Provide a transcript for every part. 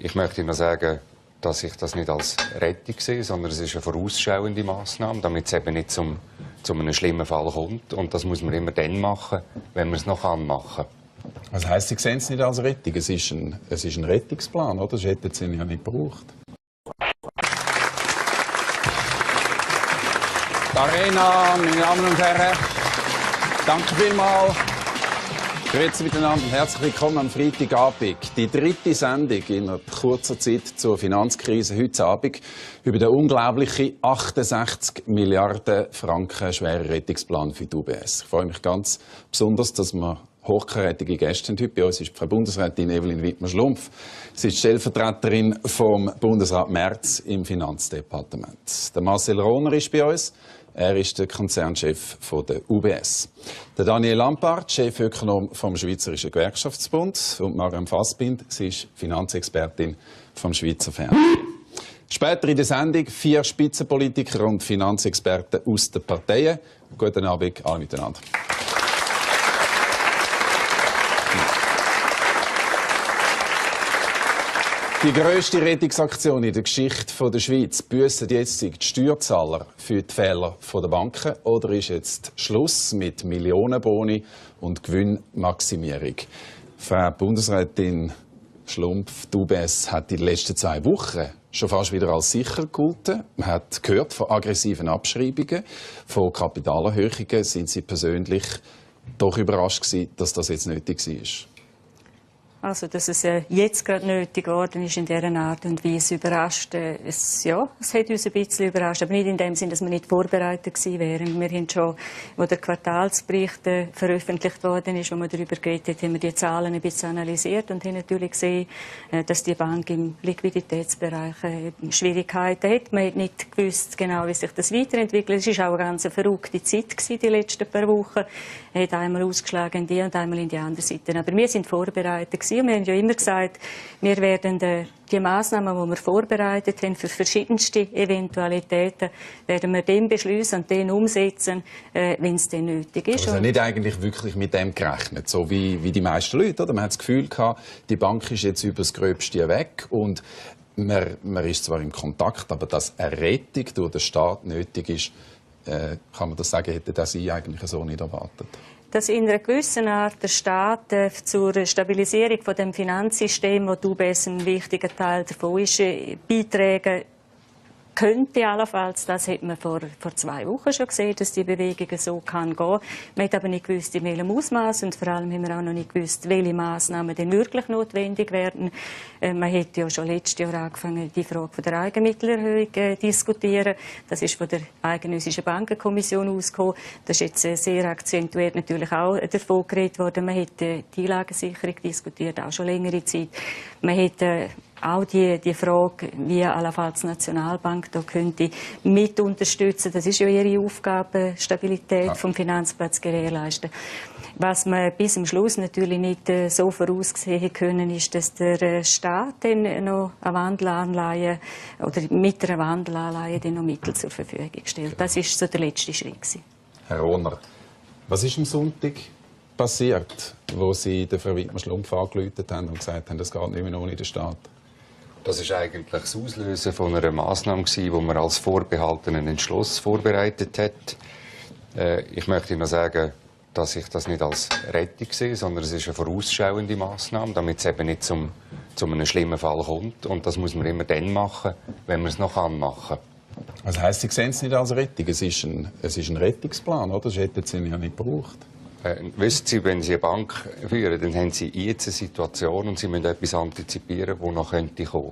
Ich möchte noch sagen, dass ich das nicht als Rettung sehe, sondern es ist eine vorausschauende Massnahme, damit es eben nicht zu einem schlimmen Fall kommt. Und das muss man immer dann machen, wenn man es noch machen kann. Was heisst, Sie sehen es nicht als Rettung? Es ist ein Rettungsplan, oder? Das hätten Sie ja nicht gebraucht. Arena, meine Damen und Herren, danke vielmals. Grüezi miteinander, herzlich willkommen am Freitagabend. Die dritte Sendung in kurzer Zeit zur Finanzkrise heute Abend über den unglaublichen 68 Milliarden Franken schweren Rettungsplan für die UBS. Ich freue mich ganz besonders, dass wir hochkarätige Gäste haben. Heute bei uns ist Frau Bundesrätin Evelyn Wittmer-Schlumpf. Sie ist Stellvertreterin vom Bundesrat Merz im Finanzdepartement. Der Marcel Rohner ist bei uns. Er ist der Konzernchef der UBS. Der Daniel Lampard, Chefökonom vom Schweizerischen Gewerkschaftsbund. Und Mariam Fassbind, sie ist Finanzexpertin vom Schweizer Fernsehen. Später in der Sendung 4 Spitzenpolitiker und Finanzexperten aus den Parteien. Guten Abend alle miteinander. Die grösste Rettungsaktion in der Geschichte der Schweiz. Büssen jetzt die Steuerzahler für die Fehler der Banken? Oder ist jetzt Schluss mit Millionenboni und Gewinnmaximierung? Frau Bundesrätin Schlumpf, die UBS hat in den letzten 2 Wochen schon fast wieder als sicher gegolten. Man hat gehört von aggressiven Abschreibungen, von Kapitalerhöhungen. Sind Sie persönlich doch überrascht gewesen, dass das jetzt nötig war? Also, dass es jetzt gerade nötig geworden ist in dieser Art und Weise, überrascht. Es hat uns ein bisschen überrascht, aber nicht in dem Sinn, dass wir nicht vorbereitet gewesen wären. Wir haben schon, wo der Quartalsbericht veröffentlicht worden ist, wo wir darüber geredet haben, haben wir die Zahlen ein bisschen analysiert und haben natürlich gesehen, dass die Bank im Liquiditätsbereich Schwierigkeiten hat. Man hat nicht gewusst genau, wie sich das weiterentwickelt. Es war auch eine ganz verrückte Zeit gewesen, die letzten paar Wochen. Er hat einmal ausgeschlagen in die und einmal in die andere Seite. Aber wir sind vorbereitet gewesen. Und wir haben ja immer gesagt, wir werden die Massnahmen, die wir vorbereitet haben für verschiedenste Eventualitäten, werden wir dann beschließen und dann umsetzen, wenn es dann nötig ist. Also nicht eigentlich wirklich mit dem gerechnet, so wie die meisten Leute, oder? Man hat das Gefühl gehabt, die Bank ist jetzt über das Gröbste weg und man ist zwar in Kontakt, aber dass eine Rettung durch den Staat nötig ist, kann man das sagen, hätte das Sie eigentlich so nicht erwartet? Dass in einer gewissen Art der Staat zur Stabilisierung von dem Finanzsystem, wo die UBS ein wichtiger Teil davon ist, beitragen könnte allenfalls. Das hat man vor 2 Wochen schon gesehen, dass die Bewegung so kann gehen. Man hat aber nicht gewusst, in welchem Ausmaß und vor allem haben wir auch noch nicht gewusst, welche Massnahmen denn wirklich notwendig werden. Man hat ja schon letztes Jahr angefangen, die Frage der Eigenmittelerhöhung zu diskutieren. Das ist von der Eidgenössischen Bankenkommission ausgekommen. Das ist jetzt sehr akzentuiert natürlich auch davon geredet worden. Man hat die Einlagensicherung diskutiert, auch schon längere Zeit. Man hat auch die Frage, wie allenfalls die Nationalbank da könnte mit unterstützen. Das ist ja ihre Aufgabe, Stabilität vom Finanzplatz gewährleisten. Was wir bis zum Schluss natürlich nicht so voraussehen können, ist, dass der Staat dann noch eine Wandelanleihe oder mit einer Wandelanleihe dann noch Mittel zur Verfügung stellt. Das ist so der letzte Schritt gewesen. Herr Rohner, was ist am Sonntag passiert, wo Sie der Frau Wittmer-Schlumpf angerufen haben und gesagt haben, das geht nicht mehr ohne den Staat? Das war eigentlich das Auslösen von einer Massnahme, die man als vorbehaltenen Entschluss vorbereitet hat. Ich möchte noch sagen, dass ich das nicht als Rettung sehe, sondern es ist eine vorausschauende Massnahme, damit es eben nicht zu einem schlimmen Fall kommt. Und das muss man immer dann machen, wenn man es noch machen kann. Was heisst, Sie sehen es nicht als Rettung? Es ist ein Rettungsplan, oder? Das hätten Sie ja nicht gebraucht. Wissen Sie, wenn Sie eine Bank führen, dann haben Sie jetzt eine Situation und Sie müssen etwas antizipieren, das noch kommen könnte.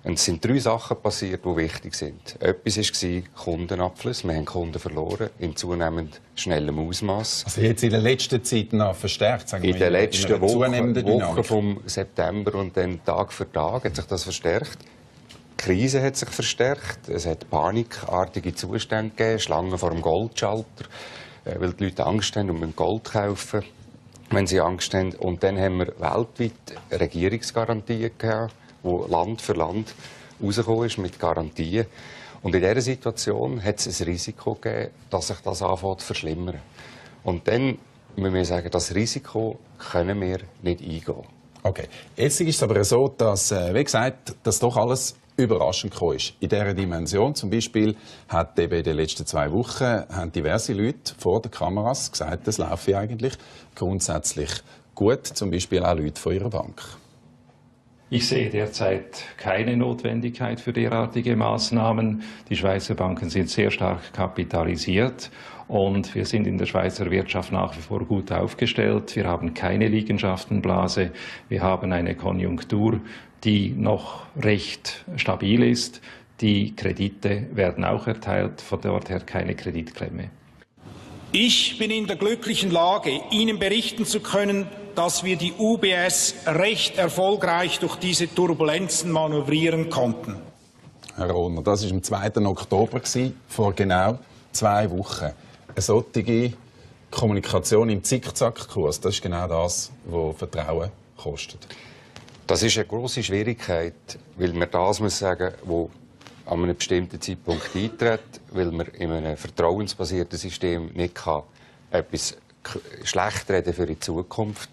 Und es sind 3 Sachen passiert, die wichtig sind. Etwas war Kundenabfluss. Wir haben Kunden verloren, in zunehmend schnellem Ausmaß. Also jetzt in der letzten Zeit noch verstärkt, sagen wir. In den letzten Wochen vom September und dann Tag für Tag hat sich das verstärkt. Die Krise hat sich verstärkt. Es hat panikartige Zustände gegeben, Schlangen vor dem Goldschalter, weil die Leute Angst haben und Gold kaufen, wenn sie Angst haben. Und dann haben wir weltweit Regierungsgarantien gehabt, wo Land für Land rausgekommen ist mit Garantien. Und in dieser Situation hat es ein Risiko gegeben, dass sich das anfängt zu verschlimmern. Und dann müssen wir sagen, das Risiko können wir nicht eingehen. Okay. Jetzt ist es aber so, dass, wie gesagt, dass doch alles überraschend gekommen ist. In dieser Dimension zum Beispiel hat eben in den letzten 2 Wochen haben diverse Leute vor den Kameras gesagt, das laufe eigentlich grundsätzlich gut, zum Beispiel auch Leute von ihrer Bank. Ich sehe derzeit keine Notwendigkeit für derartige Maßnahmen. Die Schweizer Banken sind sehr stark kapitalisiert und wir sind in der Schweizer Wirtschaft nach wie vor gut aufgestellt. Wir haben keine Liegenschaftenblase. Wir haben eine Konjunktur, die noch recht stabil ist. Die Kredite werden auch erteilt, von dort her keine Kreditklemme. Ich bin in der glücklichen Lage, Ihnen berichten zu können, dass wir die UBS recht erfolgreich durch diese Turbulenzen manövrieren konnten. Herr Rohner, das war am 2. Oktober, vor genau 2 Wochen. Eine solche Kommunikation im Zickzackkurs, das ist genau das, was Vertrauen kostet. Das ist eine grosse Schwierigkeit, weil man das muss sagen, wo an einem bestimmten Zeitpunkt eintritt, weil man in einem vertrauensbasierten System nicht etwas schlecht reden für die Zukunft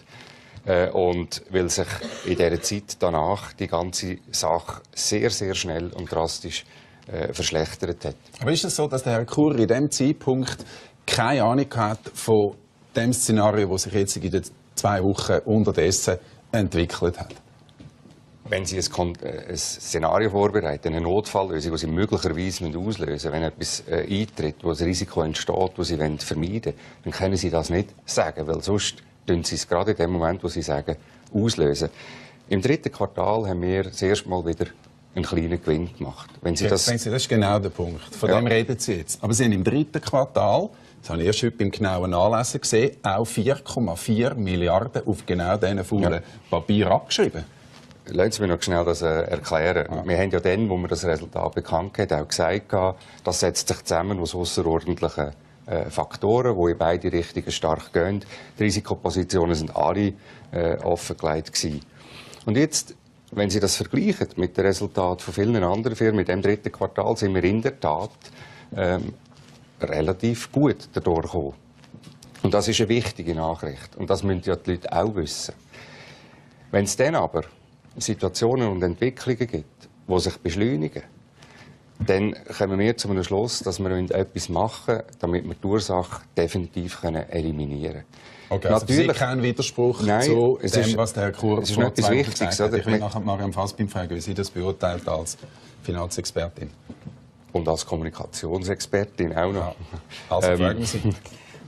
und weil sich in dieser Zeit danach die ganze Sache sehr, sehr schnell und drastisch verschlechtert hat. Aber ist es so, dass der Herr Kur in diesem Zeitpunkt keine Ahnung hat von dem Szenario, das sich jetzt in den 2 Wochen unterdessen entwickelt hat? Wenn Sie ein Szenario vorbereiten, eine Notfalllösung, die Sie möglicherweise auslösen müssen, wenn etwas eintritt, wo das Risiko entsteht, das Sie vermeiden wollen, dann können Sie das nicht sagen, weil sonst tun Sie es gerade in dem Moment, wo Sie sagen, auslösen. Im 3. Quartal haben wir das erste Mal wieder einen kleinen Gewinn gemacht. Wenn Sie das ist genau der Punkt. Von dem reden Sie jetzt. Aber Sie haben im 3. Quartal, das habe ich erst heute beim genauen Nachlesen gesehen, auch 4,4 Milliarden auf genau diesen faulen Papier abgeschrieben. Lassen Sie mich noch schnell das erklären. Ja. Wir haben ja dann, wo wir das Resultat bekannt haben, auch gesagt, das setzt sich zusammen aus ausserordentlichen Faktoren, die in beide Richtungen stark gehen. Die Risikopositionen sind alle offengelegt gewesen. Und jetzt, wenn Sie das vergleichen mit dem Resultat von vielen anderen Firmen, mit dem 3. Quartal sind wir in der Tat relativ gut dadurch gekommen. Und das ist eine wichtige Nachricht. Und das müssen ja die Leute auch wissen. Wenn es dann aber Situationen und Entwicklungen gibt, die sich beschleunigen, dann kommen wir zu einem Schluss, dass wir etwas machen müssen, damit wir die Ursache definitiv eliminieren können. Okay, also natürlich kein Widerspruch zu dem, was der Herr Kur vor 2 Wochen gesagt hat. Ich will nachher Mariam Fassbind fragen, wie sie das beurteilt als Finanzexpertin. Und als Kommunikationsexpertin auch noch. Ja. Also fragen Sie.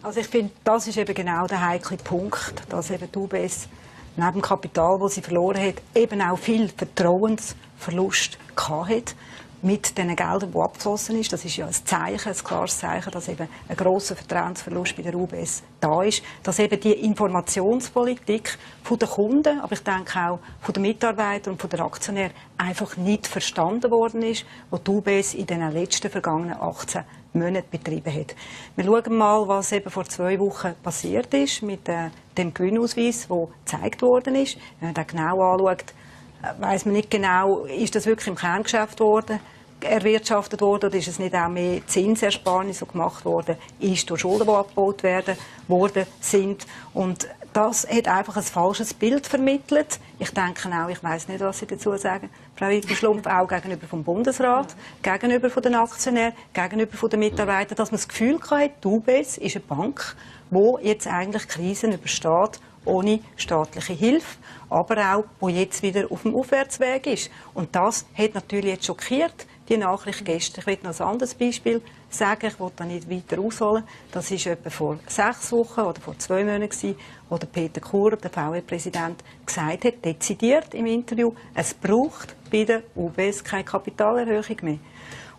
Also ich finde, das ist eben genau der heikle Punkt, dass eben die UBS neben dem Kapital, das sie verloren hat, eben auch viel Vertrauensverlust gehabt mit den Geldern, die abgeflossen ist. Das ist ja ein Zeichen, ein klares Zeichen, dass eben ein grosser Vertrauensverlust bei der UBS da ist. Dass eben die Informationspolitik der Kunden, aber ich denke auch von den Mitarbeitern und von den Aktionären einfach nicht verstanden worden ist, was die UBS in den letzten vergangenen 18 Monaten betrieben hat. Wir schauen mal, was eben vor 2 Wochen passiert ist mit dem Gewinnausweis, der gezeigt worden ist. Wenn man das genau anschaut, weiss man nicht genau, ist das wirklich im Kerngeschäft erwirtschaftet worden oder ist es nicht auch mehr Zinsersparnisse gemacht worden, ist durch Schulden, die abgebaut worden sind. Und das hat einfach ein falsches Bild vermittelt. Ich denke auch, ich weiss nicht, was Sie dazu sagen, Frau Wittgenschlumpf, auch gegenüber vom Bundesrat, gegenüber von den Aktionären, gegenüber von den Mitarbeitern, dass man das Gefühl hatte, die UBS ist eine Bank, die jetzt eigentlich Krisen übersteht, ohne staatliche Hilfe, aber auch, wo jetzt wieder auf dem Aufwärtsweg ist. Und das hat natürlich jetzt schockiert, die Nachricht gestern. Ich will noch ein anderes Beispiel sagen, ich will da nicht weiter ausholen. Das war etwa vor 6 Wochen oder vor 2 Monaten, wo der Peter Kur, der VW-Präsident, gesagt hat, dezidiert im Interview, es braucht bei der UBS keine Kapitalerhöhung mehr.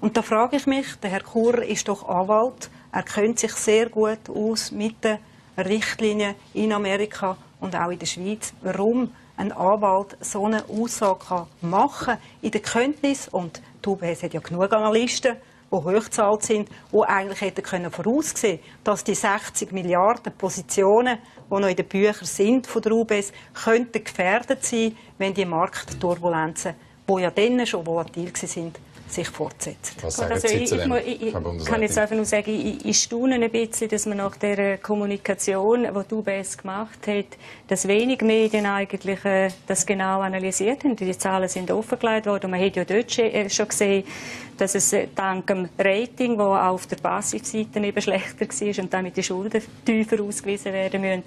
Und da frage ich mich, der Herr Kur ist doch Anwalt, er kennt sich sehr gut aus mit den Richtlinien in Amerika und auch in der Schweiz, warum ein Anwalt so eine Aussage machen kann in der Kenntnis, und die UBS hat ja genug Analysten, die hochgezahlt sind, die eigentlich hätten voraussehen können, dass die 60 Milliarden Positionen, die noch in den Büchern sind von der UBS, könnten gefährdet sein, wenn die Marktturbulenzen, die ja dann schon volatil waren, sich fortsetzen. Was sagen Sie zu dem, Frau Bundesrätin? Ich kann jetzt einfach nur sagen, ich staune ein bisschen, dass man nach der Kommunikation, die die UBS gemacht hat, dass wenig Medien eigentlich das genau analysiert haben. Die Zahlen sind offengelegt worden und man hat ja dort schon gesehen, dass es dank dem Rating, das auch auf der Passivseite eben schlechter war und damit die Schulden tiefer ausgewiesen werden müssen,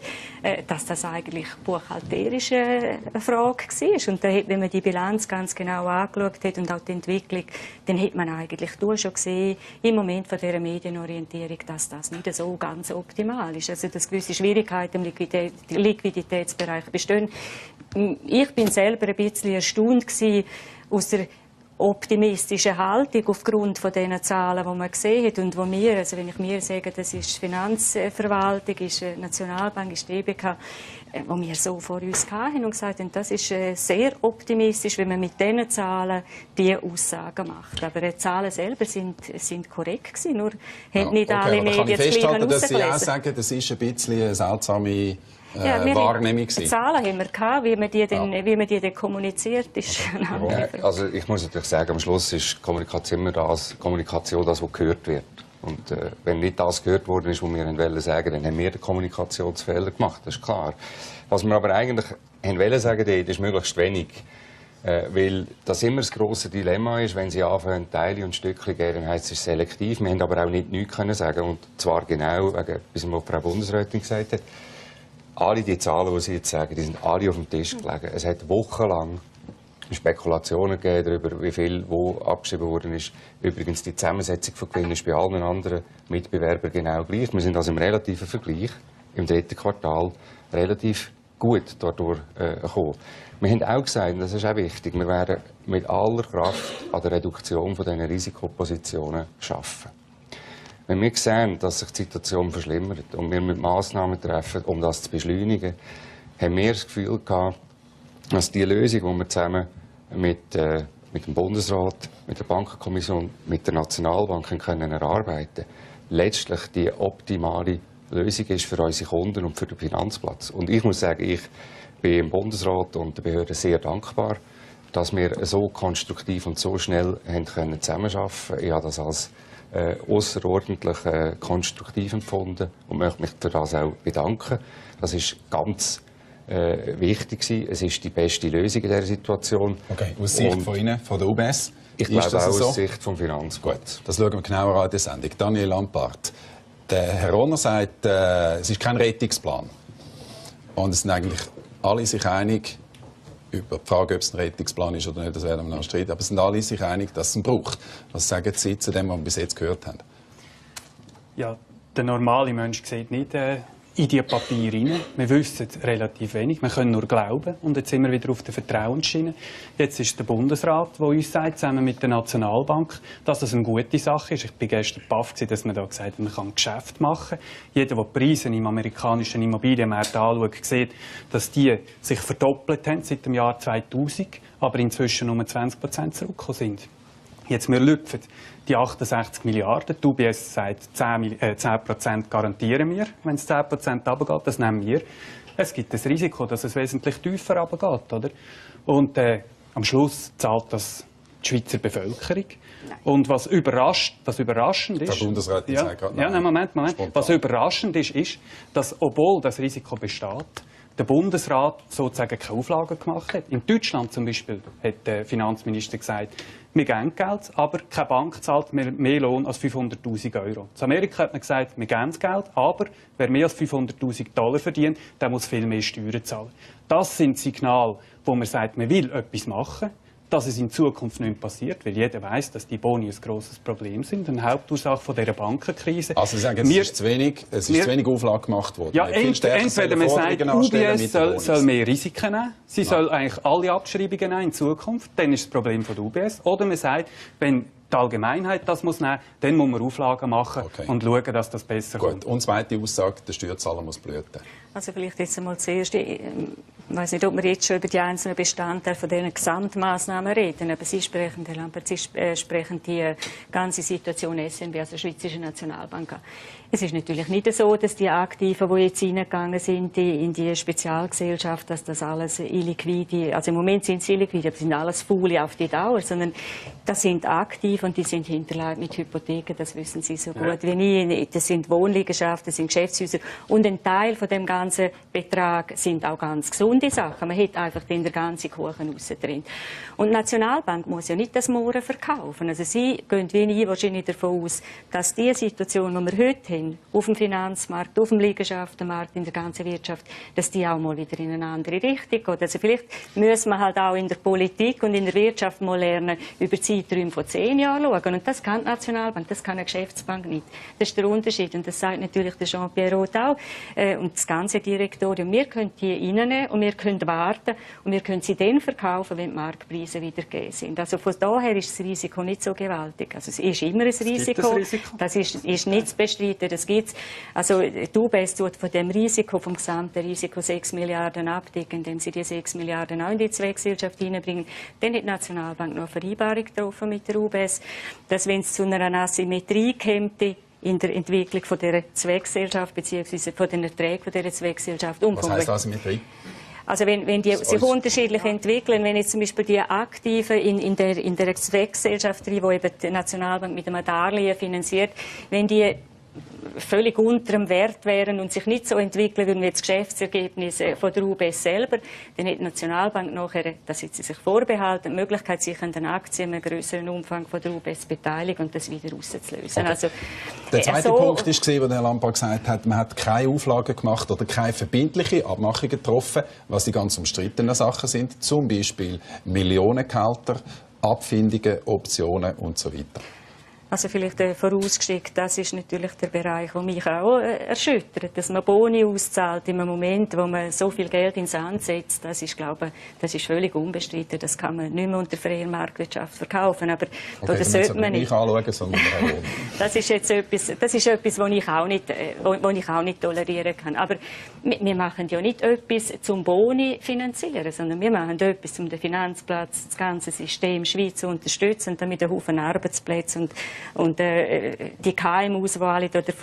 dass das eigentlich buchhalterische Frage war. Und wenn man die Bilanz ganz genau angeschaut hat und auch die Entwicklung, dann hat man eigentlich schon gesehen, im Moment von dieser Medienorientierung, dass das nicht so ganz optimal ist. Also, dass gewisse Schwierigkeiten im Liquiditätsbereich bestehen. Ich bin selber ein bisschen erstaunt gewesen, aus der optimistische Haltung aufgrund von den Zahlen, die man gesehen hat und wo wir, also wenn ich mir sage, das ist die Finanzverwaltung, ist die Nationalbank, ist die EBK, wo wir so vor uns hatten und gesagt haben, das ist sehr optimistisch, wenn man mit diesen Zahlen diese Aussagen macht. Aber die Zahlen selber sind korrekt gewesen, nur haben nicht alle Medien das Gleiche herausgelesen. Dass Sie auch sagen, das ist ein bisschen eine seltsame Wahrnehmung gewesen. Zahlen haben wir gehabt, wie man die dann kommuniziert ist. Also ich muss natürlich sagen, am Schluss ist Kommunikation das, was gehört wird. Und wenn nicht das gehört worden ist, was wir wollen sagen, dann haben wir den Kommunikationsfehler gemacht, das ist klar. Was wir aber eigentlich wollen sagen, ist möglichst wenig. Weil das immer das grosse Dilemma ist, wenn Sie anfangen, Teile und Stückchen geben, dann heisst es selektiv. Wir haben aber auch nichts können sagen. Und zwar genau wegen etwas, was Frau Bundesrätin gesagt hat. Alle die Zahlen, die Sie jetzt sagen, die sind alle auf dem Tisch gelegen. Es hat wochenlang Spekulationen gegeben darüber, wie viel wo abgeschrieben worden ist. Übrigens, die Zusammensetzung von Gewinn ist bei allen anderen Mitbewerbern genau gleich. Wir sind also im relativen Vergleich im dritten Quartal relativ gut dadurch gekommen. Wir haben auch gesagt, und das ist auch wichtig, wir werden mit aller Kraft an der Reduktion von diesen Risikopositionen arbeiten. Wenn wir sehen, dass sich die Situation verschlimmert und wir mit Massnahmen treffen, um das zu beschleunigen, haben wir das Gefühl gehabt, dass die Lösung, die wir zusammen mit dem Bundesrat, mit der Bankenkommission, mit der Nationalbank können erarbeiten, letztlich die optimale Lösung ist für unsere Kunden und für den Finanzplatz. Und ich muss sagen, ich bin im Bundesrat und der Behörde sehr dankbar, dass wir so konstruktiv und so schnell haben zusammenarbeiten können. Ich habe das als außerordentlich konstruktiv empfunden und möchte mich für das auch bedanken. Das ist ganz wichtig gewesen. Es ist die beste Lösung in dieser Situation. Okay, aus Sicht von Ihnen, von der UBS? Ich glaube auch aus Sicht vom Finanzblatt. Gut, das schauen wir genauer an in der Sendung. Daniel Lampart, der Herr Rohner sagt, es ist kein Rettungsplan. Und es sind eigentlich alle sich einig, über die Frage, ob es ein Rettungsplan ist oder nicht, das werden wir noch streiten. Aber es sind alle sich einig, dass es ihn braucht. Was sagen Sie zu dem, was wir bis jetzt gehört haben? Ja, der normale Mensch sieht nicht in diese Papiere rein. Wir wissen relativ wenig. Wir können nur glauben. Und jetzt sind wir wieder auf der Vertrauensschiene. Jetzt ist der Bundesrat, der uns sagt, zusammen mit der Nationalbank, dass das eine gute Sache ist. Ich war gestern baff, dass man da gesagt hat, man kann Geschäft machen. Jeder, der die Preise im amerikanischen Immobilienmarkt anschaut, sieht, dass die sich verdoppelt haben seit dem Jahr 2000, aber inzwischen nur 20% zurückgekommen sind. Jetzt, wir lüpfen die 68 Milliarden. Die UBS sagt, 10% garantieren wir. Wenn es 10% runtergeht, das nehmen wir. Es gibt das Risiko, dass es wesentlich tiefer runtergeht. Oder? Und am Schluss zahlt das die Schweizer Bevölkerung. Und was überraschend ist... Frau Bundesrätin sagt gerade noch. Ja, Moment. Was überraschend ist, dass, obwohl das Risiko besteht, der Bundesrat sozusagen keine Auflagen gemacht hat. In Deutschland zum Beispiel hat der Finanzminister gesagt, wir geben Geld, aber keine Bank zahlt mehr Lohn als 500'000 Euro. In Amerika hat man gesagt, wir geben Geld, aber wer mehr als 500'000 Dollar verdient, der muss viel mehr Steuern zahlen. Das sind Signale, wo man sagt, man will etwas machen, dass es in Zukunft nicht passiert, weil jeder weiß, dass die Boni ein grosses Problem sind, eine Hauptursache von dieser Bankenkrise. Also Sie sagen, es ist zu wenig Auflage gemacht worden. Ja, entweder man sagt, UBS soll mehr Risiken nehmen, sie soll eigentlich alle Abschreibungen nehmen in Zukunft, dann ist das Problem von der UBS. Oder man sagt, wenn die Allgemeinheit das muss nehmen, dann muss man Auflagen machen und schauen, dass das besser kommt. Und zweite Aussage, der Steuerzahler muss blüten. Also vielleicht jetzt einmal zuerst, Ich weiß nicht, ob wir jetzt schon über die einzelnen Bestandteile von diesen Gesamtmaßnahmen reden, aber Sie sprechen, Herr Lampert, Sie sprechen die ganze Situation SNB, also der Schweizerischen Nationalbank, an. Es ist natürlich nicht so, dass die Aktiven, die jetzt reingegangen sind in die Spezialgesellschaft, dass das alles illiquide, also im Moment sind sie illiquide, aber sind alles Faule auf die Dauer, sondern das sind Aktive und die sind hinterlegt mit Hypotheken, das wissen Sie so gut wie ich. Das sind Wohnliegenschaften, das sind Geschäftshäuser und ein Teil von dem ganzen Betrag sind auch ganz gesunde Sachen. Man hat einfach den ganzen Kuchen raus drin. Und die Nationalbank muss ja nicht das Mohren verkaufen. Also Sie gehen wie ich wahrscheinlich davon aus, dass die Situation, die wir heute haben, auf dem Finanzmarkt, auf dem Liegenschaftenmarkt, in der ganzen Wirtschaft, dass die auch mal wieder in eine andere Richtung geht. Also vielleicht müssen wir halt auch in der Politik und in der Wirtschaft mal lernen, über Zeiträume von 10 Jahren schauen. Und das kann die Nationalbank, das kann eine Geschäftsbank nicht. Das ist der Unterschied. Und das sagt natürlich der Jean-Pierre Roth auch. Und das ganze Direktorium. Wir können die reinnehmen und wir können warten und wir können sie dann verkaufen, wenn die Marktpreise wieder gegeben sind. Also von daher ist das Risiko nicht so gewaltig. Also es ist immer ein Risiko. Das ist nicht zu bestreiten. Das gibt's. Also die UBS tut von dem Risiko, vom gesamten Risiko 6 Milliarden abdecken, indem sie die 6 Milliarden auch in die Zweckgesellschaft hineinbringen. Dann hat die Nationalbank noch eine Vereinbarung getroffen mit der UBS, dass wenn es zu einer Asymmetrie käme, in der Entwicklung von dieser Zweckgesellschaft bzw. von den Erträgen von dieser Zweckgesellschaft. Was heisst Asymmetrie? Also wenn die sich unterschiedlich entwickeln, wenn jetzt zum Beispiel die Aktiven in der Zweckgesellschaft, die eben die Nationalbank mit einem Darlehen finanziert, wenn die völlig unter dem Wert wären und sich nicht so entwickeln würden wie das Geschäftsergebnis von der UBS selber, dann hat die Nationalbank nachher, das hat sie sich vorbehalten, die Möglichkeit, sich an den Aktien in einem größeren Umfang von der UBS beteiligen und das wieder rauszulösen. Okay. Also, der zweite Punkt war, wo Herr Lampert gesagt hat, man hat keine Auflagen gemacht oder keine verbindliche Abmachungen getroffen, was die ganz umstrittenen Sachen sind, zum Beispiel Millionengehälter, Abfindungen, Optionen und so weiter. Also vielleicht vorausgeschickt, das ist natürlich der Bereich, der mich auch erschüttert. Dass man Boni auszahlt in einem Moment, wo man so viel Geld ins Sand setzt, das ist, glaube ich, das ist völlig unbestritten. Das kann man nicht mehr unter freier Marktwirtschaft verkaufen. Aber okay, das sollte man nicht anschauen, sondern das ist jetzt etwas, was ich auch nicht tolerieren kann. Aber wir machen ja nicht etwas zum Boni finanzieren, sondern wir machen etwas, um den Finanzplatz, das ganze System Schweiz zu unterstützen, damit ein Haufen Arbeitsplätze und die KMUs, die alle dort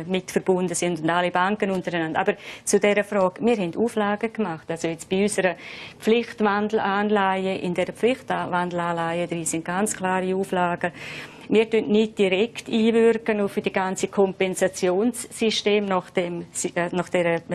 mit verbunden sind und alle Banken untereinander. Aber zu dieser Frage, wir haben Auflagen gemacht. Also jetzt bei unserer Pflichtwandelanleihe, in der Pflichtwandelanleihe drin sind ganz klare Auflagen. Wir tun nicht direkt einwirken auf die ganze Kompensationssystem nach der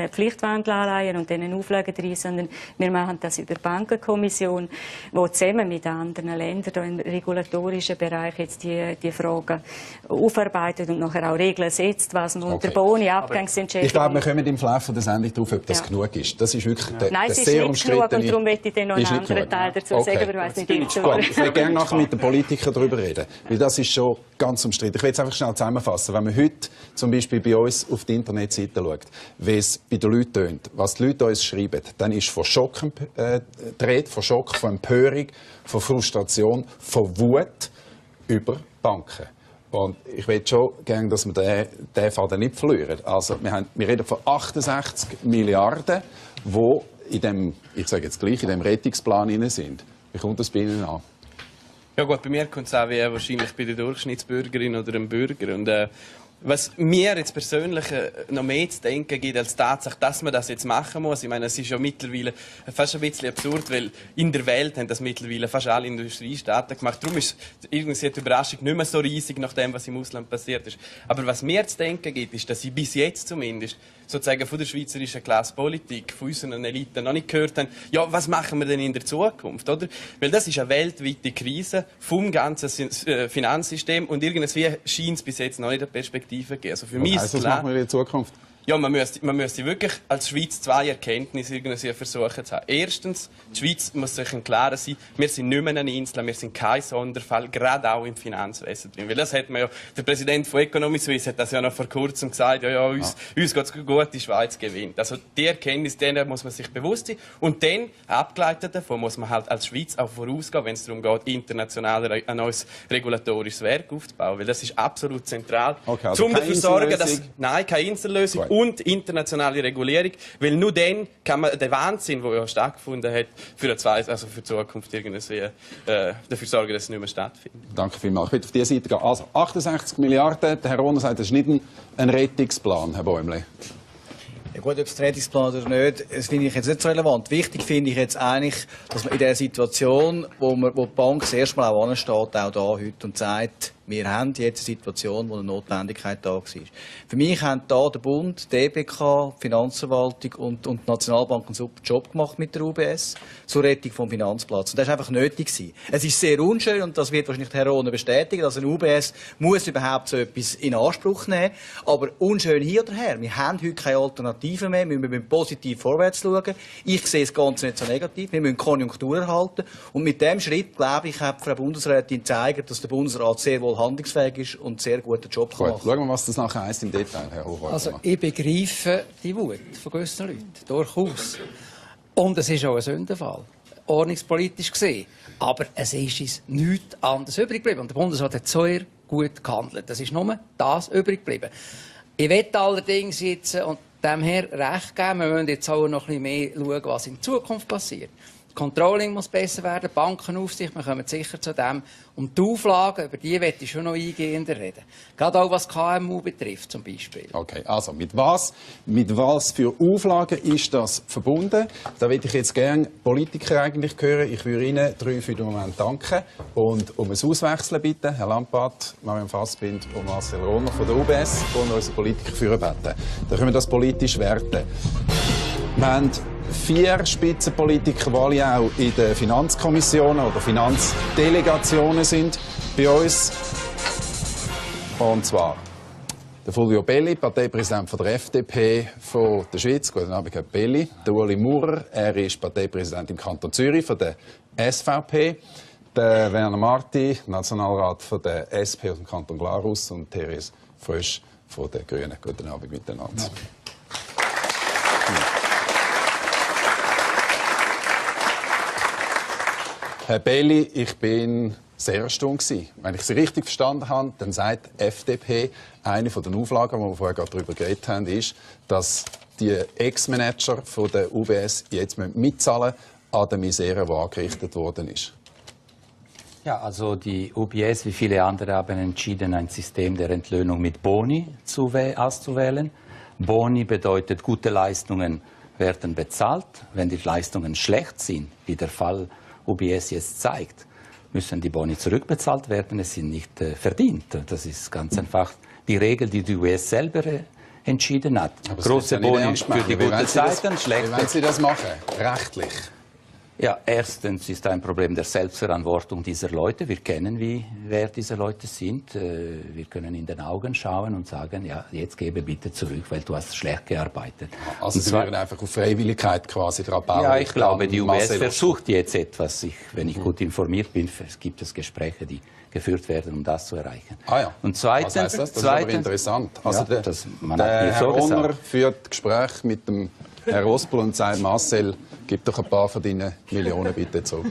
Pflichtwandelanleihen und diesen Auflagen drin, sondern wir machen das über die Bankenkommission, die zusammen mit anderen Ländern im regulatorischen Bereich jetzt die Fragen aufarbeitet und nachher auch Regeln setzt, was man unter Boni, Abgangsentschädigung... Ich glaube, wir kommen im Laufe der Sendung darauf, ob das genug ist. Das ist wirklich Nein, es ist nicht genug und darum möchte ich dann noch einen anderen Teil dazu sagen, aber ich weiss nicht, wie ich würde gerne nachher mit den Politikern darüber reden, weil das ist schon ganz umstritten. Ich will es einfach schnell zusammenfassen. Wenn man heute zum Beispiel bei uns auf die Internetseite schaut, wie es bei den Leuten tönt, was die Leute uns schreiben, dann ist von Schock dreht, von Schock, von Empörung, von Frustration, von Wut über Banken. Und ich will schon gerne, dass wir diesen Faden nicht verlieren. Also, wir reden von 68 Milliarden, die in dem, ich sage jetzt gleich, in dem Rettungsplan drin sind. Wie kommt das bei Ihnen an? Ja gut, bei mir kommt es auch wie wahrscheinlich bei der Durchschnittsbürgerin oder dem Bürger. Und was mir jetzt persönlich noch mehr zu denken gibt als Tatsache, dass man das jetzt machen muss. Ich meine, es ist ja mittlerweile fast ein bisschen absurd, weil in der Welt haben das mittlerweile fast alle Industriestaaten gemacht. Darum ist irgendwie die Überraschung nicht mehr so riesig nach dem, was im Ausland passiert ist. Aber was mir zu denken gibt, ist, dass ich bis jetzt zumindest sozusagen von der schweizerischen Klasspolitik, von unseren Eliten noch nicht gehört haben, ja, was machen wir denn in der Zukunft, oder? Weil das ist eine weltweite Krise vom ganzen Finanzsystem und irgendwie scheint es bis jetzt noch nicht eine Perspektive zu geben. Also für mich ist klar, was machen wir in der Zukunft? Ja, man müsste wirklich als Schweiz 2 Erkenntnisse irgendwie versuchen zu haben. Erstens, die Schweiz muss sich im Klaren sein, wir sind nicht mehr eine Insel, wir sind kein Sonderfall, gerade auch im Finanzwesen drin. Weil das hat man ja, der Präsident von Economy Suisse hat das ja noch vor kurzem gesagt, uns geht es gut, die Schweiz gewinnt. Also die Erkenntnis, denen muss man sich bewusst sein. Und dann, abgeleitet davon, muss man halt als Schweiz auch vorausgehen, wenn es darum geht, international ein neues regulatorisches Werk aufzubauen. Weil das ist absolut zentral, okay, also um dafür zu sorgen, dass... Nein, keine Insellösung. und internationale Regulierung, weil nur dann kann man den Wahnsinn, der ja stattgefunden hat, für die Zukunft irgendwie dafür sorgen, dass es nicht mehr stattfindet. Danke vielmals. Ich will auf diese Seite gehen. Also 68 Milliarden, der Herr Rohner sagt, das ist nicht ein Rettungsplan, Herr Bäumle. Ja gut, ob es ein Rettungsplan oder nicht, das finde ich jetzt nicht so relevant. Wichtig finde ich jetzt eigentlich, dass man in der Situation, wo die Bank das erste Mal auch ansteht, auch da heute und sagt, wir haben jetzt eine Situation, wo eine Notwendigkeit da war. Für mich haben da der Bund, die EBK, die Finanzverwaltung und die Nationalbank einen super Job gemacht mit der UBS zur Rettung vom Finanzplatz. Und das war einfach nötig gewesen. Es ist sehr unschön, und das wird wahrscheinlich Herr Rohner bestätigen, dass eine UBS muss überhaupt so etwas in Anspruch nehmen. Aber unschön hier oder her. Wir haben heute keine Alternative mehr. Wir müssen positiv vorwärts schauen. Ich sehe das Ganze nicht so negativ. Wir müssen Konjunktur erhalten. Und mit dem Schritt, glaube ich, hat Frau Bundesrätin gezeigt, dass der Bundesrat sehr wohl handlungsfähig ist und einen sehr guten Job kann machen. Schauen wir, was das nachher heisst im Detail, Herr Hochwald. Also, ich begreife die Wut von gewissen Leuten, durchaus. Und es ist auch ein Sündenfall, ordnungspolitisch gesehen. Aber es ist uns nichts anderes übrig geblieben. Und der Bundesrat hat sehr gut gehandelt. Das ist nur das übrig geblieben. Ich wette allerdings jetzt, und dem Herr recht geben, wir müssen jetzt auch noch ein bisschen mehr schauen, was in Zukunft passiert. Das Controlling muss besser werden, Bankenaufsicht, wir kommen sicher zu dem. Und die Auflagen, über die möchte ich schon noch eingehender reden. Gerade auch was KMU betrifft, zum Beispiel. Okay, also mit was für Auflagen ist das verbunden? Da würde ich jetzt gerne Politiker eigentlich hören. Ich würde Ihnen 3 für den Moment danken. Und um ein Auswechseln bitten, Herr Lampath, Marion Fassbind und Marcel Rohner von der UBS und unsere Politiker führen beten. Dann können wir das politisch werten. Wir haben 4 Spitzenpolitiker, die alle auch in den Finanzkommissionen oder Finanzdelegationen sind bei uns. Und zwar der Fulvio Belli, Parteipräsident von der FDP von der Schweiz. Guten Abend, Herr Belli. Der Ueli Maurer, er ist Parteipräsident im Kanton Zürich von der SVP. Der Werner Marti, Nationalrat von der SP aus dem Kanton Glarus. Und Therese Frösch von den Grünen. Guten Abend miteinander. Herr Belli, ich bin sehr erstaunt. Wenn ich Sie richtig verstanden habe, dann sagt die FDP, eine der Auflagen, die wir vorher gerade darüber geredet haben, ist, dass die Ex-Manager der UBS jetzt mitzahlen an der Misere, die angerichtet worden ist. Ja, also die UBS, wie viele andere, haben entschieden, ein System der Entlöhnung mit Boni auszuwählen. Boni bedeutet, gute Leistungen werden bezahlt. Wenn die Leistungen schlecht sind, wie der Fall UBS jetzt zeigt, müssen die Boni zurückbezahlt werden. Es sind nicht verdient. Das ist ganz einfach die Regel, die die UBS selber entschieden hat. Aber große Boni für die guten Zeiten, schlechte. Wie wollen Sie das machen? Rechtlich? Ja, erstens ist ein Problem der Selbstverantwortung dieser Leute. Wir kennen, wer diese Leute sind. Wir können in den Augen schauen und sagen, ja, jetzt gebe bitte zurück, weil du hast schlecht gearbeitet. Also Sie würden einfach auf Freiwilligkeit quasi daran bauen? Ja, ich glaube, die UBS versucht jetzt etwas. Wenn ich gut informiert bin, gibt es Gespräche, die geführt werden, um das zu erreichen. Ah ja. Und zweitens, was heißt das? Das ist aber interessant. Also ja, der Herr Rohner führt Gespräche mit dem Herr Ospel und sagt, Marcel, gib doch ein paar von deinen Millionen bitte zurück.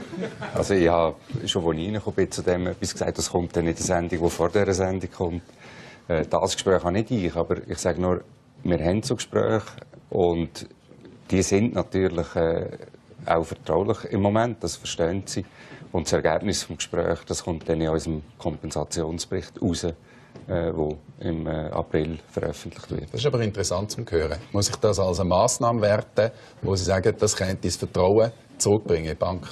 Also ich habe schon, als ich reingekommen bin, zu dem etwas gesagt, das kommt dann in der Sendung, die vor dieser Sendung kommt. Das Gespräch habe nicht ich, aber ich sage nur, wir haben so Gespräche und die sind natürlich auch vertraulich im Moment, das verstehen Sie. Und das Ergebnis des Gesprächs, das kommt dann in unserem Kompensationsbericht raus, wo im April veröffentlicht wird. Das ist aber interessant zu hören. Muss ich das als eine Massnahme werten, wo Sie sagen, das könnte das Vertrauen zurückbringen in die Bank?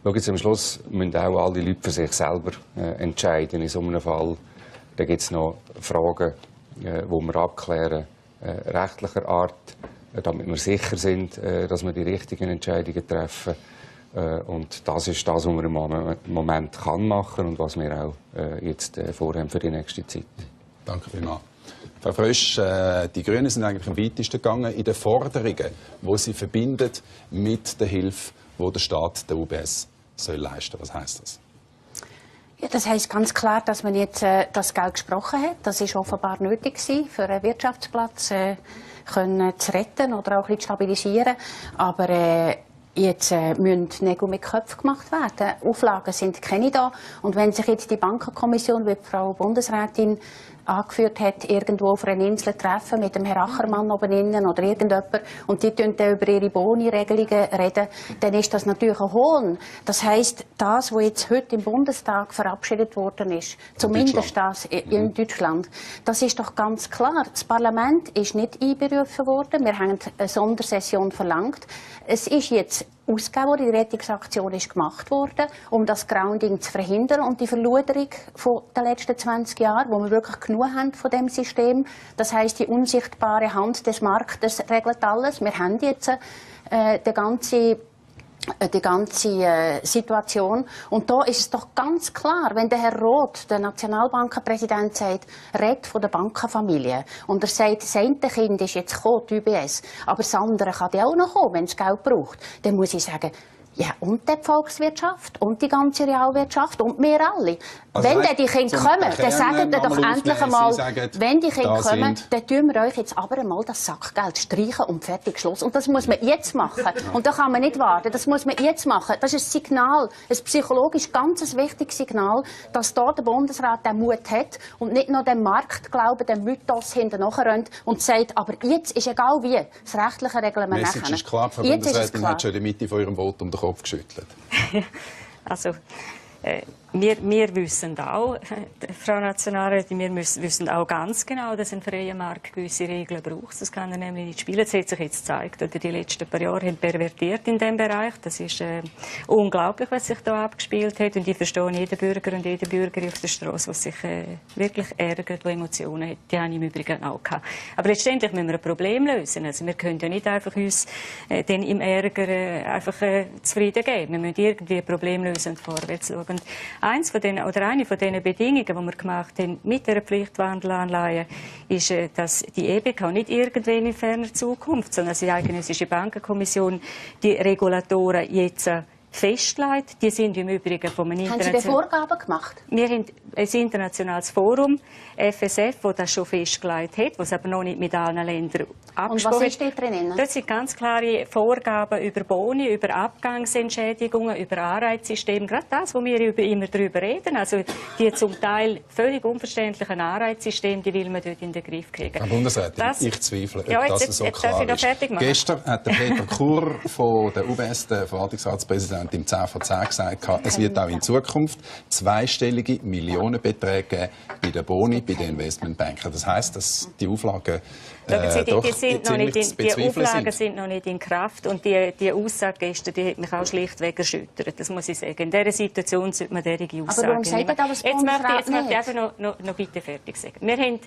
Schauen Sie, am Schluss müssen auch alle Leute für sich selber entscheiden. In so einem Fall da gibt es noch Fragen, die wir abklären, rechtlicher Art, damit wir sicher sind, dass wir die richtigen Entscheidungen treffen. Und das ist das, was man im Moment machen kann und was wir auch jetzt vorhaben für die nächste Zeit. Danke vielmals. Frau Frösch, die Grünen sind eigentlich am weitesten gegangen in den Forderungen, die sie verbinden mit der Hilfe, die der Staat der UBS soll leisten. Was heisst das? Ja, das heisst ganz klar, dass man jetzt das Geld gesprochen hat. Das ist offenbar nötig gewesen, für einen Wirtschaftsplatz können zu retten oder auch ein bisschen stabilisieren. Aber jetzt müssen Nägel mit Köpfen gemacht werden. Auflagen sind keine da. Und wenn sich jetzt die Bankenkommission, wie Frau Bundesrätin angeführt hat, irgendwo auf einer Insel treffen mit dem Herrn Achermann oben innen oder irgendjemand und die dann über ihre Boni-Regelungen reden, dann ist das natürlich ein Hohn. Das heisst, das, was jetzt heute im Bundestag verabschiedet worden ist, zumindest das in Deutschland, das ist doch ganz klar. Das Parlament ist nicht einberufen worden. Wir haben eine Sondersession verlangt. Es ist jetzt ausgegeben worden, die Rettungsaktion ist gemacht worden, um das Grounding zu verhindern und die Verluderung der letzten 20 Jahre, wo wir wirklich genug haben von dem System. Das heisst, die unsichtbare Hand des Marktes regelt alles. Wir haben jetzt die ganze Situation. Und da ist es doch ganz klar, wenn der Herr Roth, der Nationalbankenpräsident, sagt, redet von der Bankenfamilie und er sagt, das eine Kind ist jetzt gekommen, die UBS, aber das andere kann auch noch kommen, wenn es Geld braucht, dann muss ich sagen, ja, und die Volkswirtschaft und die ganze Realwirtschaft und wir alle. Also wenn die Kinder kommen, dann sagen wir doch endlich einmal, wenn die Kinder kommen, dann tun wir euch jetzt aber einmal das Sackgeld streichen und fertig Schluss. Und das muss man jetzt machen. Und da kann man nicht warten. Das muss man jetzt machen. Das ist ein Signal, ein psychologisch ganz wichtiges Signal, dass da der Bundesrat den Mut hat und nicht nur dem Marktglauben, dem Mythos hinterher rennt und sagt, aber jetzt ist egal wie, das rechtliche regeln wir nachher. Message ist klar, Frau Bundesrätin hat schon in der Mitte von Ihrem Votum den Kopf geschüttelt. Also, wir wissen auch, Frau Nationalrätin, wir wissen auch ganz genau, dass ein freier Markt gewisse Regeln braucht. Das kann er nämlich nicht spielen. Das hat sich jetzt gezeigt, oder die letzten paar Jahre haben pervertiert in diesem Bereich. Das ist unglaublich, was sich da abgespielt hat. Und ich verstehe jeden Bürger und jede Bürgerin auf der Straße, der sich wirklich ärgert, die Emotionen hat. Die habe ich im Übrigen auch gehabt. Aber letztendlich müssen wir ein Problem lösen. Also wir können ja nicht einfach uns dann im Ärger einfach zufrieden geben. Wir müssen irgendwie ein Problem lösen und vorwärts schauen. Und eine von diesen Bedingungen, die wir gemacht haben mit der Pflichtwandelanleihe, ist, dass die EBK nicht irgendwann in ferner Zukunft, sondern die Eidgenössische Bankenkommission die Regulatoren jetzt festlegt. Die sind im Übrigen von einem Haben Sie denn Vorgaben gemacht? Wir haben ein internationales Forum, FSF, das das schon festgelegt hat, was aber noch nicht mit allen Ländern abgesprochen Und was ist da drin? Das sind ganz klare Vorgaben über Boni, über Abgangsentschädigungen, über Anreizsysteme. Gerade das, wo wir immer darüber reden. Also die zum Teil völlig unverständlichen Anreizsysteme, die will man dort in den Griff kriegen. Frau Bundesrätin, ich zweifle, ob ja, das so klar ist. Gestern hat der Peter Kur von der UBS, der Verwaltungsratspräsident, im 10 vor 10 gesagt, es wird auch in Zukunft zweistellige Millionenbeträge geben bei den Boni, bei den Investmentbanken. Das heisst, dass die Auflagen die Auflagen sind noch nicht in Kraft und die Aussage gestern, die hat mich auch schlichtweg erschüttert, das muss ich sagen. In dieser Situation sollte man derige Aussagen nehmen. Jetzt möchte ich einfach noch bitte fertig sagen. Wir haben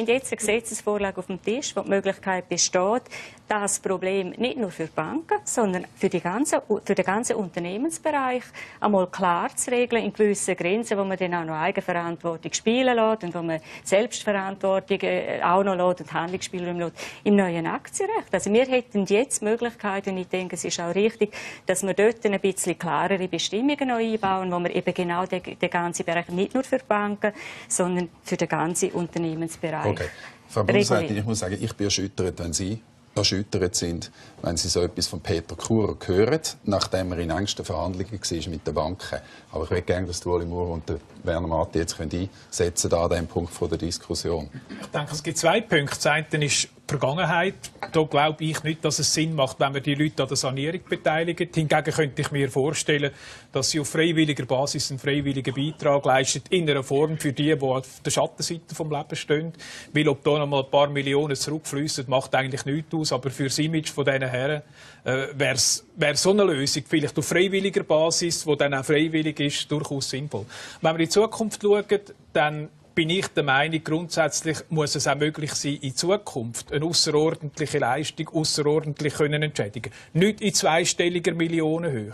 jetzt eine Gesetzesvorlage auf dem Tisch, wo die Möglichkeit besteht, das Problem nicht nur für die Banken, sondern für den ganzen Unternehmensbereich einmal klar zu regeln, in gewissen Grenzen, wo man dann auch noch Eigenverantwortung spielen lässt und wo man Selbstverantwortung auch noch lässt und Handlungsspielraum lässt im neuen Aktienrecht. Also wir hätten jetzt die Möglichkeit, und ich denke, es ist auch richtig, dass wir dort ein bisschen klarere Bestimmungen noch einbauen, wo wir eben genau den ganzen Bereich nicht nur für die Banken, sondern für den ganzen Unternehmensbereich. Okay. Frau Bundesrätin, ich muss sagen, ich bin erschüttert, wenn Sie erschüttert sind, wenn Sie so etwas von Peter Kur hören, nachdem er in engsten Verhandlungen war mit den Banken. Aber ich würde gerne, dass Ueli Maurer und Werner Marti jetzt einsetzen können, an diesem Punkt der Diskussion. Ich denke, es gibt zwei Punkte. Das eine ist die Vergangenheit. Da glaube ich nicht, dass es Sinn macht, wenn man die Leute an der Sanierung beteiligt. Hingegen könnte ich mir vorstellen, dass sie auf freiwilliger Basis einen freiwilligen Beitrag leistet, in einer Form für die auf der Schattenseite des Lebens stehen. Weil ob da noch mal ein paar Millionen zurückfließen, macht eigentlich nichts aus. Aber für das Image von diesen Herren wäre so eine Lösung, vielleicht auf freiwilliger Basis, die dann auch freiwillig ist, durchaus sinnvoll. Wenn wir in die Zukunft schauen, dann bin ich der Meinung, grundsätzlich muss es auch möglich sein, in Zukunft eine außerordentliche Leistung außerordentlich können entschädigen. Nicht in zweistelliger Millionenhöhe.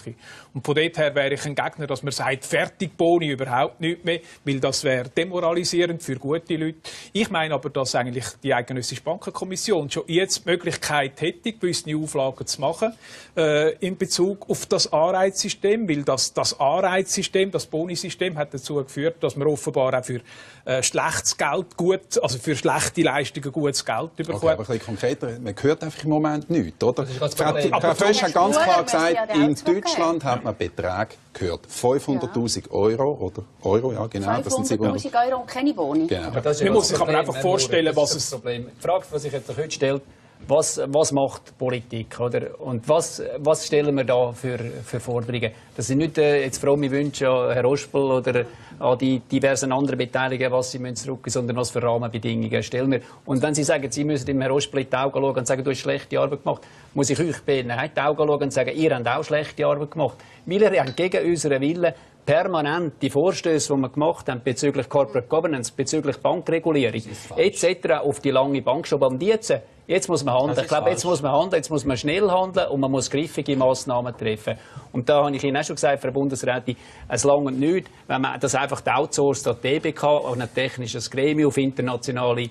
Und von dort her wäre ich ein Gegner, dass man sagt, fertig Boni überhaupt nicht mehr, weil das wäre demoralisierend für gute Leute. Ich meine aber, dass eigentlich die Eidgenössische Bankenkommission schon jetzt die Möglichkeit hätte, gewisse Auflagen zu machen in Bezug auf das Anreizsystem, weil das Anreizsystem, das Bonisystem hat dazu geführt, dass man offenbar auch für schlechtes Geld gut, also für schlechte Leistungen gutes Geld bekommt. Okay, aber ein bisschen konkreter, man hört einfach im Moment nichts, oder? Aber Frau Fösch hat ganz klar gesagt, ja in Deutschland hat man Beträge gehört. 500'000 Euro, oder Euro, ja genau. 500'000 Euro und keine Boni. Genau. Man muss sich aber einfach vorstellen, was es... Problem. Die Frage, die sich jetzt heute stellt, was macht Politik? Oder? Und was stellen wir da für Forderungen? Das sind nicht jetzt fromme Wünsche an Herrn Ospel oder an die diversen anderen Beteiligten, was sie zurückgeben müssen, sondern was für Rahmenbedingungen stellen wir. Und wenn Sie sagen, Sie müssen dem Herrn Ospel in die Augen schauen und sagen, du hast schlechte Arbeit gemacht, muss ich euch bitten, in die Augen schauen und sagen, ihr habt auch schlechte Arbeit gemacht. Weil ihr habt gegen unseren Willen permanent die Vorstöße, die wir gemacht haben bezüglich Corporate Governance, bezüglich Bankregulierung etc. auf die lange Bank geschoben. Und jetzt muss man handeln. Ich glaube, jetzt muss man handeln, jetzt muss man schnell handeln und man muss griffige Massnahmen treffen. Und da habe ich Ihnen auch schon gesagt, Frau Bundesrätin, es langt nicht, wenn man das einfach outsourced an die DBK, an ein technisches Gremium, auf internationale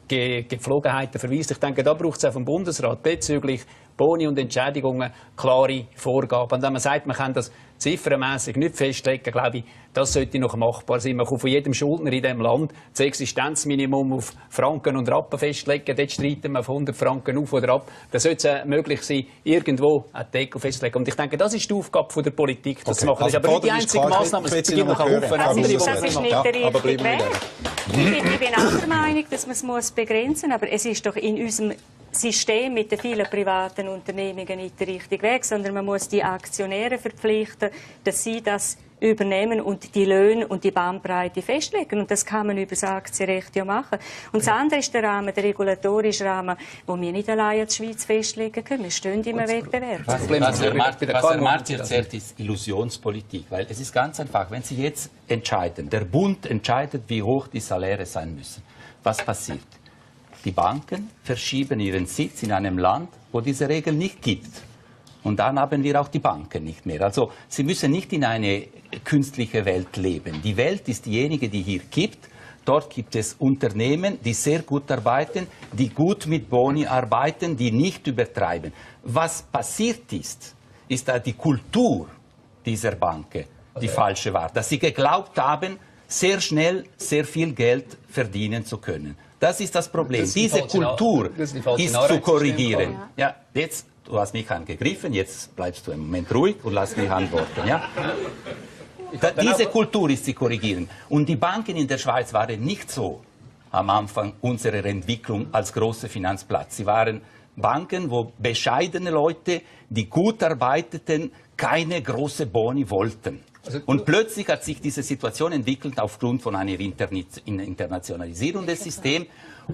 Gepflogenheiten verweist. Ich denke, da braucht es auch vom Bundesrat bezüglich Boni und Entschädigungen klare Vorgaben. Und wenn man sagt, man kann das ziffernmässig nicht festlegen, glaube ich, das sollte noch machbar sein. Man kann von jedem Schuldner in diesem Land das Existenzminimum auf Franken und Rappen festlegen. Dort streiten wir von 100 Franken auf oder ab. Da sollte es möglich sein, irgendwo einen Deckel festzulegen. Und ich denke, das ist die Aufgabe der Politik, das zu machen. Das ist aber nicht die einzige Maßnahme. Es gibt noch einen Haufen andere, die das ist nicht der richtige Weg. Ich bin auch der Meinung, dass man es begrenzen muss. Aber es ist doch in unserem System mit den vielen privaten Unternehmungen nicht der richtige Weg, sondern man muss die Aktionäre verpflichten, dass sie das übernehmen und die Löhne und die Bandbreite festlegen. Und das kann man über das Aktienrecht ja machen. Und das andere ist der Rahmen, der regulatorische Rahmen, wo wir nicht allein als Schweiz festlegen können. Wir stehen im Wettbewerb. Was Herr Marti erzählt, ist Illusionspolitik. Weil es ist ganz einfach, wenn Sie jetzt entscheiden, der Bund entscheidet, wie hoch die Saläre sein müssen. Was passiert? Die Banken verschieben ihren Sitz in einem Land, wo diese Regel nicht gibt. Und dann haben wir auch die Banken nicht mehr. Also Sie müssen nicht in eine künstliche Welt leben. Die Welt ist diejenige, die hier gibt. Dort gibt es Unternehmen, die sehr gut arbeiten, die gut mit Boni arbeiten, die nicht übertreiben. Was passiert ist da die Kultur dieser Banken, die falsche war. Dass sie geglaubt haben, sehr schnell sehr viel Geld verdienen zu können. Das ist das Problem. Diese Kultur ist zu korrigieren. Ja, jetzt, du hast mich angegriffen, jetzt bleibst du einen Moment ruhig und lass mich antworten. Ja? Diese Kultur ist zu korrigieren. Und die Banken in der Schweiz waren nicht so am Anfang unserer Entwicklung als große Finanzplatz. Sie waren Banken, wo bescheidene Leute, die gut arbeiteten, keine große Boni wollten. Und plötzlich hat sich diese Situation entwickelt aufgrund von einer Internationalisierung des Systems.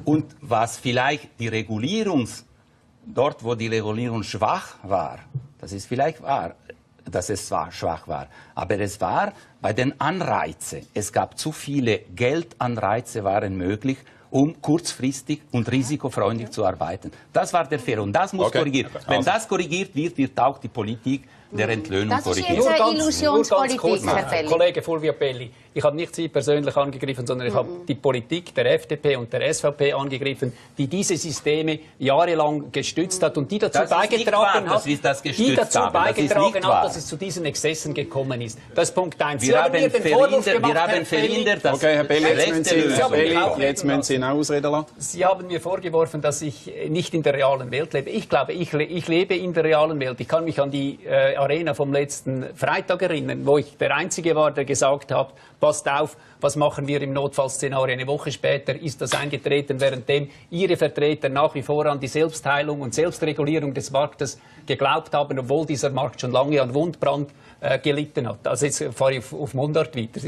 Und was vielleicht die dort wo die Regulierung schwach war, das ist vielleicht wahr, dass es zwar schwach war, aber es war bei den Anreizen. Es gab zu viele Geldanreize waren möglich, um kurzfristig und risikofreundlich zu arbeiten. Das war der Fehler und das muss korrigiert werden. Wenn das korrigiert wird, wird auch die Politik der Entlöhnung korrigiert. Das ist jetzt eine Illusionspolitik, Herr Belli. Kollege Fulvio Belli, ich habe nicht Sie persönlich angegriffen, sondern ich habe die Politik der FDP und der SVP angegriffen, die diese Systeme jahrelang gestützt hat und die dazu beigetragen hat, dass es zu diesen Exzessen gekommen ist. Das ist Punkt 1. Wir haben verhindert, dass... Okay, Herr Belli, jetzt müssen Sie ihn auch ausreden lassen. Sie haben mir vorgeworfen, dass ich nicht in der realen Welt lebe. Ich glaube, ich lebe in der realen Welt. Ich kann mich an die Arena vom letzten Freitag erinnern, wo ich der Einzige war, der gesagt hat, passt auf, was machen wir im Notfallszenario? Eine Woche später ist das eingetreten, währenddem Ihre Vertreter nach wie vor an die Selbstheilung und Selbstregulierung des Marktes geglaubt haben, obwohl dieser Markt schon lange an Wundbrand gelitten hat. Also jetzt fahre ich auf Mundart weiter.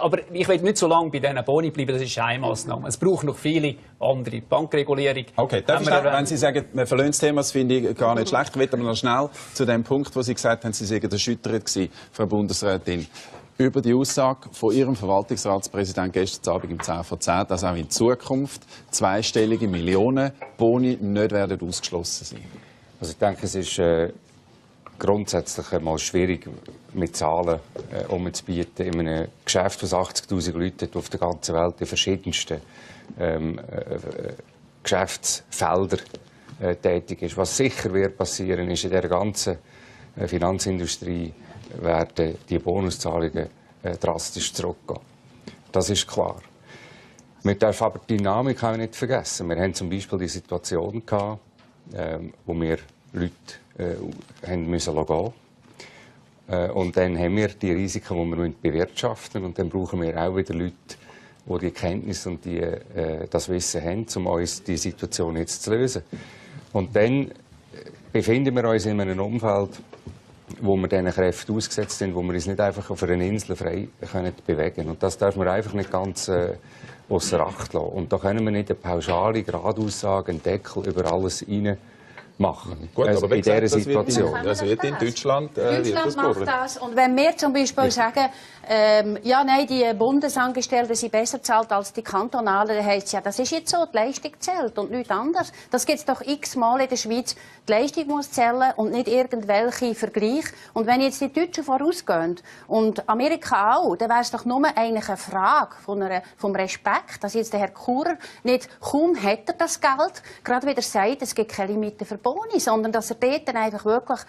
Aber ich will nicht so lange bei diesen Boni bleiben, das ist eine Maßnahme. Es braucht noch viele andere. Bankregulierung. Okay, wenn Sie sagen, wir verlassen das Thema, das finde ich gar nicht schlecht. Ich will aber noch schnell zu dem Punkt, wo Sie gesagt haben, Sie seien erschüttert gewesen, Frau Bundesrätin, über die Aussage von Ihrem Verwaltungsratspräsidenten gestern Abend im 10 vor 10, dass auch in Zukunft zweistellige Millionen Boni nicht werden ausgeschlossen sein. Also ich denke, es ist grundsätzlich einmal schwierig, mit Zahlen umzubieten. In einem Geschäft, das 80'000 Leute hat, auf der ganzen Welt in verschiedensten Geschäftsfeldern tätig ist. Was sicher wird passieren, ist in der ganzen Finanzindustrie werden die Bonuszahlungen drastisch zurückgehen. Das ist klar. Wir dürfen aber die Dynamik auch nicht vergessen. Wir haben zum Beispiel die Situation gehabt, wo wir Leute haben müssen gehen. Und dann haben wir die Risiken, die wir bewirtschaften müssen. Und dann brauchen wir auch wieder Leute, die die Kenntnis und das Wissen haben, um uns die Situation jetzt zu lösen. Und dann befinden wir uns in einem Umfeld, wo wir diesen Kräften ausgesetzt sind, wo wir uns nicht einfach auf einer Insel frei bewegen können. Und das darf man einfach nicht ganz außer Acht lassen. Und da können wir nicht eine pauschale Gradaussage, einen Deckel über alles rein machen. Gut, also aber in dieser gesagt, Situation. Das wird in Deutschland Deutschland macht das. Und wenn wir zum Beispiel sagen, ja, nein, die Bundesangestellten sind besser bezahlt als die kantonalen, dann heisst es ja, das ist jetzt so, die Leistung zählt und nichts anderes. Das gibt es doch x-mal in der Schweiz. Die Leistung muss zählen und nicht irgendwelche Vergleiche. Und wenn jetzt die Deutschen vorausgehen und Amerika auch, dann wäre es doch nur eigentlich eine Frage vom Respekt, dass jetzt der Herr Churer nicht, kaum hätte er das Geld, gerade wieder sagt, es gibt keine Limite für Boni, sondern dass er dort dann einfach wirklich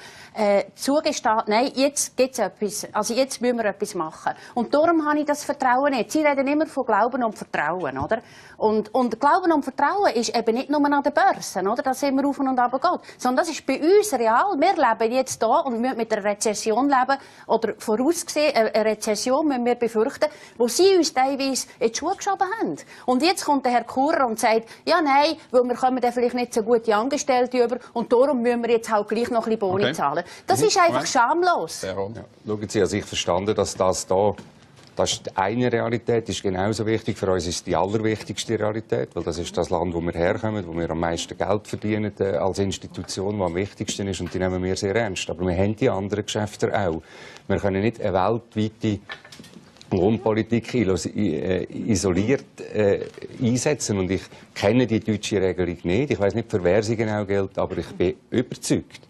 zugesteht, nein, jetzt gibt's etwas, also jetzt müssen wir etwas machen. Und darum habe ich das Vertrauen nicht. Sie reden immer von Glauben und Vertrauen, oder? Und Glauben und Vertrauen ist eben nicht nur an den Börsen, oder? Dass immer rauf und runter geht. Sondern das ist bei uns real. Wir leben jetzt hier und müssen mit einer Rezession leben, oder vorausgesehen, eine Rezession müssen wir befürchten, wo sie uns teilweise in die Schuhe geschoben haben. Und jetzt kommt der Herr Churer und sagt, ja, nein, weil wir kommen dann vielleicht nicht so gute Angestellte über und darum müssen wir jetzt halt gleich noch ein bisschen Boni zahlen. Das ist einfach schamlos. Ja. Schauen Sie, also ich verstanden, dass das ist eine Realität, ist genauso wichtig. Für uns ist die allerwichtigste Realität, weil das ist das Land, wo wir herkommen, wo wir am meisten Geld verdienen als Institution, die am wichtigsten ist, und die nehmen wir sehr ernst. Aber wir haben die anderen Geschäfte auch. Wir können nicht eine weltweite Lohnpolitik isoliert einsetzen, und ich kenne die deutsche Regelung nicht. Ich weiß nicht, für wer sie genau gilt, aber ich bin überzeugt,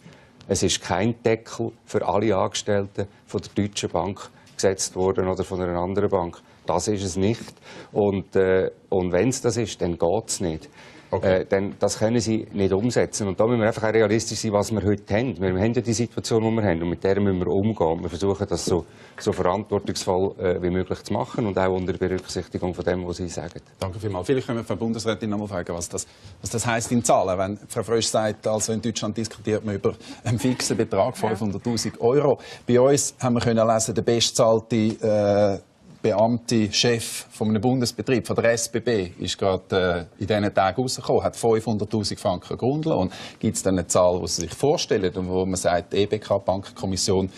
es ist kein Deckel für alle Angestellten von der Deutschen Bank gesetzt worden oder von einer anderen Bank. Das ist es nicht. Und wenn es das ist, dann geht es nicht. Okay. Denn das können sie nicht umsetzen. Und da müssen wir einfach auch realistisch sein, was wir heute haben. Wir haben ja die Situation, die wir haben, und mit der müssen wir umgehen. Wir versuchen, das so verantwortungsvoll wie möglich zu machen, und auch unter Berücksichtigung von dem, was Sie sagen. Danke vielmals. Vielleicht können wir von der Bundesrätin noch mal fragen, was das heisst in Zahlen. Wenn Frau Frösch sagt, also in Deutschland diskutiert man über einen fixen Betrag, 500'000 €. Bei uns haben wir können lesen, der bestzahlte Beamte, Chef von einem Bundesbetrieb, von der SBB, ist gerade in diesen Tagen rausgekommen, hat 500'000 Franken Grundlohn. Gibt es dann eine Zahl, die Sie sich vorstellen und wo man sagt, die EBK-Bankenkommission,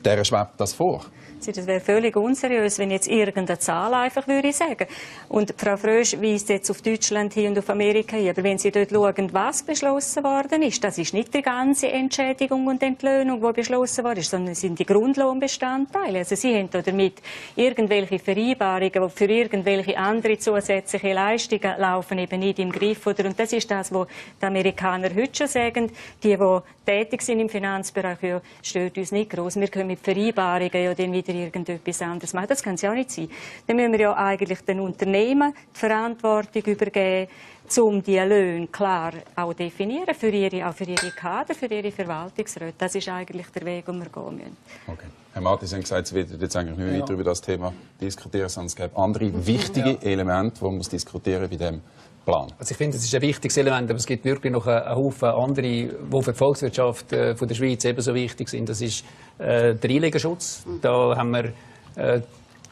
der schwebt das vor? Das wäre völlig unseriös, wenn ich jetzt irgendeine Zahl einfach würde sagen. Und Frau Frösch weist jetzt auf Deutschland hin und auf Amerika hin. Aber wenn Sie dort schauen, was beschlossen worden ist, das ist nicht die ganze Entschädigung und Entlöhnung, die beschlossen worden ist, sondern es sind die Grundlohnbestandteile. Also Sie haben damit irgendwelche Vereinbarungen, die für irgendwelche andere zusätzliche Leistungen laufen, eben nicht im Griff. Und das ist das, was die Amerikaner heute schon sagen. Die tätig sind im Finanzbereich, ja, stört uns nicht groß. Wir können mit Vereinbarungen ja dann wieder irgendetwas anderes machen. Das kann es ja auch nicht sein. Dann müssen wir ja eigentlich den Unternehmen die Verantwortung übergeben, um die Löhne klar auch definieren, auch für ihre Kader, für ihre Verwaltungsräte. Das ist eigentlich der Weg, den wir gehen müssen. Okay. Herr Martin, Sie haben gesagt, Sie werden jetzt eigentlich nicht weiter über das Thema diskutieren, sondern es gibt andere wichtige Elemente, die man diskutieren bei diesem Plan. Also ich finde, es ist ein wichtiges Element, aber es gibt wirklich noch einen Haufen andere, die für die Volkswirtschaft von der Schweiz ebenso wichtig sind. Das ist der Einlegerschutz. Da haben wir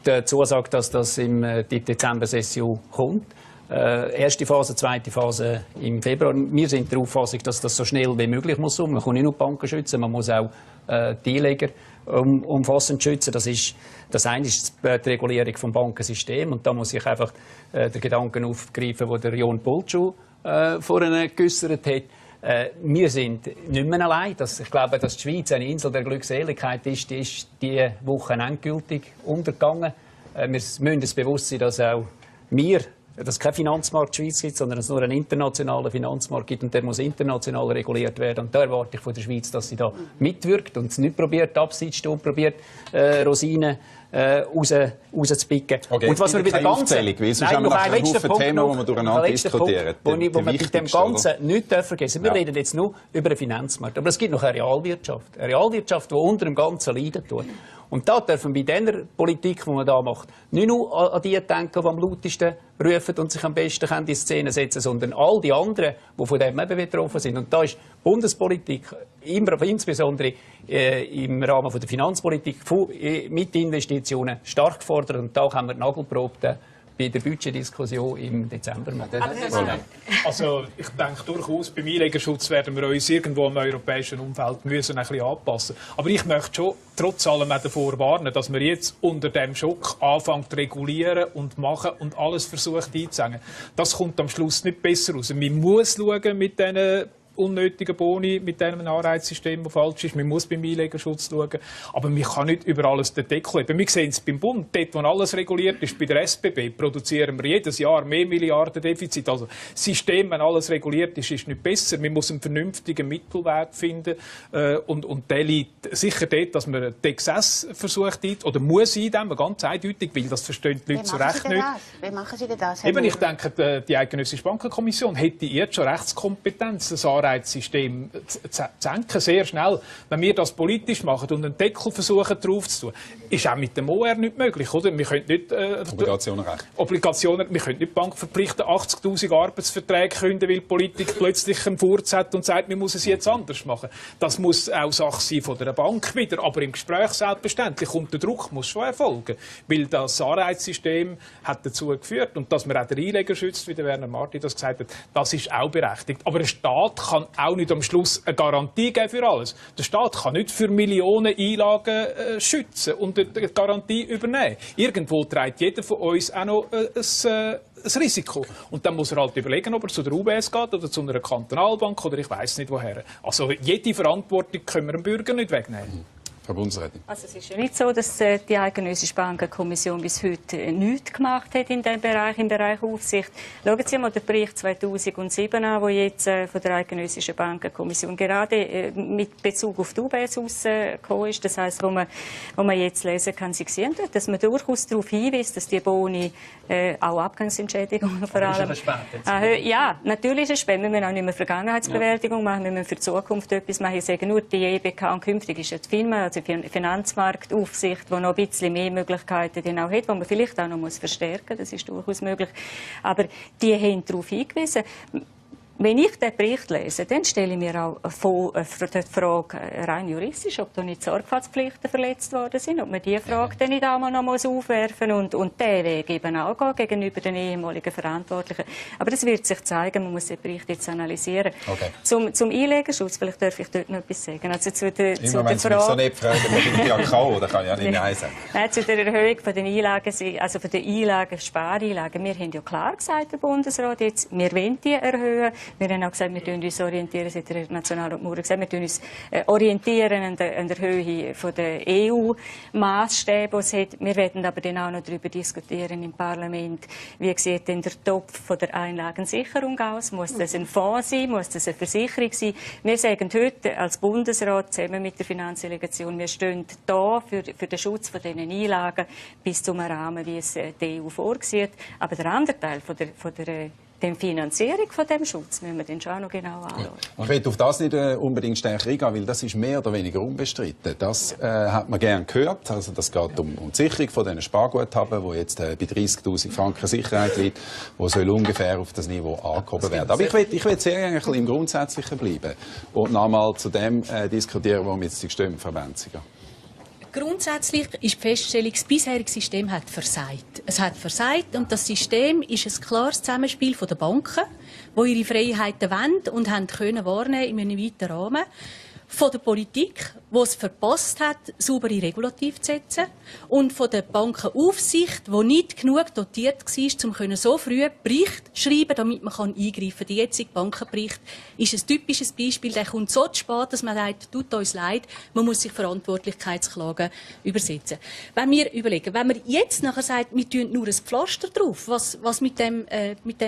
die Zusage, dass das in die Dezember-Session kommt. Erste Phase, zweite Phase im Februar. Wir sind der Auffassung, dass das so schnell wie möglich muss. Man kann nicht nur die Banken schützen, man muss auch die Einleger umfassend schützen. Das eine ist die Regulierung des Bankensystems. Und da muss ich einfach den Gedanken aufgreifen, den der Jon Pultschuh vorhin geäussert hat. Wir sind nicht mehr allein. Ich glaube, dass die Schweiz eine Insel der Glückseligkeit ist, die ist diese Woche endgültig untergegangen. Wir müssen uns bewusst sein, dass auch dass es keinen Finanzmarkt Schweiz gibt, sondern es nur einen internationalen Finanzmarkt gibt, und der muss international reguliert werden. Und da erwarte ich von der Schweiz, dass sie da mitwirkt und es nicht probiert, abseits probiert, Rosinen rauszupicken. Okay. Und was wir bei der ganzen... Weil sonst haben wir noch einen Haufen Themen, die wir durcheinander diskutieren. Wo wir bei dem Ganzen nicht vergessen dürfen. Wir reden jetzt nur über den Finanzmarkt. Aber es gibt noch eine Realwirtschaft. Eine Realwirtschaft, die unter dem Ganzen leiden tut. Und da dürfen wir bei dieser Politik, die man da macht, nicht nur an die denken, die am lautesten rufen und sich am besten in Szene setzen, sondern all die anderen, die von dem eben betroffen sind. Und da ist Bundespolitik, insbesondere im Rahmen der Finanzpolitik, mit Investitionen stark gefordert. Und da haben wir die Nagelprobe bei der Budgetdiskussion im Dezember machen. Also ich denke durchaus, beim Einlegerschutz werden wir uns irgendwo im europäischen Umfeld müssen ein bisschen anpassen. Aber ich möchte schon trotz allem auch davor warnen, dass man jetzt unter dem Schock anfängt zu regulieren und machen und alles versucht einzuhängen. Das kommt am Schluss nicht besser raus. Man muss schauen mit diesen unnötigen Boni, mit diesem Anreizsystem, das falsch ist. Man muss beim Einlegerschutz schauen. Aber man kann nicht über alles den Deckel heben. Wir sehen es beim Bund, dort, wo alles reguliert ist, bei der SBB, produzieren wir jedes Jahr mehr Milliarden Defizit. Also das System, wenn alles reguliert ist, ist nicht besser. Man muss einen vernünftigen Mittelweg finden. Und der liegt sicher dort, dass man den Exzess versucht, oder muss eindämmen, ganz eindeutig, weil das verstehen die Leute zu Recht nicht. Wie machen Sie denn das? Eben, ich denke, die Eidgenössische Bankenkommission hätte jetzt schon Rechtskompetenz, das Anreizsystem zu senken, sehr schnell. Wenn wir das politisch machen und einen Deckel versuchen drauf zu tun, ist auch mit dem OR nicht möglich, oder? Wir können nicht Obligationen, wir können nicht die Bank verpflichten, 80'000 Arbeitsverträge künden, weil die Politik plötzlich einen Furz hat und sagt, wir müssen es jetzt anders machen. Das muss auch Sache sein von der Bank wieder, aber im Gespräch selbstverständlich. Und der Druck muss schon erfolgen, weil das Anreizsystem hat dazu geführt und dass man auch den Einleger schützt, wie der Werner Marti das gesagt hat, das ist auch berechtigt. Aber ein Staat kann auch nicht am Schluss eine Garantie geben für alles. Der Staat kann nicht für Millionen Einlagen schützen und eine Garantie übernehmen. Irgendwo trägt jeder von uns auch noch ein Risiko. Und dann muss er halt überlegen, ob er zu der UBS geht oder zu einer Kantonalbank oder ich weiss nicht woher. Also jede Verantwortung können wir dem Bürger nicht wegnehmen. Frau Bundesrätin. Also es ist ja nicht so, dass die Eidgenössische Bankenkommission bis heute nichts gemacht hat in dem Bereich, im Bereich Aufsicht. Schauen Sie mal den Bericht 2007 an, der jetzt von der Eidgenössischen Bankenkommission gerade mit Bezug auf die UBS rausgekommen ist. Das heisst, wo man jetzt lesen kann, Sie sehen dort, dass man durchaus darauf hinweist, dass die Boni auch Abgangsentschädigungen vor allem... Ja, natürlich ist es spät. Wir müssen auch nicht mehr Vergangenheitsbewältigung machen, wir müssen für die Zukunft etwas machen. Ich sage nur, die EBK und künftig ist ja die FINMA, also die Finanzmarktaufsicht, die noch ein bisschen mehr Möglichkeiten die auch hat, die man vielleicht auch noch verstärken muss. Das ist durchaus möglich. Aber die haben darauf hingewiesen. Wenn ich den Bericht lese, dann stelle ich mir auch die Frage rein juristisch, ob da nicht Sorgfaltspflichten verletzt worden sind, ob man diese Frage dann nicht einmal noch aufwerfen muss und diesen Weg eben auch gehen gegenüber den ehemaligen Verantwortlichen. Aber das wird sich zeigen, man muss den Bericht jetzt analysieren. Okay. Zum Einlegerschutz, vielleicht darf ich dort noch etwas sagen. Also zu der Frage... Wenn Sie mich so nicht fragen, dann bin ich ja K.O., dann kann ich ja nicht Nein sagen. Nein, zu der Erhöhung von den Einlagen, also von den Einlagen, Spareinlagen. Wir haben ja klar gesagt, der Bundesrat, jetzt, wir wollen die erhöhen. Wir haben auch gesagt, wir uns orientieren, seit der National- und gesagt, wir uns orientieren an der Höhe der EU-Maßstäbe, die es hat. Wir werden aber dann auch noch darüber diskutieren im Parlament, wie sieht denn der Topf von der Einlagensicherung aus? Muss das ein Fonds sein? Muss das eine Versicherung sein? Wir sagen heute als Bundesrat zusammen mit der Finanzdelegation, wir stehen da für den Schutz von diesen Einlagen bis zum Rahmen, wie es die EU vorsieht. Aber der andere Teil von der Finanzierung von dem Schutz müssen wir dann schon noch genau anschauen. Ich will auf das nicht unbedingt stärker eingehen, weil das ist mehr oder weniger unbestritten. Das hat man gerne gehört. Also das geht um die Sicherung von diesen Sparguthaben, wo jetzt bei 30'000 Franken Sicherheit liegt, wo soll ungefähr auf das Niveau angehoben werden. Aber ich will sehr gerne ein bisschen im Grundsätzlichen bleiben und nochmal zu dem diskutieren, wo wir jetzt stehen, Frau Benziger. Grundsätzlich ist die Feststellung, das bisherige System hat versagt. Es hat versagt und das System ist ein klares Zusammenspiel der Banken, die ihre Freiheiten wollen und haben können wahrnehmen in einem weiten Rahmen. Von der Politik, die es verpasst hat, saubere Regulativ zu setzen. Und von der Bankenaufsicht, die nicht genug dotiert war, um so früh Bericht zu schreiben, damit man eingreifen kann. Der jetzige Bankenbericht ist ein typisches Beispiel. Der kommt so zu spät, dass man sagt, tut uns leid, man muss sich Verantwortlichkeitsklagen übersetzen. Wenn wir überlegen, wenn man jetzt nachher sagt, wir tun nur ein Pflaster drauf, was mit dem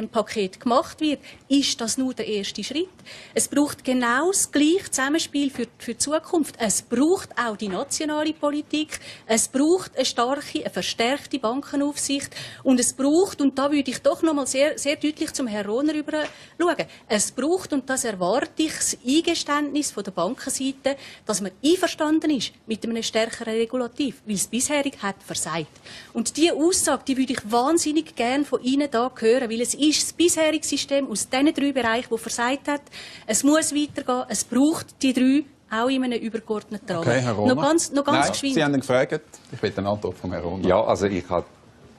Paket gemacht wird, ist das nur der erste Schritt. Es braucht genau das gleiche Zusammenspiel für die Zukunft. Es braucht auch die nationale Politik. Es braucht eine starke, eine verstärkte Bankenaufsicht. Und es braucht, und da würde ich doch noch mal sehr, sehr deutlich zum Herrn Rohner rüber schauen, es braucht, und das erwarte ich, das Eingeständnis von der Bankenseite, dass man einverstanden ist mit einem stärkeren Regulativ, weil das bisherige hat versagt. Und diese Aussage, die würde ich wahnsinnig gerne von Ihnen da hören, weil es ist das bisherige System aus diesen 3 Bereichen, das versagt hat. Es muss weitergehen, es braucht die 3 auch in einem übergeordneten Rahmen. Okay, Herr Rohner. Noch ganz Nein, geschwind. Sie haben ihn gefragt. Ich will eine Antwort von Herrn Rohner. Ja, also ich habe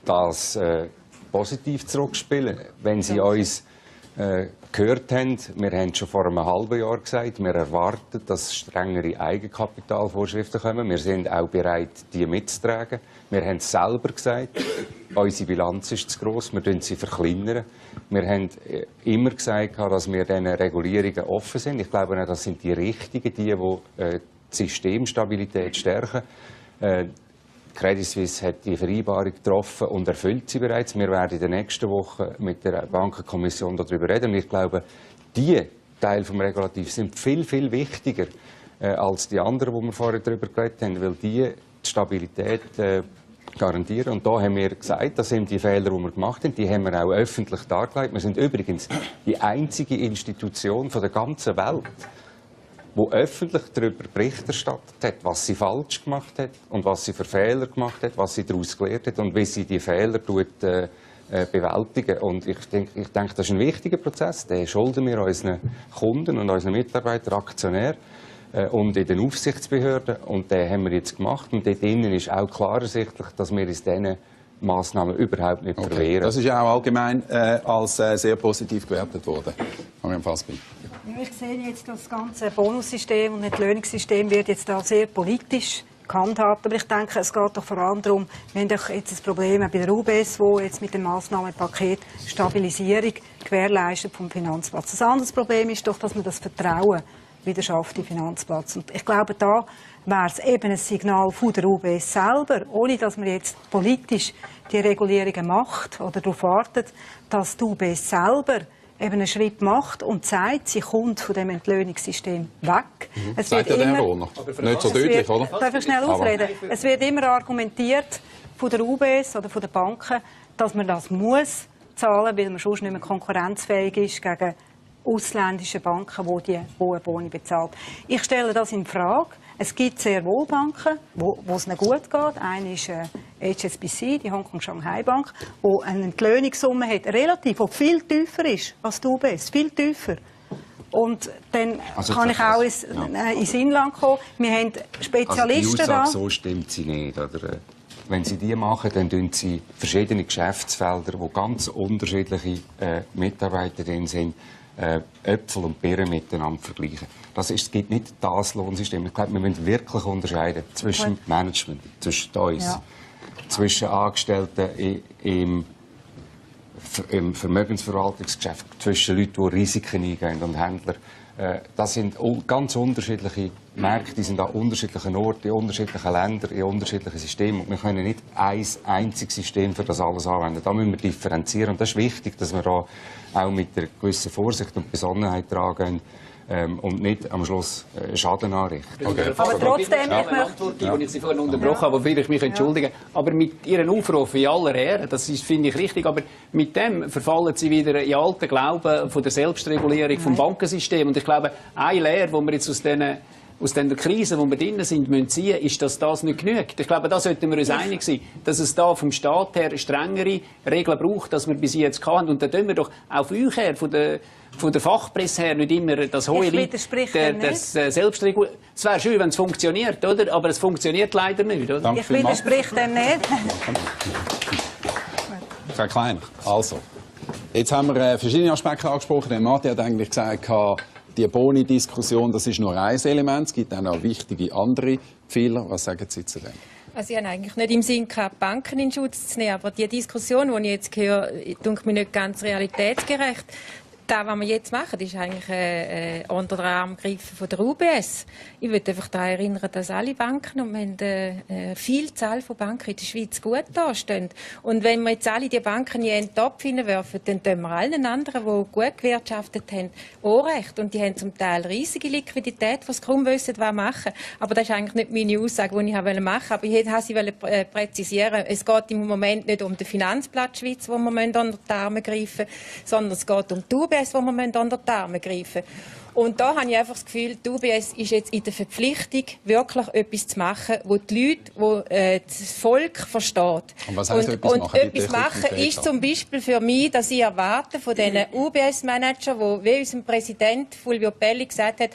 das positiv zurückspielen. Wenn Sie uns gehört haben, wir haben schon vor einem halben Jahr gesagt, wir erwarten, dass strengere Eigenkapitalvorschriften kommen. Wir sind auch bereit, die mitzutragen. Wir haben es selber gesagt, unsere Bilanz ist zu gross, wir sie verkleinern. Wir haben immer gesagt, dass wir diesen Regulierungen offen sind. Ich glaube, das sind die richtigen, die Systemstabilität stärken. Credit Suisse hat die Vereinbarung getroffen und erfüllt sie bereits. Wir werden in der nächsten Woche mit der Bankenkommission darüber reden. Und ich glaube, die Teile des Regulativs sind viel, viel wichtiger als die anderen, die wir vorher darüber geredet haben, weil die Stabilität garantieren. Und da haben wir gesagt, das sind die Fehler, die wir gemacht haben, die haben wir auch öffentlich dargelegt. Wir sind übrigens die einzige Institution von der ganzen Welt, die öffentlich darüber Bericht erstattet hat, was sie falsch gemacht hat und was sie für Fehler gemacht hat, was sie daraus gelernt hat und wie sie die Fehler bewältigen. Und ich denke, das ist ein wichtiger Prozess. Den schulden wir unseren Kunden und unseren Mitarbeitern, Aktionären und in den Aufsichtsbehörden. Und den haben wir jetzt gemacht. Und dort innen ist auch klar ersichtlich, dass wir uns diesen Massnahmen überhaupt nicht verwehren. Das ist ja auch allgemein als sehr positiv gewertet worden. Marianne Fassbinder. Ja, ich sehe jetzt, das ganze Bonussystem und Entlöhnungssystem wird jetzt da sehr politisch gehandhabt. Aber ich denke, es geht doch vor allem darum, wir haben doch jetzt ein Problem bei der UBS, wo jetzt mit dem Massnahmenpaket Stabilisierung gewährleistet vom Finanzplatz. Ein anderes Problem ist doch, dass man das Vertrauen wieder schafft im Finanzplatz. Und ich glaube, da wäre es eben ein Signal von der UBS selber, ohne dass man jetzt politisch die Regulierungen macht oder darauf wartet, dass die UBS selber eben einen Schritt macht und sagt, sie kommt von dem Entlöhnungssystem weg. Es wird ja immer, nicht so deutlich, oder? Darf ich schnell ausreden? Es wird immer argumentiert von der UBS oder von den Banken, dass man das muss zahlen, weil man sonst nicht mehr konkurrenzfähig ist gegen ausländische Banken, die hohen Boni bezahlen. Ich stelle das in Frage. Es gibt sehr wohl Banken, wo es nicht gut geht. Eine ist HSBC, die Hongkong-Shanghai-Bank, die eine Entlöhnungssumme hat, relativ, die viel tiefer ist als die UBS, viel tiefer. Und dann kann ich auch ins Inland kommen. Wir haben Spezialisten also die Aussage, so stimmt sie nicht. Oder? Wenn Sie die machen, dann tun Sie verschiedene Geschäftsfelder, wo ganz unterschiedliche Mitarbeiter drin sind, Äpfel und Birnen miteinander vergleichen. Es gibt nicht das Lohnsystem. Ich glaube, wir müssen wirklich unterscheiden zwischen Management, zwischen uns, zwischen Angestellten im Vermögensverwaltungsgeschäft, zwischen Leuten, die Risiken eingehen und Händlern. Das sind ganz unterschiedliche Märkte, die sind an unterschiedlichen Orten, in unterschiedlichen Ländern, in unterschiedlichen Systemen. Und wir können nicht ein einziges System für das alles anwenden. Da müssen wir differenzieren. Und das ist wichtig, dass wir da auch mit einer gewissen Vorsicht und Besonnenheit tragen und nicht am Schluss Schaden anrichten. Okay. Aber trotzdem, ich Sie vorhin unterbrochen habe, wofür ich mich entschuldige. Aber mit Ihren Aufrufen in aller Ehre, das finde ich richtig, aber mit dem verfallen Sie wieder in alten Glauben von der Selbstregulierung vom Bankensystem. Und ich glaube, eine Lehre, die wir jetzt aus der Krise, wo wir drin sind, müssen ziehen, ist, dass das nicht genügt. Ich glaube, da sollten wir uns einig sein, dass es da vom Staat her strengere Regeln braucht, als wir bis jetzt hatten. Und da tun wir doch auch von euch her, von der Fachpresse her, nicht immer das hohe Lied des Selbstregulierung. Es wäre schön, wenn es funktioniert, oder? Aber es funktioniert leider nicht, oder? Ich widerspreche dem nicht. Frau Kleiner, also, jetzt haben wir verschiedene Aspekte angesprochen. Der Martin hat eigentlich gesagt, die Boni-Diskussion, das ist nur ein Element. Es gibt auch noch wichtige andere Fehler. Was sagen Sie zu dem? Also ich habe eigentlich nicht im Sinn gehabt, Banken in Schutz zu nehmen, aber die Diskussion, die ich jetzt höre, denke mir nicht ganz realitätsgerecht. das, was wir jetzt machen, ist eigentlich unter den Arm greifen von der UBS. Ich würde einfach daran erinnern, dass alle Banken, und wir haben eine Vielzahl von Banken in der Schweiz gut dastehen. Und wenn wir jetzt alle die Banken in einen Topf hineinwerfen, dann tun wir allen anderen, die gut gewirtschaftet haben, auch recht. Und die haben zum Teil riesige Liquidität, die sie kaum wissen, was machen. Aber das ist eigentlich nicht meine Aussage, die ich machen wollte. Aber ich wollte sie präzisieren. Es geht im Moment nicht um den Finanzplatz Schweiz, wo wir unter die Arme greifen müssen, sondern es geht um die UBS, wo wir unter die Arme greifen müssen. Und da habe ich einfach das Gefühl, die UBS ist jetzt in der Verpflichtung, wirklich etwas zu machen, wo die Leute, das Volk versteht. Und was heisst etwas machen? Etwas machen ist zum Beispiel für mich, dass ich erwarte von diesen UBS-Managern, die, wie unser Präsident Fulvio Pelli gesagt hat,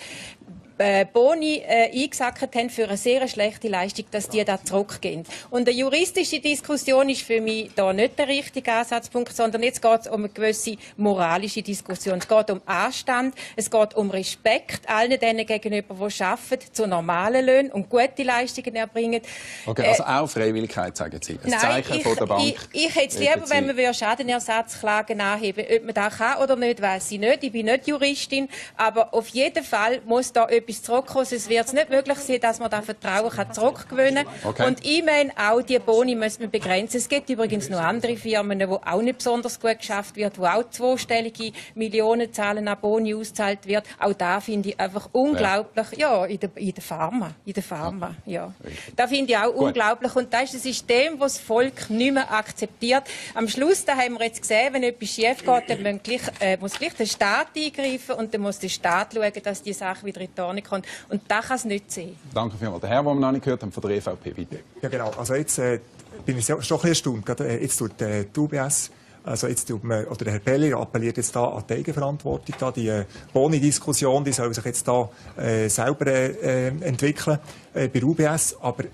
Boni eingesackt haben für eine sehr schlechte Leistung, dass die da zurückgehen. Und eine juristische Diskussion ist für mich da nicht der richtige Ansatzpunkt, sondern jetzt geht es um eine gewisse moralische Diskussion. Es geht um Anstand, es geht um Respekt allen denen gegenüber, die arbeiten, zu normalen Löhnen und gute Leistungen erbringen. Okay, also auch Freiwilligkeit, sagen Sie. Ein Zeichen von der Bank. Ich hätte es lieber, wenn wir Schadenersatzklagen anheben. Ob man das kann oder nicht, weiss ich nicht. Ich bin nicht Juristin, aber auf jeden Fall muss da etwas zurückkommen. Es wird nicht möglich sein, dass man das Vertrauen zurückgewinnen kann. Okay. Und ich meine, auch die Boni müssen wir begrenzen. Es gibt übrigens noch andere Firmen, wo auch nicht besonders gut geschafft wird, wo auch zweistellige Millionenzahlen an Boni ausgezahlt wird. Auch da finde ich einfach unglaublich. Ja, in der Pharma. Ja. Da finde ich auch unglaublich. Und das ist ein System, das das Volk nicht mehr akzeptiert. Am Schluss, da haben wir jetzt gesehen, wenn etwas schief geht, dann muss gleich der Staat eingreifen und dann muss der Staat schauen, dass die Sache wieder in die Ordnung kommt. Und das kann es nicht sein. Danke vielmals. Der Herr, den wir noch nicht gehört haben, von der EVP, bitte. Ja, genau. Also jetzt bin ich schon ein bisschen erstaunt. Jetzt tut die UBS, also jetzt tut man, oder der Herr Pelli appelliert jetzt da an die Eigenverantwortung. Da die Boni-Diskussion, die soll sich jetzt da selber entwickeln bei der UBS. Aber ich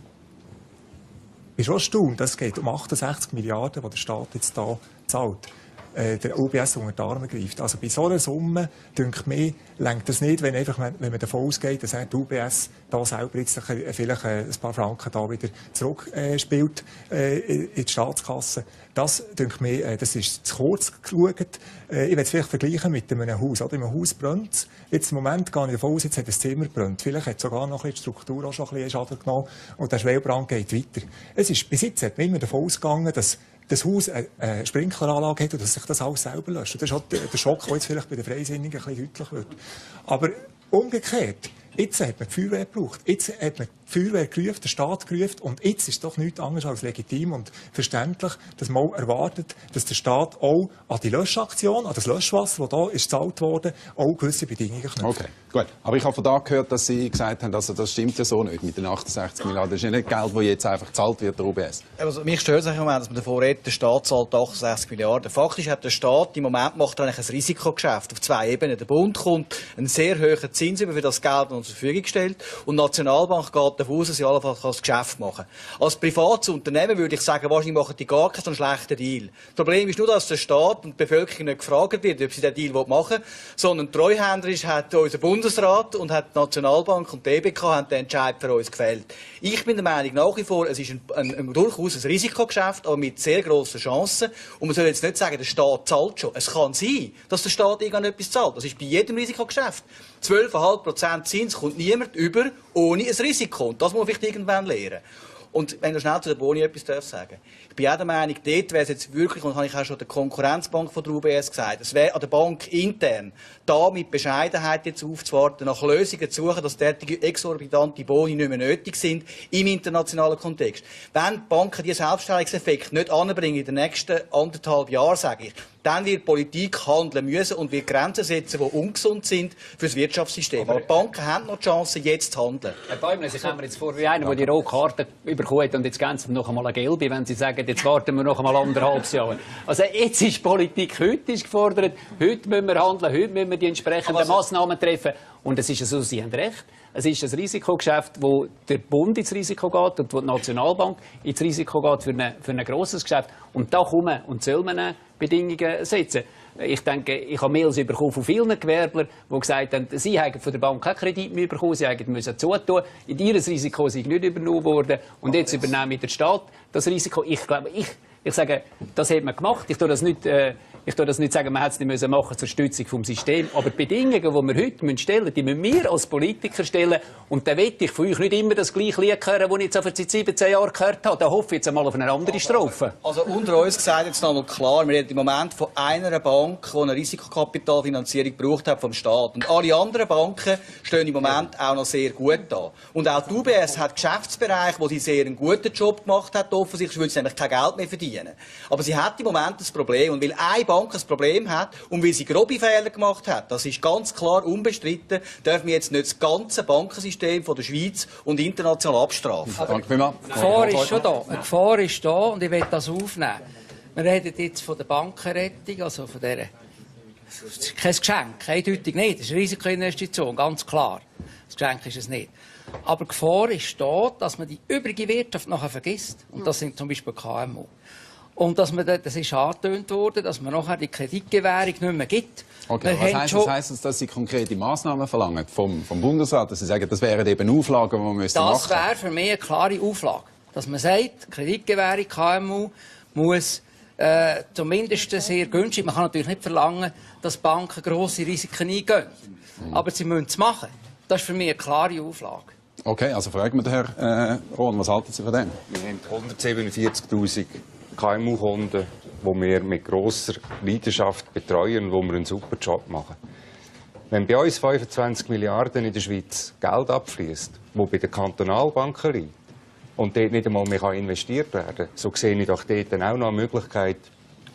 bin schon erstaunt, es geht um 68 Milliarden, die der Staat jetzt da zahlt. Der UBS unter die Arme greift. Also bei so einer Summe, denke ich, reicht das nicht, wenn man davon ausgeht, dass die UBS da selber jetzt vielleicht ein paar Franken da wieder zurückspielt in die Staatskasse. Das, denke ich, das ist zu kurz geschaut. Ich will es vielleicht vergleichen mit einem Haus. Oder? In einem Haus brennt es. Jetzt im Moment gehe ich davon aus, jetzt hat das Zimmer brennt. Vielleicht hat sogar noch die Struktur auch schon ein bisschen Schaden genommen und der Schwelbrand geht weiter. Bis jetzt hat man immer davon ausgegangen, dass das Haus eine Sprinkleranlage hat und dass sich das alles selber löscht. Das ist auch der Schock, der jetzt vielleicht bei den Freisinnigen ein bisschen deutlich wird. Aber umgekehrt, jetzt hat man die Feuerwehr gebraucht. Jetzt hat man die Feuerwehr gerufen, der Staat gerufen. Und jetzt ist es doch nichts anderes als legitim und verständlich, dass man erwartet, dass der Staat auch an die Löschaktion, an das Löschwasser, das da ist gezahlt wurde, auch gewisse Bedingungen knüpft. Okay, gut. Aber ich habe von da gehört, dass Sie gesagt haben, also das stimmt ja so nicht mit den 68 Milliarden. Das ist ja nicht Geld, das jetzt einfach gezahlt wird, der UBS. Also mich stört es im Moment, dass man davor redet, der Staat zahlt 68 Milliarden. Faktisch hat der Staat im Moment macht er eigentlich ein Risikogeschäft auf zwei Ebenen. Der Bund kommt einen sehr hohen Zins über für das Geld, das zur Verfügung gestellt, und die Nationalbank geht davon aus, dass sie allenfalls das Geschäft machen kann. Als privates Unternehmen würde ich sagen, wahrscheinlich machen die gar keinen schlechten Deal. Das Problem ist nur, dass der Staat und die Bevölkerung nicht gefragt wird, ob sie diesen Deal machen wollen, sondern treuhänderisch hat unser Bundesrat und hat die Nationalbank und die EBK haben den Entscheid für uns gefällt. Ich bin der Meinung nach wie vor, es ist durchaus ein Risikogeschäft, aber mit sehr grossen Chancen. Und man soll jetzt nicht sagen, der Staat zahlt schon. Es kann sein, dass der Staat irgendetwas zahlt. Das ist bei jedem Risikogeschäft. 12,5% Zins kommt niemand über ohne ein Risiko. Und das muss man vielleicht irgendwann lernen. Und wenn du schnell zu der Boni etwas sagen darf. Ich bin auch der Meinung, dort wäre es jetzt wirklich, und das habe ich auch schon der Konkurrenzbank von der UBS gesagt, es wäre an der Bank intern, da mit Bescheidenheit jetzt aufzuwarten, nach Lösungen zu suchen, dass derartige exorbitante Boni nicht mehr nötig sind im internationalen Kontext. Wenn die Banken diesen Selbstständigungseffekt nicht anbringen in den nächsten 1,5 Jahren, sage ich, dann wird die Politik handeln müssen und wird Grenzen setzen, die ungesund sind für das Wirtschaftssystem. Aber die Banken haben noch die Chance, jetzt zu handeln. Herr Bäumler, Sie kommen jetzt vor wie einer, der die rote Karte bekommen hat und jetzt geben Sie noch einmal eine gelbe, wenn Sie sagen, jetzt warten wir noch einmal 1,5 Jahre. Also jetzt ist die Politik heute gefordert, heute müssen wir handeln, heute müssen wir die entsprechenden Massnahmen treffen. Und es ist so, Sie haben recht. Es ist ein Risikogeschäft, wo der Bund ins Risiko geht und wo die Nationalbank ins Risiko geht für ein grosses Geschäft. Und da kann man und soll man Bedingungen setzen. Ich denke, ich habe Mails bekommen von vielen Gewerblern, die gesagt haben, sie haben von der Bank keinen Kredit mehr bekommen, sie müssen zutun. In ihr Risiko sind nicht übernommen worden. Und jetzt übernimmt der Staat das Risiko. Ich glaube, ich sage, das hat man gemacht. Ich tue das nicht Ich tue das nicht sagen, man hätte es nicht machen zur Stützung vom System. Aber die Bedingungen, die wir heute stellen müssen, die müssen wir als Politiker stellen. Und da will ich von euch nicht immer das gleiche Lied hören, das ich jetzt seit 17 Jahren gehört habe. Da hoffe ich jetzt einmal auf eine andere Strophe. Also unter uns gesagt jetzt noch mal klar, wir reden im Moment von einer Bank, die eine Risikokapitalfinanzierung gebraucht hat vom Staat. Und alle anderen Banken stehen im Moment auch noch sehr gut da. Und auch die UBS hat Geschäftsbereiche, wo sie sehr einen guten Job gemacht hat. Offensichtlich will sie nämlich kein Geld mehr verdienen. Aber sie hat im Moment das Problem. Und weil eine Bank ein Problem hat und weil sie grobe Fehler gemacht hat, das ist ganz klar unbestritten, dürfen wir jetzt nicht das ganze Bankensystem von der Schweiz und international abstrafen. Die Gefahr ist schon da. Eine Gefahr ist da und ich will das aufnehmen. Wir reden jetzt von der Bankenrettung, also von dieser. Das ist kein Geschenk, eindeutig nicht. Das ist eine Risikoinvestition, ganz klar. Das Geschenk ist es nicht. Aber die Gefahr ist da, dass man die übrige Wirtschaft nachher vergisst. Und das sind zum Beispiel KMU. Und dass man, das ist angetönt worden, dass man nachher die Kreditgewährung nicht mehr gibt. Okay, was heisst das, dass Sie konkrete Massnahmen verlangen vom Bundesrat? Dass Sie sagen, das wären eben Auflagen, die man machen müsste? Das wäre für mich eine klare Auflage. Dass man sagt, Kreditgewährung KMU muss zumindest sehr günstig. Man kann natürlich nicht verlangen, dass Banken grosse Risiken eingehen. Aber sie müssen es machen. Das ist für mich eine klare Auflage. Okay, also fragen wir den Herrn Rohn, was halten Sie von dem? Wir haben 147'000 KMU-Kunden, die wir mit grosser Leidenschaft betreuen und wo wir einen super Job machen. Wenn bei uns 25 Milliarden in der Schweiz Geld abfließt, wo bei den Kantonalbanken liegt, und dort nicht einmal mehr investiert werden kann, so sehe ich doch dort auch noch eine Möglichkeit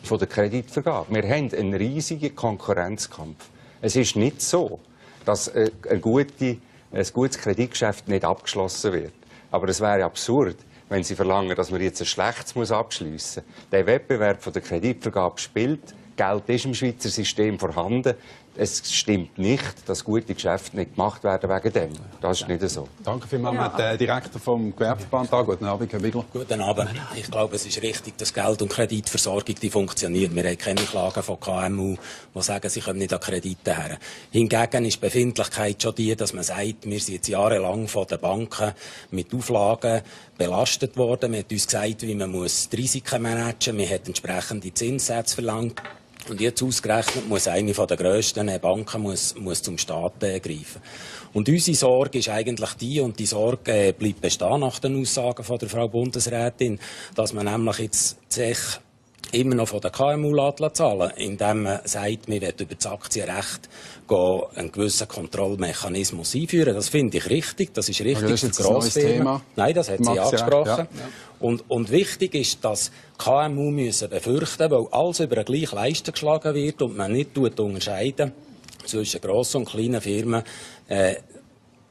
von der Kreditvergabe. Wir haben einen riesigen Konkurrenzkampf. Es ist nicht so, dass ein gutes Kreditgeschäft nicht abgeschlossen wird. Aber es wäre absurd, wenn Sie verlangen, dass man jetzt ein schlechtes abschliessen muss. Der Wettbewerb von der Kreditvergabe spielt. Geld ist im Schweizer System vorhanden. Es stimmt nicht, dass gute Geschäfte nicht gemacht werden wegen dem. Das ist nicht so. Danke vielmals, ja. Der Direktor vom Gewerbeverband. Guten Abend, Herr Bigler. Guten Abend. Ich glaube, es ist richtig, dass Geld- und Kreditversorgung die funktioniert. Wir haben keine Klagen von KMU, die sagen, sie kommen nicht an Kredite her. Hingegen ist die Befindlichkeit schon die, dass man sagt, wir sind jetzt jahrelang von den Banken mit Auflagen belastet worden. Man hat uns gesagt, wie man die Risiken managen muss. Man hat entsprechende Zinssätze verlangt. Und jetzt ausgerechnet muss eine der grössten Banken muss zum Staat greifen. Und unsere Sorge ist eigentlich die, und die Sorge bleibt bestehen nach den Aussagen von der Frau Bundesrätin, dass man nämlich jetzt sich immer noch von den KMU zahlen, indem man sagt, wir wollen über das Aktienrecht einen gewissen Kontrollmechanismus einführen. Das finde ich richtig. Das ist richtig das ist für Grossfirmen. Nein, das hat sie angesprochen. Ja. Und wichtig ist, dass KMU müssen befürchten, weil alles über den gleichen Leisten geschlagen wird und man nicht unterscheiden zwischen grossen und kleinen Firmen,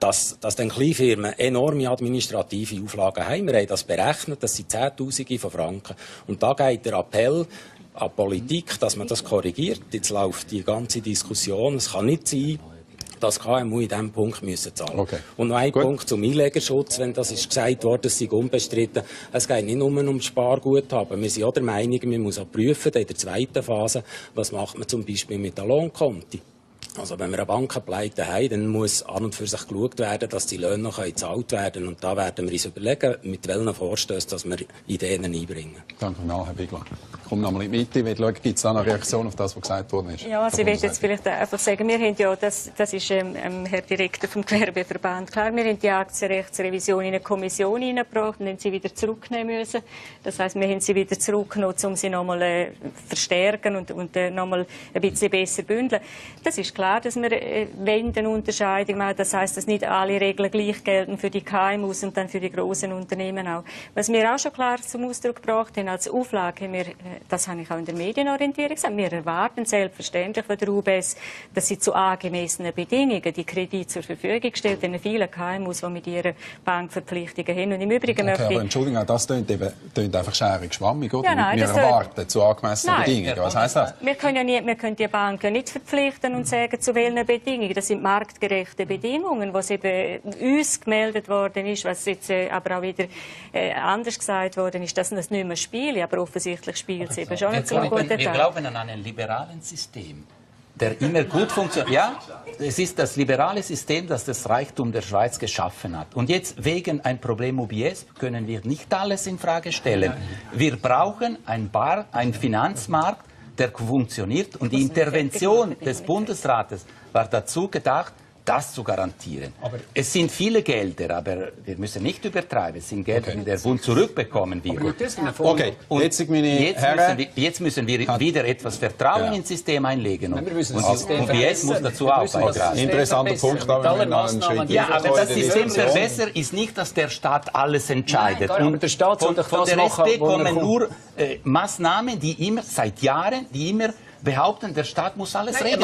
dass dann Kleinfirmen enorme administrative Auflagen haben. Wir haben das berechnet, das sind Zehntausende von Franken. Und da geht der Appell an die Politik, dass man das korrigiert. Jetzt läuft die ganze Diskussion. Es kann nicht sein, dass KMU in diesem Punkt müssen zahlen. Okay. Und noch ein Punkt zum Einlegerschutz, wenn das ist gesagt worden, es sei unbestritten. Es geht nicht nur um Sparguthaben. Wir sind auch der Meinung, man muss auch prüfen, in der zweiten Phase, was macht man zum Beispiel mit den Lohnkonten. Also wenn wir eine Bankenpleite haben, dann muss an und für sich geschaut werden, dass die Löhne noch gezahlt werden können. Und da werden wir uns überlegen, mit welchen Vorstößen dass wir Ideen einbringen. Danke mal, Herr Bigler. Ich komme noch mal in die Mitte. Gibt es da eine Reaktion auf das, was gesagt worden ist? Ja, also ich will jetzt vielleicht einfach sagen, wir haben ja, das ist Herr Direktor vom Gewerbeverband, klar, wir haben die Aktienrechtsrevision in eine Kommission hineingebracht und haben sie wieder zurücknehmen müssen. Das heisst, wir haben sie wieder zurückgenommen, um sie nochmal verstärken und nochmal ein bisschen besser bündeln. Das ist klar, dass wir eine Unterscheidung machen. Das heisst, dass nicht alle Regeln gleich gelten für die KMUs und dann für die grossen Unternehmen auch. Was wir auch schon klar zum Ausdruck gebracht haben, als Auflage haben wir, das habe ich auch in der Medienorientierung gesagt, wir erwarten selbstverständlich von der UBS, dass sie zu angemessenen Bedingungen die Kredite zur Verfügung stellt, den vielen KMUs, die mit ihren Bankverpflichtungen haben. Und im Übrigen möchte ich... Aber Entschuldigung, das tönt einfach schärig schwammig, oder? Ja, nein, wir erwarten zu angemessenen Bedingungen. Was heisst das? Wir können die Banken nicht verpflichten und sagen, zu welchen Bedingungen. Das sind marktgerechte Bedingungen, was eben uns gemeldet worden ist, was jetzt aber auch wieder anders gesagt worden ist, dass das nicht mehr spiele. Aber offensichtlich spielt es eben schon nicht so gut. Wir glauben an ein liberalen System, der immer gut funktioniert. Ja, es ist das liberale System, das das Reichtum der Schweiz geschaffen hat. Und jetzt wegen ein Problem UBS können wir nicht alles in Frage stellen. Wir brauchen einen Finanzmarkt, der funktioniert. Und die Intervention des Bundesrates war dazu gedacht, das zu garantieren. Aber es sind viele Gelder, aber wir müssen nicht übertreiben. Es sind Gelder, die der Bund zurückbekommen wird. Okay, jetzt müssen wir wieder etwas Vertrauen ins System einlegen. Und UBS muss dazu auch beitragen. Interessanter Punkt, aber wir einen Schritt. Ja, aber das System verbessern ist nicht, dass der Staat alles entscheidet. Nein, und der Staat soll von der SP kommen nur Maßnahmen, die immer seit Jahren, behaupten, der Staat muss alles regeln.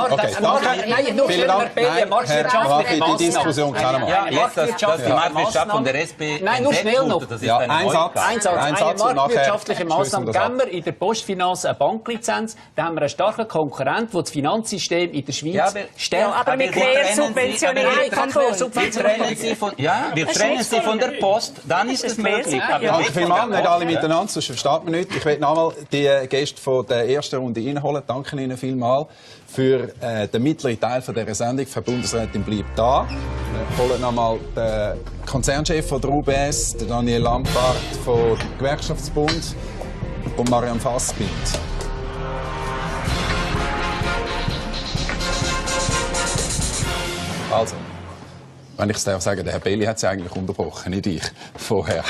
Vielen Dank. Die Diskussion kennen wir. Ja, jetzt die Marktwirtschaft von der SP. Nein, nur schnell noch. Das ist ein Satz. Eine marktwirtschaftliche Maßnahme. Geben wir in der Postfinanz eine Banklizenz, dann haben wir einen starken Konkurrent, der das Finanzsystem in der Schweiz stärkt. Aber mit quersubventionieren. Wir trennen sie von der Post, dann ist es möglich. Danke vielmals, nicht alle miteinander, sonst versteht man nicht. Ich will nochmal die Gäste von der ersten Runde reinholen. Danke Ihnen vielmals für den mittleren Teil dieser Sendung. Frau Bundesrätin bleibt da. Wir holen nochmal den Konzernchef von der UBS, den Daniel Lampard vom Gewerkschaftsbund und Marianne Fassbind. Also, wenn ich es darf sagen, der Herr Belli hat es eigentlich unterbrochen, nicht ich, vorher.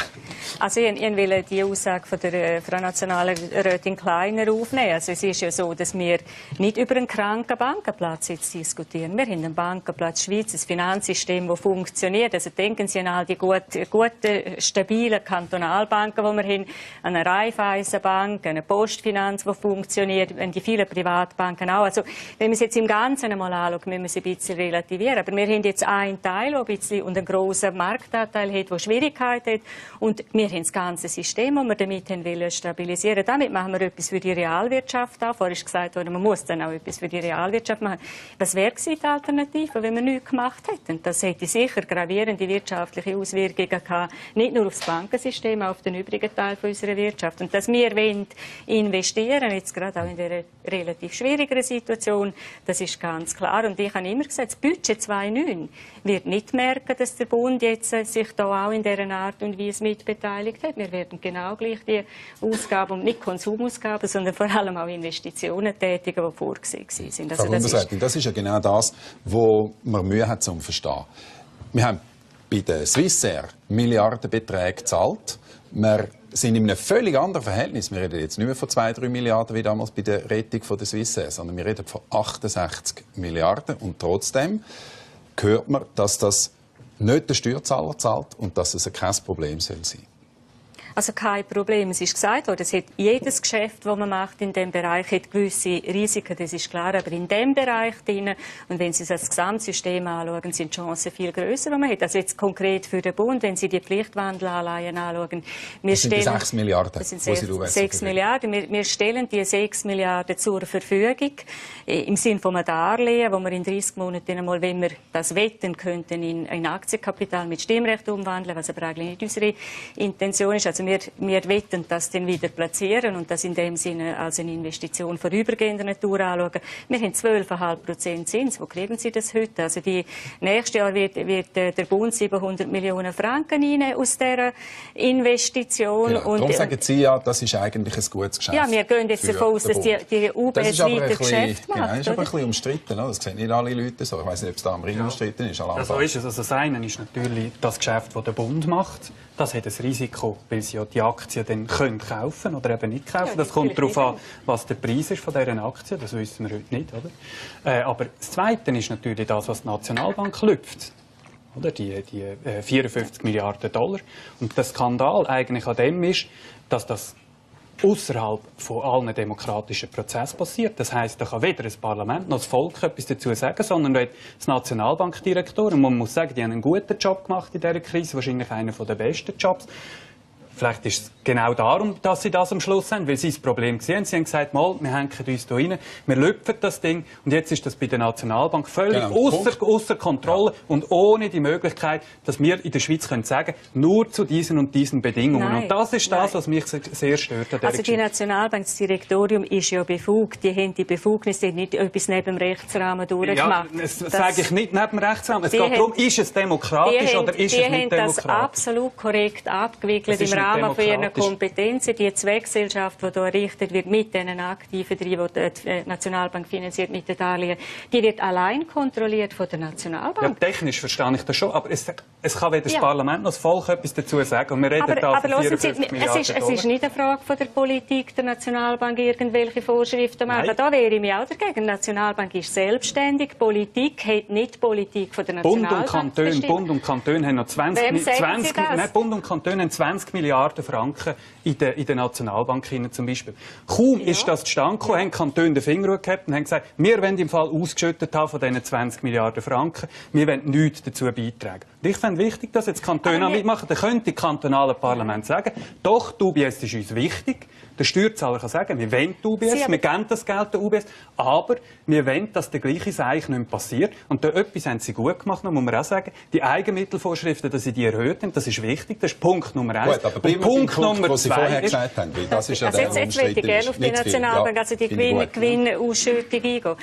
Also ich will die Aussage von der Frau Nationalrätin Kleiner aufnehmen. Also es ist ja so, dass wir nicht über einen kranken Bankenplatz jetzt diskutieren. Wir haben einen Bankenplatz Schweiz, ein Finanzsystem, das funktioniert. Also denken Sie an all die guten, stabilen Kantonalbanken, die wir haben, an eine Raiffeisenbank, eine Postfinanz, die funktioniert, an die vielen Privatbanken auch. Also wenn wir es jetzt im Ganzen einmal anschauen, müssen wir es ein bisschen relativieren. Aber wir haben jetzt einen Teil, der ein bisschen und einen grossen Marktanteil hat, der Schwierigkeiten hat. Und wir haben das ganze System, das wir damit stabilisieren wollen. Damit machen wir etwas für die Realwirtschaft auch. Vorhin ist gesagt worden, man muss dann auch etwas für die Realwirtschaft machen. Was wäre die Alternative, wenn wir nichts gemacht hätten? Das hätte sicher gravierende wirtschaftliche Auswirkungen gehabt. Nicht nur auf das Bankensystem, auch auf den übrigen Teil unserer Wirtschaft. Und dass wir investieren, jetzt gerade auch in dieser relativ schwierigen Situation, das ist ganz klar. Und ich habe immer gesagt, das Budget 2009 wird nicht merken, dass der Bund jetzt sich da auch in dieser Art und Weise mitbeteiligt hat. Wir werden genau gleich die Ausgaben, und nicht Konsumausgaben, sondern vor allem auch Investitionen tätigen, die vorgesehen sind. Also Frau Bundesrätin, das ist ja genau das, was man Mühe hat, zu verstehen. Wir haben bei der Swissair Milliardenbeträge gezahlt. Wir sind in einem völlig anderen Verhältnis. Wir reden jetzt nicht mehr von 2-3 Milliarden wie damals bei der Rettung von der Swissair, sondern wir reden von 68 Milliarden. Und trotzdem hört man, dass das nicht der Steuerzahler zahlt und dass es kein Problem sein soll. Also kein Problem. Es ist gesagt worden, es hat jedes Geschäft, das man macht in diesem Bereich, hat gewisse Risiken, das ist klar. Aber in diesem Bereich drin, und wenn Sie das Gesamtsystem anschauen, sind die Chancen viel grösser, die man hat. Also jetzt konkret für den Bund, wenn Sie die Pflichtwandelanleihen anschauen. Das sind die 6 Milliarden. Das sind 6 Milliarden. Wir stellen die 6 Milliarden zur Verfügung, im Sinne von einem Darlehen, wo wir in 30 Monaten einmal, wenn wir das wetten könnten, in Aktienkapital mit Stimmrecht umwandeln, was aber eigentlich nicht unsere Intention ist. Also wir wetten das dann wieder platzieren und das in dem Sinne als eine Investition vorübergehender Natur anschauen. Wir haben 12,5% Zins. Wo kriegen Sie das heute? Also nächstes Jahr wird der Bund 700 Millionen Franken einnehmen aus dieser Investition. Genau. Und darum sagen Sie ja, das ist eigentlich ein gutes Geschäft. Ja, wir gehen jetzt davon aus, dass die UBS weiter Geschäft macht. Das ist aber ein bisschen umstritten. Das sehen nicht alle Leute so. Ich weiß nicht, ob es da am Ring umstritten ist. Ja, so ist es. Also das eine ist natürlich das Geschäft, das der Bund macht. Das hat ein Risiko, weil sie ja die Aktien dann kaufen können oder eben nicht kaufen. Das kommt darauf an, was der Preis ist von dieser Aktie. Das wissen wir heute nicht, oder? Aber das Zweite ist natürlich das, was die Nationalbank lüpft. Oder? Die 54 Milliarden $. Und der Skandal eigentlich an dem ist, dass das außerhalb von allen demokratischen Prozessen passiert. Das heisst, da kann weder das Parlament noch das Volk etwas dazu sagen, sondern das Nationalbankdirektor. Und man muss sagen, die haben einen guten Job gemacht in dieser Krise, wahrscheinlich einer der besten Jobs. Vielleicht ist es genau darum, dass sie das am Schluss haben, weil sie das Problem gesehen. Sie haben gesagt, mal, wir hängen uns hier rein, wir lüpfen das Ding. Und jetzt ist das bei der Nationalbank völlig außer Kontrolle und ohne die Möglichkeit, dass wir in der Schweiz sagen können, nur zu diesen und diesen Bedingungen. Nein, und das ist das, was mich sehr stört. Also die Nationalbank, das Direktorium ist ja befugt. Die haben die Befugnis nicht etwas neben dem Rechtsrahmen durchgemacht. Ja, das sage ich nicht neben dem Rechtsrahmen. Es geht darum, ist es demokratisch oder ist es nicht demokratisch? Die haben das absolut korrekt abgewickelt im Rahmen von ihren Kompetenzen. Die Zweckgesellschaft, die hier errichtet wird, mit den Aktiven drin, die die Nationalbank finanziert, mit den Darlehen, die wird allein kontrolliert von der Nationalbank. Ja, technisch verstehe ich das schon, aber es kann weder das Parlament noch das Volk etwas dazu sagen. Und wir reden da von 54 Milliarden es ist nicht eine Frage von der Politik der Nationalbank, irgendwelche Vorschriften machen. Da wäre ich mich auch dagegen. Die Nationalbank ist selbstständig. Politik hat nicht die Politik von der Nationalbank. Bund und Kantone haben noch 20 Milliarden Franken in der Nationalbank hinein, zum Beispiel. Kaum ist das zustande gekommen, haben die Kantone den Finger gehabt und haben gesagt, wir wollen im Fall ausgeschüttet haben von diesen 20 Milliarden Franken, wir wollen nichts dazu beitragen. Und ich finde wichtig, dass jetzt die Kantone mitmachen. Dann könnte das kantonale Parlament sagen, doch, die UBS ist uns wichtig. Der Steuerzahler kann sagen, wir wollen die UBS, wir geben das Geld der UBS, aber wir wollen, dass der gleiche Seich nicht mehr passiert. Und da etwas haben sie gut gemacht, muss man auch sagen. Die Eigenmittelvorschriften, dass sie die erhöht haben, das ist wichtig, das ist Punkt Nummer 1. Gut, aber Punkt Nummer 2 ist... Das ist ja jetzt möchte ich gerne auf die Nationalbank, also die Gewinnausschüttung eingehen.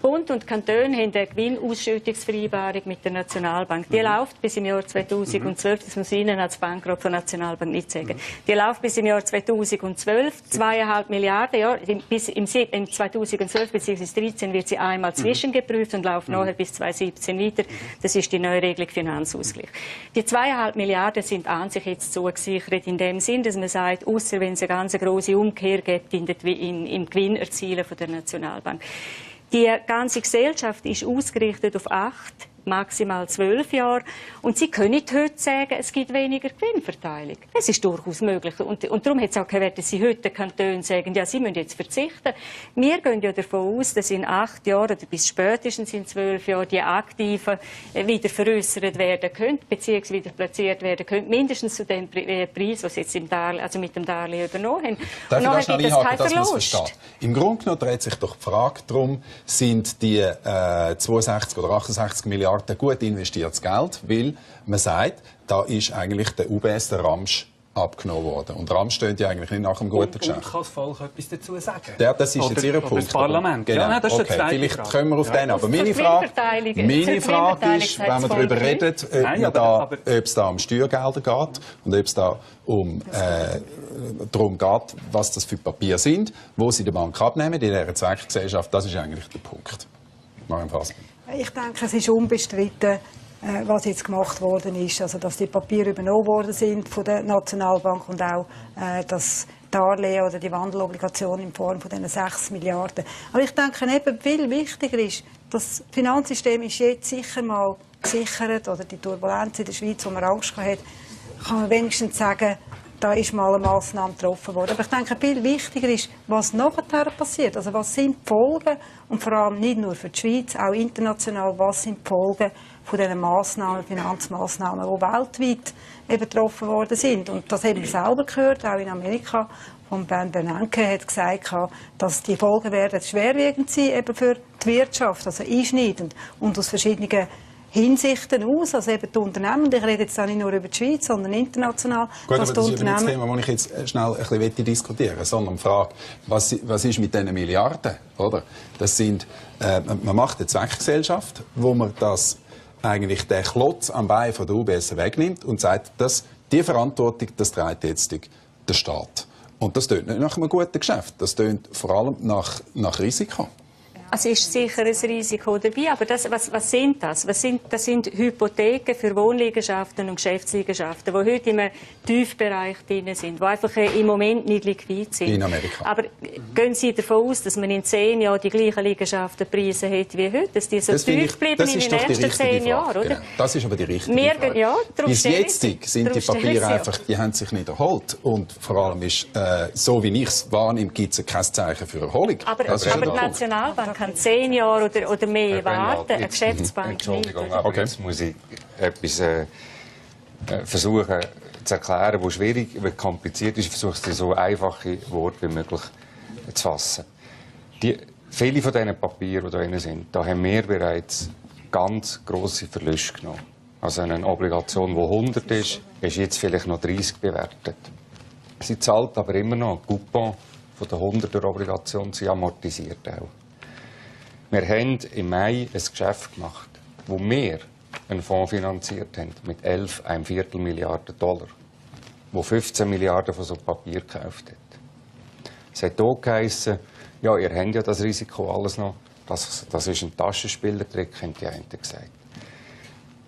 Bund und Kantone haben eine Gewinnausschüttungsvereinbarung mit der Nationalbank. Die läuft bis im Jahr 2012. Das muss ich Ihnen als Bankrat von der Nationalbank nicht sagen. Die läuft bis im Jahr 2012. 2,5 Milliarden. Ja, bis im 2012 bzw. 2013 wird sie einmal zwischengeprüft und läuft nachher bis 2017 weiter. Das ist die neue Regelung Finanzausgleich. Die 2,5 Milliarden sind an sich jetzt zugesichert in dem Sinn, dass man sagt, ausser wenn es eine ganz große Umkehr gibt im Gewinn erzielen von der Nationalbank. Die ganze Gesellschaft ist ausgerichtet auf 8, maximal 12 Jahre. Und Sie können nicht heute sagen, es gibt weniger Gewinnverteilung. Es ist durchaus möglich. Und darum hat es auch keinen Wert, dass Sie heute den Kantonen sagen, ja, Sie müssen jetzt verzichten. Wir gehen ja davon aus, dass in 8 Jahren oder bis spätestens in 12 Jahren die Aktiven wieder veräussert werden können, beziehungsweise wieder platziert werden können, mindestens zu dem Preis, was Sie jetzt mit dem Darlehen übernommen haben. Darf ich da schnell einhaken, dass man es versteht? Im Grunde genommen dreht sich doch die Frage darum, sind die 62 oder 68 Milliarden gut investiertes Geld, weil man sagt, da ist eigentlich der UBS, der Ramsch, abgenommen worden. Und Ramsch steht ja eigentlich nicht nach einem guten Geschäft. Und kann das Volk etwas dazu sagen? Ja, das ist jetzt Ihr Punkt. Das Parlament. Genau. Ja, nein, das ist okay, vielleicht kommen wir auf den. Aber meine Frage ist, wenn wir darüber reden, ob es da um Steuergelder geht und ob es da darum geht, was das für Papiere sind, wo sie der Bank abnehmen, in dieser Zweckgesellschaft, das ist eigentlich der Punkt. Ich denke, es ist unbestritten, was jetzt gemacht worden ist, also dass die Papiere übernommen worden sind von der Nationalbank und auch das Darlehen oder die Wandelobligation in Form von diesen 6 Milliarden. Aber ich denke, eben viel wichtiger ist, das Finanzsystem ist jetzt sicher mal gesichert, oder die Turbulenz in der Schweiz, wo man Angst hat, kann man wenigstens sagen, da ist mal eine Massnahme getroffen worden. Aber ich denke, viel wichtiger ist, was nachher passiert. Also was sind die Folgen, und vor allem nicht nur für die Schweiz, auch international, was sind die Folgen von diesen Massnahmen, Finanzmassnahmen, die weltweit eben getroffen worden sind. Und das haben wir selber gehört, auch in Amerika. Und Ben Bernanke hat gesagt, dass die Folgen werden schwerwiegend sein, eben für die Wirtschaft, also einschneidend und aus verschiedenen Hinsichten aus, also eben die Unternehmen, ich rede jetzt auch nicht nur über die Schweiz, sondern international. Gut, aber das ist nicht das Thema, das ich jetzt schnell ein bisschen diskutieren möchte, sondern die Frage, was ist mit diesen Milliarden, oder? Das sind, man macht eine Zweckgesellschaft, wo man das eigentlich den Klotz am Bein von der UBS wegnimmt und sagt, dass die Verantwortung, das trägt jetzt der Staat. Und das tönt nicht nach einem guten Geschäft, das tönt vor allem nach Risiko. Es ist sicher ein Risiko dabei, aber was sind das? Das sind Hypotheken für Wohnliegenschaften und Geschäftsliegenschaften, die heute im Tiefbereich drin sind, die einfach im Moment nicht liquid sind. In Amerika. Aber gehen Sie davon aus, dass man in 10 Jahren die gleichen Liegenschaftenpreise hat wie heute, dass die so tief bleiben in den nächsten 10 Jahren, oder? Genau. Das ist aber die richtige Frage. Ja, bis jetzt sind die Papiere einfach, die haben sich nicht erholt. Und vor allem ist, so wie ich es wahrnehme, gibt es kein Zeichen für Erholung. Aber die Nationalbank kann 10 Jahre oder mehr warten, eine Geschäftsbank Entschuldigung, nicht. aber jetzt muss ich etwas versuchen zu erklären, was schwierig, was kompliziert ist. Ich versuche es in so einfache Worte wie möglich zu fassen. Viele von diesen Papieren, die da drin sind, da haben wir bereits ganz grosse Verluste genommen. Also eine Obligation, die 100 ist jetzt vielleicht noch 30 bewertet. Sie zahlt aber immer noch einen Coupon von der 100er-Obligation, sie amortisiert auch. Wir haben im Mai ein Geschäft gemacht, wo wir einen Fonds finanziert haben mit 11,25 Milliarden $. der 15 Milliarden von so Papier gekauft hat. Es hat auch geheissen, ja, ihr habt ja das Risiko alles noch. Das ist ein Taschenspielertrick, haben die einen gesagt.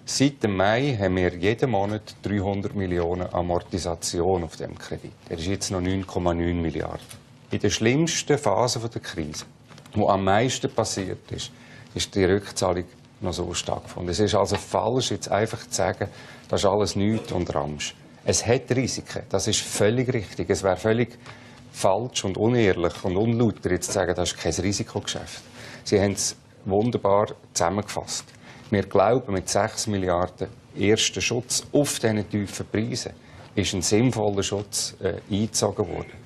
Seit dem Mai haben wir jeden Monat 300 Millionen Amortisation auf dem Kredit. Er ist jetzt noch 9,9 Milliarden. In der schlimmsten Phase der Krise, wo am meisten passiert ist die Rückzahlung noch so stattgefunden. Es ist also falsch, jetzt einfach zu sagen, das ist alles nichts und Ramsch. Es hat Risiken, das ist völlig richtig. Es wäre völlig falsch und unehrlich und unlauter, jetzt zu sagen, das ist kein Risikogeschäft. Sie haben es wunderbar zusammengefasst. Wir glauben, mit 6 Milliarden ersten Schutz auf diesen tiefen Preisen ist ein sinnvoller Schutz eingezogen worden.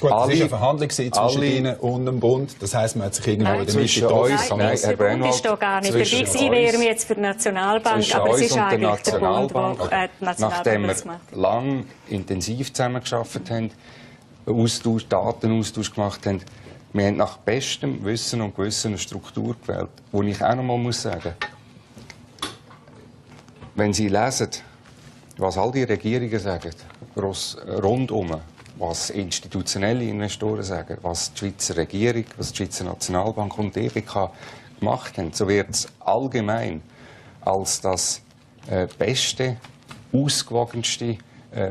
Gut, es ist eine Verhandlung zwischen Ihnen und dem Bund. Das heisst, man hat sich irgendwo in der Mitte getroffen. Nein, der Bund ist da gar nicht dabei. Ich wäre mir jetzt für die Nationalbank, aber es ist eigentlich der Bund, der die Nationalbank das macht. Nachdem wir lang intensiv zusammengearbeitet haben, Datenaustausch gemacht haben, wir haben nach bestem Wissen und Gewissen eine Struktur gewählt, wo ich auch noch mal sagen muss, wenn Sie lesen, was all die Regierungen sagen, rundum, was institutionelle Investoren sagen, was die Schweizer Regierung, was die Schweizer Nationalbank und die EBK gemacht haben, so wird es allgemein als das beste, ausgewogenste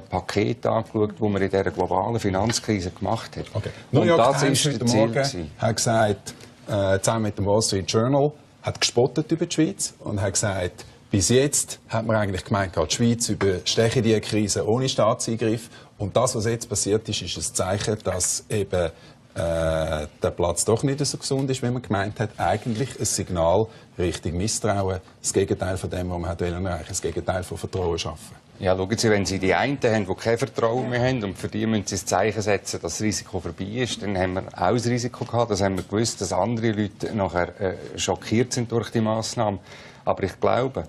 Paket angeschaut, das man in dieser globalen Finanzkrise gemacht hat. Okay. New York Times heute Morgen hat gesagt, zusammen mit dem Wall Street Journal, hat gespottet über die Schweiz und hat gesagt, bis jetzt hat man eigentlich gemeint, die Schweiz übersteche die Krise ohne Staatseingriff. Und das, was jetzt passiert ist, ist ein Zeichen, dass eben der Platz doch nicht so gesund ist, wie man gemeint hat. Eigentlich ein Signal Richtung Misstrauen. Das Gegenteil von dem, was man erreichen wollte. Das Gegenteil von Vertrauen schaffen. Ja, schauen Sie, wenn Sie die einen haben, die kein Vertrauen mehr haben und für die müssen Sie das Zeichen setzen, dass das Risiko vorbei ist, dann haben wir auch das Risiko gehabt, dass haben wir gewusst, dass andere Leute nachher schockiert sind durch die Massnahmen. Aber ich glaube,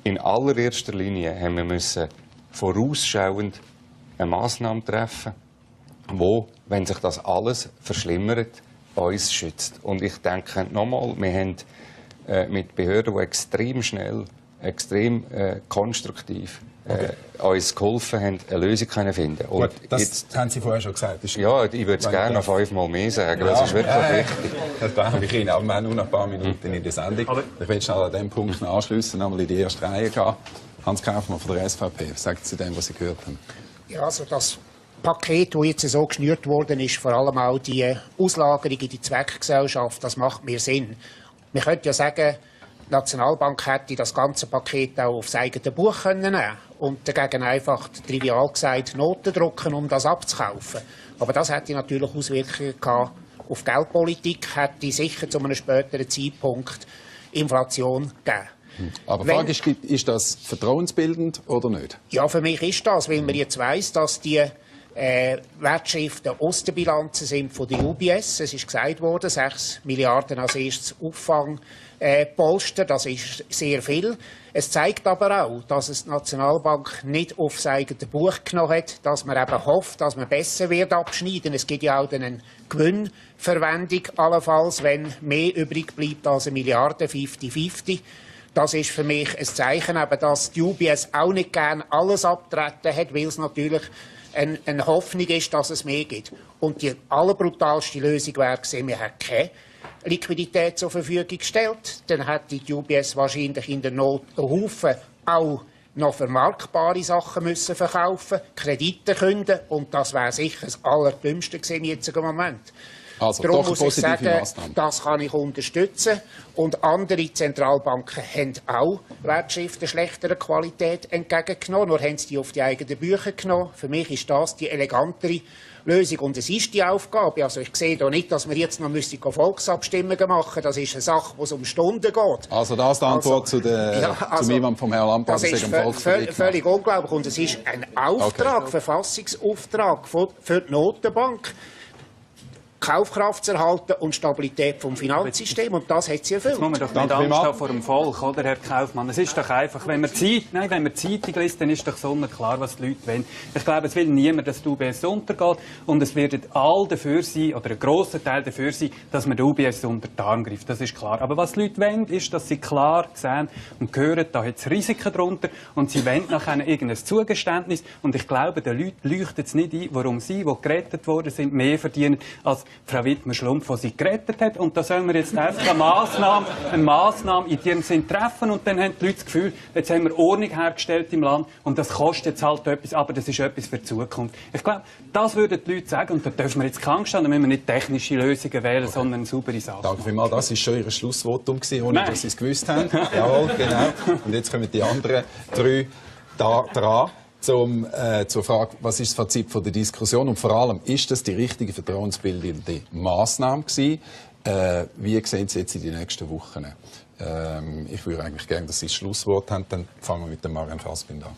in allererster Linie haben wir müssen vorausschauend eine Massnahme treffen, wo, wenn sich das alles verschlimmert, uns schützt. Und ich denke nochmal, wir haben mit Behörden, die extrem schnell, extrem konstruktiv uns geholfen haben, eine Lösung zu finden. Und gut, das jetzt, haben Sie vorher schon gesagt. Ja, ich würde es gerne noch 5-mal mehr sagen. Ja, das ist wirklich wichtig. Das glaube ich Ihnen. Aber wir haben nur noch ein paar Minuten in der Sendung. Aber ich will schnell an diesem Punkt anschliessen, einmal in die erste Reihe gehen. Hans Kaufmann von der SVP, was sagt Sie dem, was Sie gehört haben? Ja, also das Paket, das jetzt so geschnürt worden ist, vor allem auch die Auslagerung in die Zweckgesellschaft, das macht mir Sinn. Man könnte ja sagen, die Nationalbank hätte das ganze Paket auch aufs eigene Buch nehmen können und dagegen einfach, trivial gesagt, Noten drucken, um das abzukaufen. Aber das hätte natürlich Auswirkungen gehabt auf Geldpolitik, hätte sicher zu einem späteren Zeitpunkt Inflation gegeben. Aber die Frage ist das vertrauensbildend oder nicht? Ja, für mich ist das, weil man jetzt weiss, dass die Wertschriften aus der Bilanzen sind von der UBS. Es ist gesagt worden, 6 Milliarden als erstes Auffangpolster, das ist sehr viel. Es zeigt aber auch, dass es die Nationalbank nicht aufs eigene Buch genommen hat, dass man eben hofft, dass man besser wird abschneiden. Es gibt ja auch eine Gewinnverwendung allenfalls, wenn mehr übrig bleibt als 1 Milliarde, 50-50. Das ist für mich ein Zeichen, dass die UBS auch nicht gerne alles abtreten hat, weil es natürlich eine Hoffnung ist, dass es mehr gibt. Und die allerbrutalste Lösung wäre gewesen, wir hätten keine Liquidität zur Verfügung gestellt. Dann hätte die UBS wahrscheinlich in der Not einen Haufen auch noch vermarktbare Sachen müssen verkaufen, Kredite künden, und das wäre sicher das Allerdümmste gewesen im jetzigen Moment. Also, darum muss ich sagen, das kann ich unterstützen. Und andere Zentralbanken haben auch Wertschriften schlechterer Qualität entgegengenommen, nur haben sie die auf die eigenen Bücher genommen. Für mich ist das die elegantere Lösung. Und es ist die Aufgabe. Also ich sehe da nicht, dass wir jetzt noch Volksabstimmungen machen müssen. Das ist eine Sache, wo es um Stunden geht. Also das ist die Antwort zum Einwand vom Herrn Lampas. Das ist völlig unglaublich. Und es ist ein Auftrag, Verfassungsauftrag für die Notenbank. Kaufkraft zu erhalten und Stabilität vom Finanzsystem. Und das hat sie erfüllt. Jetzt muss man doch nicht Angst haben vor dem Volk, oder, Herr Kaufmann? Es ist doch einfach, wenn man die Zeitung liest, dann ist doch sonnenklar, was die Leute wollen. Ich glaube, es will niemand, dass die UBS untergeht. Und es werden alle dafür sein, oder ein grosser Teil dafür sein, dass man die UBS unter die Arme greift. Das ist klar. Aber was die Leute wollen, ist, dass sie klar sehen und hören, da hat es Risiken drunter. Und sie wollen nachher irgendein Zugeständnis. Und ich glaube, den Leuten leuchtet es nicht ein, warum sie, die gerettet worden sind, mehr verdienen als Frau Wittmer-Schlumpf, die sie gerettet hat. Und da sollen wir jetzt einfach eine Massnahme in ihrem Sinn treffen. Und dann haben die Leute das Gefühl, jetzt haben wir Ordnung hergestellt im Land. Und das kostet jetzt halt etwas, aber das ist etwas für die Zukunft. Ich glaube, das würden die Leute sagen. Und da dürfen wir jetzt krank stehen. Da müssen wir nicht technische Lösungen wählen, sondern saubere Sachen. Danke vielmals. Das war schon Ihr Schlussvotum, ohne dass Sie es gewusst haben. Jawohl, genau. Und jetzt kommen die anderen 3 da dran. Zur Frage, was ist das Fazit von der Diskussion und vor allem, ist das die richtige vertrauensbildende Massnahme gewesen? Wie sehen Sie jetzt in den nächsten Wochen? Ich würde eigentlich gerne, dass Sie das Schlusswort haben. Dann fangen wir mit dem Marianne Fassbinder an.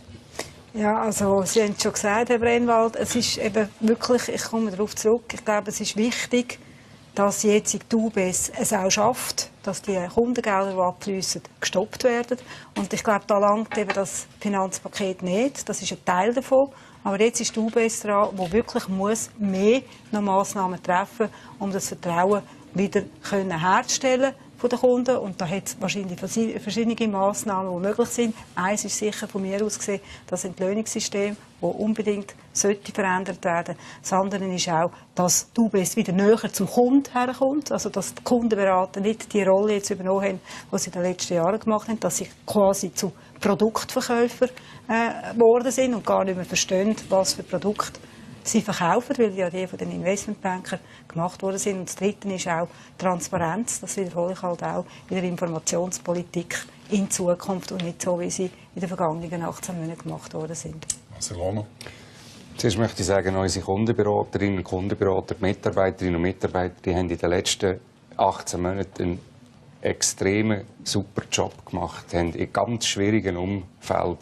Ja, also Sie haben es schon gesagt, Herr Brennwald, es ist eben wirklich, ich komme darauf zurück, ich glaube, es ist wichtig, dass jetzt die UBS es auch schafft, dass die Kundengelder, die abfließen, gestoppt werden. Und ich glaube, da langt eben das Finanzpaket nicht. Das ist ein Teil davon. Aber jetzt ist die UBS dran, die wirklich mehr noch Massnahmen treffen muss, um das Vertrauen wieder herzustellen von den Kunden. Und da hat es wahrscheinlich verschiedene Massnahmen, die möglich sind. Eins ist sicher von mir aus gesehen das Entlöhnungssystem, das unbedingt verändert werden sollte. Das andere ist auch, dass die UBS wieder näher zum Kunden herkommt. Also, dass die Kundenberater nicht die Rolle jetzt übernommen haben, die sie in den letzten Jahren gemacht haben, dass sie quasi zu Produktverkäufern geworden sind und gar nicht mehr verstehen, was für Produkte sie verkaufen, weil ja die von den Investmentbankern gemacht worden sind. Und das Dritte ist auch Transparenz. Das wiederhole ich halt auch in der Informationspolitik in Zukunft und nicht so, wie sie in den vergangenen 18 Monaten gemacht worden sind. Barcelona. Zuerst möchte ich sagen, unsere Kundenberaterinnen und Kundenberater, Mitarbeiterinnen und Mitarbeiter, die haben in den letzten 18 Monaten einen extremen super Job gemacht, haben in ganz schwierigen Umfeld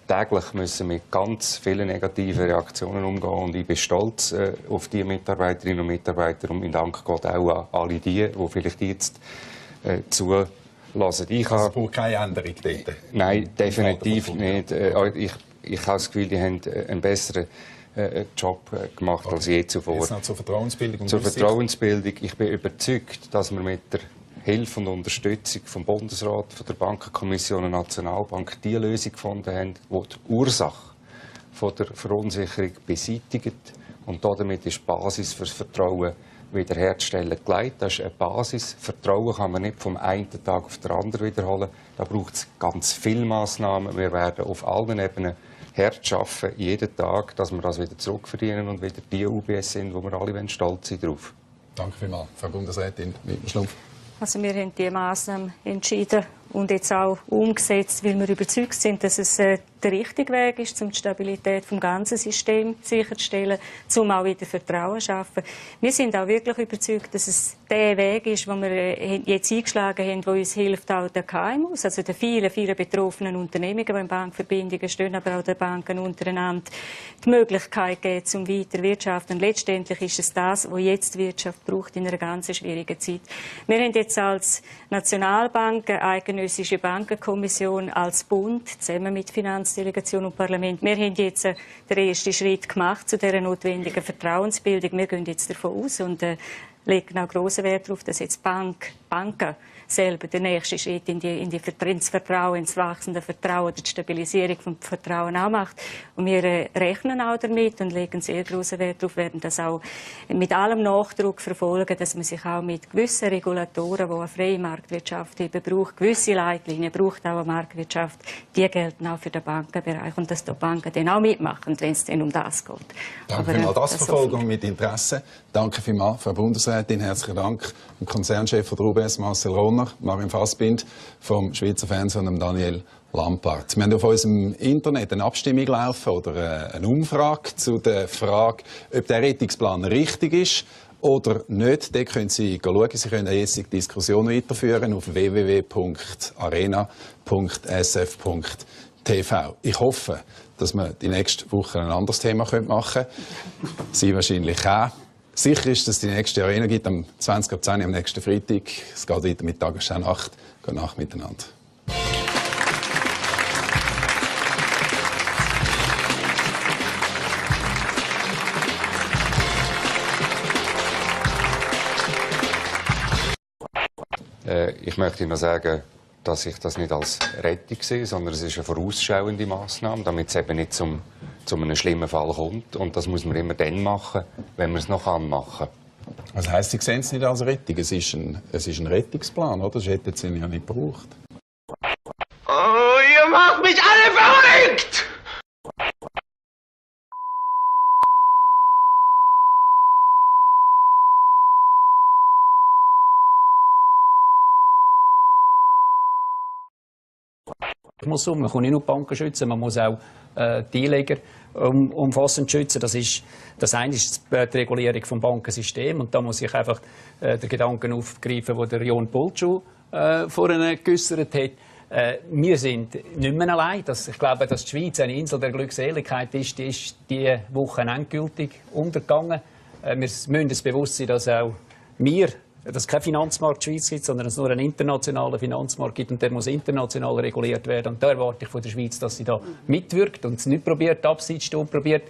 täglich müssen mit ganz vielen negativen Reaktionen umgehen. Und ich bin stolz auf die Mitarbeiterinnen und Mitarbeiter und mein Dank geht auch an alle die vielleicht jetzt zulassen. Ich brauche keine Änderung dort? Nein, definitiv nicht. Ich habe das Gefühl, die haben einen besseren Job gemacht als je zuvor. Jetzt noch zur Vertrauensbildung. Zur Vertrauensbildung. Ich bin überzeugt, dass wir mit der Hilfe und Unterstützung vom Bundesrat, von der Bankenkommission und Nationalbank die Lösung gefunden haben, die die Ursache von der Verunsicherung beseitigt. Und damit ist die Basis für das Vertrauen wiederherzustellen gelegt. Das ist eine Basis. Vertrauen kann man nicht vom einen Tag auf den anderen wiederholen. Da braucht es ganz viele Massnahmen. Wir werden auf allen Ebenen hart arbeiten, jeden Tag, dass wir das wieder zurückverdienen und wieder die UBS sind, wo wir alle stolz sind drauf. Danke vielmals, Frau Bundesrätin Wittmer-Schlumpf. Also wir haben diese Massnahmen entschieden und jetzt auch umgesetzt, weil wir überzeugt sind, dass es der richtige Weg ist, um die Stabilität des ganzen Systems sicherzustellen, um auch wieder Vertrauen zu schaffen. Wir sind auch wirklich überzeugt, dass es der Weg ist, den wir jetzt eingeschlagen haben, der uns hilft, auch den KMUs, also den vielen betroffenen Unternehmungen, die in Bankverbindungen stehen, aber auch den Banken untereinander, die Möglichkeit geben, zum weiter wirtschaften. Und letztendlich ist es das, was jetzt die Wirtschaft braucht in einer ganz schwierigen Zeit. Wir haben jetzt als Nationalbank, Eidgenössische Bankenkommission, als Bund, zusammen mit Finanzdelegation und Parlament, wir haben jetzt den ersten Schritt gemacht zu dieser notwendigen Vertrauensbildung. Wir gehen jetzt davon aus und legen auch grossen Wert darauf, dass jetzt Banken selber den nächsten Schritt ins Vertrauen, ins wachsende Vertrauen, die Stabilisierung vom Vertrauen auch macht. Und wir rechnen auch damit und legen sehr großen Wert darauf, werden das auch mit allem Nachdruck verfolgen, dass man sich auch mit gewissen Regulatoren, die eine freie Marktwirtschaft eben braucht, gewisse Leitlinien braucht auch eine Marktwirtschaft, die gelten auch für den Bankenbereich und dass die Banken dann auch mitmachen, wenn es dann um das geht. Danke vielmals, das verfolgen wir mit Interesse. Danke vielmals, Frau Bundesrätin, herzlichen Dank dem Konzernchef von der UBS, Marcel Rohner, Marianne Fassbind vom Schweizer Fernsehen und Daniel Lampard. Wir haben auf unserem Internet eine Abstimmung laufen oder eine Umfrage zu der Frage, ob der Rettungsplan richtig ist oder nicht. Da können Sie schauen. Sie können jetzt die Diskussion weiterführen auf www.arena.sf.tv. Ich hoffe, dass wir die nächste Woche ein anderes Thema machen können. Sie wahrscheinlich auch. Sicher ist, dass es die nächste Arena gibt, am 20.10 am nächsten Freitag. Es geht weiter mit Tagesschau Nacht. Gute Nacht miteinander. Ich möchte noch sagen, dass ich das nicht als Rettung sehe, sondern es ist eine vorausschauende Massnahme, damit es eben nicht zu einem schlimmen Fall kommt. Und das muss man immer dann machen, wenn man es noch machen kann. Was heisst, Sie sehen es nicht als Rettung? Es ist ein Rettungsplan, oder? Das hätten Sie ja nicht gebraucht. Oh, ihr macht mich alle verrückt! Man kommt nicht nur die Banken schützen, man muss auch die Einleger umfassend schützen. Das eine ist die Regulierung des Bankensystems. Und da muss ich einfach den Gedanken aufgreifen, den der Jon Pultschuh vorhin geäussert hat. Wir sind nicht mehr allein. Ich glaube, dass die Schweiz eine Insel der Glückseligkeit ist, die ist diese Woche endgültig untergegangen. Wir müssen uns bewusst sein, dass auch wir, dass es keinen Finanzmarkt Schweiz gibt, sondern es nur einen internationalen Finanzmarkt gibt und der muss international reguliert werden. Und da erwarte ich von der Schweiz, dass sie da mitwirkt und es nicht probiert, abseits und probiert,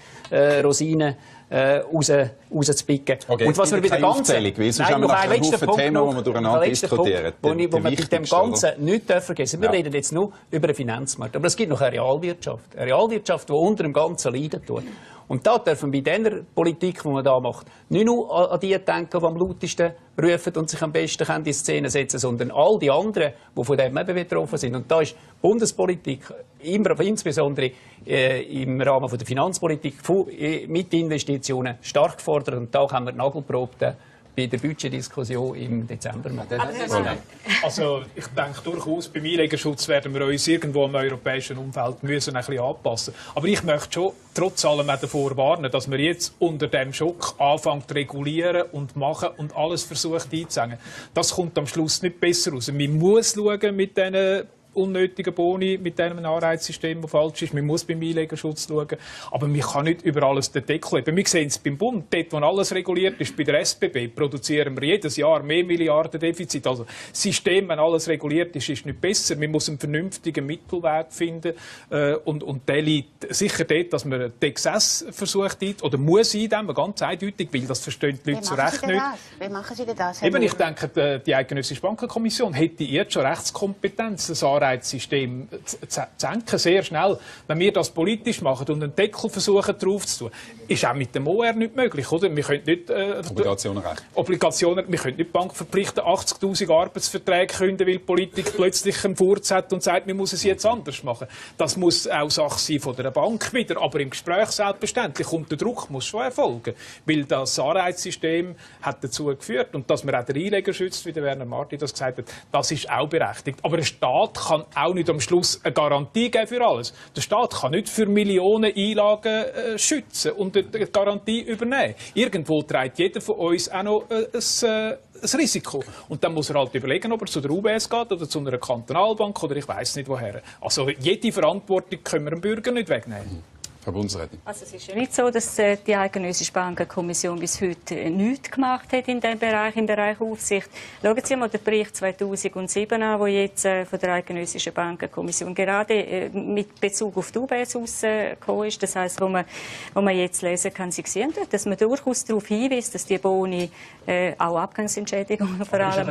Rosinen rauszupicken. Okay, und was wir bei der ganzen... Nein, noch ein letzter Punkt Thema, wo wir durcheinander diskutieren. Wo wir mit dem Ganzen nichts vergessen. Wir reden jetzt nur über den Finanzmarkt. Aber es gibt noch eine Realwirtschaft. Eine Realwirtschaft, die unter dem Ganzen leiden tut. Und da dürfen wir bei dieser Politik, die man da macht, nicht nur an die denken, die am lautesten rufen und sich am besten in die Szene setzen, sondern all die anderen, die von dem eben betroffen sind. Und da ist Bundespolitik, insbesondere im Rahmen der Finanzpolitik, mit Investitionen stark gefordert. Und da haben wir die Nagelprobe bei der Budgetdiskussion im Dezember machen. Also ich denke durchaus, beim Einlegerschutz werden wir uns irgendwo im europäischen Umfeld müssen ein bisschen anpassen. Aber ich möchte schon trotz allem auch davor warnen, dass man jetzt unter dem Schock anfängt zu regulieren und machen und alles versucht einzuhängen. Das kommt am Schluss nicht besser raus. Man muss schauen mit diesen unnötigen Boni, mit diesem Anreizsystem, das falsch ist. Man muss beim Einlegerschutz schauen. Aber man kann nicht über alles den Deckel heben. Wir sehen es beim Bund. Dort, wo alles reguliert ist, bei der SBB, produzieren wir jedes Jahr mehr Milliarden Defizit. Also das System, wenn alles reguliert ist, ist nicht besser. Man muss einen vernünftigen Mittelweg finden. Und der liegt sicher dort, dass man den Exzess versucht, oder muss eindämmen, ganz eindeutig, weil das verstehen die Leute zu Recht nicht. Wie machen Sie denn das? Eben, ich denke, die Eidgenössische Bankenkommission hätte jetzt schon Rechtskompetenz, das Anreizsystem zu senken, sehr schnell. Wenn wir das politisch machen und einen Deckel versuchen drauf zu tun, ist auch mit dem OR nicht möglich, oder? Wir können nicht Obligationen, wir können nicht die Bank verpflichten, 80'000 Arbeitsverträge künden, weil die Politik plötzlich einen Furz hat und sagt, wir müssen es jetzt anders machen. Das muss auch Sache sein von der Bank wieder, aber im Gespräch selbstverständlich. Und der Druck muss schon erfolgen, weil das Anreizsystem hat dazu geführt und dass man auch den Einleger schützt, wie der Werner Marti das gesagt hat, das ist auch berechtigt. Aber ein Staat kann auch nicht am Schluss eine Garantie geben für alles. Der Staat kann nicht für Millionen Einlagen schützen und eine Garantie übernehmen. Irgendwo trägt jeder von uns auch noch ein Risiko. Und dann muss er halt überlegen, ob er zu der UBS geht oder zu einer Kantonalbank oder ich weiss nicht woher. Also jede Verantwortung können wir dem Bürger nicht wegnehmen. Frau Bundesrätin. Also es ist ja nicht so, dass die Eidgenössische Bankenkommission bis heute nichts gemacht hat in diesem Bereich, im Bereich Aufsicht. Schauen Sie mal den Bericht 2007 an, der jetzt von der Eidgenössischen Bankenkommission gerade mit Bezug auf die UBS rausgekommen ist. Das heisst, wo man jetzt lesen kann, Sie sehen dort, dass man durchaus darauf hinweist, dass die Boni auch Abgangsentschädigungen vor allem...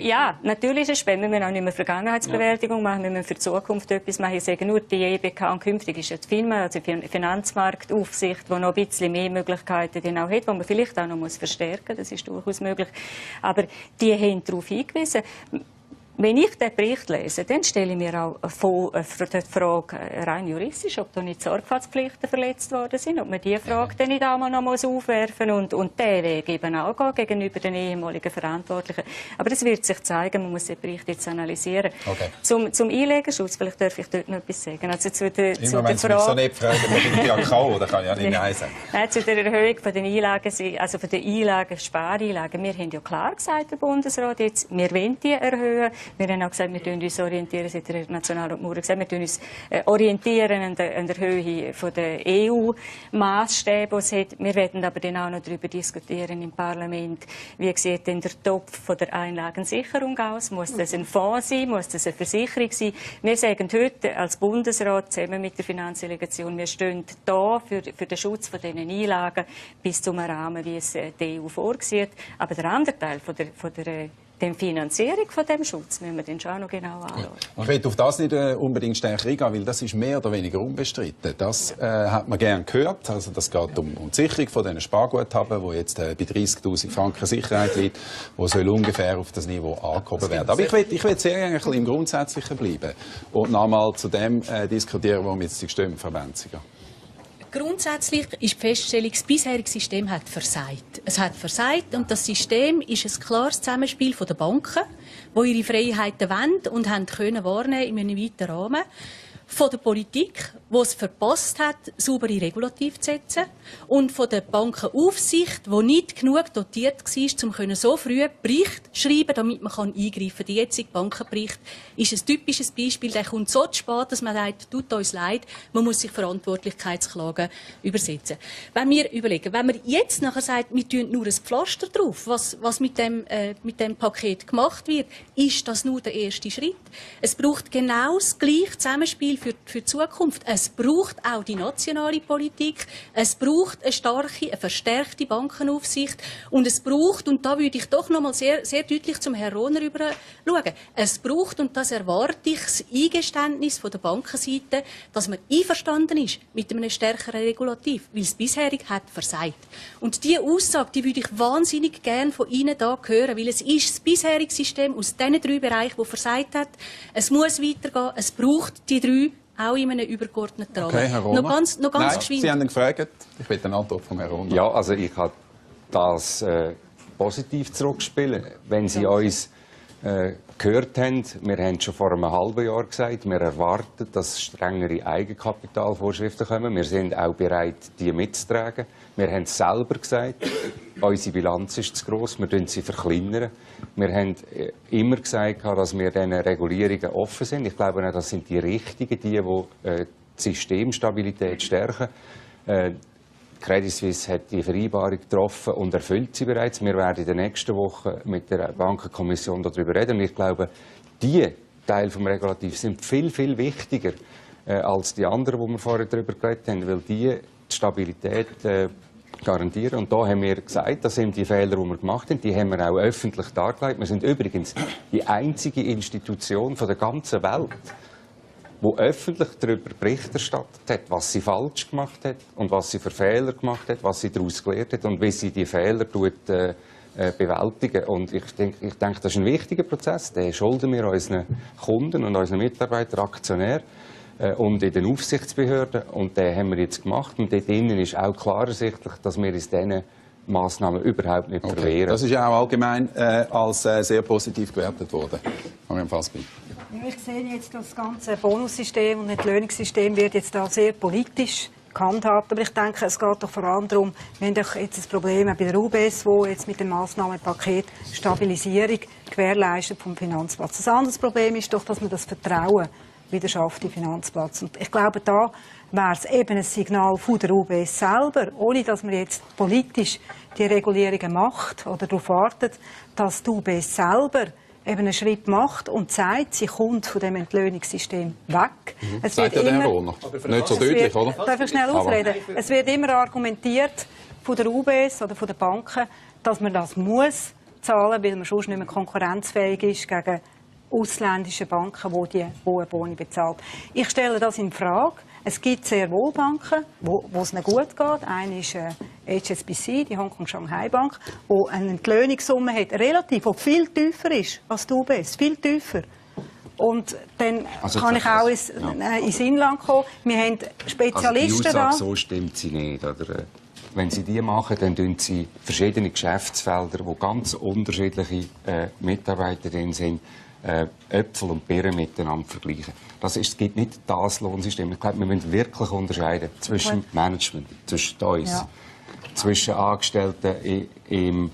Ja, natürlich ist es spät. Wir müssen auch nicht mehr Vergangenheitsbewältigung machen, wir müssen für die Zukunft etwas machen. Ich sage nur, die EBK und künftig ist jetzt FINMA, also die Finanzmarktaufsicht, die noch ein bisschen mehr Möglichkeiten auch hat, die man vielleicht auch noch verstärken muss. Das ist durchaus möglich. Aber die haben darauf hingewiesen. Wenn ich den Bericht lese, dann stelle ich mir auch die Frage rein juristisch, ob da nicht Sorgfaltspflichten verletzt worden sind, ob man diese Frage dann nicht einmal noch aufwerfen muss und diesen Weg eben auch gehen gegenüber den ehemaligen Verantwortlichen. Aber es wird sich zeigen, man muss den Bericht jetzt analysieren. Okay. Zum Einlegerschutz, vielleicht darf ich dort noch etwas sagen. Also zu der Frage... Wenn Sie mich so nicht fragen, bin ich ja K.O., da kann ich ja nicht Nein sagen. Zu der Erhöhung von den Einlagen, also von den Einlagen, Spareinlagen. Wir haben ja klar gesagt, der Bundesrat, jetzt, wir wollen die erhöhen. Wir haben auch gesagt, wir uns orientieren, seit der Nationalrat Maurer gesagt, wir uns orientieren an der Höhe der EU-Maßstäbe. Wir werden aber dann auch noch darüber diskutieren im Parlament, wie sieht denn der Topf von der Einlagensicherung aus? Muss das ein Fonds sein? Muss das eine Versicherung sein? Wir sagen heute als Bundesrat zusammen mit der Finanzdelegation, wir stehen da für den Schutz von diesen Einlagen bis zum Rahmen, wie es die EU vorsieht. Aber der andere Teil von der Finanzierung von dem Schutz müssen wir dann schon noch genau anschauen. Ich will auf das nicht unbedingt stärker eingehen, weil das ist mehr oder weniger unbestritten. Das hat man gern gehört. Also das geht um die Sicherung von diesen Sparguthaben, wo jetzt bei 30'000 Franken Sicherheit liegt, wo soll ungefähr auf das Niveau angehoben werden. Aber ich will sehr gerne ein bisschen im Grundsätzlichen bleiben und nochmal zu dem diskutieren, wo wir jetzt die Stimmenverbände sind. Grundsätzlich ist die Feststellung, das bisherige System hat versagt. Es hat versagt und das System ist ein klares Zusammenspiel der Banken, die ihre Freiheiten wollen und haben können wahrnehmen in einem weiten Rahmen. Von der Politik, die es verpasst hat, saubere Regulativ zu setzen, und von der Bankenaufsicht, die nicht genug dotiert war, um so früh Bericht zu schreiben, damit man eingreifen kann. Der jetzige Bankenbericht ist ein typisches Beispiel. Der kommt so zu spät, dass man sagt, tut uns leid, man muss sich Verantwortlichkeitsklagen übersetzen. Wenn wir überlegen, wenn man jetzt nachher sagt, wir tun nur ein Pflaster drauf, was mit dem Paket gemacht wird, ist das nur der erste Schritt. Es braucht genau das gleiche Zusammenspiel für die Zukunft. Es braucht auch die nationale Politik, es braucht eine verstärkte Bankenaufsicht und es braucht, und da würde ich doch noch mal sehr, sehr deutlich zum Herrn Rohner rüber schauen, es braucht, und das erwarte ich, das Eingeständnis von der Bankenseite, dass man einverstanden ist mit einem stärkeren Regulativ, weil es bisherig hat versagt. Und diese Aussage, die würde ich wahnsinnig gerne von Ihnen da hören, weil es ist das bisherige System aus diesen 3 Bereichen, das versagt hat. Es muss weitergehen, es braucht die 3 auch in einem übergeordneten Rahmen. Okay, Herr Rohner. Noch ganz Nein, geschwind. Sie haben ihn gefragt. Ich will eine Antwort von Herrn Rohner. Ja, also ich kann das positiv zurückspielen. Wenn Sie uns gehört haben, wir haben schon vor einem halben Jahr gesagt, wir erwarten, dass strengere Eigenkapitalvorschriften kommen. Wir sind auch bereit, die mitzutragen. Wir haben es selber gesagt, unsere Bilanz ist zu gross, wir verkleinern sie verkleinern. Wir haben immer gesagt, dass wir diesen Regulierungen offen sind. Ich glaube, das sind die richtigen, die Systemstabilität stärken. Credit Suisse hat die Vereinbarung getroffen und erfüllt sie bereits. Wir werden in den nächsten Wochen mit der Bankenkommission darüber reden. Und ich glaube, diese Teile des Regulativs sind viel, viel wichtiger als die anderen, die wir vorher darüber geredet haben, weil die Stabilität garantieren. Und da haben wir gesagt, das sind die Fehler, die wir gemacht haben, die haben wir auch öffentlich dargelegt. Wir sind übrigens die einzige Institution von der ganzen Welt, die öffentlich darüber Bericht erstattet hat, was sie falsch gemacht hat und was sie für Fehler gemacht hat, was sie daraus gelernt hat und wie sie die Fehler bewältigen. Und ich denke, das ist ein wichtiger Prozess. Den schulden wir unseren Kunden und unseren Mitarbeitern, Aktionären und in den Aufsichtsbehörden. Und den haben wir jetzt gemacht. Und dort drinnen ist auch klar ersichtlich, dass wir uns diesen Massnahmen überhaupt nicht verwehren. Das ist ja auch allgemein als sehr positiv gewertet worden. Ich sehe jetzt, das ganze Bonussystem und Entlöhnungssystem wird jetzt da sehr politisch gehandhabt. Aber ich denke, es geht doch vor allem darum, wir haben doch jetzt ein Problem bei der UBS, wo jetzt mit dem Massnahmenpaket Stabilisierung gewährleistet vom Finanzplatz. Ein anderes Problem ist doch, dass man das Vertrauen wieder schafft im Finanzplatz. Und ich glaube, da wäre es eben ein Signal von der UBS selber, ohne dass man jetzt politisch die Regulierungen macht oder darauf wartet, dass die UBS selber eben einen Schritt macht und sagt, sie kommt von dem Entlöhnungssystem weg. Es sagt ja der Herr Rohner. Nicht so deutlich, oder? Darf ich schnell ausreden? Es wird immer argumentiert von der UBS oder von den Banken, dass man das muss zahlen, weil man sonst nicht mehr konkurrenzfähig ist gegen ausländische Banken, die die hohen Boni bezahlen. Ich stelle das in Frage. Es gibt sehr wohl Banken, wo es nicht gut geht. Eine ist HSBC, die Hongkong-Shanghai-Bank, die eine Entlöhnungssumme hat, relativ, die viel tiefer ist als die UBS, viel tiefer. Und dann kann ich auch ins Inland kommen. Wir haben Spezialisten also die Aussage, so stimmt sie nicht. Oder? Wenn Sie die machen, dann tun Sie verschiedene Geschäftsfelder, wo ganz unterschiedliche Mitarbeiter drin sind, Äpfel und Birnen miteinander vergleichen. Es gibt nicht das Lohnsystem. Ich glaube, wir müssen wirklich unterscheiden zwischen Management, zwischen uns, zwischen Angestellten im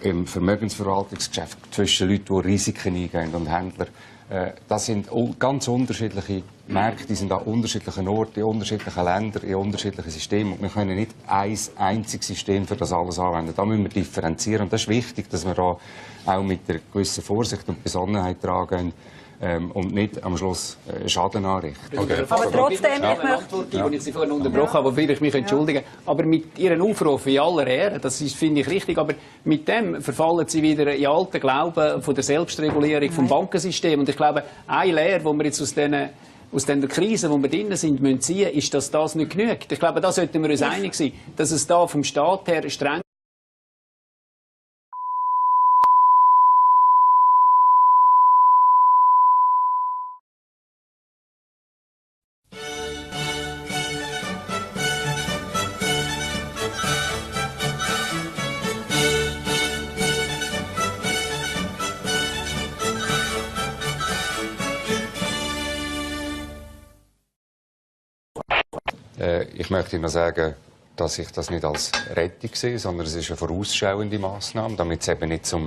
im Vermögensverwaltungsgeschäft zwischen Leuten, die Risiken eingehen und Händlern. Das sind ganz unterschiedliche Märkte, die sind an unterschiedlichen Orten, in unterschiedlichen Ländern, in unterschiedlichen Systemen. Und wir können nicht ein einziges System für das alles anwenden. Da müssen wir differenzieren. Und das ist wichtig, dass wir da auch mit einer gewissen Vorsicht und Besonnenheit rangehen. Und nicht am Schluss Schaden anrichten. Okay. Aber trotzdem, ich Sie vorhin unterbrochen habe, wofür ich mich entschuldige. Aber mit Ihren Aufrufen in aller Ehre, das finde ich richtig, aber mit dem verfallen Sie wieder in alten Glauben von der Selbstregulierung vom Bankensystem. Und ich glaube, eine Lehre, die wir jetzt aus der Krise, wo wir drin sind, müssen ziehen, ist, dass das nicht genügt. Ich glaube, da sollten wir uns einig sein, dass es da vom Staat her streng Ich möchte noch sagen, dass ich das nicht als Rettung sehe, sondern es ist eine vorausschauende Massnahme, damit es eben nicht zu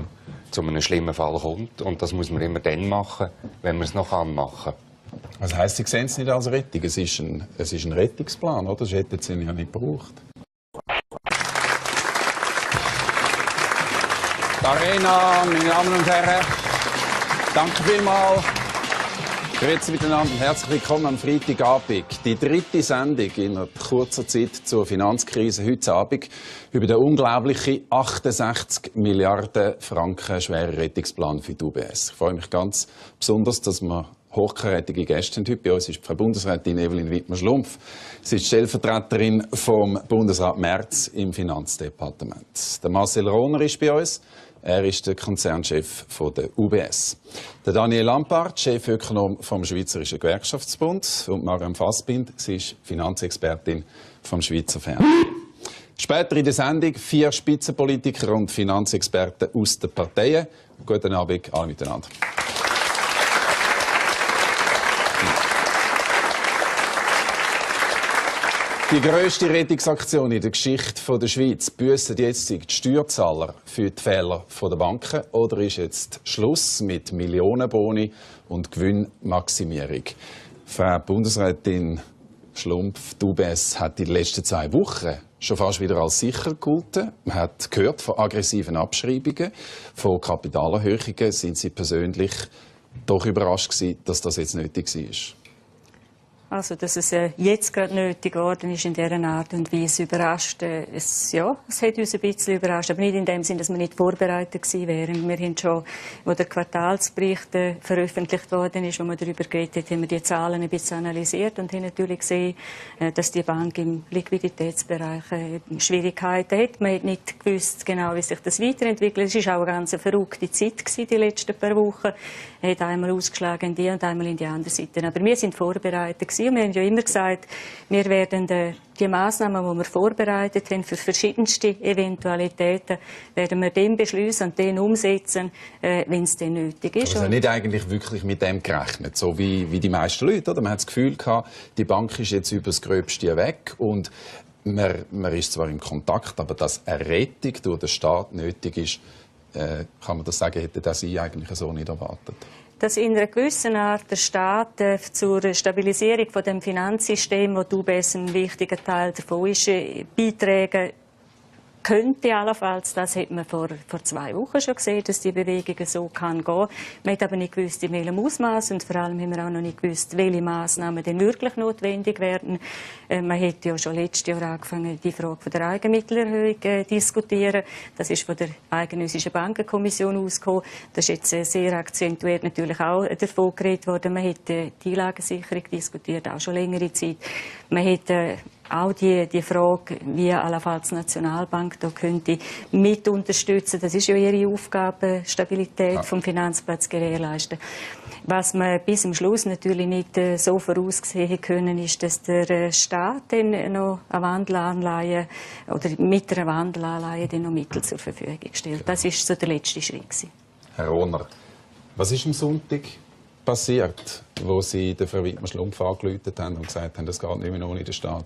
einem schlimmen Fall kommt. Und das muss man immer dann machen, wenn man es noch machen kann. Was heisst, Sie sehen es nicht als Rettung? Es ist ein Rettungsplan, oder? Das hätten Sie ja nicht gebraucht. Die Arena, meine Damen und Herren, danke vielmals. Grüezi miteinander, herzlich willkommen am Freitagabend. Die dritte Sendung in kurzer Zeit zur Finanzkrise heute Abend über den unglaublichen 68 Milliarden Franken schweren Rettungsplan für die UBS. Ich freue mich ganz besonders, dass wir hochkarätige Gäste haben. Heute bei uns ist Frau Bundesrätin Evelyn Wittmer-Schlumpf. Sie ist Stellvertreterin vom Bundesrat Merz im Finanzdepartement. Der Marcel Rohner ist bei uns. Er ist der Konzernchef der UBS. Der Daniel Lampard, Chefökonom vom Schweizerischen Gewerkschaftsbund. Und Mariam Fassbind, sie ist Finanzexpertin vom Schweizer Fernsehen. Später in der Sendung 4 Spitzenpolitiker und Finanzexperten aus den Parteien. Guten Abend alle miteinander. Die grösste Rettungsaktion in der Geschichte der Schweiz. Büssen jetzt die Steuerzahler für die Fehler der Banken? Oder ist jetzt Schluss mit Millionenboni und Gewinnmaximierung? Frau Bundesrätin Schlumpf, die UBS hat in den letzten 2 Wochen schon fast wieder als sicher gegolten. Man hat gehört von aggressiven Abschreibungen, von Kapitalerhöhungen. Sind Sie persönlich doch überrascht gewesen, dass das jetzt nötig war? Also, dass es jetzt gerade nötig geworden ist, in dieser Art und Weise überrascht. Es hat uns ein bisschen überrascht, aber nicht in dem Sinn, dass wir nicht vorbereitet gewesen wären. Wir haben schon, wo der Quartalsbericht veröffentlicht worden ist, wo wir darüber geredet haben, haben wir die Zahlen ein bisschen analysiert und haben natürlich gesehen, dass die Bank im Liquiditätsbereich Schwierigkeiten hat. Man hat nicht gewusst genau, wie sich das weiterentwickelt. Es war auch eine ganz verrückte Zeit gewesen, die letzten paar Wochen. Er hat einmal ausgeschlagen in die und einmal in die andere Seite. Aber wir sind vorbereitet gewesen. Wir haben ja immer gesagt, wir werden die Massnahmen, die wir vorbereitet haben für verschiedenste Eventualitäten, werden wir dann beschließen und dann umsetzen, wenn es dann nötig ist. Also nicht eigentlich wirklich mit dem gerechnet, so wie die meisten Leute, oder? Man hat das Gefühl gehabt, die Bank ist jetzt über das Gröbste weg und man ist zwar im Kontakt, aber dass eine Rettung durch den Staat nötig ist, kann man das sagen, hätte das Sie eigentlich so nicht erwartet? Dass in einer gewissen Art der Staat zur Stabilisierung von dem Finanzsystem, wo die UBS ein wichtiger Teil davon ist, beitragen könnte allenfalls. Das hat man vor 2 Wochen schon gesehen, dass die Bewegung so kann gehen. Man hat aber nicht gewusst, in welchem Ausmaß und vor allem haben wir auch noch nicht gewusst, welche Massnahmen denn wirklich notwendig werden. Man hat ja schon letztes Jahr angefangen, die Frage der Eigenmittelerhöhung zu diskutieren. Das ist von der Eidgenössischen Bankenkommission ausgekommen. Das ist jetzt sehr akzentuiert natürlich auch davon geredet worden. Man hat die Einlagensicherung diskutiert, auch schon längere Zeit. Man hat auch die Frage, wie allenfalls die Nationalbank da könnte mit unterstützen. Das ist ja ihre Aufgabe, Stabilität vom Finanzplatz gewährleisten. Was man bis zum Schluss natürlich nicht so voraussehen können, ist, dass der Staat dann noch eine Wandelanleihe oder mit einer Wandelanleihe dann noch Mittel zur Verfügung stellt. Das ist so der letzte Schritt gewesen. Herr Rohner, was ist am Sonntag passiert, wo Sie der Frau Wittmer-Schlumpf angerufen haben und gesagt haben, das geht nicht mehr ohne den Staat?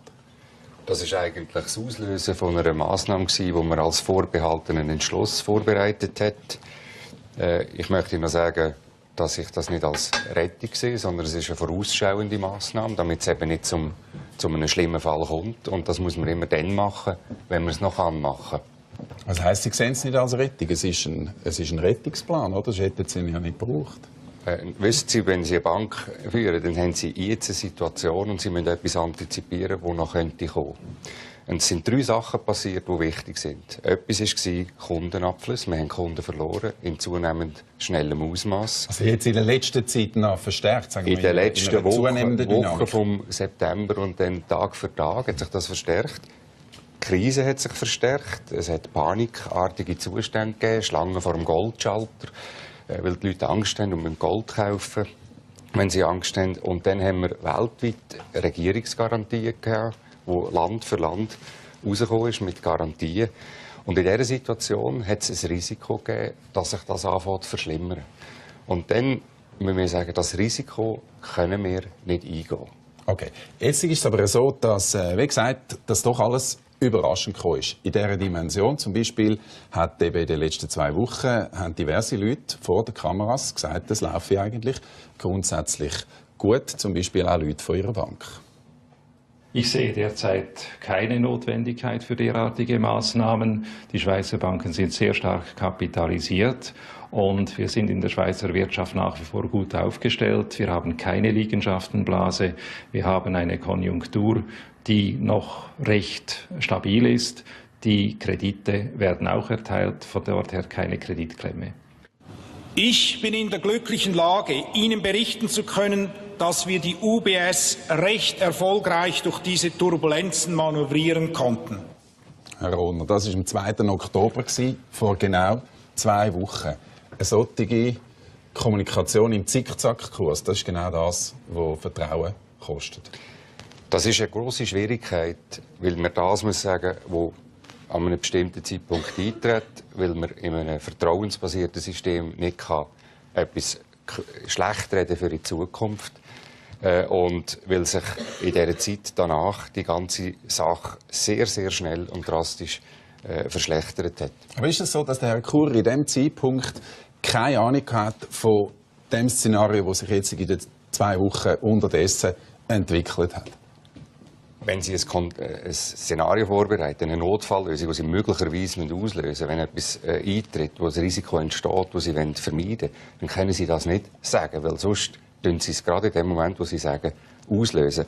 Das war eigentlich das Auslösen von einer Massnahme, die man als vorbehaltenen Entschluss vorbereitet hat. Ich möchte noch sagen, dass ich das nicht als Rettung sehe, sondern es ist eine vorausschauende Massnahme, damit es eben nicht zu einem schlimmen Fall kommt. Und das muss man immer dann machen, wenn man es noch machen kann. Was heisst, Sie sehen es nicht als Rettung? Es ist ein Rettungsplan, oder? Das hätten Sie ja nicht gebraucht. Wissen Sie, wenn Sie eine Bank führen, dann haben Sie jetzt eine Situation und Sie müssen etwas antizipieren, das noch kommen könnte. Und es sind 3 Sachen passiert, die wichtig sind. Etwas war Kundenabfluss. Wir haben Kunden verloren, in zunehmend schnellem Ausmaß. Also jetzt in der letzten Zeit noch verstärkt, sagen wir, in den letzten Wochen vom September und dann Tag für Tag hat sich das verstärkt. Die Krise hat sich verstärkt. Es hat panikartige Zustände gegeben, Schlangen vor dem Goldschalter, weil die Leute Angst haben und Gold kaufen, wenn sie Angst haben. Und dann haben wir weltweit Regierungsgarantien gehabt, wo Land für Land rausgekommen ist mit Garantien. Und in dieser Situation hat es ein Risiko gegeben, dass sich das anfängt zu verschlimmern. Und dann müssen wir sagen, das Risiko können wir nicht eingehen. Okay. Jetzt ist es aber so, dass, wie gesagt, das doch alles überraschend gekommen ist. In dieser Dimension zum Beispiel hat eben in den letzten 2 Wochen haben diverse Leute vor den Kameras gesagt, das laufe eigentlich grundsätzlich gut, zum Beispiel auch Leute von ihrer Bank. Ich sehe derzeit keine Notwendigkeit für derartige Maßnahmen. Die Schweizer Banken sind sehr stark kapitalisiert und wir sind in der Schweizer Wirtschaft nach wie vor gut aufgestellt. Wir haben keine Liegenschaftenblase. Wir haben eine Konjunktur, die noch recht stabil ist. Die Kredite werden auch erteilt, von dort her keine Kreditklemme. Ich bin in der glücklichen Lage, Ihnen berichten zu können, dass wir die UBS recht erfolgreich durch diese Turbulenzen manövrieren konnten. Herr Rohner, das war am 2. Oktober, vor genau 2 Wochen. Eine solche Kommunikation im Zickzackkurs, das ist genau das, was Vertrauen kostet. Das ist eine grosse Schwierigkeit, weil man das muss sagen, wo an einem bestimmten Zeitpunkt eintritt, weil man in einem vertrauensbasierten System nicht etwas schlecht reden für die Zukunft und weil sich in dieser Zeit danach die ganze Sache sehr, sehr schnell und drastisch verschlechtert hat. Aber ist es so, dass der Herr Kur in diesem Zeitpunkt keine Ahnung hat von dem Szenario, das sich jetzt in den 2 Wochen unterdessen entwickelt hat? Wenn Sie ein Szenario vorbereiten, eine Notfalllösung, die Sie möglicherweise auslösen müssen, wenn etwas eintritt, wo das Risiko entsteht, das Sie vermeiden wollen, dann können Sie das nicht sagen, weil sonst tun Sie es gerade in dem Moment, wo Sie sagen, auslösen.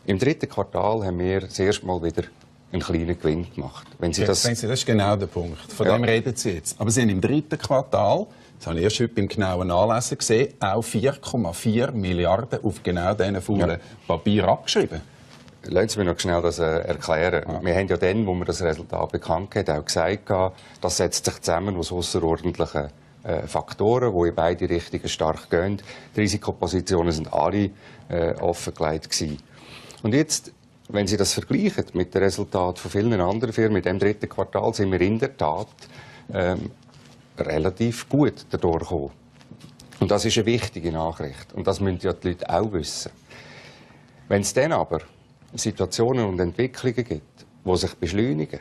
Im 3. Quartal haben wir das erste Mal wieder einen kleinen Gewinn gemacht. Wenn Sie das ist genau der Punkt. Von dem reden Sie jetzt. Aber Sie haben im 3. Quartal, das habe ich erst heute beim genauen Anlesen gesehen, auch 4,4 Milliarden auf genau diesen faulen Papier abgeschrieben. Lassen Sie mich noch schnell das erklären. Ja. Wir haben ja dann, wo wir das Resultat bekannt haben, auch gesagt, das setzt sich zusammen aus ausserordentlichen Faktoren, die in beide Richtungen stark gehen. Die Risikopositionen sind alle offengelegt gewesen. Und jetzt, wenn Sie das vergleichen mit dem Resultat von vielen anderen Firmen, mit dem 3. Quartal, sind wir in der Tat relativ gut dadurch gekommen. Und das ist eine wichtige Nachricht. Und das müssen ja die Leute auch wissen. Wenn es dann aber Situationen und Entwicklungen gibt, die sich beschleunigen,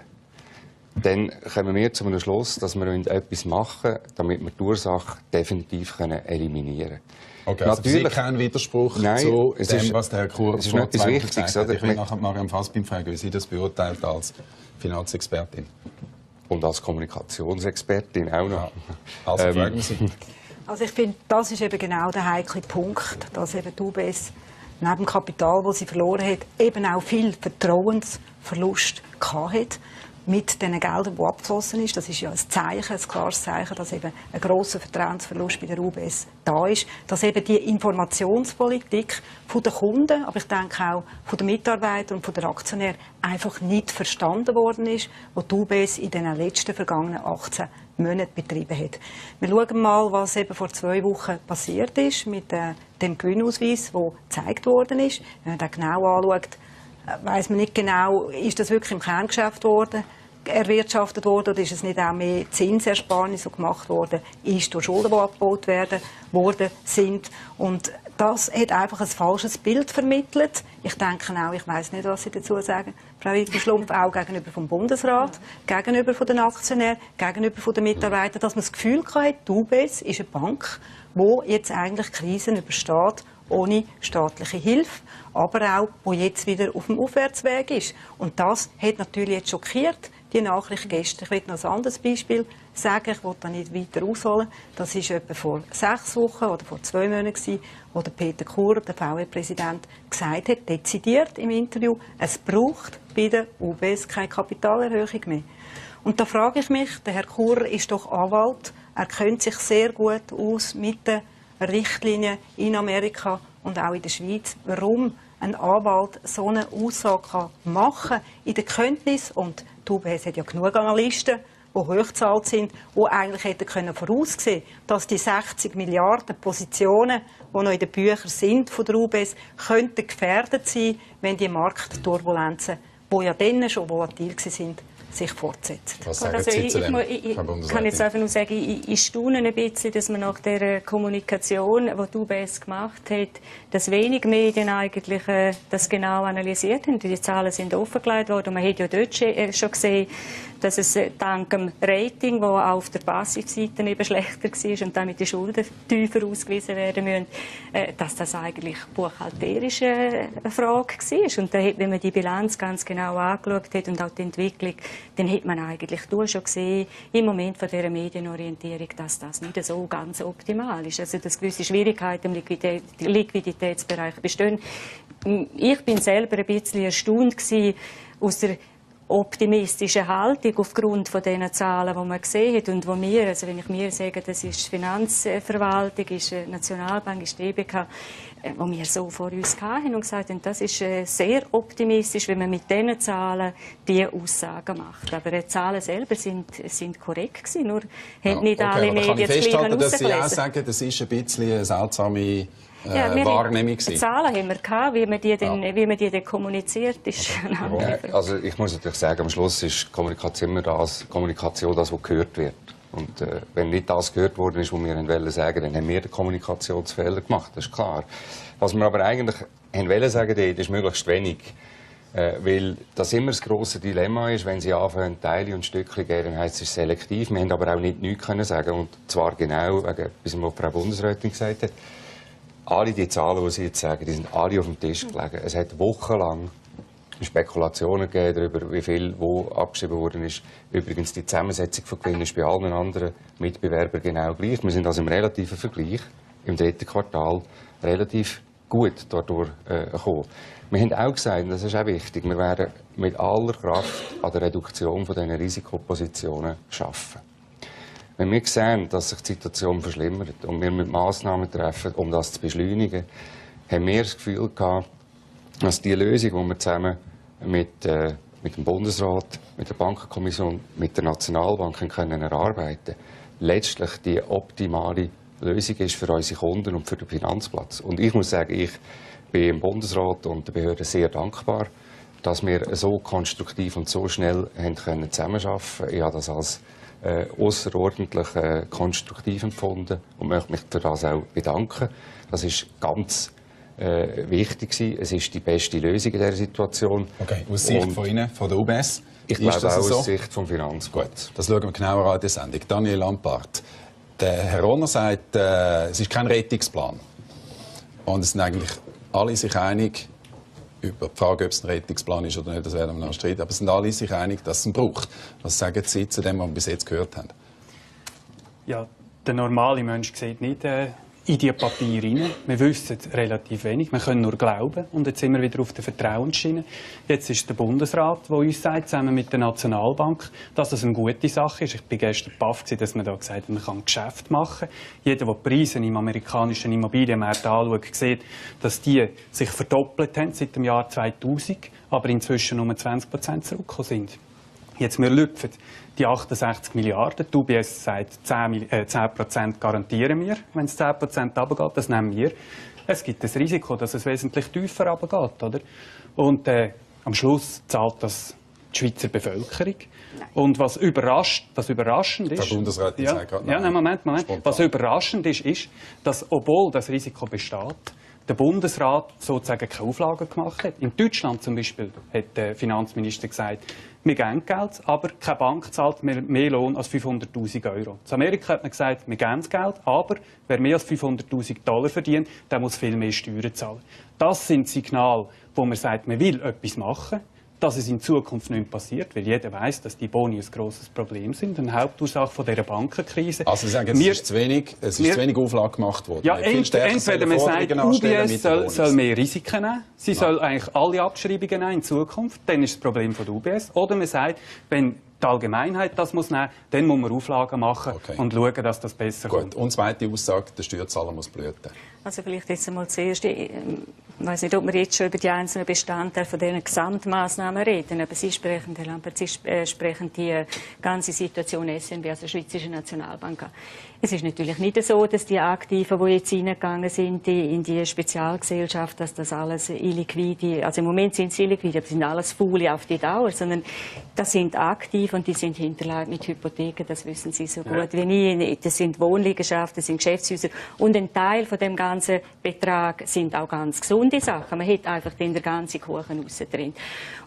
dann kommen wir zu einem Schluss, dass wir etwas machen müssen, damit wir die Ursache definitiv eliminieren können. Okay, also natürlich kein Widerspruch zu dem, was der Herr Kur vor etwas Wichtiges gesagt hat. Ich will nachher Mariam Fassbind fragen, wie sie das beurteilt als Finanzexpertin. Und als Kommunikationsexpertin auch noch. Also fragen Sie. Also ich finde, das ist eben genau der heikle Punkt, dass eben die UBS neben dem Kapital, das sie verloren hat, eben auch viel Vertrauensverlust hatte mit den Geldern, die abgeflossen ist. Das ist ja ein Zeichen, ein klares Zeichen, dass eben ein grosser Vertrauensverlust bei der UBS da ist. Dass eben die Informationspolitik der Kunden, aber ich denke auch von den Mitarbeitern und von den Aktionären einfach nicht verstanden worden ist, was die UBS in den letzten vergangenen 18 Monaten betrieben hat. Wir schauen mal, was eben vor 2 Wochen passiert ist mit dem Gewinnausweis, der gezeigt worden ist. Wenn man den genau anschaut, weiss man nicht genau, ist das wirklich im Kerngeschäft geworden. erwirtschaftet worden oder ist es nicht auch mehr Zinsersparnis, die gemacht worden ist durch Schulden, die abgebaut worden sind. Und das hat einfach ein falsches Bild vermittelt. Ich denke auch, ich weiss nicht, was Sie dazu sagen, Frau Wittmer-Schlumpf, auch gegenüber vom Bundesrat, gegenüber von den Aktionären, gegenüber von den Mitarbeitern, dass man das Gefühl hatte, die UBS ist eine Bank, die jetzt eigentlich Krisen übersteht, ohne staatliche Hilfe, aber auch, wo jetzt wieder auf dem Aufwärtsweg ist. Und das hat natürlich jetzt schockiert, die Nachricht gestern. Ich will noch ein anderes Beispiel sagen, ich will da nicht weiter ausholen. Das war etwa vor 6 Wochen oder vor 2 Monaten, wo der Peter Kur, der VW-Präsident, gesagt hat, dezidiert im Interview, es braucht bei der UBS keine Kapitalerhöhung mehr. Und da frage ich mich, der Herr Kur ist doch Anwalt, er kennt sich sehr gut aus mit den Richtlinien in Amerika und auch in der Schweiz, warum ein Anwalt so eine Aussage machen kann in der Kenntnis, und die UBS hat ja genug Analysten, die hochgezahlt sind, die eigentlich hätten voraussehen können, dass die 60 Milliarden Positionen, die noch in den Büchern sind von der UBS, könnten gefährdet sein, wenn die Marktturbulenzen, die ja dann schon volatil waren, sich fortsetzen. Was sagen Sie zu dem, Frau Bundesrätin? Ich kann jetzt einfach nur sagen, ich staune ein bisschen, dass man nach der Kommunikation, die die UBS gemacht hat, dass wenig Medien eigentlich das genau analysiert haben. Die Zahlen sind offengelegt worden. Man hat ja dort schon gesehen, dass es dank dem Rating, das auch auf der Passivseite eben schlechter war und damit die Schulden tiefer ausgewiesen werden müssen, dass das eigentlich buchhalterische eine Frage war. Und da hat, wenn man die Bilanz ganz genau angeschaut hat und auch die Entwicklung, dann hat man eigentlich schon gesehen, im Moment von dieser Medienorientierung, dass das nicht so ganz optimal ist. Also, dass gewisse Schwierigkeiten im Liquiditätsbereich bestehen. Ich bin selber ein bisschen erstaunt gewesen, aus der optimistische Haltung aufgrund von den Zahlen, die man gesehen hat und wo wir, also wenn ich mir sage, das ist die Finanzverwaltung, ist die Nationalbank, ist die EBK, wo wir so vor uns hatten und gesagt haben, das ist sehr optimistisch, wenn man mit diesen Zahlen diese Aussagen macht. Aber die Zahlen selber sind korrekt gewesen, nur haben nicht alle Medien das Gleiche herausgelesen. Dass Sie auch sagen, das ist ein bisschen eine seltsame Wahrnehmung gewesen. Zahlen haben wir gehabt, wie man die dann kommuniziert ist. Also ich muss natürlich sagen, am Schluss ist Kommunikation immer das, was gehört wird. Und wenn nicht das gehört worden ist, was wir wollen sagen, dann haben wir den Kommunikationsfehler gemacht, das ist klar. Was wir aber eigentlich wollen sagen, ist möglichst wenig. Weil das immer das grosse Dilemma ist, wenn Sie anfangen, Teile und Stückchen geben, dann heisst es selektiv. Wir haben aber auch nicht nichts können sagen. Und zwar genau wegen etwas, was Frau Bundesrätin gesagt hat. Alle die Zahlen, die Sie jetzt sagen, die sind alle auf dem Tisch gelegen. Es hat wochenlang Spekulationen gegeben darüber, wie viel wo abgeschrieben worden ist. Übrigens, die Zusammensetzung von Gewinn ist bei allen anderen Mitbewerbern genau gleich. Wir sind also im relativen Vergleich im 3. Quartal relativ gut dadurch gekommen. Wir haben auch gesagt, und das ist auch wichtig, wir werden mit aller Kraft an der Reduktion von diesen Risikopositionen arbeiten. Wenn wir sehen, dass sich die Situation verschlimmert und wir mit Massnahmen treffen, um das zu beschleunigen, haben wir das Gefühl gehabt, dass die Lösung, die wir zusammen mit dem Bundesrat, mit der Bankenkommission, mit der Nationalbank können erarbeiten, letztlich die optimale Lösung ist für unsere Kunden und für den Finanzplatz. Und ich muss sagen, ich bin im Bundesrat und der Behörde sehr dankbar, dass wir so konstruktiv und so schnell haben zusammenarbeiten können. Ich habe das als außerordentlich konstruktiv empfunden und möchte mich für das auch bedanken. Das ist ganz wichtig gewesen. Es ist die beste Lösung in dieser Situation. Okay, aus Sicht von Ihnen, von der UBS? Ich glaube auch aus Sicht vom Finanzplatz. Das schauen wir genauer an der Sendung. Daniel Lampart. Der Herr Rohner sagt, es ist kein Rettungsplan. Und es sind eigentlich alle sich einig, über die Frage, ob es ein Rettungsplan ist oder nicht, das werden wir noch streiten. Aber es sind alle sich einig, dass es ihn braucht. Was sagen Sie zu dem, was wir bis jetzt gehört haben? Ja, der normale Mensch sieht nicht in die Papiere rein. Wir wissen relativ wenig. Wir können nur glauben. Und jetzt sind wir wieder auf der Vertrauensschiene. Jetzt ist der Bundesrat, der uns sagt, zusammen mit der Nationalbank, dass das eine gute Sache ist. Ich war gestern baff, dass man da gesagt hat, man kann Geschäft machen. Jeder, der die Preise im amerikanischen Immobilienmarkt anschaut, sieht, dass die sich verdoppelt haben seit dem Jahr 2000, aber inzwischen um 20% zurückgekommen sind. Jetzt, wir lüpfen die 68 Milliarden. Die UBS sagt, 10% garantieren wir. Wenn es 10% runtergeht, das nehmen wir. Es gibt das Risiko, dass es wesentlich tiefer runtergeht. Oder? Und am Schluss zahlt das die Schweizer Bevölkerung. Und was überraschend ist... Frau Bundesrätin sagt gerade nein. Moment. Spontan. Was überraschend ist, dass, obwohl das Risiko besteht, der Bundesrat sozusagen keine Auflagen gemacht hat. In Deutschland zum Beispiel hat der Finanzminister gesagt, wir geben Geld, aber keine Bank zahlt mehr Lohn als 500'000 €. In Amerika hat man gesagt, wir geben das Geld, aber wer mehr als 500'000 $ verdient, der muss viel mehr Steuern zahlen. Das sind Signale, wo man sagt, man will etwas machen, dass es in Zukunft nicht mehr passiert, weil jeder weiß, dass die Boni ein grosses Problem sind, eine Hauptursache von dieser Bankenkrise. Also Sie sagen, es ist zu wenig Auflage gemacht worden. Ja, entweder man sagt, UBS soll mehr Risiken nehmen, sie soll eigentlich alle Abschreibungen nehmen in Zukunft, dann ist das Problem von der UBS. Oder man sagt, wenn die Allgemeinheit das muss nehmen, dann muss man Auflagen machen und schauen, dass das besser kommt. Und zweite Aussage, der Steuerzahler muss blüten. Also vielleicht jetzt einmal zuerst, ich weiß nicht, ob wir jetzt schon über die einzelnen Bestandteile von diesen Gesamtmaßnahmen reden, aber Sie sprechen, Herr Lampert, Sie sprechen die ganze Situation SNB, also Schweizerische Nationalbank an. Es ist natürlich nicht so, dass die Aktiven, die jetzt reingegangen sind in die Spezialgesellschaft, dass das alles illiquide, also im Moment sind sie illiquide, aber sind alles Faule auf die Dauer, sondern das sind Aktive und die sind hinterlegt mit Hypotheken, das wissen Sie so gut wie ich. Das sind Wohnliegenschaften, das sind Geschäftshäuser und ein Teil von dem ganzen Betrag sind auch ganz gesunde Sachen. Man hat einfach den ganzen Kuchen raus drin.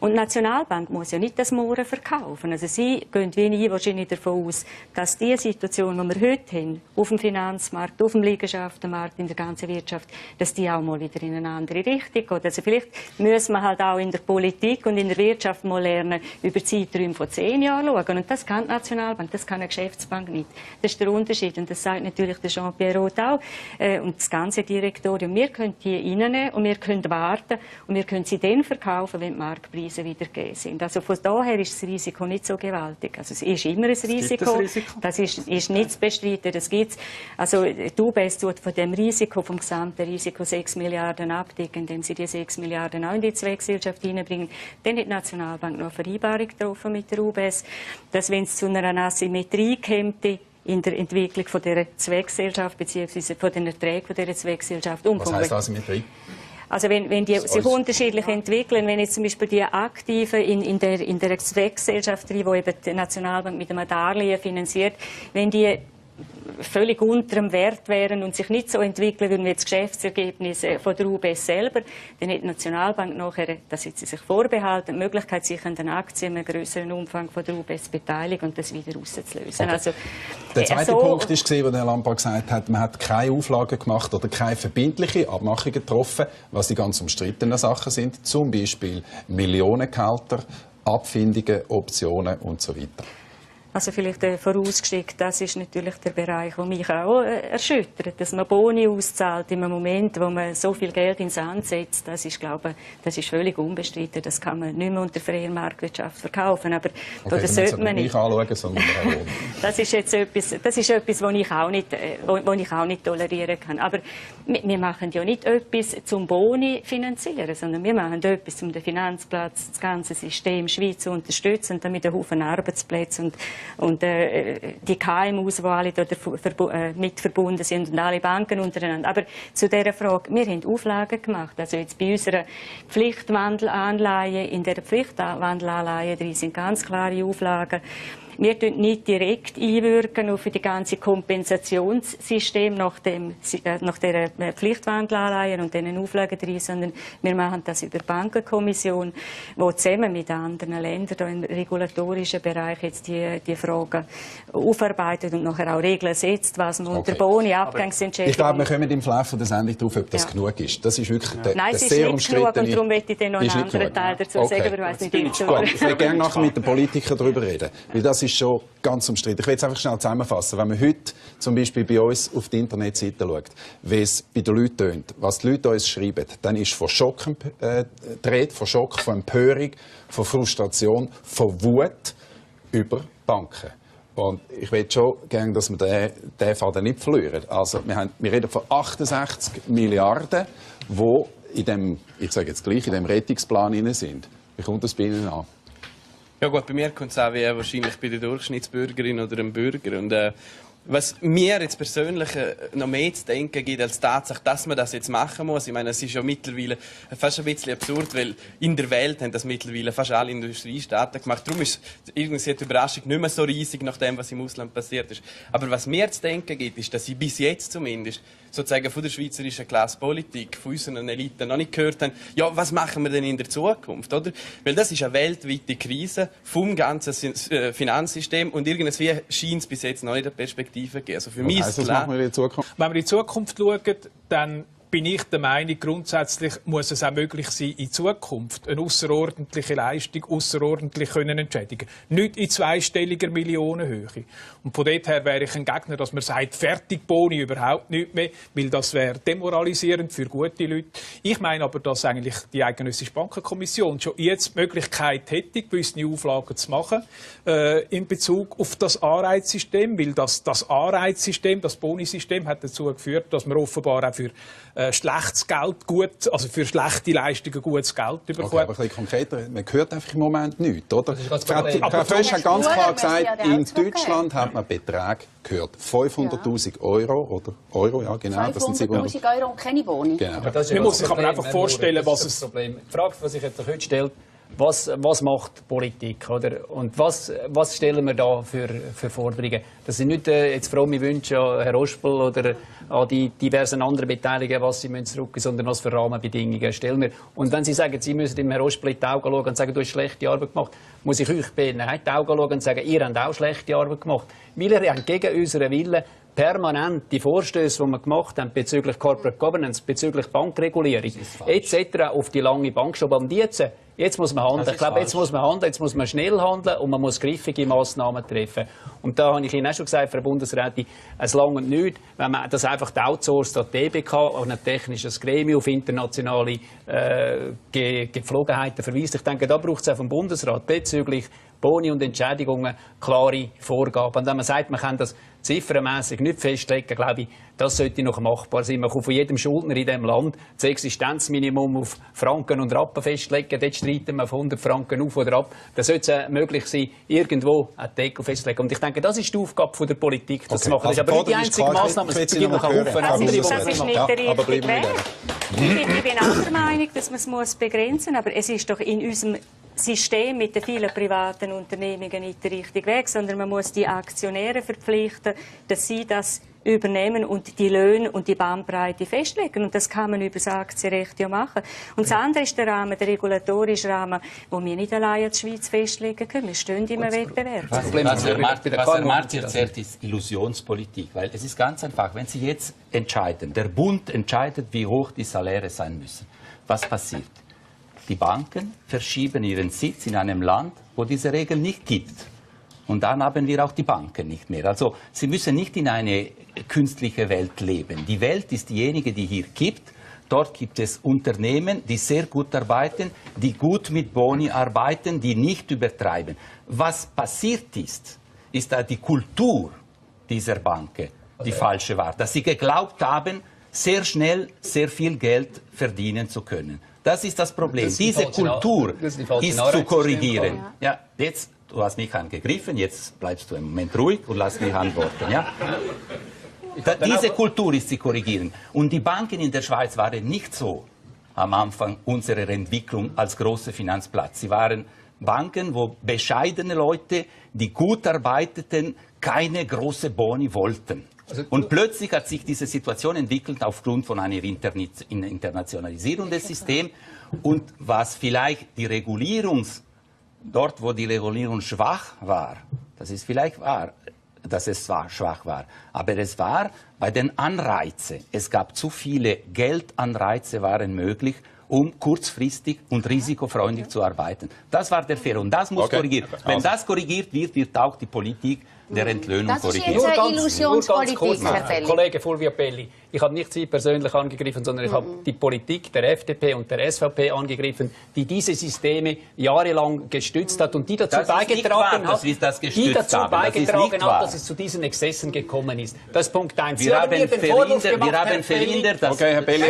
Und die Nationalbank muss ja nicht das Mohren verkaufen. Also Sie gehen wie ich wahrscheinlich davon aus, dass die Situation, die wir heute haben, auf dem Finanzmarkt, auf dem Liegenschaftenmarkt, in der ganzen Wirtschaft, dass die auch mal wieder in eine andere Richtung geht. Also vielleicht müssen wir halt auch in der Politik und in der Wirtschaft mal lernen, über Zeiträume von 10 Jahren schauen. Und das kann die Nationalbank, das kann eine Geschäftsbank nicht. Das ist der Unterschied. Und das sagt natürlich der Jean-Pierre Roth auch. Und das ganze Direktorium. Wir können die reinnehmen und wir können warten und wir können sie dann verkaufen, wenn die Marktpreise wieder gegeben sind. Also von daher ist das Risiko nicht so gewaltig. Also es ist immer ein Risiko. Das ist nicht zu bestreiten. Das gibt's. Also die UBS tut von dem Risiko, vom gesamten Risiko 6 Milliarden abdecken, indem sie die 6 Milliarden auch in die Zweckgesellschaft hineinbringen. Dann hat die Nationalbank noch eine Vereinbarung getroffen mit der UBS, dass wenn es zu einer Asymmetrie käme, in der Entwicklung von dieser Zweckgesellschaft bzw. von den Erträgen von dieser Zweckgesellschaft. Was heisst Asymmetrie? Also wenn die sich unterschiedlich entwickeln, wenn jetzt zum Beispiel die Aktiven in der Zweckgesellschaft, die eben die Nationalbank mit einem Darlehen finanziert, wenn die völlig unter dem Wert wären und sich nicht so entwickeln würden wie das Geschäftsergebnis von der UBS selber, dann hat die Nationalbank nachher, das hat sie sich vorbehalten, die Möglichkeit, sich an den Aktien in einem größeren Umfang von der UBS beteiligen und das wieder rauszulösen. Okay. Also, der zweite Punkt war, wo Herr Lampert gesagt hat, man hat keine Auflagen gemacht oder keine verbindlichen Abmachungen getroffen, was die ganz umstrittenen Sachen sind, zum Beispiel Millionengehälter, Abfindungen, Optionen und so weiter. Also vielleicht vorausgeschickt, das ist natürlich der Bereich, der mich auch erschüttert, dass man Boni auszahlt in einem Moment, wo man so viel Geld ins Sand setzt. Das ist, glaube ich, das ist völlig unbestritten. Das kann man nicht mehr unter freier Marktwirtschaft verkaufen. Aber okay, das sollte man nicht anschauen, sondern das ist jetzt etwas, was ich auch nicht tolerieren kann. Aber wir machen ja nicht etwas zum Boni finanzieren, sondern wir machen etwas, um den Finanzplatz, das ganze System Schweiz zu unterstützen und damit einen Haufen Arbeitsplätze und die KMUs, die alle dort mit verbunden sind und alle Banken untereinander. Aber zu dieser Frage, wir haben Auflagen gemacht. Also jetzt bei unserer Pflichtwandelanleihe, in der Pflichtwandelanleihe drin sind ganz klare Auflagen. Wir wirken nicht direkt einwirken auf die ganze Kompensationssystem nach der Pflichtwandelanleihe und diesen Auflagen drin, sondern wir machen das über die Bankenkommission, die zusammen mit anderen Ländern im regulatorischen Bereich jetzt die Fragen aufarbeitet und nachher auch Regeln setzt, was man unter Boni, Abgangsentschädigung... Ich glaube, wir kommen im Verlauf der Sendung darauf, ob das genug ist. Das ist wirklich Nein, es ist nicht genug und darum möchte ich dann noch einen anderen Teil dazu sagen, aber ich weiss nicht, wie ich würde gerne nachher mit den Politikern darüber reden, weil das ist schon ganz umstritten. Ich will es einfach schnell zusammenfassen. Wenn man heute zum Beispiel bei uns auf die Internetseite schaut, wie es bei den Leuten tönt, was die Leute uns schreiben, dann ist von Schock dreht, von Schock, von Empörung, von Frustration, von Wut über Banken. Und ich will schon gerne, dass wir diesen Faden nicht verlieren. Also, wir reden von 68 Milliarden, die in dem, ich sage jetzt gleich, in dem Rettungsplan drin sind. Wie kommt das bei Ihnen an? Ja gut, bei mir kommt es auch wie wahrscheinlich bei der Durchschnittsbürgerin oder dem Bürger. Und Was mir jetzt persönlich noch mehr zu denken gibt, als Tatsache, dass man das jetzt machen muss. Ich meine, es ist ja mittlerweile fast ein bisschen absurd, weil in der Welt haben das mittlerweile fast alle Industriestaaten gemacht. Darum ist irgendwie die Überraschung nicht mehr so riesig nach dem, was im Ausland passiert ist. Aber was mir zu denken gibt, ist, dass ich bis jetzt zumindest sozusagen von der schweizerischen Klasse-Politik, von unseren Eliten noch nicht gehört haben, ja, was machen wir denn in der Zukunft, oder? Weil das ist eine weltweite Krise vom ganzen Finanzsystem und irgendwie scheint es bis jetzt noch nicht eine Perspektive zu geben. Also für mich ist klar, wenn wir in die Zukunft schauen, dann bin ich der Meinung, grundsätzlich muss es auch möglich sein, in Zukunft eine außerordentliche Leistung außerordentlich entschädigen können. Nicht in zweistelliger Millionenhöhe. Und von dort her wäre ich ein Gegner, dass man sagt, fertig Boni überhaupt nicht mehr, weil das wäre demoralisierend für gute Leute. Ich meine aber, dass eigentlich die Eidgenössische Bankenkommission schon jetzt die Möglichkeit hätte, gewisse Auflagen zu machen in Bezug auf das Anreizsystem, weil das Anreizsystem, das Bonisystem hat dazu geführt, dass man offenbar auch für schlechtes Geld also für schlechte Leistungen gutes Geld bekommt. Okay, aber ein bisschen konkreter, man hört einfach im Moment nichts, oder? Frau Fösch hat ganz klar gesagt, in Deutschland hat man Beträge gehört. 500'000 Euro oder Euro, ja genau. 500'000 Euro und keine Boni. Genau. Man muss sich aber einfach vorstellen, was es... Problem. Die Frage, die sich jetzt heute stellt, was macht Politik, oder? Und was stellen wir da für Forderungen? Das sind nicht jetzt fromme Wünsche an Herrn Ospel oder an die diversen anderen Beteiligten, was sie zurückgeben müssen, sondern was für Rahmenbedingungen stellen wir. Und wenn Sie sagen, Sie müssen dem Herrn Ospel in die Augen schauen und sagen, du hast schlechte Arbeit gemacht, muss ich euch bitten, in die Augen schauen und sagen, ihr habt auch schlechte Arbeit gemacht. Weil ihr habt gegen unseren Willen permanent die Vorstöße, die wir gemacht haben bezüglich Corporate Governance, bezüglich Bankregulierung etc. auf die lange Bank geschoben. Und jetzt muss man handeln. Ich glaube, jetzt muss man handeln, jetzt muss man schnell handeln und man muss griffige Massnahmen treffen. Und da habe ich Ihnen auch schon gesagt, Frau Bundesrätin, es langt nicht, wenn man das einfach outsourced an die DBK, an ein technisches Gremium, auf internationale Gepflogenheiten verweist. Ich denke, da braucht es auch vom Bundesrat bezüglich Boni und Entschädigungen klare Vorgaben. Und wenn man sagt, man kann das ziffernmässig nicht festlegen, glaube ich, das sollte noch machbar sein. Man kann von jedem Schuldner in diesem Land das Existenzminimum auf Franken und Rappen festlegen. Dort streiten wir von 100 Franken auf oder ab. Da sollte es möglich sein, irgendwo einen Deckel festzulegen. Und ich denke, das ist die Aufgabe der Politik, das zu machen. Das ist aber nicht die einzige Maßnahme. Es gibt noch einen Haufen andere, die das ist nicht der richtige Weg. Ich bin auch der Meinung, dass man es begrenzen muss. Aber es ist doch in unserem System mit den vielen privaten Unternehmungen nicht der richtige Weg, sondern man muss die Aktionäre verpflichten, dass sie das übernehmen und die Löhne und die Bandbreite festlegen. Und das kann man über das Aktienrecht ja machen. Und das andere ist der Rahmen, der regulatorische Rahmen, den wir nicht allein als Schweiz festlegen können. Wir stehen im Wettbewerb. Was Herr Marti erzählt, ist Illusionspolitik. Weil es ist ganz einfach, wenn Sie jetzt entscheiden, der Bund entscheidet, wie hoch die Saläre sein müssen. Was passiert? Die Banken verschieben ihren Sitz in einem Land, wo diese Regel nicht gibt. Und dann haben wir auch die Banken nicht mehr. Also Sie müssen nicht in eine künstliche Welt leben. Die Welt ist diejenige, die hier gibt. Dort gibt es Unternehmen, die sehr gut arbeiten, die gut mit Boni arbeiten, die nicht übertreiben. Was passiert ist da die Kultur dieser Banken, die falsche war. Dass sie geglaubt haben, sehr schnell sehr viel Geld verdienen zu können. Das ist das Problem. Diese Kultur ist zu korrigieren. Ja, jetzt, du hast mich angegriffen, jetzt bleibst du einen Moment ruhig und lass mich antworten. Ja? Diese Kultur ist zu korrigieren. Und die Banken in der Schweiz waren nicht so am Anfang unserer Entwicklung als große Finanzplatz. Sie waren Banken, wo bescheidene Leute, die gut arbeiteten, keine große Boni wollten. Und plötzlich hat sich diese Situation entwickelt aufgrund von einer Internationalisierung des Systems. Und was vielleicht dort wo die Regulierung schwach war, das ist vielleicht wahr, dass es zwar schwach war, aber es war bei den Anreizen. Es gab zu viele Geldanreize waren möglich, um kurzfristig und risikofreundlich zu arbeiten. Das war der Fehler und das muss korrigiert werden. Wenn das korrigiert wird, wird auch die Politik der Entlöhnung korrigiert. Das ist jetzt eine Illusionspolitik, Herr Belli. Kollege Fulvio Belli, Ich habe nicht Sie persönlich angegriffen, sondern ich habe die Politik der FDP und der SVP angegriffen, die diese Systeme jahrelang gestützt hat und die dazu beigetragen hat, dass es zu diesen Exzessen gekommen ist. Das ist Punkt 1. Wir haben verhindert, dass... Okay, Herr Belli,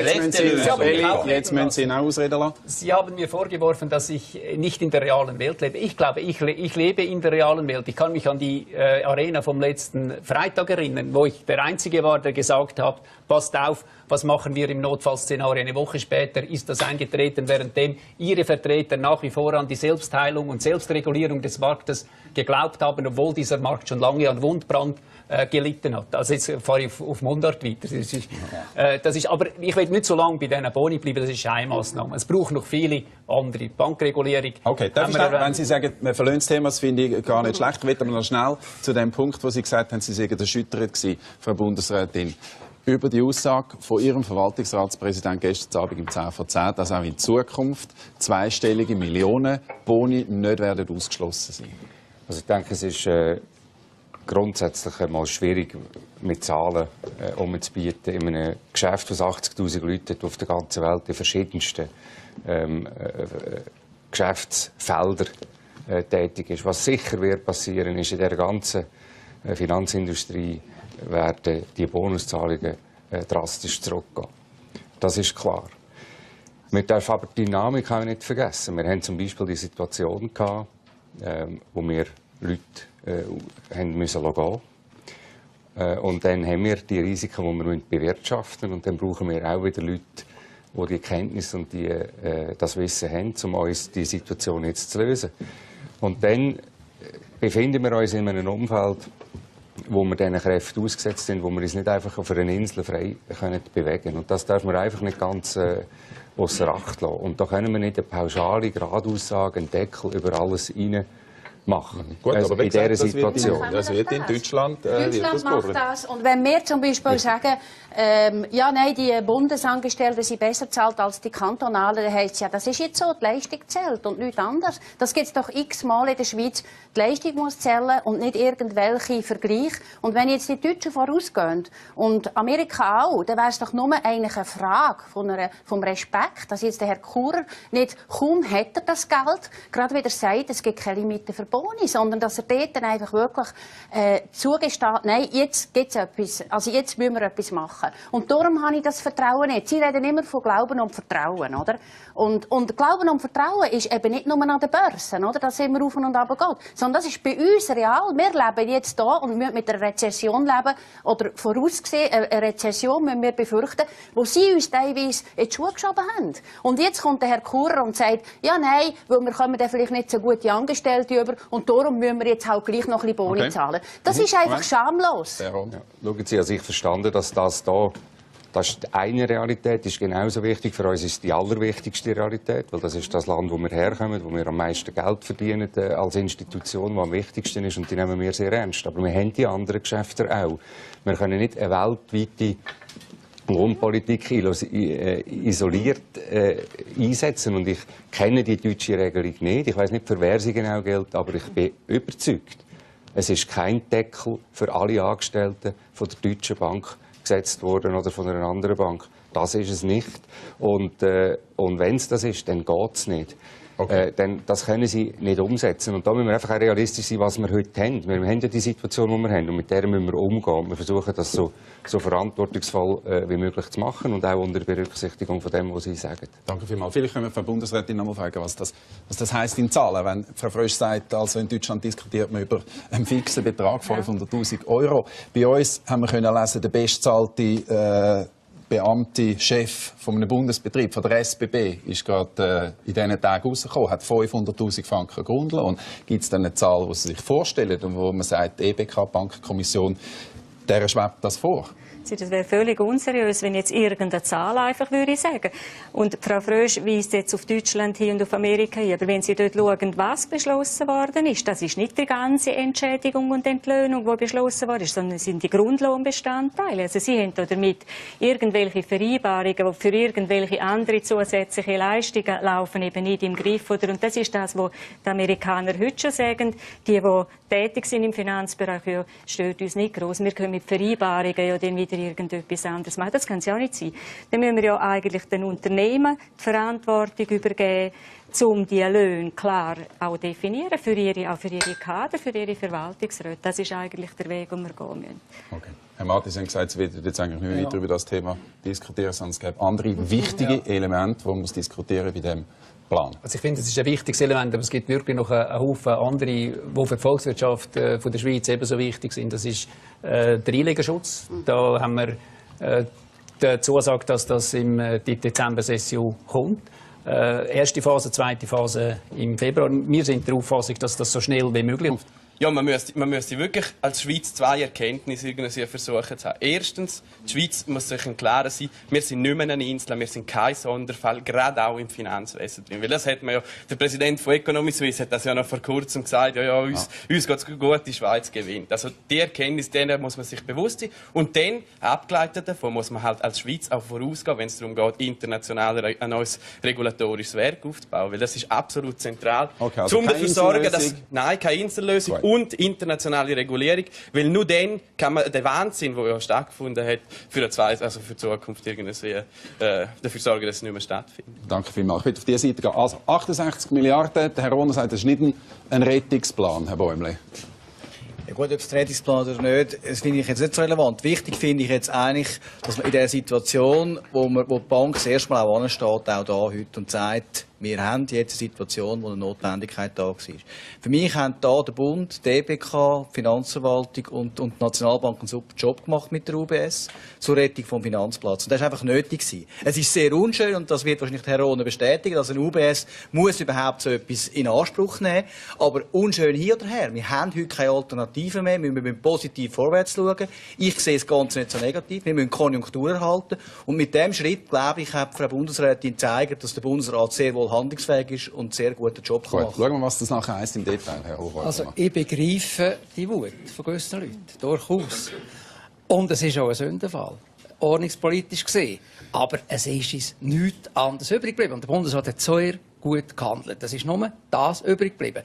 jetzt müssen Sie ihn auch ausreden lassen. Sie haben mir vorgeworfen, dass ich nicht in der realen Welt lebe. Ich glaube, ich lebe in der realen Welt. Ich kann mich an die Arena vom letzten Freitag erinnern, wo ich der Einzige war, der gesagt hat, passt auf, was machen wir im Notfallszenario? Eine Woche später ist das eingetreten, währenddem Ihre Vertreter nach wie vor an die Selbstheilung und Selbstregulierung des Marktes geglaubt haben, obwohl dieser Markt schon lange an Wundbrand gelitten hat. Also jetzt fahre ich auf Mundart weiter. Aber ich will nicht so lange bei diesen Boni bleiben, das ist Scheinmaßnahme. Es braucht noch viele andere. Bankregulierung. Okay, wenn Sie sagen, wir verlassen das Thema, das finde ich gar nicht schlecht. Ich will aber noch schnell zu dem Punkt, wo Sie gesagt haben, Sie seien erschüttert gewesen, Frau Bundesrätin, über die Aussage von Ihrem Verwaltungsratspräsident gestern Abend im 10 vor 10, dass auch in Zukunft zweistellige Millionen Boni nicht werden ausgeschlossen sein. Also ich denke, es ist grundsätzlich einmal schwierig, mit Zahlen umzubieten. In einem Geschäft, das 80'000 Leute hat, auf der ganzen Welt in verschiedensten Geschäftsfeldern tätig ist. Was sicher wird passieren, ist, in der ganzen Finanzindustrie werden die Bonuszahlungen drastisch zurückgehen. Das ist klar. Wir dürfen aber die Dynamik auch nicht vergessen. Wir haben zum Beispiel die Situation gehabt, wo wir Leute haben müssen gehen. Und dann haben wir die Risiken, die wir bewirtschaften müssen. Und dann brauchen wir auch wieder Leute, die die Kenntnis und das Wissen haben, um uns die Situation jetzt zu lösen. Und dann befinden wir uns in einem Umfeld, wo wir diesen Kräften ausgesetzt sind, wo wir uns nicht einfach auf einer Insel frei bewegen können. Und das dürfen wir einfach nicht ganz außer Acht lassen. Und da können wir nicht eine pauschale Gradaussage, einen Deckel über alles rein machen. Gut, also aber in dieser gesagt, Situation. Das wird in Deutschland Deutschland macht das. Und wenn wir zum Beispiel sagen, ja, nein, die Bundesangestellten sind besser bezahlt als die kantonalen, dann heisst es ja, das ist jetzt so, die Leistung zählt und nichts anderes. Das gibt es doch x-mal in der Schweiz. Die Leistung muss zählen und nicht irgendwelche Vergleiche. Und wenn jetzt die Deutschen vorausgehen und Amerika auch, dann wäre es doch nur eigentlich eine Frage vom Respekt, dass jetzt der Herr Churer nicht, kaum hätte er das Geld, gerade wieder sagt, es gibt keine Limite für Boni, sondern dass er dort dann einfach wirklich zugesteht, nein, jetzt gibt es etwas, also jetzt müssen wir etwas machen. Und darum habe ich das Vertrauen nicht. Sie reden immer von Glauben und Vertrauen, oder? Und Glauben und Vertrauen ist eben nicht nur an den Börsen, oder? Dass immer auf und runter geht, sondern das ist bei uns real. Wir leben jetzt hier und wir müssen mit einer Rezession leben, oder vorausgesehen, eine Rezession müssen wir befürchten, wo sie uns teilweise in die Schuhe geschoben haben. Und jetzt kommt der Herr Churer und sagt, ja, nein, weil wir kommen dann vielleicht nicht so gute Angestellte über und darum müssen wir jetzt halt gleich noch ein bisschen Boni zahlen. Das ist einfach schamlos. Ja. Schauen Sie, also ich verstanden, dass das ist eine Realität, ist genauso wichtig. Für uns ist es die allerwichtigste Realität, weil das ist das Land, wo wir herkommen, wo wir am meisten Geld verdienen als Institution, was am wichtigsten ist, und die nehmen wir sehr ernst. Aber wir haben die anderen Geschäfte auch. Wir können nicht eine weltweite Lohnpolitik isoliert einsetzen. Und ich kenne die deutsche Regelung nicht. Ich weiß nicht, für wer sie genau gilt, aber ich bin überzeugt, es ist kein Deckel für alle Angestellten von der Deutschen Bank gesetzt worden oder von einer anderen Bank. Das ist es nicht. Und wenn es das ist, dann geht es nicht. Okay. Dann, das können sie nicht umsetzen. Und da müssen wir einfach auch realistisch sein, was wir heute haben. Wir haben ja die Situation, die wir haben, und mit der müssen wir umgehen. Wir versuchen, das so verantwortungsvoll wie möglich zu machen und auch unter Berücksichtigung von dem, was Sie sagen. Danke vielmals. Vielleicht können wir Frau Bundesrätin noch mal fragen, was das heisst in Zahlen. Wenn Frau Frösch sagt, also in Deutschland diskutiert man über einen fixen Betrag, 500'000 €. Bei uns haben wir können lesen, der bestzahlte Beamte, Chef von einem Bundesbetrieb, von der SBB, ist gerade in diesen Tagen rausgekommen, hat 500'000 Franken Grundlohn. Gibt es dann eine Zahl, die Sie sich vorstellen und wo man sagt, die EBK-Bankkommission, der schwebt das vor? Das wäre völlig unseriös, wenn jetzt irgendeine Zahl einfach würde ich sagen. Und Frau Frösch weist jetzt auf Deutschland hin und auf Amerika hin. Aber wenn Sie dort schauen, was beschlossen worden ist, das ist nicht die ganze Entschädigung und Entlöhnung, die beschlossen worden ist, sondern es sind die Grundlohnbestandteile. Also Sie haben damit irgendwelche Vereinbarungen, die für irgendwelche andere zusätzliche Leistungen laufen, eben nicht im Griff. Und das ist das, was die Amerikaner heute schon sagen. Die tätig sind im Finanzbereich, ja, stört uns nicht groß. Wir können mit Vereinbarungen ja dann wieder irgendetwas anderes machen. Das kann es ja auch nicht sein. Dann müssen wir ja eigentlich den Unternehmen die Verantwortung übergeben, um die Löhne klar auch definieren, auch für ihre Kader, für ihre Verwaltungsräte. Das ist eigentlich der Weg, den wir gehen müssen. Okay. Herr Martin, Sie haben gesagt, Sie werden jetzt eigentlich nicht weiter über das Thema diskutieren, sondern es gibt andere wichtige Elemente, die man diskutieren bei diesem Plan. Also ich finde, es ist ein wichtiges Element, aber es gibt wirklich noch einen Haufen andere, die für die Volkswirtschaft von der Schweiz ebenso wichtig sind. Das ist der Einlegerschutz. Da haben wir die Zusage, dass das in die Dezember-Session kommt. Erste Phase, zweite Phase im Februar. Wir sind der Auffassung, dass das so schnell wie möglich kommt. Ja, man müsste wirklich als Schweiz zwei Erkenntnisse irgendwie versuchen zu haben. Erstens, die Schweiz muss sich im Klaren sein, wir sind nicht mehr eine Insel, wir sind kein Sonderfall, gerade auch im Finanzwesen drin. Weil das hat man ja, der Präsident von Economy Suisse hat das ja noch vor kurzem gesagt, uns geht es gut, die Schweiz gewinnt. Also die Erkenntnis, denen muss man sich bewusst sein. Und dann, abgeleitet davon, muss man halt als Schweiz auch vorausgehen, wenn es darum geht, international ein neues regulatorisches Werk aufzubauen. Weil das ist absolut zentral, okay, also um dafür zu sorgen, dass... Nein, keine Insellösung. Right. Und internationale Regulierung, weil nur dann kann man den Wahnsinn, der ja stattgefunden hat, für die Zukunft irgendwie dafür sorgen, dass es nicht mehr stattfindet. Danke vielmals. Ich will auf diese Seite gehen. Also 68 Milliarden, der Herr Rohner sagt, das ist nicht ein Rettungsplan, Herr Bäumle. Ja gut, ob es ein Rettungsplan oder nicht, das finde ich jetzt nicht so relevant. Wichtig finde ich jetzt eigentlich, dass man in der Situation, wo die Bank das erste Mal auch ansteht, auch da heute und sagt, wir haben jetzt eine Situation, wo eine Notwendigkeit da war. Für mich haben da der Bund, die EBK, die Finanzverwaltung und die Nationalbank einen super Job gemacht mit der UBS zur Rettung vom Finanzplatz. Und das war einfach nötig gewesen. Es ist sehr unschön, und das wird wahrscheinlich Herr Rohner bestätigen, dass eine UBS muss überhaupt so etwas in Anspruch nehmen. Aber unschön hier oder her. Wir haben heute keine Alternative mehr. Wir müssen positiv vorwärts schauen. Ich sehe das Ganze nicht so negativ. Wir müssen Konjunktur erhalten. Und mit diesem Schritt, glaube ich, hat Frau Bundesrätin gezeigt, dass der Bundesrat sehr wohl handlungsfähig ist und einen sehr guten Job kann machen. Schauen wir, was das nachher heisst im Detail, Herr Hochwald. Also ich begreife die Wut von gewissen Leuten, durchaus. Und es ist auch ein Sündenfall, ordnungspolitisch gesehen. Aber es ist uns nichts anderes übrig geblieben. Und der Bundesrat hat sehr gut gehandelt. Das ist nur das übrig geblieben.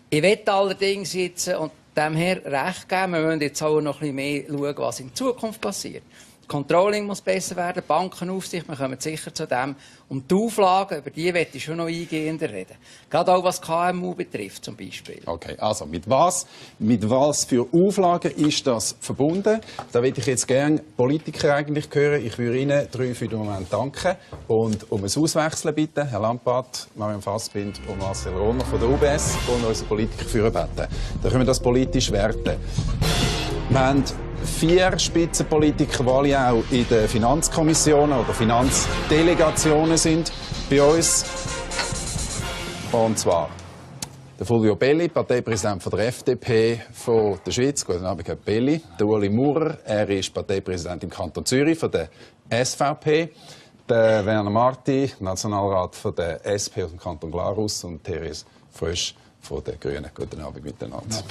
Ich wette allerdings jetzt, und dem Herr recht geben, wir müssen jetzt auch noch ein bisschen mehr schauen, was in Zukunft passiert. Controlling muss besser werden, Bankenaufsicht, wir kommen sicher zu dem. Und die Auflagen, über die möchte ich schon noch eingehender reden. Gerade auch was KMU betrifft, zum Beispiel. Okay, also mit was für Auflagen ist das verbunden? Da würde ich jetzt gerne Politiker eigentlich hören. Ich würde Ihnen 3 für den Moment danken und um ein Auswechseln bitten. Herr Lampaert, Marion Fassbind und Marcel Rohner von der UBS und unsere Politiker führen beten. Dann können wir das politisch werten. Wir haben 4 Spitzenpolitiker, die alle auch in den Finanzkommissionen oder Finanzdelegationen sind bei uns. Und zwar der Fulvio Belli, Parteipräsident von der FDP von der Schweiz. Guten Abend, Herr Belli. Der Ueli Maurer, er ist Parteipräsident im Kanton Zürich von der SVP. Der Werner Marti, Nationalrat von der SP aus dem Kanton Glarus. Und Therese Frösch von den Grünen. Guten Abend miteinander. Ja.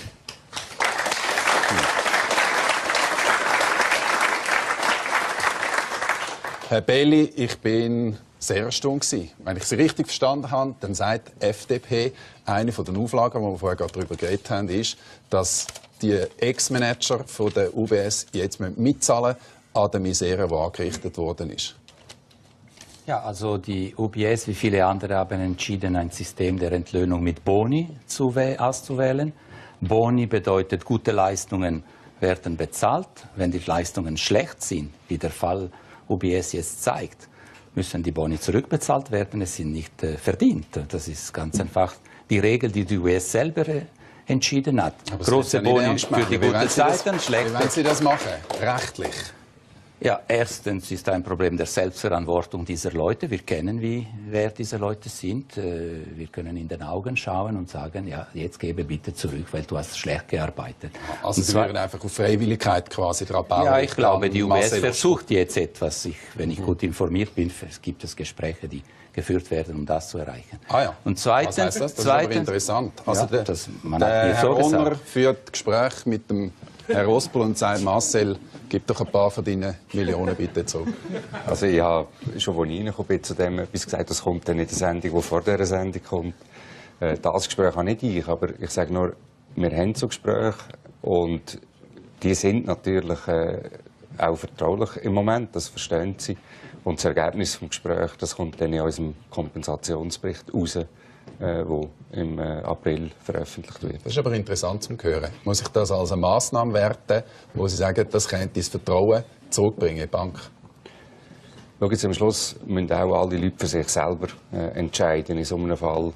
Herr Belli, ich bin sehr erstaunt. Wenn ich Sie richtig verstanden habe, dann sagt die FDP, eine von den Auflagen, die wir vorher gerade darüber geredet haben, ist, dass die Ex-Manager der UBS jetzt mitzahlen an der Misere, die angerichtet worden ist. Ja, also die UBS, wie viele andere, haben entschieden, ein System der Entlöhnung mit Boni auszuwählen. Boni bedeutet, gute Leistungen werden bezahlt. Wenn die Leistungen schlecht sind, wie der Fall UBS jetzt zeigt, müssen die Boni zurückbezahlt werden. Es sind nicht verdient. Das ist ganz einfach die Regel, die die UBS selber entschieden hat. Aber große Boni für die guten Zeiten, schlechte. Wie wollen Sie das machen? Rechtlich? Ja, erstens ist ein Problem der Selbstverantwortung dieser Leute. Wir kennen, wer diese Leute sind. Wir können in den Augen schauen und sagen, ja, jetzt gebe bitte zurück, weil du hast schlecht gearbeitet. Also Sie würden einfach auf Freiwilligkeit quasi dran bauen? Ja, ich glaube, die UBS versucht jetzt etwas. Wenn ich gut informiert bin, gibt es Gespräche, die geführt werden, um das zu erreichen. Ah ja. Und zweitens, was heißt das? Das ist aber interessant. Also ja, der Herr Rohner führt Gespräche mit dem Herr Ospel und sagt, Marcel, gib doch ein paar von deinen Millionen bitte zurück. Also ich habe schon, als ich reingekommen bin, zu dem etwas gesagt, das kommt dann in der Sendung, die vor dieser Sendung kommt. Das Gespräch habe nicht ich, aber ich sage nur, wir haben so Gespräche und die sind natürlich auch vertraulich im Moment, das verstehen Sie. Und das Ergebnis des Gesprächs, das kommt dann in unserem Kompensationsbericht raus, der im April veröffentlicht wird. Das ist aber interessant zu hören. Muss ich das als eine Massnahme werten, wo Sie sagen, das könnte das Vertrauen zurückbringen in die Bank? Schauen Sie, am Schluss müssen auch alle Leute für sich selber entscheiden. In so einem Fall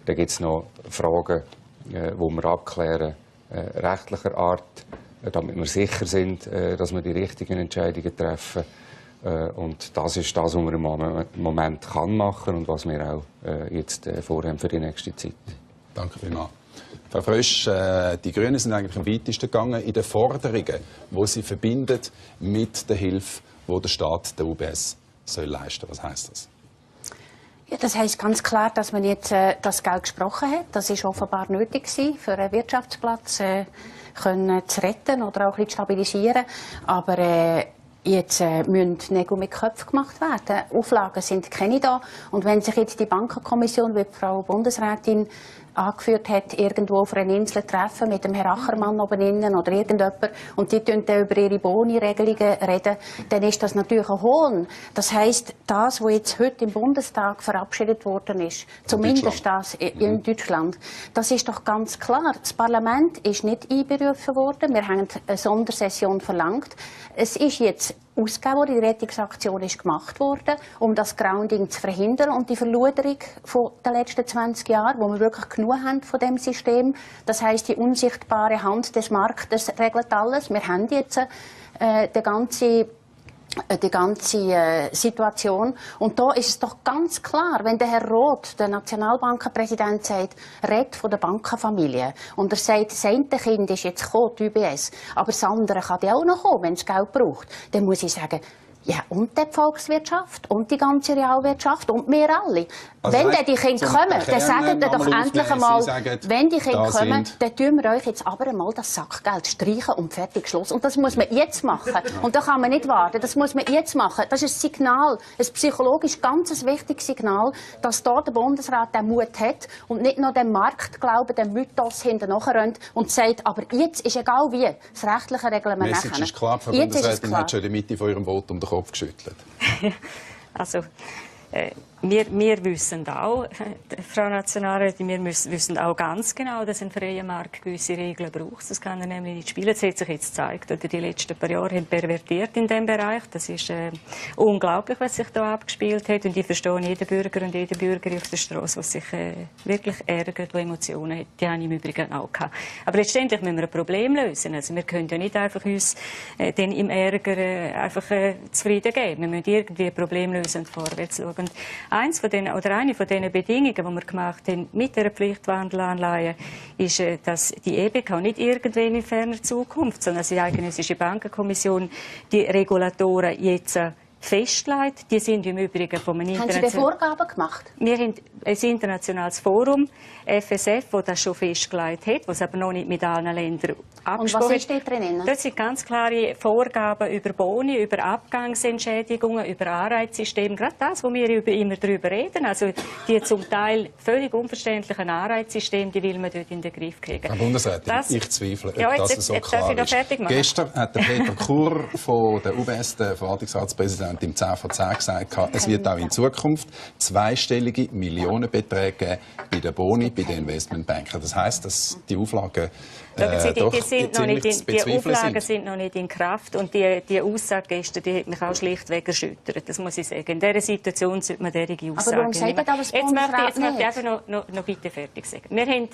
gibt es noch Fragen, die wir abklären, rechtlicher Art, damit wir sicher sind, dass wir die richtigen Entscheidungen treffen. Und das ist das, was man im Moment machen kann und was wir auch jetzt vorhaben für die nächste Zeit. Danke vielmals. Frau Frösch, die Grünen sind eigentlich am weitesten gegangen in den Forderungen, die sie verbindet mit der Hilfe, die der Staat der UBS soll leisten. Was heisst das? Ja, das heisst ganz klar, dass man jetzt das Geld gesprochen hat. Das ist offenbar nötig gewesen, für einen Wirtschaftsplatz zu retten oder auch ein bisschen zu stabilisieren. Aber jetzt müssen Nägel mit Köpfen gemacht werden. Auflagen sind keine da. Und wenn sich jetzt die Bankenkommission, wie die Frau Bundesrätin angeführt hat, irgendwo auf einer Insel treffen mit dem Herrn Achermann oben innen oder irgendjemand und die dann über ihre Boni-Regelungen reden, dann ist das natürlich ein Hohn. Das heisst, das, was jetzt heute im Bundestag verabschiedet worden ist, zumindest das in Deutschland, das ist doch ganz klar. Das Parlament ist nicht einberufen worden. Wir haben eine Sondersession verlangt. Es ist jetzt ausgegeben worden, die Rettungsaktion ist gemacht worden, um das Grounding zu verhindern und die Verluderung der letzten 20 Jahre, wo wir wirklich genug haben von dem System. Das heisst, die unsichtbare Hand des Marktes regelt alles. Wir haben jetzt die ganze Situation. Und da ist es doch ganz klar, wenn der Herr Roth, der Nationalbankenpräsident, sagt, redet von der Bankenfamilie und er sagt, das eine Kind ist jetzt gekommen, die UBS, aber das andere kann ja auch noch kommen, wenn es Geld braucht, dann muss ich sagen, ja, und die Volkswirtschaft und die ganze Realwirtschaft und wir alle. Also wenn dann die Kinder kommen, dann sagen wir doch endlich einmal, wenn die Kinder kommen, dann tun wir euch jetzt aber einmal das Sackgeld streichen und fertig, Schluss. Und das muss man jetzt machen. Und da kann man nicht warten, das muss man jetzt machen. Das ist ein Signal, ein psychologisch ganz wichtiges Signal, dass da der Bundesrat den Mut hat und nicht nur dem Marktglauben, dem Mythos hinterher rennt und sagt, aber jetzt ist egal wie, das rechtliche regeln wir nachher. Message ist klar, Frau Bundesrätin hat schon in der Mitte von Ihrem Votum den Kopf geschüttelt. Also, wir wissen auch, Frau Nationalrätin, wir wissen auch ganz genau, dass ein freier Markt gewisse Regeln braucht. Das kann er nämlich nicht spielen. Das hat sich jetzt gezeigt, oder die letzten paar Jahre haben pervertiert in diesem Bereich. Das ist unglaublich, was sich da abgespielt hat. Und ich verstehe jeden Bürger und jede Bürgerin auf der Straße, der sich wirklich ärgert, der Emotionen hat. Die habe ich im Übrigen auch gehabt. Aber letztendlich müssen wir ein Problem lösen. Also wir können ja nicht einfach uns dann im Ärger einfach zufrieden geben. Wir müssen irgendwie ein Problem lösen und vorwärts schauen. Und eine von den Bedingungen, die wir gemacht haben mit der Pflichtwandelanleihe, ist, dass die EBK nicht irgendwann in ferner Zukunft, sondern die Eidgenössische Bankenkommission die Regulatoren jetzt festlegt. Die sind im Übrigen von einem Haben Sie denn Vorgaben gemacht? Wir haben ein internationales Forum, FSF, das das schon festgelegt hat, was aber noch nicht mit allen Ländern abgesprochen Und was ist da drin? Dort sind ganz klare Vorgaben über Boni, über Abgangsentschädigungen, über Anreizsysteme. Gerade das, wo wir immer darüber reden. Also die zum Teil völlig unverständlichen Anreizsysteme, die will man dort in den Griff kriegen. Herr Bundesrätin, ich zweifle, ja, dass es so klar ist. Gestern hat der Peter Kurr von der UBS, der Verwaltungsratspräsident, im 10 vor 10 gesagt, es wird auch in Zukunft zweistellige Millionenbeträge geben bei den Boni, bei den Investmentbanken. Das heisst, dass die Auflagen die Auflagen sind noch nicht in Kraft und die Aussage gestern, die hat mich auch schlichtweg erschüttert, das muss ich sagen. In dieser Situation sollte man derige Aussagen aber warum sagt ihr das Bundesrat Jetzt möchte ich einfach noch bitte fertig sagen. Wir haben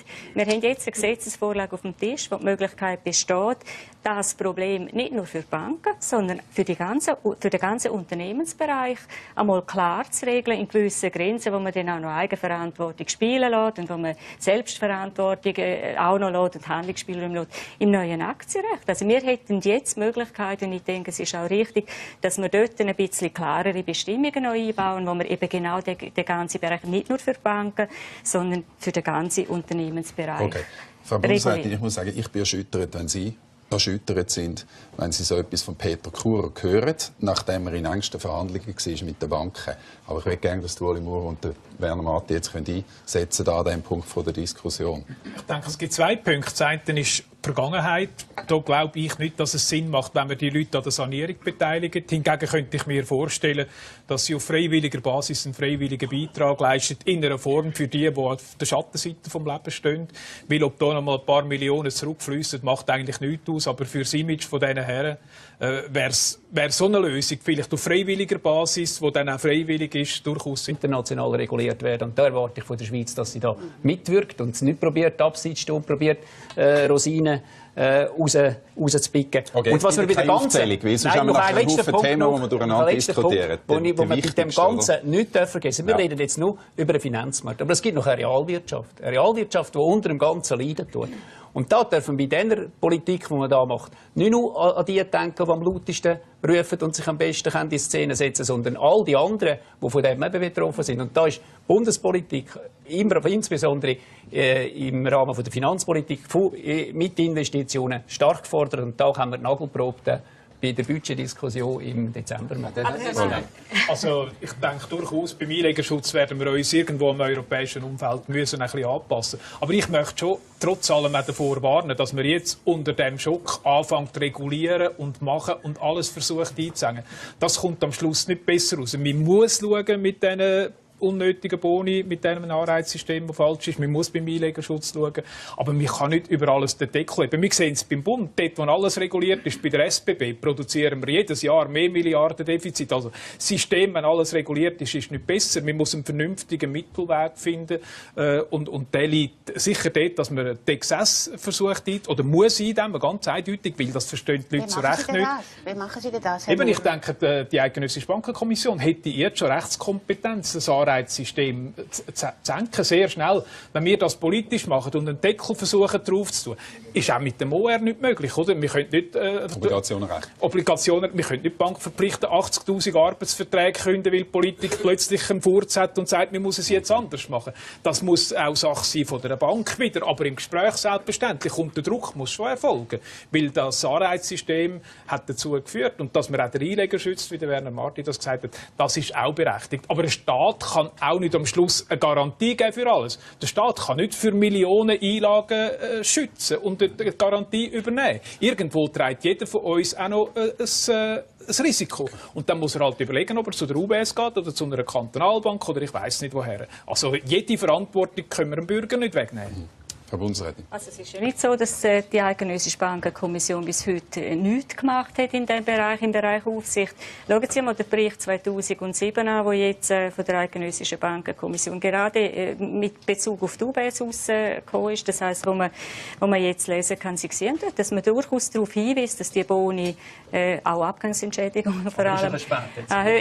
jetzt eine Gesetzesvorlage auf dem Tisch, wo die Möglichkeit besteht, das Problem nicht nur für Banken, sondern für den ganzen Unternehmensbereich einmal klar zu regeln, in gewissen Grenzen, wo man dann auch noch Eigenverantwortung spielen lässt und wo man Selbstverantwortung auch noch lässt und Handlungsspielräume lässt im neuen Aktienrecht. Also wir hätten jetzt Möglichkeiten, und ich denke, es ist auch richtig, dass wir dort ein bisschen klarere Bestimmungen noch einbauen, wo wir eben genau den ganzen Bereich nicht nur für Banken, sondern für den ganzen Unternehmensbereich. Okay. Frau Bundesrätin, ich muss sagen, ich bin erschüttert, wenn Sie erschüttert sind, wenn Sie so etwas von Peter Kurr hören, nachdem er in engsten Verhandlungen war mit den Banken. Aber ich will gerne, dass Ueli Maurer und Werner Marti jetzt einsetzen können, an diesem Punkt der Diskussion. Ich denke, es gibt zwei Punkte. Das eine ist Vergangenheit. Da glaube ich nicht, dass es Sinn macht, wenn man die Leute an der Sanierung beteiligt. Hingegen könnte ich mir vorstellen, dass sie auf freiwilliger Basis einen freiwilligen Beitrag leisten, in einer Form für die auf der Schattenseite des Lebens stehen. Weil ob da noch mal ein paar Millionen zurückfließen, macht eigentlich nichts aus. Aber für das Image von diesen Herren wäre so eine Lösung, vielleicht auf freiwilliger Basis, die dann auch freiwillig ist, durchaus international reguliert werden. Und da erwarte ich von der Schweiz, dass sie da mitwirkt und es nicht probiert, abseits und probiert, Rosinen rauszupicken. Okay, und was wir bei der ganzen... noch ein letzter Punkt, Thema, wo wir durcheinander diskutieren. Wo wir bei dem Ganzen nicht vergessen dürfen. Wir reden jetzt nur über den Finanzmarkt. Aber es gibt noch eine Realwirtschaft. Eine Realwirtschaft, die unter dem Ganzen leiden tut. Und da dürfen wir bei dieser Politik, die man da macht, nicht nur an die denken, die am lautesten rufen und sich am besten in die Szene setzen, sondern all die anderen, die von dem eben betroffen sind. Und da ist Bundespolitik, insbesondere im Rahmen der Finanzpolitik, mit Investitionen stark gefordert. Und da haben wir die Nagelprobe bei der Budgetdiskussion im Dezember machen. Also ich denke durchaus, beim Einlegerschutz werden wir uns irgendwo im europäischen Umfeld müssen ein bisschen anpassen. Aber ich möchte schon trotz allem auch davor warnen, dass wir jetzt unter dem Schock anfangen zu regulieren und machen und alles versucht einzuhängen. Das kommt am Schluss nicht besser raus. Man muss schauen mit diesen unnötigen Boni, mit diesem Anreizsystem, das falsch ist. Man muss beim Einlegerschutz schauen. Aber man kann nicht über alles den Deckel heben. Wir sehen es beim Bund, dort, wo alles reguliert ist, bei der SBB, produzieren wir jedes Jahr mehr Milliarden Defizit. Also das System, wenn alles reguliert ist, ist nicht besser. Man muss einen vernünftigen Mittelweg finden. Und der liegt sicher dort, dass man den Exzess versucht, oder muss eindämmen, ganz eindeutig, weil das verstehen die Leute zu Recht nicht. Wie machen Sie denn das? Eben, ich denke, die Eidgenössische Bankenkommission hätte jetzt schon Rechtskompetenz, das Anreizsystem zu senken, sehr schnell. Wenn wir das politisch machen und einen Deckel versuchen drauf zu tun, ist auch mit dem OR nicht möglich, oder? Wir können nicht Obligationen, wir können nicht die Bank verpflichten, 80'000 Arbeitsverträge künden, weil die Politik plötzlich einen Furz hat und sagt, wir müssen es jetzt anders machen. Das muss auch Sache sein von der Bank wieder, aber im Gespräch selbstverständlich. Und der Druck muss schon erfolgen, weil das Anreizsystem hat dazu geführt und dass man auch den Einleger schützt, wie der Werner Marti das gesagt hat, das ist auch berechtigt. Aber ein Staat kann auch nicht am Schluss eine Garantie geben für alles. Der Staat kann nicht für Millionen Einlagen schützen und eine Garantie übernehmen. Irgendwo trägt jeder von uns auch noch ein Risiko. Und dann muss er halt überlegen, ob er zu der UBS geht oder zu einer Kantonalbank oder ich weiss nicht woher. Also jede Verantwortung können wir dem Bürger nicht wegnehmen. Frau Bundesrätin. Also es ist ja nicht so, dass die Eidgenössische Bankenkommission bis heute nichts gemacht hat in diesem Bereich, im Bereich Aufsicht. Schauen Sie mal den Bericht 2007 an, der jetzt von der Eidgenössischen Bankenkommission gerade mit Bezug auf die UBS rausgekommen ist. Das heisst, wo man jetzt lesen kann, Sie sehen dort, dass man durchaus darauf hinweist, dass die Boni auch Abgangsentschädigungen vor allem...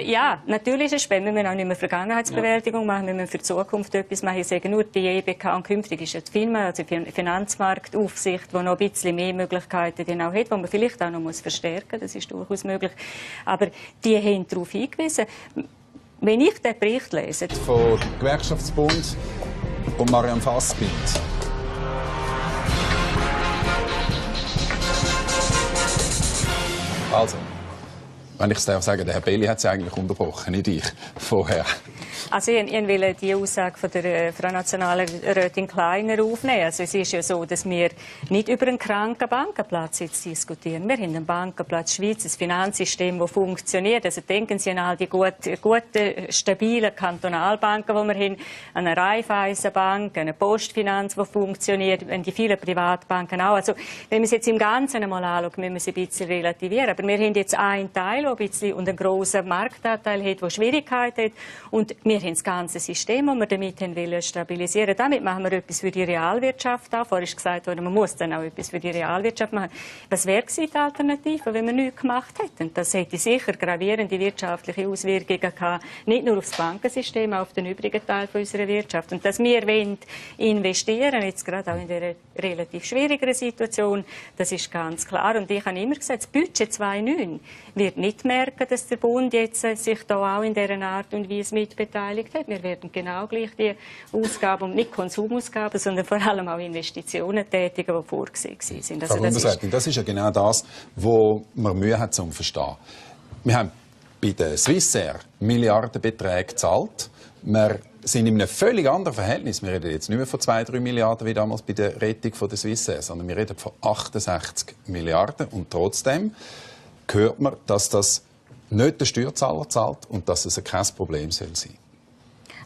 Ja, natürlich ist es spät. Wir müssen auch nicht mehr Vergangenheitsbewältigung machen, wir müssen für die Zukunft etwas machen. Ich sage nur, die EBK und künftig ist jetzt FINMA, also die Finanzmarktaufsicht, die noch ein bisschen mehr Möglichkeiten hat, die man vielleicht auch noch verstärken muss. Das ist durchaus möglich. Aber die haben darauf hingewiesen. Wenn ich den Bericht lese... Vom Gewerkschaftsbund und Marianne Fassbind. Also, wenn ich es darf sagen, der Herr Belli hat es eigentlich unterbrochen, nicht ich, vorher. Also ich will die Aussage von der Frau Nationalrätin Kleiner aufnehmen. Also es ist ja so, dass wir nicht über einen kranken Bankenplatz jetzt diskutieren. Wir haben einen Bankenplatz Schweiz, ein Finanzsystem, das funktioniert. Also denken Sie an all die guten, stabilen Kantonalbanken, die wir haben, an eine Raiffeisenbank, eine Postfinanz, die funktioniert, an die vielen Privatbanken auch. Also wenn wir es jetzt im Ganzen einmal anschauen, müssen wir es ein bisschen relativieren. Aber wir haben jetzt einen Teil, der ein bisschen und einen grossen Marktanteil hat, der Schwierigkeiten hat. Und wir haben das ganze System, das wir damit stabilisieren wollen. Damit machen wir etwas für die Realwirtschaft. Vorher ist gesagt worden, man muss dann auch etwas für die Realwirtschaft machen. Was wäre die Alternative, wenn wir nichts gemacht hätten? Das hätte sicher gravierende wirtschaftliche Auswirkungen gehabt. Nicht nur auf das Bankensystem, auch auf den übrigen Teil unserer Wirtschaft. Und dass wir investieren, jetzt gerade auch in dieser relativ schwierigen Situation, das ist ganz klar. Und ich habe immer gesagt, das Budget 2009 wird nicht merken, dass der Bund jetzt sich da auch in dieser Art und Weise mitbeteiligt hat. Wir werden genau gleich die Ausgaben, und nicht Konsumausgaben, sondern vor allem auch Investitionen tätigen, die vorgesehen sind. Also Frau Bundesrätin, das ist ja genau das, was man Mühe hat, zu verstehen. Wir haben bei der Swissair Milliardenbeträge gezahlt. Wir sind in einem völlig anderen Verhältnis. Wir reden jetzt nicht mehr von 2-3 Milliarden wie damals bei der Rettung von der Swissair, sondern wir reden von 68 Milliarden. Und trotzdem hört man, dass das nicht der Steuerzahler zahlt und dass es kein Problem sein soll.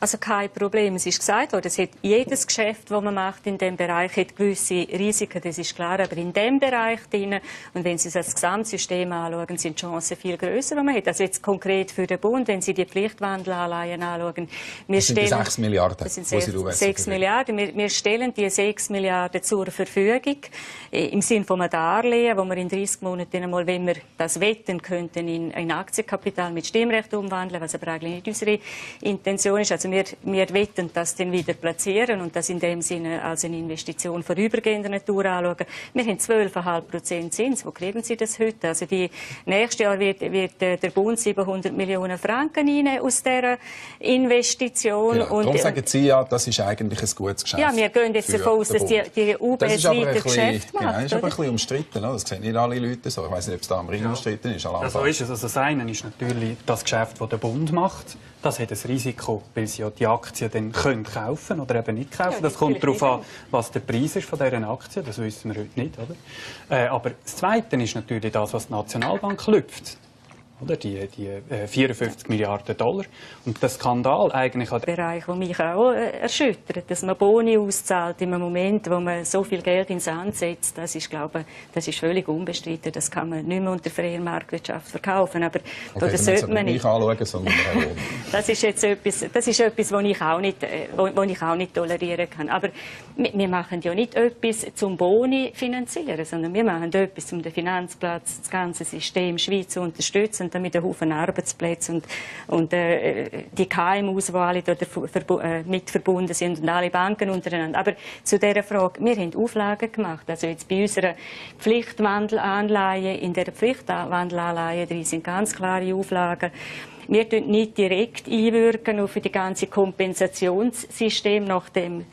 Also kein Problem. Es ist gesagt worden, es hat jedes Geschäft, das man macht in diesem Bereich, hat gewisse Risiken, das ist klar. Aber in diesem Bereich drin, und wenn Sie das Gesamtsystem anschauen, sind die Chancen viel grösser, die man hat. Also jetzt konkret für den Bund, wenn Sie die Pflichtwandelanleihen anschauen. Das sind die 6 Milliarden. Das sind 6 Milliarden. Wir stellen die 6 Milliarden zur Verfügung, im Sinne von einem Darlehen, wo wir in 30 Monaten einmal, wenn wir das wetten könnten, in Aktienkapital mit Stimmrecht umwandeln, was aber eigentlich nicht unsere Intention ist. Also wir wetten das dann wieder platzieren und das in dem Sinne als eine Investition vorübergehender Natur anschauen. Wir haben 12,5% Zins. Wo kriegen Sie das heute? Also nächstes Jahr wird der Bund 700 Millionen Franken einnehmen aus dieser Investition. Ja, darum sagen Sie ja, das ist eigentlich ein gutes Geschäft. Ja, wir gehen jetzt davon aus, dass die UBS weiter Geschäft macht. Das ist aber ein bisschen umstritten. Das sehen nicht alle Leute so. Ich weiss nicht, ob es da am Ring umstritten ist. So ist es. Also das eine ist natürlich das Geschäft, das der Bund macht. Das hat ein Risiko, weil sie ja die Aktien dann kaufen können oder eben nicht kaufen. Das kommt darauf an, was der Preis ist von dieser Aktie. Das wissen wir heute nicht, oder? Aber das Zweite ist natürlich das, was die Nationalbank lüpft. Oder? Die 54 Milliarden $. Und der Skandal eigentlich hat... Bereich, der mich auch erschüttert, dass man Boni auszahlt in einem Moment, wo man so viel Geld ins Sand setzt, das ist, glaube ich, das ist völlig unbestritten. Das kann man nicht mehr unter freier Marktwirtschaft verkaufen. Aber okay, das sollte man nicht anschauen, sondern das ist jetzt etwas, was ich auch nicht tolerieren kann. Aber wir machen ja nicht etwas zum Boni finanzieren, sondern wir machen etwas, um den Finanzplatz, das ganze System Schweiz zu unterstützen, damit ein Haufen Arbeitsplätze und die KMUs, die alle dort mit verbunden sind und alle Banken untereinander. Aber zu dieser Frage, wir haben Auflagen gemacht. Also jetzt bei unserer Pflichtwandelanleihe, in der Pflichtwandelanleihe drin sind ganz klare Auflagen. Wir wirken nicht direkt einwirken auf die ganze Kompensationssystem nach der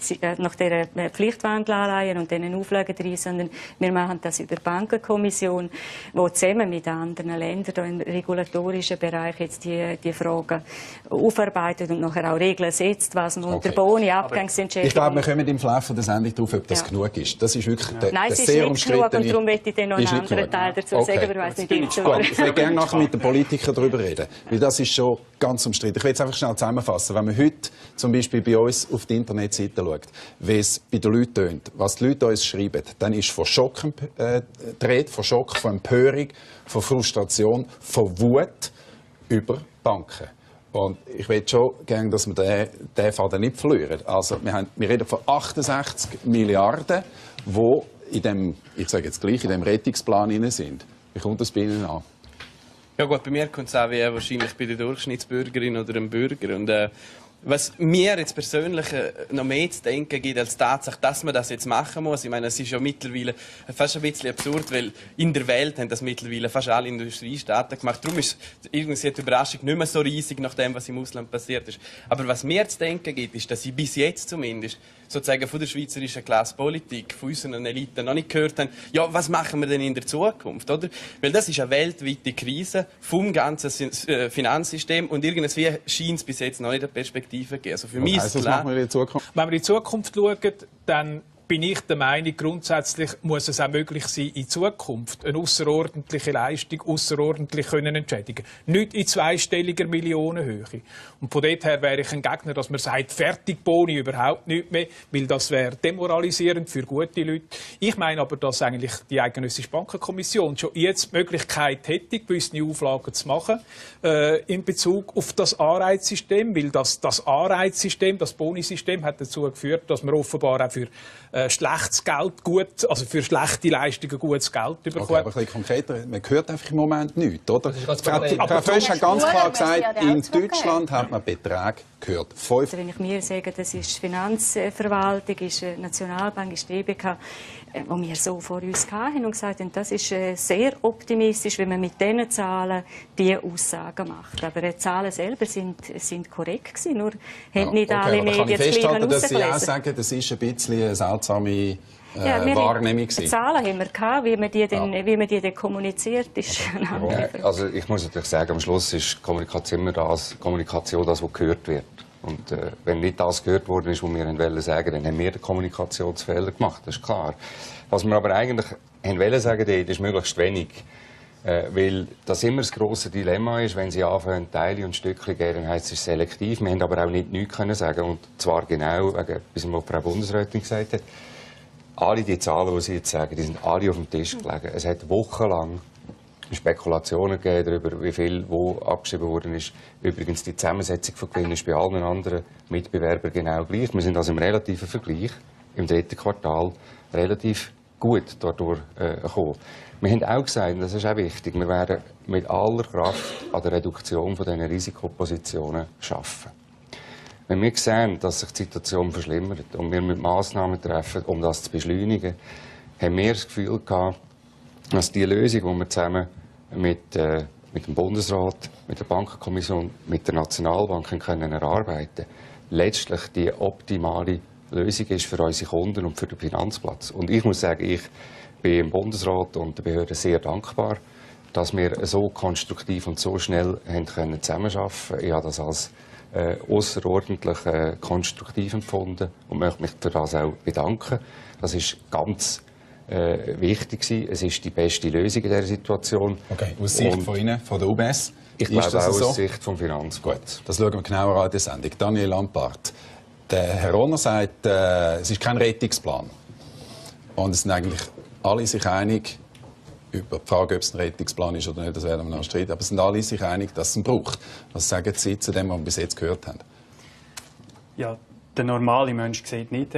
Pflichtwandelanleihen und diesen Auflagen drin, sondern wir machen das über die Bankenkommission, die zusammen mit anderen Ländern im regulatorischen Bereich jetzt die Fragen aufarbeitet und nachher auch Regeln setzt, was man unter Boni, Abgangsentschädigung... Ich glaube, wir kommen im Verlauf der Sendung darauf, ob das genug ist. Das ist wirklich Nein, es ist nicht genug und darum möchte ich dann noch einen anderen Teil dazu sagen, aber ich weiss nicht, ich würde gerne nachher mit den Politikern darüber reden, weil das ist schon ganz umstritten. Ich will es einfach schnell zusammenfassen. Wenn man heute zum Beispiel bei uns auf die Internetseite schaut, wie es bei den Leuten tönt, was die Leute uns schreiben, dann ist von Schock dreht, von Schock, von Empörung, von Frustration, von Wut über Banken. Und ich will schon gerne, dass wir diesen Faden nicht verlieren. Also, wir reden von 68 Milliarden, die in dem, ich sage jetzt gleich, in dem Rettungsplan drin sind. Wie kommt das bei Ihnen an? Ja gut, bei mir kommt es auch wie wahrscheinlich bei der Durchschnittsbürgerin oder dem Bürger. Und was mir jetzt persönlich noch mehr zu denken gibt, als Tatsache, dass man das jetzt machen muss. Ich meine, es ist ja mittlerweile fast ein bisschen absurd, weil in der Welt haben das mittlerweile fast alle Industriestaaten gemacht. Darum ist irgendwie die Überraschung nicht mehr so riesig nach dem, was im Ausland passiert ist. Aber was mir zu denken gibt, ist, dass ich bis jetzt zumindest sozusagen von der schweizerischen Klasspolitik, von unseren Eliten noch nicht gehört haben, ja, was machen wir denn in der Zukunft, oder? Weil das ist eine weltweite Krise vom ganzen Finanzsystem und irgendwie scheint es bis jetzt noch nicht eine Perspektive zu geben. Also für mich ist klar, Wenn wir in die Zukunft schauen, dann bin ich der Meinung, grundsätzlich muss es auch möglich sein, in Zukunft eine außerordentliche Leistung außerordentlich entschädigen können. Nicht in zweistelliger Millionenhöhe. Und von dort her wäre ich ein Gegner, dass man sagt, fertig Boni überhaupt nicht mehr, weil das wäre demoralisierend für gute Leute. Ich meine aber, dass eigentlich die Eidgenössische Bankenkommission schon jetzt die Möglichkeit hätte, gewisse Auflagen zu machen in Bezug auf das Anreizsystem, weil das Anreizsystem, das Bonisystem hat dazu geführt, dass man offenbar auch für schlechtes Geld also für schlechte Leistungen gutes Geld bekommt. Okay, aber ein bisschen konkreter, man hört einfach im Moment nichts, oder? Frau Fösch hat ganz klar gesagt, in Deutschland hat man Beträge gehört. Wenn ich mir sage, das ist die Finanzverwaltung, ist die Nationalbank, ist die EBK, wo wir so vor uns hatten und gesagt haben, das ist sehr optimistisch, wenn man mit diesen Zahlen diese Aussagen macht. Aber die Zahlen selber sind korrekt gewesen, nur haben nicht alle Medien das Gleiche herausgelesen. Dass Sie auch sagen, das ist ein bisschen eine seltsame Wahrnehmung gewesen. Zahlen haben wir gehabt, wie man die dann kommuniziert ist. Also ich muss natürlich sagen, am Schluss ist Kommunikation immer das, was gehört wird. Und wenn nicht das gehört worden ist, was wir wollen sagen, dann haben wir den Kommunikationsfehler gemacht, das ist klar. Was wir aber eigentlich wollen sagen, ist möglichst wenig. Weil das immer das grosse Dilemma ist, wenn sie anfangen, Teile und Stückchen geben, dann heisst es selektiv. Wir haben aber auch nichts können sagen. Und zwar genau wegen etwas, was Frau Bundesrätin gesagt hat. Alle die Zahlen, die Sie jetzt sagen, die sind alle auf dem Tisch gelegen. Es hat wochenlang Spekulationen gegeben darüber, wie viel wo abgeschrieben worden ist. Übrigens, die Zusammensetzung von Gewinn ist bei allen anderen Mitbewerbern genau gleich. Wir sind also im relativen Vergleich im 3. Quartal relativ gut dadurch gekommen. Wir haben auch gesagt, das ist auch wichtig, wir werden mit aller Kraft an der Reduktion von diesen Risikopositionen arbeiten. Wenn wir sehen, dass sich die Situation verschlimmert und wir mit Massnahmen treffen, um das zu beschleunigen, haben wir das Gefühl gehabt, dass die Lösung, die wir zusammen mit dem Bundesrat, mit der Bankenkommission, mit der Nationalbank können erarbeiten, letztlich die optimale Lösung ist für unsere Kunden und für den Finanzplatz. Und ich muss sagen, ich bin im Bundesrat und der Behörde sehr dankbar, dass wir so konstruktiv und so schnell haben zusammenarbeiten können. Ich habe das als außerordentlich konstruktiv empfunden und möchte mich für das auch bedanken. Das ist ganz wichtig gewesen. Es ist die beste Lösung in dieser Situation. Okay, aus Sicht von Ihnen, von der UBS? Ich glaube auch aus Sicht vom Finanzplatz. Das schauen wir genauer an in der Sendung. Daniel Lampart. Der Herr Rohner sagt, es ist kein Rettungsplan. Und es sind eigentlich alle sich einig, über die Frage, ob es ein Rettungsplan ist oder nicht, das werden wir noch streiten. Aber es sind alle sich einig, dass es ihn braucht. Was sagen Sie zu dem, was wir bis jetzt gehört haben? Ja, der normale Mensch sieht nicht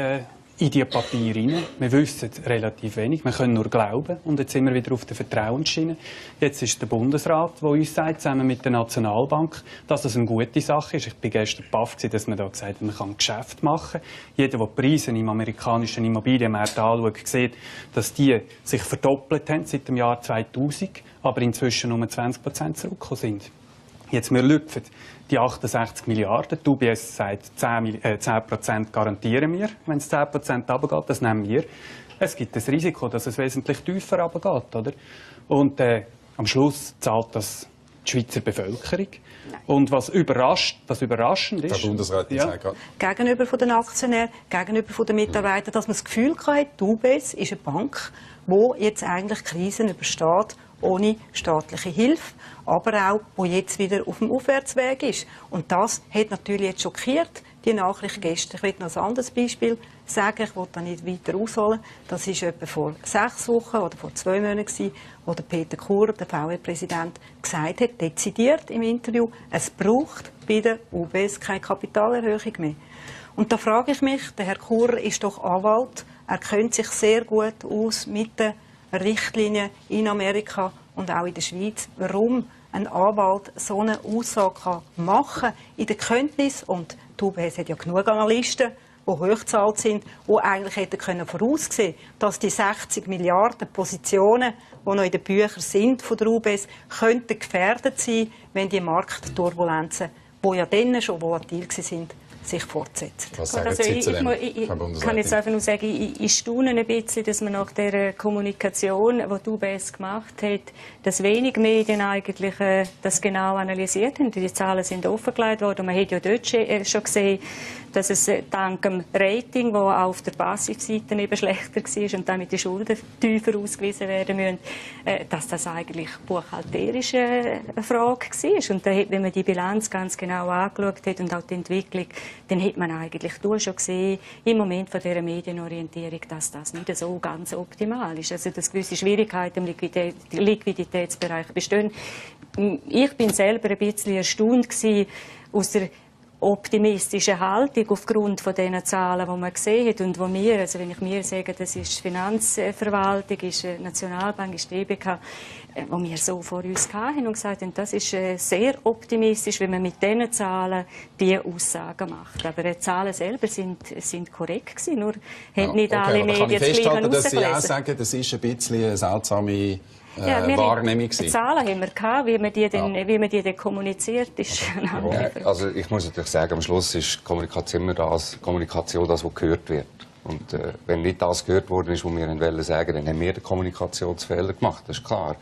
in die Papiere rein. Wir wissen relativ wenig. Wir können nur glauben. Und jetzt sind wir wieder auf der Vertrauensschiene. Jetzt ist der Bundesrat, der uns sagt, zusammen mit der Nationalbank, dass das eine gute Sache ist. Ich war gestern baff, dass man da gesagt hat, man kann Geschäft machen. Jeder, der die Preise im amerikanischen Immobilienmarkt anschaut, sieht, dass die sich verdoppelt haben seit dem Jahr 2000, aber inzwischen um 20% zurückgekommen sind. Jetzt, wir lüpfen die 68 Milliarden. Die UBS sagt, 10% garantieren wir. Wenn es 10% runtergeht, das nehmen wir. Es gibt das Risiko, dass es wesentlich tiefer runtergeht. Oder? Und am Schluss zahlt das die Schweizer Bevölkerung. Und was überraschend ist, gegenüber von den Aktionären, gegenüber von den Mitarbeitern, dass man das Gefühl hatte, die UBS ist eine Bank, die jetzt eigentlich Krisen übersteht, ohne staatliche Hilfe, aber auch, wo jetzt wieder auf dem Aufwärtsweg ist. Und das hat natürlich jetzt schockiert, die Nachricht gestern. Ich will noch ein anderes Beispiel sagen, ich will da nicht weiter ausholen. Das war etwa vor 6 Wochen oder vor 2 Monaten, wo der Peter Kurer, der VW-Präsident, gesagt hat, dezidiert im Interview, es braucht bei der UBS keine Kapitalerhöhung mehr. Und da frage ich mich, der Herr Kurer ist doch Anwalt, er kennt sich sehr gut aus mit den Richtlinien in Amerika und auch in der Schweiz, warum ein Anwalt so eine Aussage machen kann in der Kenntnis. Und die UBS hat ja genug Analysten, die hochgezahlt sind, die eigentlich hätten voraussehen können, dass die 60 Milliarden Positionen, die noch in den Büchern sind von der UBS, könnten gefährdet sein, wenn die Marktturbulenzen, die ja dann schon volatil waren, sich fortsetzen. Was sagen Sie zu dem, Frau Bundesrätin? Ich kann jetzt einfach nur sagen, ich staune ein bisschen, dass man nach der Kommunikation, die die UBS gemacht hat, dass wenig Medien eigentlich das genau analysiert haben. Die Zahlen sind offengelegt worden. Man hat ja dort schon gesehen, dass es dank dem Rating, das auch auf der Passivseite eben schlechter war und damit die Schulden tiefer ausgewiesen werden müssen, dass das eigentlich buchhalterisch eine Frage war. Und da hat, wenn man die Bilanz ganz genau angeschaut hat und auch die Entwicklung, dann hat man eigentlich schon gesehen, im Moment von dieser Medienorientierung, dass das nicht so ganz optimal ist. Also, dass gewisse Schwierigkeiten im Liquiditätsbereich bestehen. Ich bin selber ein bisschen erstaunt gewesen, aus der optimistische Haltung aufgrund von den Zahlen, die man gesehen hat und wo wir, also wenn ich mir sage, das ist die Finanzverwaltung, ist die Nationalbank, ist die EBK, wo wir so vor uns hatten und gesagt haben, das ist sehr optimistisch, wenn man mit diesen Zahlen diese Aussagen macht. Aber die Zahlen selber sind korrekt gewesen, nur haben nicht alle Medien das Gleiche rausgelesen. Dass Sie auch sagen, das ist ein bisschen eine seltsame Wahrnehmung. Zahlen haben wir gehabt, wie man die dann kommuniziert, ist eine andere Frage. Also ich muss natürlich sagen, am Schluss ist Kommunikation immer das, was gehört wird. Und wenn nicht das gehört worden ist, was wir wollen sagen, dann haben wir den Kommunikationsfehler gemacht, das ist klar.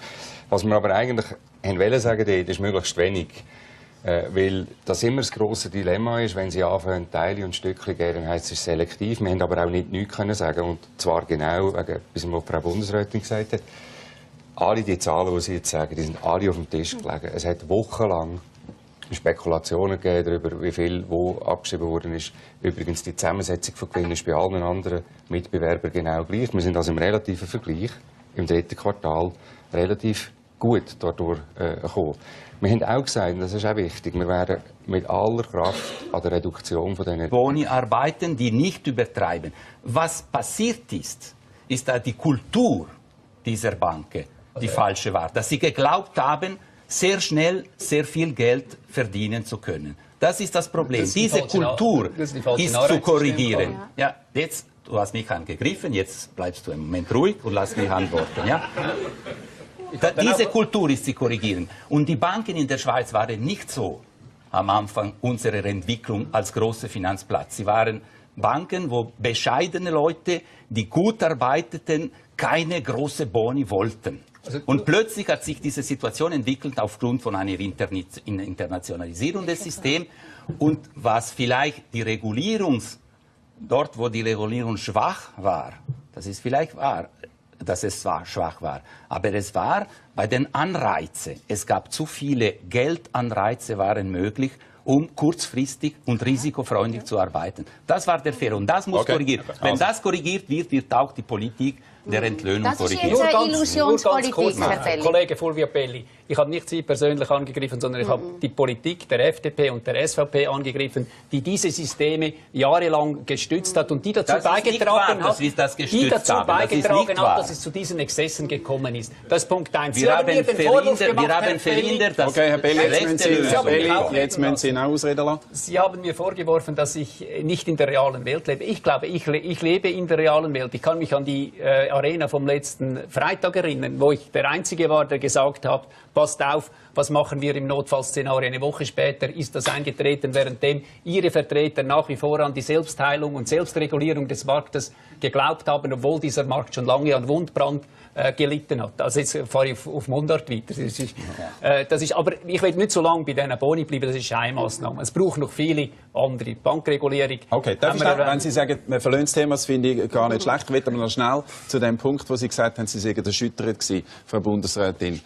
Was wir aber eigentlich wollen sagen, ist möglichst wenig. Weil das immer das grosse Dilemma ist, wenn sie anfangen, Teile und Stückchen geben, dann heisst es selektiv. Wir haben aber auch nichts können sagen. Und zwar genau wegen etwas, was die Frau Bundesrätin gesagt hat. Alle die Zahlen, die Sie jetzt sagen, die sind alle auf dem Tisch gelegen. Es hat wochenlang Spekulationen gegeben darüber, wie viel wo abgeschrieben worden ist. Übrigens, die Zusammensetzung von Gewinnen ist bei allen anderen Mitbewerbern genau gleich. Wir sind also im relativen Vergleich im 3. Quartal relativ gut dadurch gekommen. Wir haben auch gesagt, das ist auch wichtig, wir werden mit aller Kraft an der Reduktion von diesen Boni arbeiten, die nicht übertreiben. Was passiert ist, ist die Kultur dieser Banken, die falsche war. Dass sie geglaubt haben, sehr schnell sehr viel Geld verdienen zu können. Das ist das Problem. Diese Kultur ist zu korrigieren. Ja, jetzt, du hast mich angegriffen, jetzt bleibst du im Moment ruhig und lass mich antworten. Ja? Diese Kultur ist zu korrigieren. Und die Banken in der Schweiz waren nicht so am Anfang unserer Entwicklung als große Finanzplatz. Sie waren Banken, wo bescheidene Leute, die gut arbeiteten, keine großen Boni wollten. Und plötzlich hat sich diese Situation entwickelt aufgrund von einer Internationalisierung des Systems. Und was vielleicht die dort wo die Regulierung schwach war, das ist vielleicht wahr, dass es zwar schwach war, aber es war bei den Anreizen. Es gab zu viele Geldanreize waren möglich, um kurzfristig und risikofreundlich zu arbeiten. Das war der Fehler und das muss korrigiert werden. Wenn das korrigiert wird, wird auch die Politik der Entlöhnung korrigiert. Das ist jetzt eine Illusionspolitik, Herr Belli. Kollege Fulvio Belli, ich habe nicht Sie persönlich angegriffen, sondern ich habe die Politik der FDP und der SVP angegriffen, die diese Systeme jahrelang gestützt hat und die dazu beigetragen hat, dass es zu diesen Exzessen gekommen ist. Das ist Punkt 1. Wir haben verhindert, dass Herr Belli, jetzt müssen Sie ihn auch ausreden lassen. Sie haben mir vorgeworfen, dass ich nicht in der realen Welt lebe. Ich glaube, ich lebe in der realen Welt. Ich kann mich an die Arena vom letzten Freitag erinnern, wo ich der Einzige war, der gesagt hat, passt auf, was machen wir im Notfallszenario? Eine Woche später ist das eingetreten, währenddem Ihre Vertreter nach wie vor an die Selbstheilung und Selbstregulierung des Marktes geglaubt haben, obwohl dieser Markt schon lange an Wundbrand gelitten hat. Also jetzt fahre ich auf Mundart weiter. Aber ich will nicht so lange bei diesen Boni bleiben, das ist eine Maßnahme. Es braucht noch viele andere. Bankregulierung. Okay, wenn Sie sagen, wir verlassen das Thema, das finde ich gar nicht schlecht. Ich will aber noch schnell zu dem Punkt, wo Sie gesagt haben, Sie seien erschüttert gewesen, Frau Bundesrätin,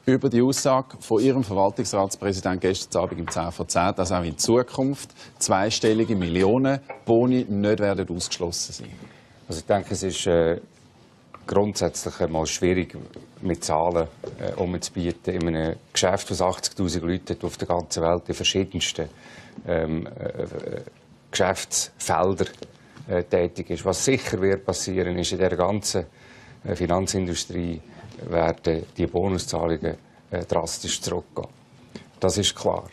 über die Aussage von Ihrem Verwaltungsratspräsident gestern Abend im 10 vor 10, dass auch in Zukunft zweistellige Millionen Boni nicht werden ausgeschlossen sein. Also ich denke, es ist grundsätzlich einmal schwierig, mit Zahlen umzubieten. In einem Geschäft, das 80'000 Leute hat auf der ganzen Welt in verschiedensten Geschäftsfeldern tätig ist. Was sicher wird passieren, ist in der ganzen Finanzindustrie werden die Bonuszahlungen drastisch zurückgehen. Das ist klar.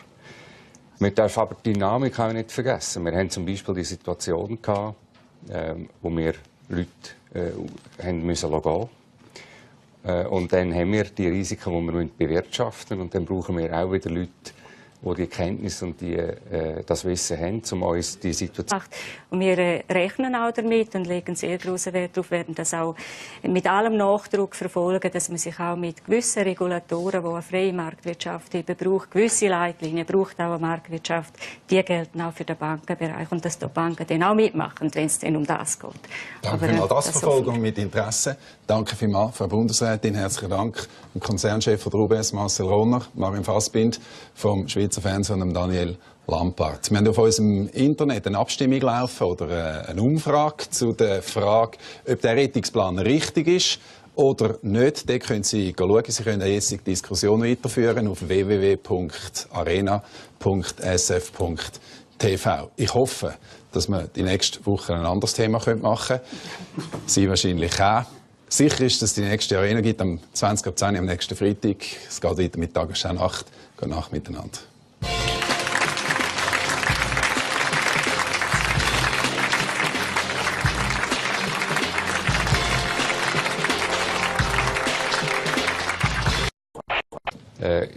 Wir dürfen aber die Dynamik auch nicht vergessen. Wir haben zum Beispiel die Situation gehabt, wo wir Leute haben müssen gehen. Und dann haben wir die Risiken, die wir bewirtschaften müssen. Und dann brauchen wir auch wieder Leute, die die Kenntnis und das Wissen haben, um uns die Situation. Und wir rechnen auch damit und legen sehr großen Wert darauf, werden das auch mit allem Nachdruck verfolgen, dass man sich auch mit gewissen Regulatoren, die eine freie Marktwirtschaft eben braucht, gewisse Leitlinien braucht auch eine Marktwirtschaft, die gelten auch für den Bankenbereich und dass die Banken dann auch mitmachen, wenn es dann um das geht. Danke vielmals, das verfolgen wir mit Interesse. Danke vielmals, Frau Bundesrätin. Herzlichen Dank dem Konzernchef von der UBS, Marcel Rohner, Marvin Fassbind vom Schweizer Fernsehen und Daniel Lampard. Wir haben auf unserem Internet eine Abstimmung laufen oder eine Umfrage zu der Frage, ob der Rettungsplan richtig ist oder nicht. Da können Sie schauen. Sie können jetzt die Diskussion weiterführen auf www.arena.sf.tv. Ich hoffe, dass wir die nächste Woche ein anderes Thema machen können. Sie wahrscheinlich auch. Sicher ist, dass es die nächste Arena gibt, am 20.10 am nächsten Freitag. Es geht weiter mit Tagesschau Nacht. Gute Nacht miteinander.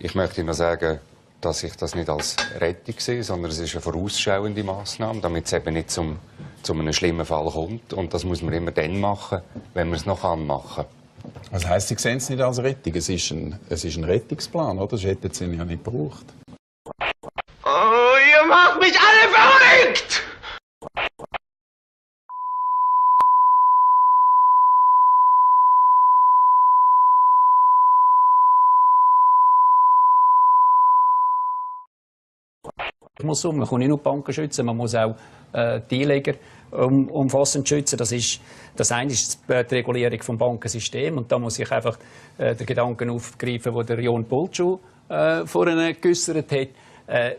Ich möchte noch sagen, dass ich das nicht als Rettung sehe, sondern es ist eine vorausschauende Massnahme, damit es eben nicht zu einem schlimmen Fall kommt. Und das muss man immer dann machen, wenn man es noch machen kann. Was heisst, Sie sehen es nicht als Rettung? Es ist ein Rettungsplan, oder? Das hätten Sie ja nicht gebraucht. ihr macht mich alle verrückt! Man kann nicht nur die Banken schützen, man muss auch die Anleger umfassend schützen. Das eine ist die Regulierung des Bankensystems. Und da muss ich einfach den Gedanken aufgreifen, den der Jon Pultschuh vorhin geäussert hat.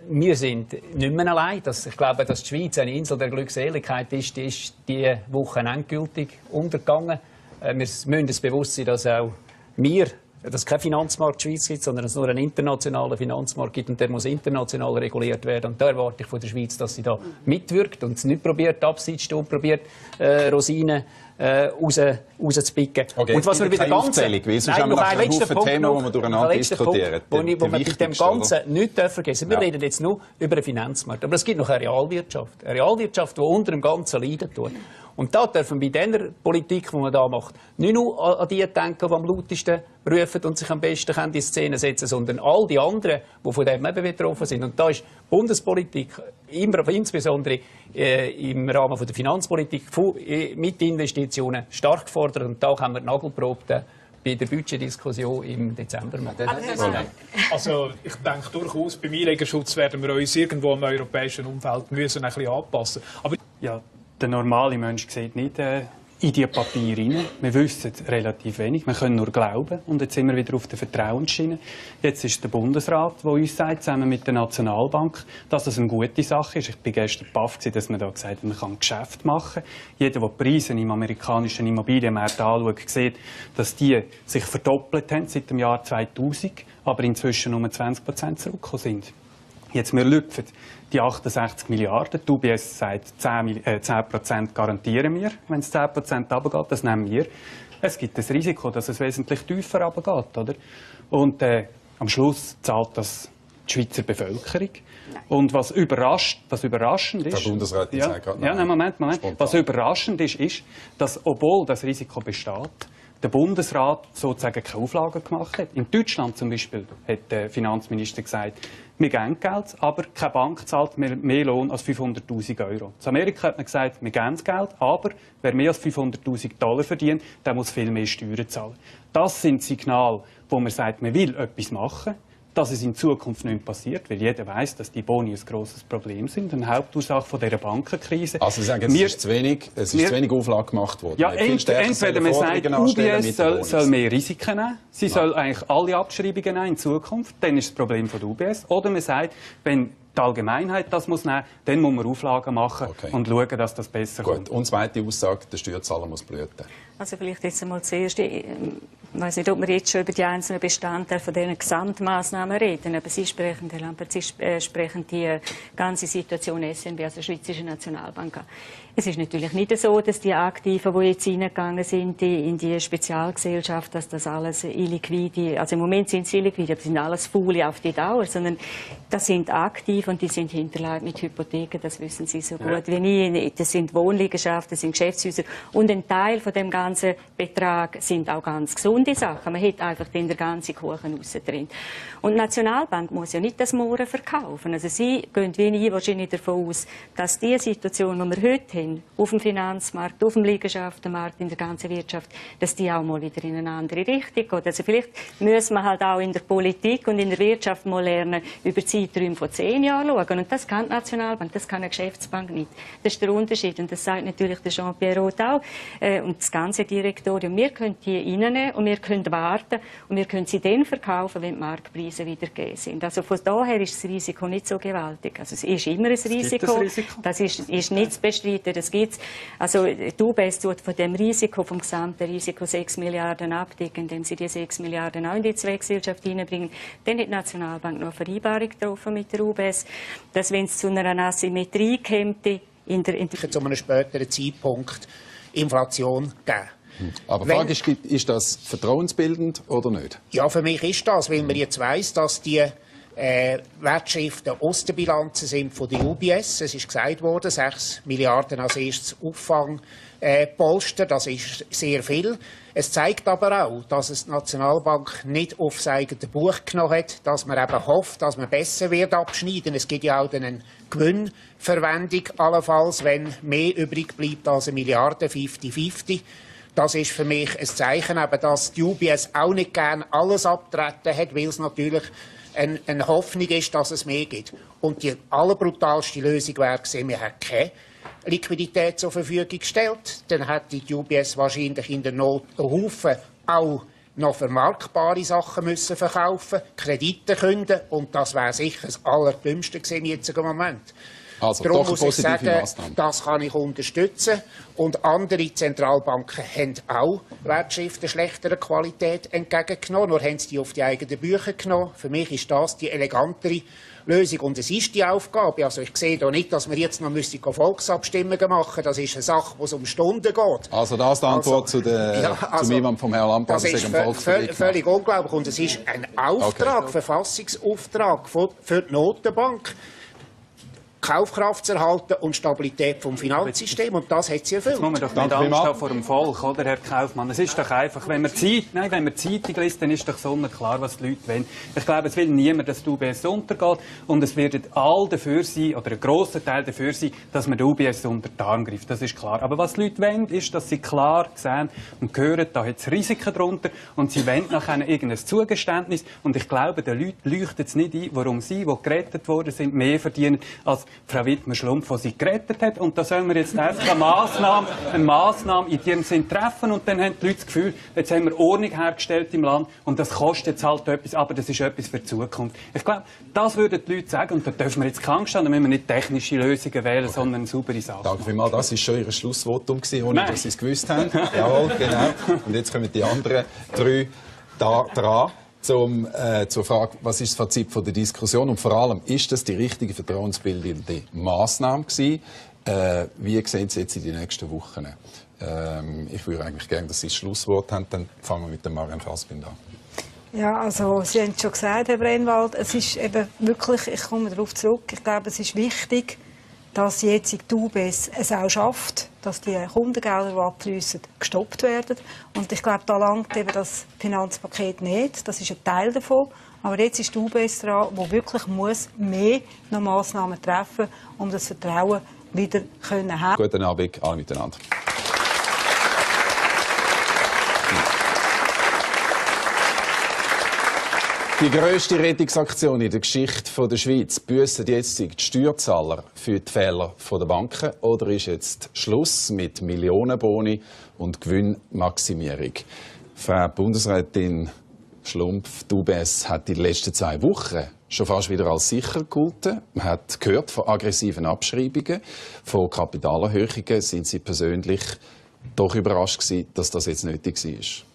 Wir sind nicht mehr allein. Ich glaube, dass die Schweiz eine Insel der Glückseligkeit ist, die ist diese Woche endgültig untergegangen. Wir müssen uns bewusst sein, dass auch wir, dass es keinen Finanzmarkt Schweiz gibt, sondern dass es nur einen internationalen Finanzmarkt gibt und der muss international reguliert werden. Und da erwarte ich von der Schweiz, dass sie da mitwirkt und es nicht probiert, abseits zu probiert, Rosinen rauszupicken. Okay, und was wir wieder ganz... Weil sonst haben wir nachher einen Haufen Themen, die wir durcheinander diskutieren. Wo wir mit dem Ganzen nicht vergessen dürfen. Wir reden jetzt nur über den Finanzmarkt. Aber es gibt noch eine Realwirtschaft. Eine Realwirtschaft, die unter dem Ganzen leiden tut. Und da dürfen wir bei dieser Politik, die man da macht, nicht nur an die denken, die am lautesten rufen und sich am besten in die Szene setzen, sondern all die anderen, die von dem eben betroffen sind. Und da ist Bundespolitik, insbesondere im Rahmen der Finanzpolitik, mit Investitionen stark gefordert. Und da haben wir Nagelprobe bei der Budgetdiskussion im Dezember machen. Also ich denke durchaus, beim Einlegerschutz werden wir uns irgendwo im europäischen Umfeld müssen ein bisschen anpassen. Aber ja, der normale Mensch sieht nicht in die Papiere rein. Wir wissen relativ wenig. Wir können nur glauben. Und jetzt sind wir wieder auf der Vertrauensschiene. Jetzt ist der Bundesrat, der uns sagt, zusammen mit der Nationalbank, dass das eine gute Sache ist. Ich war gestern baff, dass man da gesagt hat, man kann Geschäft machen. Jeder, der die Preise im amerikanischen Immobilienmarkt anschaut, sieht, dass die sich verdoppelt haben seit dem Jahr 2000, aber inzwischen um 20% zurückgekommen sind. Jetzt, wir lüpfen die 68 Milliarden. Die UBS sagt, 10% garantieren wir. Wenn es 10% runtergeht, das nehmen wir. Es gibt das Risiko, dass es wesentlich tiefer runtergeht. Oder? Und am Schluss zahlt das die Schweizer Bevölkerung. Und was überraschend ist... Der Bundesrat sagt gerade noch. Ja, Moment. Was überraschend ist, dass, obwohl das Risiko besteht, der Bundesrat sozusagen keine Auflagen gemacht hat. In Deutschland zum Beispiel hat der Finanzminister gesagt, wir geben Geld, aber keine Bank zahlt mehr Lohn als 500'000 €. In Amerika hat man gesagt, wir geben Geld, aber wer mehr als 500'000 $ verdient, der muss viel mehr Steuern zahlen. Das sind Signale, wo man sagt, man will etwas machen, dass es in Zukunft nicht passiert, weil jeder weiß, dass die Boni ein grosses Problem sind, eine Hauptursache von dieser Bankenkrise. Also Sie sagen, es ist zu wenig Auflage gemacht worden. Ja, entweder man sagt, UBS soll mehr Risiken nehmen, sie soll eigentlich alle Abschreibungen nehmen in Zukunft, dann ist das Problem von der UBS. Oder man sagt, wenn die Allgemeinheit das muss nehmen, dann muss man Auflagen machen und schauen, dass das besser kommt. Und zweite Aussage, der Steuerzahler muss blüten. Also vielleicht jetzt einmal zuerst, ich weiß nicht, ob wir jetzt schon über die einzelnen Bestandteile von diesen Gesamtmaßnahmen reden, aber Sie sprechen, Herr Lampert, Sie sprechen die ganze Situation SNB, also der Schweizerische Nationalbank an. Es ist natürlich nicht so, dass die Aktiven, die jetzt reingegangen sind in die Spezialgesellschaft, dass das alles illiquide, also im Moment sind sie illiquide, aber das sind alles Faule auf die Dauer, sondern das sind Aktive und die sind hinterlegt mit Hypotheken, das wissen Sie so gut wie ich. Das sind Wohnliegenschaften, das sind Geschäftshäuser und ein Teil von dem ganzen Betrag sind auch ganz gesunde Sachen. Man hat einfach den ganzen Kuchen raus drin. Und die Nationalbank muss ja nicht das Mohren verkaufen. Also Sie gehen wie ich wahrscheinlich davon aus, dass die Situation, die wir heute haben, auf dem Finanzmarkt, auf dem Liegenschaftenmarkt, in der ganzen Wirtschaft, dass die auch mal wieder in eine andere Richtung geht. Also vielleicht müssen wir halt auch in der Politik und in der Wirtschaft mal lernen, über Zeiträume von 10 Jahren schauen. Und das kann die Nationalbank, das kann eine Geschäftsbank nicht. Das ist der Unterschied. Und das sagt natürlich der Jean-Pierre Roth auch. Und das ganze Direktorium. Wir können die reinnehmen und wir können warten und wir können sie dann verkaufen, wenn die Marktpreise wieder gegeben sind. Also von daher ist das Risiko nicht so gewaltig. Also es ist immer ein Risiko. Das ist nicht zu bestreiten. Das gibt's. Also die UBS tut von dem Risiko, vom gesamten Risiko 6 Milliarden abdecken, indem sie die 6 Milliarden auch in die Zweckgesellschaft hineinbringen. Dann hat die Nationalbank noch eine Vereinbarung getroffen mit der UBS, dass wenn es zu einer Asymmetrie käme, zu einem späteren Zeitpunkt Inflation geben. Aber die Frage ist das vertrauensbildend oder nicht? Ja, für mich ist das, weil man jetzt weiss, dass die Wertschriften aus der Bilanzen sind von der UBS. Es ist gesagt worden, 6 Milliarden als erstes Auffangpolster, das ist sehr viel. Es zeigt aber auch, dass es die Nationalbank nicht aufs eigene Buch genommen hat, dass man eben hofft, dass man besser wird abschneiden. Es gibt ja auch eine Gewinnverwendung allenfalls, wenn mehr übrig bleibt als 1 Milliarde, 50-50. Das ist für mich ein Zeichen, eben, dass die UBS auch nicht gerne alles abtreten hat, weil es natürlich eine Hoffnung ist, dass es mehr gibt. Und die allerbrutalste Lösung wäre gewesen, wir hätten keine Liquidität zur Verfügung gestellt. Dann hätte die UBS wahrscheinlich in der Not einen Haufen auch noch vermarktbare Sachen müssen verkaufen, Kredite künden, und das wäre sicher das Allerdümmste gewesen im jetzigen Moment. Also, darum doch muss ich sagen, Maßnahme. das kann ich unterstützen. Und andere Zentralbanken haben auch Wertschriften schlechterer Qualität entgegengenommen, nur haben sie die auf die eigenen Bücher genommen. Für mich ist das die elegantere Lösung. Und es ist die Aufgabe. Also ich sehe da nicht, dass wir jetzt noch Volksabstimmungen machen müssen. Das ist eine Sache, wo es um Stunden geht. Also das die Antwort zum Einwand vom Herrn Lampa, das ist völlig unglaublich. Und es ist ein Auftrag, Verfassungsauftrag für die Notenbank, Kaufkraft zu erhalten und Stabilität vom Finanzsystem, und das hat sie erfüllt. Jetzt muss man doch nicht Angst haben vor dem Volk, oder, Herr Kaufmann? Es ist doch einfach, wenn man Zeitung liest, dann ist doch sonnenklar, was die Leute wollen. Ich glaube, es will niemand, dass die UBS untergeht, und es werden alle dafür sein, oder ein grosser Teil dafür sein, dass man die UBS unter die Arme greift. Das ist klar. Aber was die Leute wollen, ist, dass sie klar sehen und hören, da hat es Risiken drunter, und sie wollen nachher irgendein Zugeständnis. Und ich glaube, den Leuten leuchtet es nicht ein, warum sie, die gerettet worden sind, mehr verdienen als Frau Wittmer-Schlumpf, die sie gerettet hat. Und da sollen wir jetzt einfach eine Massnahme in ihrem Sinn treffen. Und dann haben die Leute das Gefühl, jetzt haben wir Ordnung hergestellt im Land. Und das kostet jetzt halt etwas, aber das ist etwas für die Zukunft. Ich glaube, das würden die Leute sagen. Und da dürfen wir jetzt keine Angst haben, da müssen wir nicht technische Lösungen wählen, sondern eine saubere Sache. Danke vielmals. Das war schon Ihr Schlussvotum, ohne dass Sie es gewusst haben. Jawohl, genau. Und jetzt kommen die anderen 3 dran. Zur Frage, was ist das Fazit von der Diskussion, und vor allem, ist das die richtige vertrauensbildende Massnahme gewesen? Wie sehen Sie jetzt in den nächsten Wochen? Ich würde eigentlich gerne, dass Sie das Schlusswort haben. Dann fangen wir mit dem Marianne Fassbinder an. Ja, also Sie haben es schon gesagt, Herr Brennwald, es ist eben wirklich, ich komme darauf zurück, ich glaube, es ist wichtig, dass jetzt die UBS es auch schafft, dass die Kundengelder, die abfließen, gestoppt werden. Und ich glaube, da langt eben das Finanzpaket nicht. Das ist ein Teil davon. Aber jetzt ist die UBS dran, die wirklich mehr noch Massnahmen treffen muss, um das Vertrauen wieder zu haben. Guten Abend, alle miteinander. Die grösste Rettungsaktion in der Geschichte der Schweiz, büssen jetzt die Steuerzahler für die Fehler der Banken, oder ist jetzt Schluss mit Millionenboni und Gewinnmaximierung? Frau Bundesrätin Schlumpf, die UBS hat in den letzten 2 Wochen schon fast wieder als sicher gegolten. Man hat gehört von aggressiven Abschreibungen, von Kapitalerhöhungen. Sind Sie persönlich doch überrascht gewesen, dass das jetzt nötig war?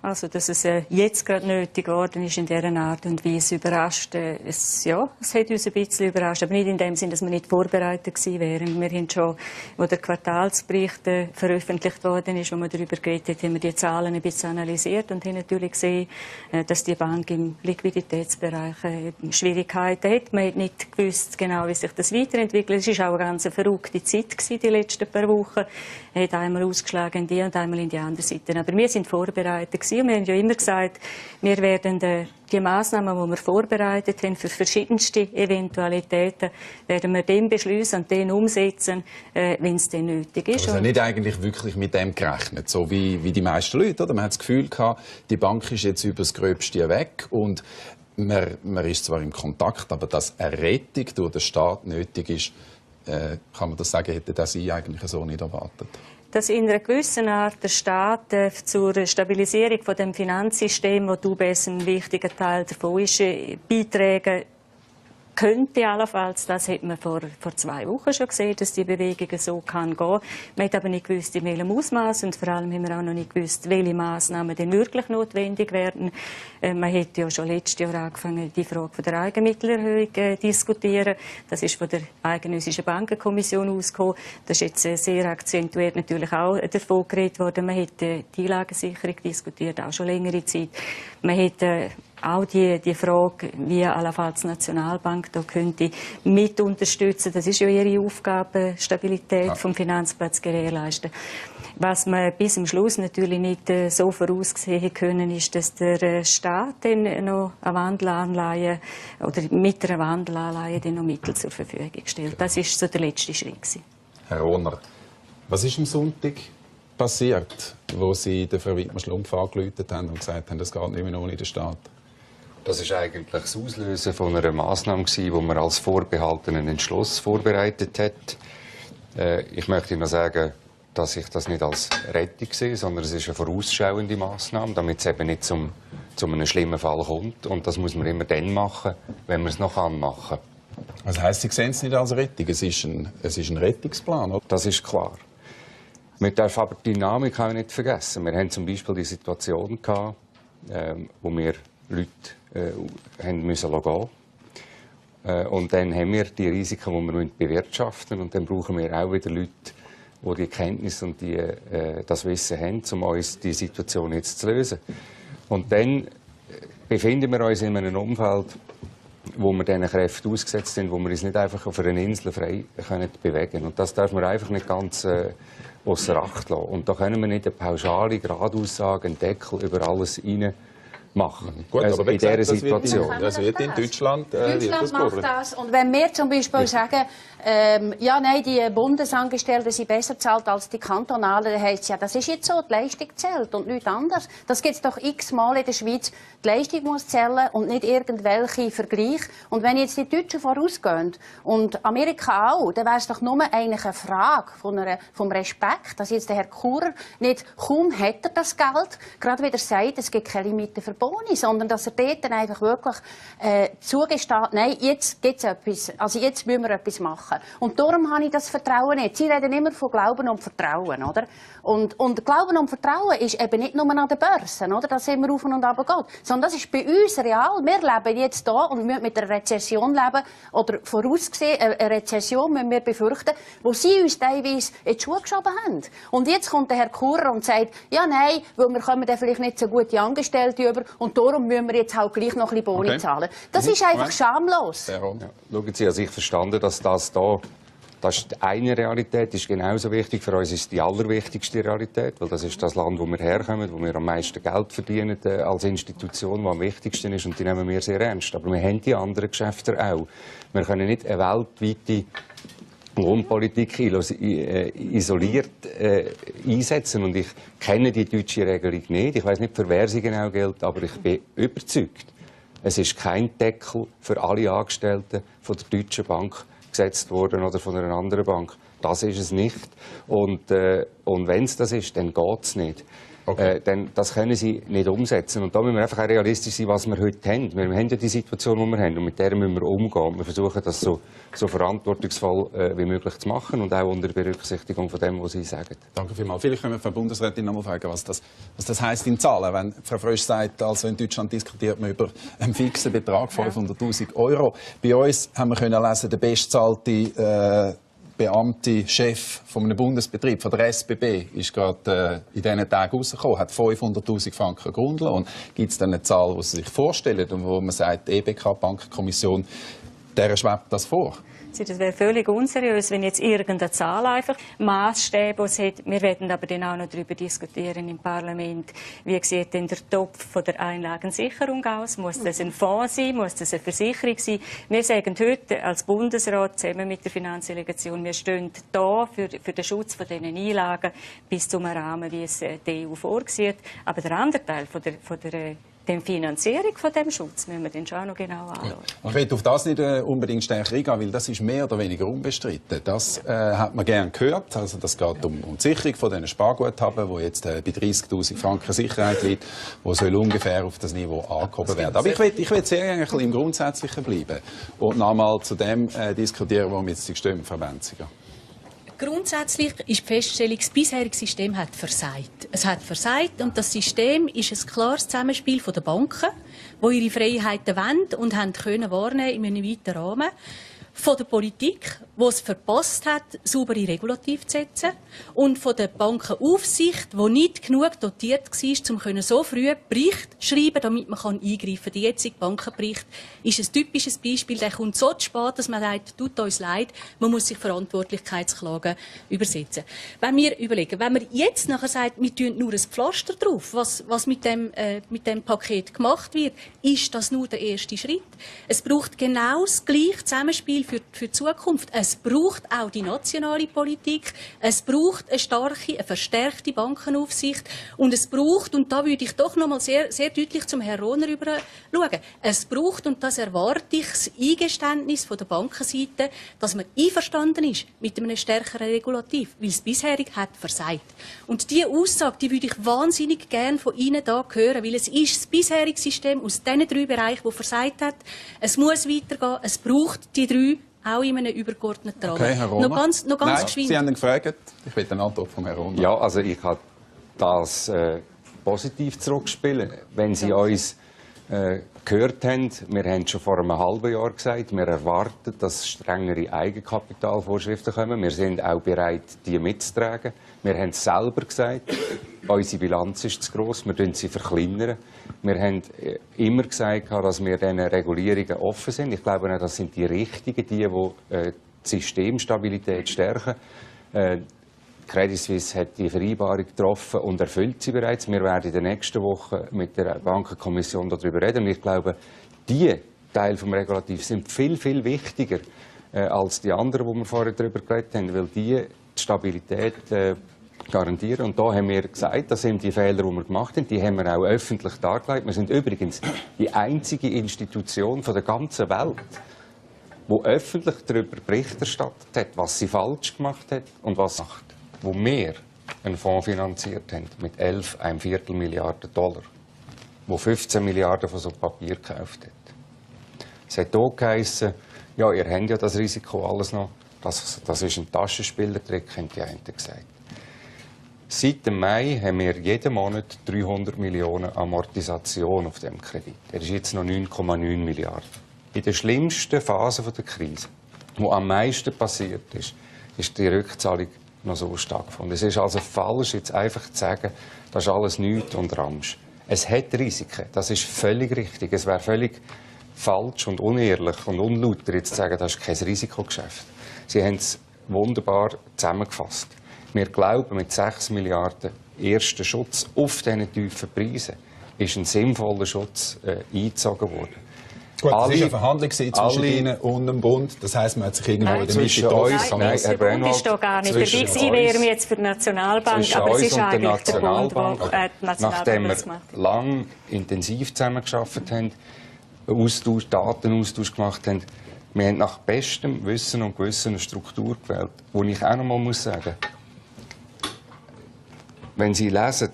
Also, dass es jetzt gerade nötig geworden ist, in dieser Art und Weise, überrascht. Es hat uns ein bisschen überrascht, aber nicht in dem Sinn, dass wir nicht vorbereitet gewesen wären. Wir haben schon, als der Quartalsbericht veröffentlicht worden ist, wo wir darüber geredet haben, haben wir die Zahlen ein bisschen analysiert und haben natürlich gesehen, dass die Bank im Liquiditätsbereich Schwierigkeiten hat. Man hat nicht gewusst genau, wie sich das weiterentwickelt. Es war auch eine ganz verrückte Zeit gewesen, die letzten paar Wochen. Er hat einmal ausgeschlagen in die und einmal in die andere Seite. Aber wir sind vorbereitet gewesen. Wir haben ja immer gesagt, wir werden die Massnahmen, die wir vorbereitet haben für verschiedenste Eventualitäten, werden wir dann beschließen und dann umsetzen, wenn es dann nötig ist. Also nicht eigentlich wirklich mit dem gerechnet, so wie die meisten Leute, oder? Man hat das Gefühl gehabt, die Bank ist jetzt über das Gröbste weg und man ist zwar im Kontakt, aber dass eine Rettung durch den Staat nötig ist, kann man das sagen, hätte das Sie eigentlich so nicht erwartet? Dass in einer gewissen Art der Staat zur Stabilisierung von dem Finanzsystem, wo die UBS ein wichtiger Teil davon ist, beitragen könnte allenfalls. Das hat man vor 2 Wochen schon gesehen, dass die Bewegung so kann gehen. Man hat aber nicht gewusst, in welchem Ausmaß, und vor allem haben wir auch noch nicht gewusst, welche Massnahmen denn wirklich notwendig werden. Man hat ja schon letztes Jahr angefangen, die Frage der Eigenmittelerhöhung zu diskutieren. Das ist von der Eidgenössischen Bankenkommission ausgekommen. Das ist jetzt sehr akzentuiert natürlich auch davon geredet worden. Man hat die Einlagensicherung diskutiert, auch schon längere Zeit. Man hat auch die Frage, wie allenfalls die Nationalbank da könnte mit unterstützen. Das ist ja ihre Aufgabe, Stabilität vom Finanzplatz gewährleisten. Was wir bis zum Schluss natürlich nicht so voraussehen können, ist, dass der Staat dann noch eine Wandelanleihe oder mit einer Wandelanleihe dann noch Mittel zur Verfügung stellt. Das ist so der letzte Schritt gewesen. Herr Rohner, was ist am Sonntag passiert, wo Sie den Frau Wittmer-Schlumpf angerufen haben und gesagt haben, das geht nicht mehr ohne den Staat? Das war eigentlich das Auslösen von einer Massnahme, die man als vorbehaltenen Entschluss vorbereitet hat. Ich möchte noch sagen, dass ich das nicht als Rettung sehe, sondern es ist eine vorausschauende Massnahme, damit es eben nicht zu einem schlimmen Fall kommt. Und das muss man immer dann machen, wenn man es noch machen kann. Was heisst, Sie sehen es nicht als Rettung? Es ist ein Rettungsplan, oder? Das ist klar. Man darf aber die Dynamik auch nicht vergessen. Wir haben zum Beispiel die Situation gehabt, wo wir Leute haben müssen gehen. Und dann haben wir die Risiken, die wir bewirtschaften müssen. Und dann brauchen wir auch wieder Leute, die die Kenntnis und das Wissen haben, um uns die Situation jetzt zu lösen. Und dann befinden wir uns in einem Umfeld, wo wir diesen Kräften ausgesetzt sind, wo wir uns nicht einfach auf einer Insel frei bewegen können. Und das darf man einfach nicht ganz außer Acht lassen. Und da können wir nicht eine pauschale Gradaussage, einen Deckel über alles rein machen. Gut, also aber in dieser gesagt, Situation. Das wird in Deutschland Deutschland macht das. Und wenn wir zum Beispiel sagen, ja, nein, die Bundesangestellten sind besser bezahlt als die kantonalen, dann heisst es ja, das ist jetzt so, die Leistung zählt und nichts anderes. Das gibt es doch x-mal in der Schweiz. Die Leistung muss zählen und nicht irgendwelche Vergleiche. Und wenn jetzt die Deutschen vorausgehen und Amerika auch, dann wäre es doch nur eigentlich eine Frage vom Respekt, dass jetzt der Herr Churer nicht, kaum hat er das Geld, gerade wieder sagt, es gibt keine Limite für Boni, sondern dass er dort dann einfach wirklich zugesteht, nein, jetzt gibt es etwas, also jetzt müssen wir etwas machen. Und darum habe ich das Vertrauen nicht. Sie reden immer von Glauben und Vertrauen, oder? Und Glauben und Vertrauen ist eben nicht nur an den Börsen, oder? Dass immer auf und runter geht. Sondern das ist bei uns real. Wir leben jetzt hier und wir müssen mit einer Rezession leben. Oder vorausgesehen, eine Rezession müssen wir befürchten, wo sie uns teilweise in die Schuhe geschoben haben. Und jetzt kommt der Herr Churer und sagt, ja, nein, weil wir kommen dann vielleicht nicht so gute Angestellte über und darum müssen wir jetzt halt gleich noch ein bisschen Boni zahlen. Das ist einfach schamlos. Ja. Schauen Sie, also ich verstanden, dass das ist eine Realität, ist genauso wichtig. Für uns ist es die allerwichtigste Realität, weil das ist das Land, wo wir herkommen, wo wir am meisten Geld verdienen als Institution, die am wichtigsten ist, und die nehmen wir sehr ernst. Aber wir haben die anderen Geschäfte auch. Wir können nicht eine weltweite Lohnpolitik isoliert einsetzen. Und ich kenne die deutsche Regelung nicht. Ich weiß nicht, für wer sie genau gilt, aber ich bin überzeugt, es ist kein Deckel für alle Angestellten von der Deutschen Bank gesetzt worden oder von einer anderen Bank. Das ist es nicht. Und wenn es das ist, dann geht es nicht. Okay. Das können sie nicht umsetzen. Und da müssen wir einfach auch realistisch sein, was wir heute haben. Wir haben ja die Situation, die wir haben, und mit der müssen wir umgehen. Wir versuchen, das so verantwortungsvoll wie möglich zu machen und auch unter Berücksichtigung von dem, was Sie sagen. Danke vielmals. Vielleicht können wir von der Bundesrätin noch mal fragen, was das heisst in Zahlen. Wenn Frau Frösch sagt, also in Deutschland diskutiert man über einen fixen Betrag, 500'000 €. Bei uns haben wir können lesen, der bestzahlte Beamte, Chef von einem Bundesbetrieb, von der SBB, ist gerade in diesen Tagen rausgekommen, hat 500'000 Franken Grundlohn. Gibt es dann eine Zahl, die Sie sich vorstellen und wo man sagt, die EBK-Bankkommission, der schwebt das vor? Das wäre völlig unseriös, wenn jetzt irgendeine Zahl einfach Maßstäbe hat. Wir werden aber dann auch noch darüber diskutieren im Parlament. Wie sieht denn der Topf von der Einlagensicherung aus? Muss das ein Fonds sein? Muss das eine Versicherung sein? Wir sagen heute als Bundesrat zusammen mit der Finanzdelegation, wir stehen da für den Schutz von diesen Einlagen bis zum Rahmen, wie es die EU vorsieht. Aber der andere Teil von der Finanzierung von dem Schutz müssen wir den schon noch genau anschauen. Ich will auf das nicht unbedingt stärker eingehen, weil das ist mehr oder weniger unbestritten. Das hat man gerne gehört. Also das geht um die Sicherung von diesen Sparguthaben, die jetzt bei 30'000 Franken Sicherheit liegt, die soll ungefähr auf das Niveau angehoben werden. Aber ich will sehr gerne ein bisschen im Grundsätzlichen bleiben und nochmal zu dem diskutieren, wo wir jetzt stehen, Frau Benziger. Grundsätzlich ist die Feststellung, das bisherige System hat versagt. Es hat versagt und das System ist ein klares Zusammenspiel der Banken, die ihre Freiheiten wollen und haben können wahrnehmen in einem weiten Rahmen. von der Politik, die es verpasst hat, saubere Regulativ zu setzen, und von der Bankenaufsicht, die nicht genug dotiert war, um so früh Bericht zu schreiben, damit man eingreifen kann. Der jetzige Bankenbericht ist ein typisches Beispiel. Der kommt so zu spät, dass man sagt, tut uns leid, man muss sich Verantwortlichkeitsklagen übersetzen. Wenn wir überlegen, wenn man jetzt nachher sagt, wir tun nur ein Pflaster drauf, was mit dem Paket gemacht wird, ist das nur der erste Schritt. Es braucht genau das gleiche Zusammenspiel für die Zukunft. Es braucht auch die nationale Politik, es braucht eine starke, eine verstärkte Bankenaufsicht und es braucht, und da würde ich doch noch mal sehr, sehr deutlich zum Herrn Rohner rüber schauen, es braucht, und das erwarte ich, das Eingeständnis von der Bankenseite, dass man einverstanden ist mit einem stärkeren Regulativ, weil es bisherig hat versagt. Und diese Aussage, die würde ich wahnsinnig gerne von Ihnen da hören, weil es ist das bisherige System aus diesen 3 Bereichen, das versagt hat. Es muss weitergehen, es braucht die 3 auch in einem übergeordneten Rahmen. Okay, Herr Rohner. Noch ganz geschwind. Sie haben ihn gefragt. Ich will eine Antwort von Herrn Rohner. Ja, also ich kann das positiv zurückspielen. Wenn Sie uns gehört haben, wir haben schon vor einem halben Jahr gesagt, wir erwarten, dass strengere Eigenkapitalvorschriften kommen. Wir sind auch bereit, die mitzutragen. Wir haben es selber gesagt, unsere Bilanz ist zu gross, wir verkleinern sie verkleinern. Wir haben immer gesagt, dass wir diesen Regulierungen offen sind. Ich glaube, das sind die richtigen, die Systemstabilität stärken. Credit Suisse hat die Vereinbarung getroffen und erfüllt sie bereits. Wir werden in der nächsten Woche mit der Bankenkommission darüber reden. Und ich glaube, die Teile des Regulativs sind viel, viel wichtiger als die anderen, die wir vorher darüber geredet haben, weil die Stabilität garantieren. Und da haben wir gesagt, das sind die Fehler, die wir gemacht haben, die haben wir auch öffentlich dargelegt. Wir sind übrigens die einzige Institution von der ganzen Welt, die öffentlich darüber Bericht erstattet hat, was sie falsch gemacht hat und was macht. Wo wir einen Fonds finanziert haben mit 11,25 Milliarden $, wo 15 Milliarden von so Papier gekauft hat. Es hat auch geheissen, ja, ihr habt ja das Risiko alles noch, das ist ein Taschenspielertrick, haben die einen gesagt. Seit dem Mai haben wir jeden Monat 300 Millionen Amortisation auf dem Kredit. Er ist jetzt noch 9,9 Milliarden. In der schlimmsten Phase der Krise, wo am meisten passiert ist die Rückzahlung noch so stattgefunden. Es ist also falsch, jetzt einfach zu sagen, das ist alles nichts und Ramsch. Es hat Risiken, das ist völlig richtig. Es wäre völlig falsch und unehrlich und unlauter, jetzt zu sagen, das ist kein Risikogeschäft. Sie haben es wunderbar zusammengefasst. Wir glauben, mit 6 Milliarden ersten Schutz auf diesen tiefen Preisen ist ein sinnvoller Schutz eingezogen worden. Gut, das war eine Verhandlung zwischen Ihnen und dem Bund. Das heisst, man hat sich irgendwo in der Mitte getroffen. Nein, der Bund ist da gar nicht dabei. Ich wäre mir jetzt für die Nationalbank, aber es ist eigentlich der Bund, der die Nationalbank das macht. Nachdem wir lang intensiv zusammengearbeitet haben, Datenaustausch gemacht haben, wir haben nach bestem Wissen und Gewissen eine Struktur gewählt, wo ich auch noch mal sagen muss, wenn Sie lesen,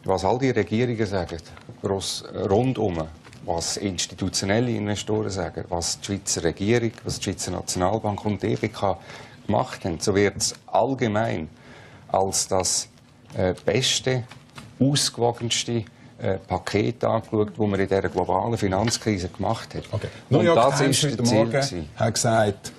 was all die Regierungen sagen, rundum, was institutionelle Investoren sagen, was die Schweizer Regierung, was die Schweizer Nationalbank und die EBK gemacht haben, so wird es allgemein als das beste, ausgewogenste Paket angeschaut, das man in dieser globalen Finanzkrise gemacht hat. Okay. Und das ist heute Morgen hat gesagt,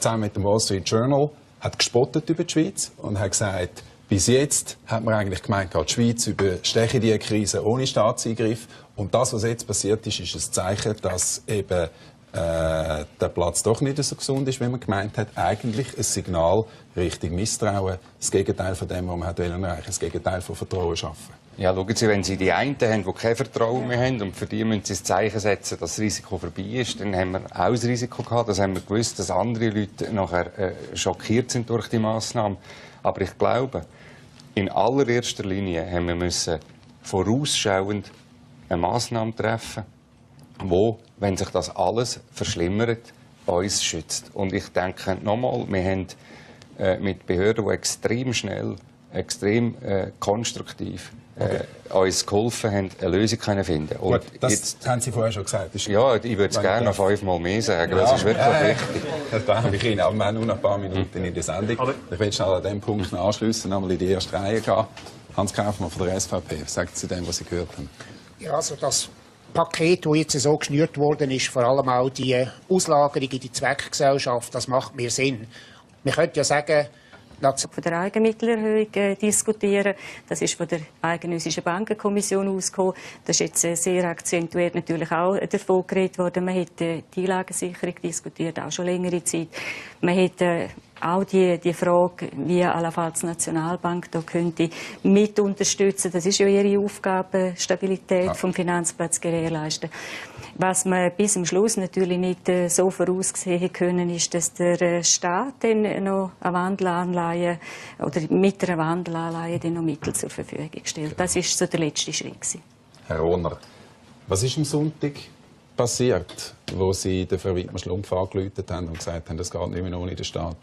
zusammen mit dem Wall Street Journal, hat gespottet über die Schweiz und hat gesagt, bis jetzt hat man eigentlich gemeint, die Schweiz übersteche die Krise ohne Staatseingriff. Und das, was jetzt passiert ist, ist ein Zeichen, dass eben der Platz doch nicht so gesund ist, wie man gemeint hat. Eigentlich ein Signal Richtung Misstrauen. Das Gegenteil von dem, was man erreichen wollte. Das Gegenteil von Vertrauen schaffen. Ja, schauen Sie, wenn Sie die einen haben, die kein Vertrauen mehr haben und für die müssen Sie das Zeichen setzen, dass das Risiko vorbei ist, dann haben wir auch das Risiko gehabt. Das haben wir gewusst, dass andere Leute nachher schockiert sind durch die Massnahmen. Aber ich glaube, in allererster Linie haben wir müssen vorausschauend eine Massnahme treffen, wo, wenn sich das alles verschlimmert, uns schützt. Und ich denke nochmal, wir haben mit Behörden, die extrem schnell, extrem konstruktiv uns geholfen haben, eine Lösung zu finden. Und gut, das jetzt, haben Sie vorher schon gesagt. Ja, ich würde es gerne noch 5-mal mehr sagen. Das ist wirklich wichtig. Das darf ich Ihnen, aber wir haben nur noch ein paar Minuten in der Sendung. Ich will schnell an diesem Punkt anschliessen, einmal in die erste Reihe gehen. Hans Kaufmann von der SVP, was sagt Sie dem, was Sie gehört haben? Ja, also das Paket, das jetzt so geschnürt worden ist, vor allem auch die Auslagerung in die Zweckgesellschaft, das macht mir Sinn. Man könnte ja sagen, von der Eigenmittelerhöhung diskutieren. Das ist von der Eidgenössischen Bankenkommission ausgekommen. Das ist jetzt sehr akzentuiert natürlich auch davon geredet worden. Man hat die Einlagensicherung diskutiert, auch schon längere Zeit. Man hat auch die Frage, wie allenfalls die Nationalbank da könnte mit unterstützen. Das ist ja ihre Aufgabe, Stabilität vom Finanzplatz gewährleisten. Was man bis zum Schluss natürlich nicht so voraussehen können, ist, dass der Staat dann noch eine Wandelanleihe oder mit einer Wandelanleihe dann noch Mittel zur Verfügung stellt. Das ist so der letzte Schritt gewesen. Herr Ohner, was ist am Sonntag passiert, wo Sie den Frau Wittmer-Schlumpf angerufen haben und gesagt haben, das geht nicht mehr ohne den Staat?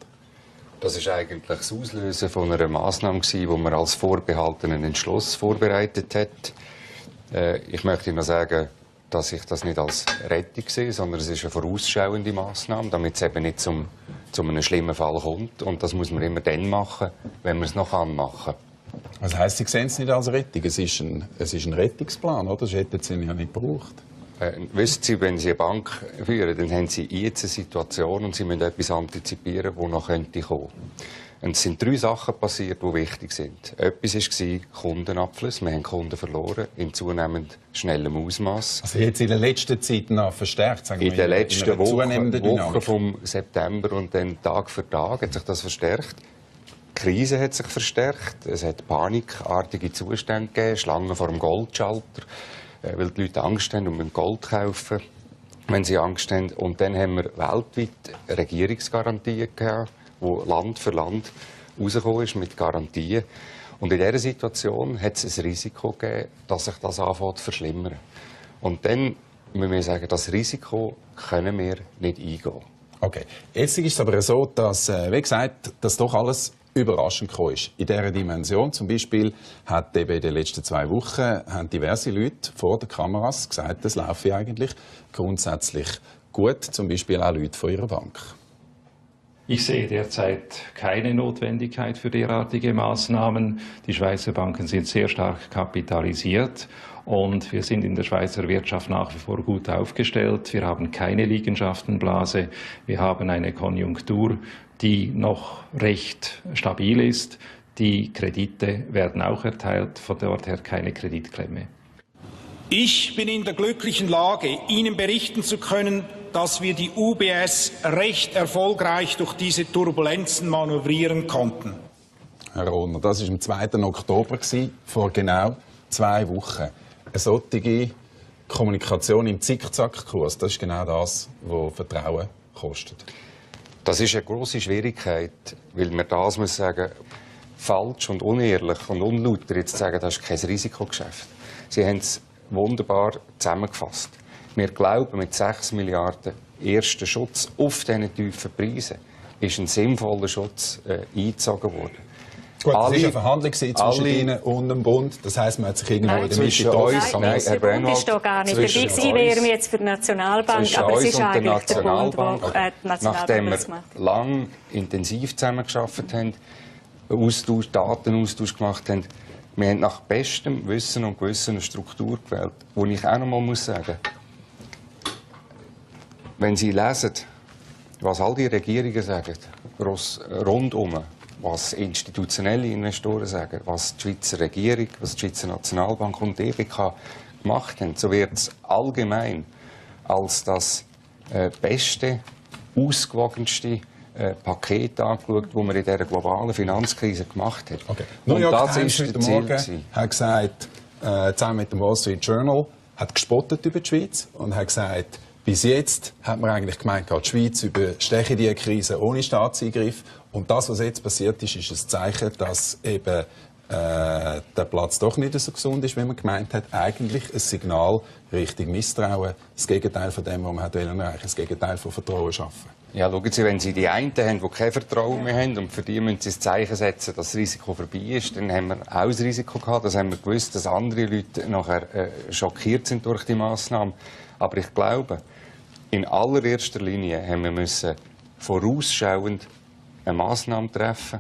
Das war eigentlich das Auslösen von einer Massnahme, die man als vorbehaltenen Entschluss vorbereitet hat. Ich möchte noch sagen, dass ich das nicht als Rettung sehe, sondern es ist eine vorausschauende Massnahme, damit es eben nicht zu einem schlimmen Fall kommt. Und das muss man immer dann machen, wenn man es noch machen kann. Was heisst, Sie sehen es nicht als Rettung? Es ist ein Rettungsplan, oder? Das hätten Sie ja nicht gebraucht. Wissen Sie, wenn Sie eine Bank führen, dann haben Sie jetzt eine Situation und Sie müssen etwas antizipieren, das noch kommen könnte. Und es sind 3 Sachen passiert, die wichtig sind. Etwas war Kundenabfluss. Wir haben Kunden verloren, in zunehmend schnellem Ausmaß. Also jetzt in der letzten Zeit noch verstärkt, sagen wir, in den letzten Wochen vom September und dann Tag für Tag hat sich das verstärkt. Die Krise hat sich verstärkt. Es hat panikartige Zustände gegeben, Schlangen vor dem Goldschalter, weil die Leute Angst haben und Gold kaufen, wenn sie Angst haben. Und dann haben wir weltweit Regierungsgarantien gehabt, wo Land für Land rausgekommen ist mit Garantien. Und in dieser Situation hat es ein Risiko gegeben, dass sich das anfängt zu verschlimmern. Und dann müssen wir sagen, das Risiko können wir nicht eingehen. Okay. Jetzt ist es aber so, dass, wie gesagt, das doch alles überraschend gekommen ist. In dieser Dimension zum Beispiel hat eben in den letzten 2 Wochen haben diverse Leute vor den Kameras gesagt, das laufe eigentlich grundsätzlich gut, zum Beispiel auch Leute von ihrer Bank. Ich sehe derzeit keine Notwendigkeit für derartige Maßnahmen. Die Schweizer Banken sind sehr stark kapitalisiert und wir sind in der Schweizer Wirtschaft nach wie vor gut aufgestellt. Wir haben keine Liegenschaftenblase. Wir haben eine Konjunktur, die noch recht stabil ist. Die Kredite werden auch erteilt, von dort her keine Kreditklemme. Ich bin in der glücklichen Lage, Ihnen berichten zu können, dass wir die UBS recht erfolgreich durch diese Turbulenzen manövrieren konnten. Herr Ohner, das war am 2. Oktober, vor genau 2 Wochen. Eine solche Kommunikation im Zickzackkurs, das ist genau das, was Vertrauen kostet. Das ist eine grosse Schwierigkeit, weil man das muss sagen, falsch und unehrlich und unlauter jetzt sagen, das ist kein Risikogeschäft. Sie haben es wunderbar zusammengefasst. Wir glauben, mit 6 Milliarden ersten Schutz auf diesen tiefen Preisen ist ein sinnvoller Schutz eingezogen worden. Gut, das war eine Verhandlung zwischen Ihnen und dem Bund. Das heisst, man hat sich irgendwo in der Mitte getäuscht. Nein, der Bund ist da gar nicht dabei. Ich wäre jetzt für die Nationalbank, aber es ist eigentlich der Bund, der die Nationalbank das macht. Nachdem wir lang intensiv zusammengearbeitet haben, Datenaustausch gemacht haben, wir haben nach bestem Wissen und Gewissen eine Struktur gewählt, wo ich auch noch mal sagen muss, wenn Sie lesen, was all die Regierungen sagen, rundum, was institutionelle Investoren sagen, was die Schweizer Regierung, was die Schweizer Nationalbank und die EBK gemacht haben, so wird es allgemein als das beste, ausgewogenste Paket angeschaut, das man in dieser globalen Finanzkrise gemacht hat. Okay. New York Times heute Morgen hat gesagt, zusammen mit dem Wall Street Journal, hat gespottet über die Schweiz und hat gesagt, bis jetzt hat man eigentlich gemeint, die Schweiz übersteche die Krise ohne Staatseingriff. Und das, was jetzt passiert ist, ist ein Zeichen, dass eben der Platz doch nicht so gesund ist, wie man gemeint hat. Eigentlich ein Signal Richtung Misstrauen. Das Gegenteil von dem, was man erreichen wollte. Das Gegenteil von Vertrauen schaffen. Ja, schauen Sie, wenn Sie die einen haben, die kein Vertrauen mehr haben und für die müssen Sie ein Zeichen setzen, dass das Risiko vorbei ist, dann haben wir auch das Risiko gehabt, dass haben wir gewusst, dass andere Leute nachher schockiert sind durch die Massnahmen. Aber ich glaube, in allererster Linie haben wir müssen vorausschauend eine Massnahme treffen,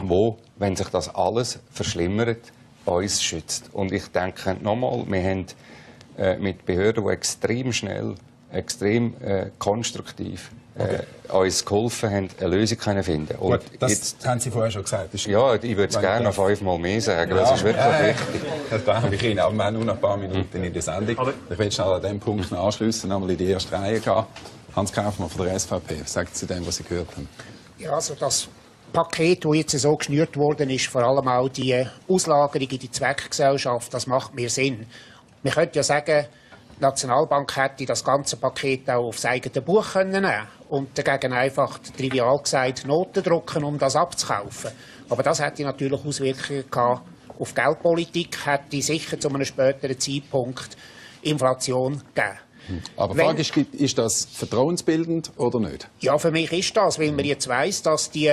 wo, wenn sich das alles verschlimmert, uns schützt. Und ich denke nochmal, wir haben mit Behörden, die extrem schnell, extrem konstruktiv uns geholfen haben, eine Lösung zu finden. Und gut, das jetzt, haben Sie vorher schon gesagt. Ja, ich würde es gerne noch 5-mal mehr sagen. Ja, das ist wirklich wichtig. Das darf ich Ihnen, aber wir haben nur noch ein paar Minuten in der Sendung. Ich will schnell an diesem Punkt noch anschliessen, einmal in die erste Reihe gehen. Hans Kaufmann von der SVP, was sagt Sie dem, was Sie gehört haben? Ja, also das Paket, das jetzt so geschnürt worden ist, vor allem auch die Auslagerung in die Zweckgesellschaft, das macht mir Sinn. Man könnte ja sagen, die Nationalbank hätte das ganze Paket auch aufs eigene Buch nehmen können und dagegen einfach, trivial gesagt, Noten drucken, um das abzukaufen. Aber das hätte natürlich Auswirkungen gehabt auf Geldpolitik, hätte sicher zu einem späteren Zeitpunkt Inflation gegeben. Aber die Frage ist das vertrauensbildend oder nicht? Ja, für mich ist das, weil man jetzt weiss, dass die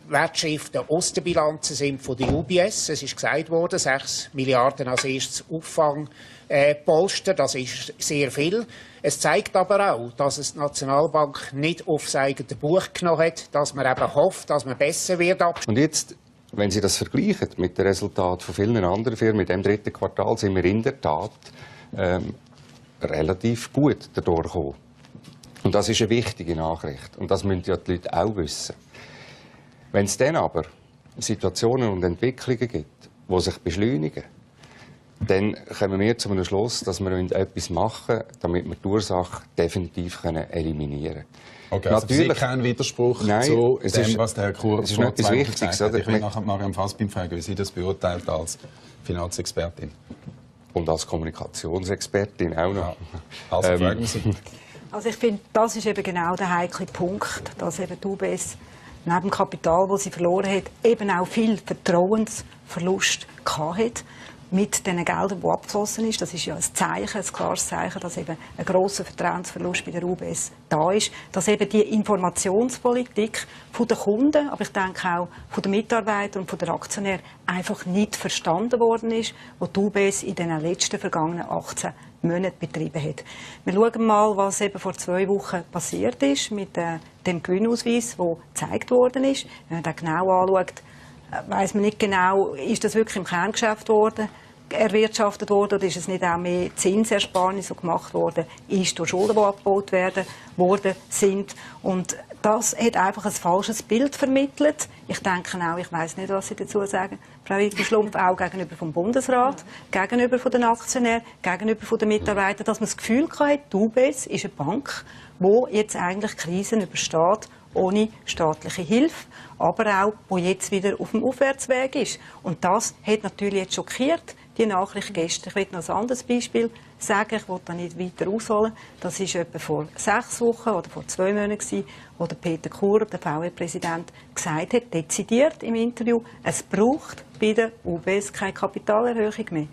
Wertschriften Osterbilanzen sind von der UBS. Es ist gesagt worden, 6 Milliarden als erstes Auffangpolster, das ist sehr viel. Es zeigt aber auch, dass es die Nationalbank nicht aufs eigene Buch genommen hat, dass man eben hofft, dass man besser wird. Und jetzt, wenn Sie das vergleichen mit den Resultaten von vielen anderen Firmen, mit dem 3. Quartal sind wir in der Tat relativ gut dadurch gekommen. Und das ist eine wichtige Nachricht. Und das müssen ja die Leute auch wissen. Wenn es dann aber Situationen und Entwicklungen gibt, die sich beschleunigen, dann kommen wir zu einem Schluss, dass wir etwas machen müssen, damit wir die Ursache definitiv eliminieren können. Okay, also natürlich kein Widerspruch zu dem, was der Herr Chur vor 2 Wochen gesagt hat. Ich will nachher Mariam Fassbind fragen, wie sie das beurteilt als Finanzexpertin. Und als Kommunikationsexpertin auch noch. Ja. Also fragen Sie. Also ich finde, das ist eben genau der heikle Punkt, dass eben die UBS neben dem Kapital, das sie verloren hat, eben auch viel Vertrauensverlust gehabt hat mit den Geldern, die abgeflossen ist. Das ist ja ein klares Zeichen, dass eben ein grosser Vertrauensverlust bei der UBS da ist. Dass eben die Informationspolitik der Kunden, aber ich denke auch von den Mitarbeitern und von den Aktionären einfach nicht verstanden worden ist, was die UBS in den letzten vergangenen 18 Monaten betrieben hat. Wir schauen mal, was eben vor 2 Wochen passiert ist mit dem Gewinnausweis, der gezeigt worden ist. Wenn man den genau anschaut, weiss man nicht genau, ist das wirklich im Kerngeschäft erwirtschaftet worden oder ist es nicht auch mehr Zinsersparnisse gemacht worden, ist durch Schulden, die abgebaut worden sind. Und das hat einfach ein falsches Bild vermittelt. Ich denke auch, ich weiss nicht, was Sie dazu sagen, Frau Wittgenschlumpf, auch gegenüber vom Bundesrat, gegenüber von den Aktionären, gegenüber von den Mitarbeitern, dass man das Gefühl hatte, die UBS ist eine Bank, die jetzt eigentlich Krisen übersteht, ohne staatliche Hilfe, aber auch, wo jetzt wieder auf dem Aufwärtsweg ist. Und das hat natürlich jetzt schockiert, die Nachricht gestern. Ich will noch ein anderes Beispiel sagen, ich will da nicht weiter ausholen. Das war etwa vor 6 Wochen oder vor 2 Monaten, wo der Peter Chur, der VW-Präsident, gesagt hat, dezidiert im Interview, es braucht bei der UBS keine Kapitalerhöhung mehr.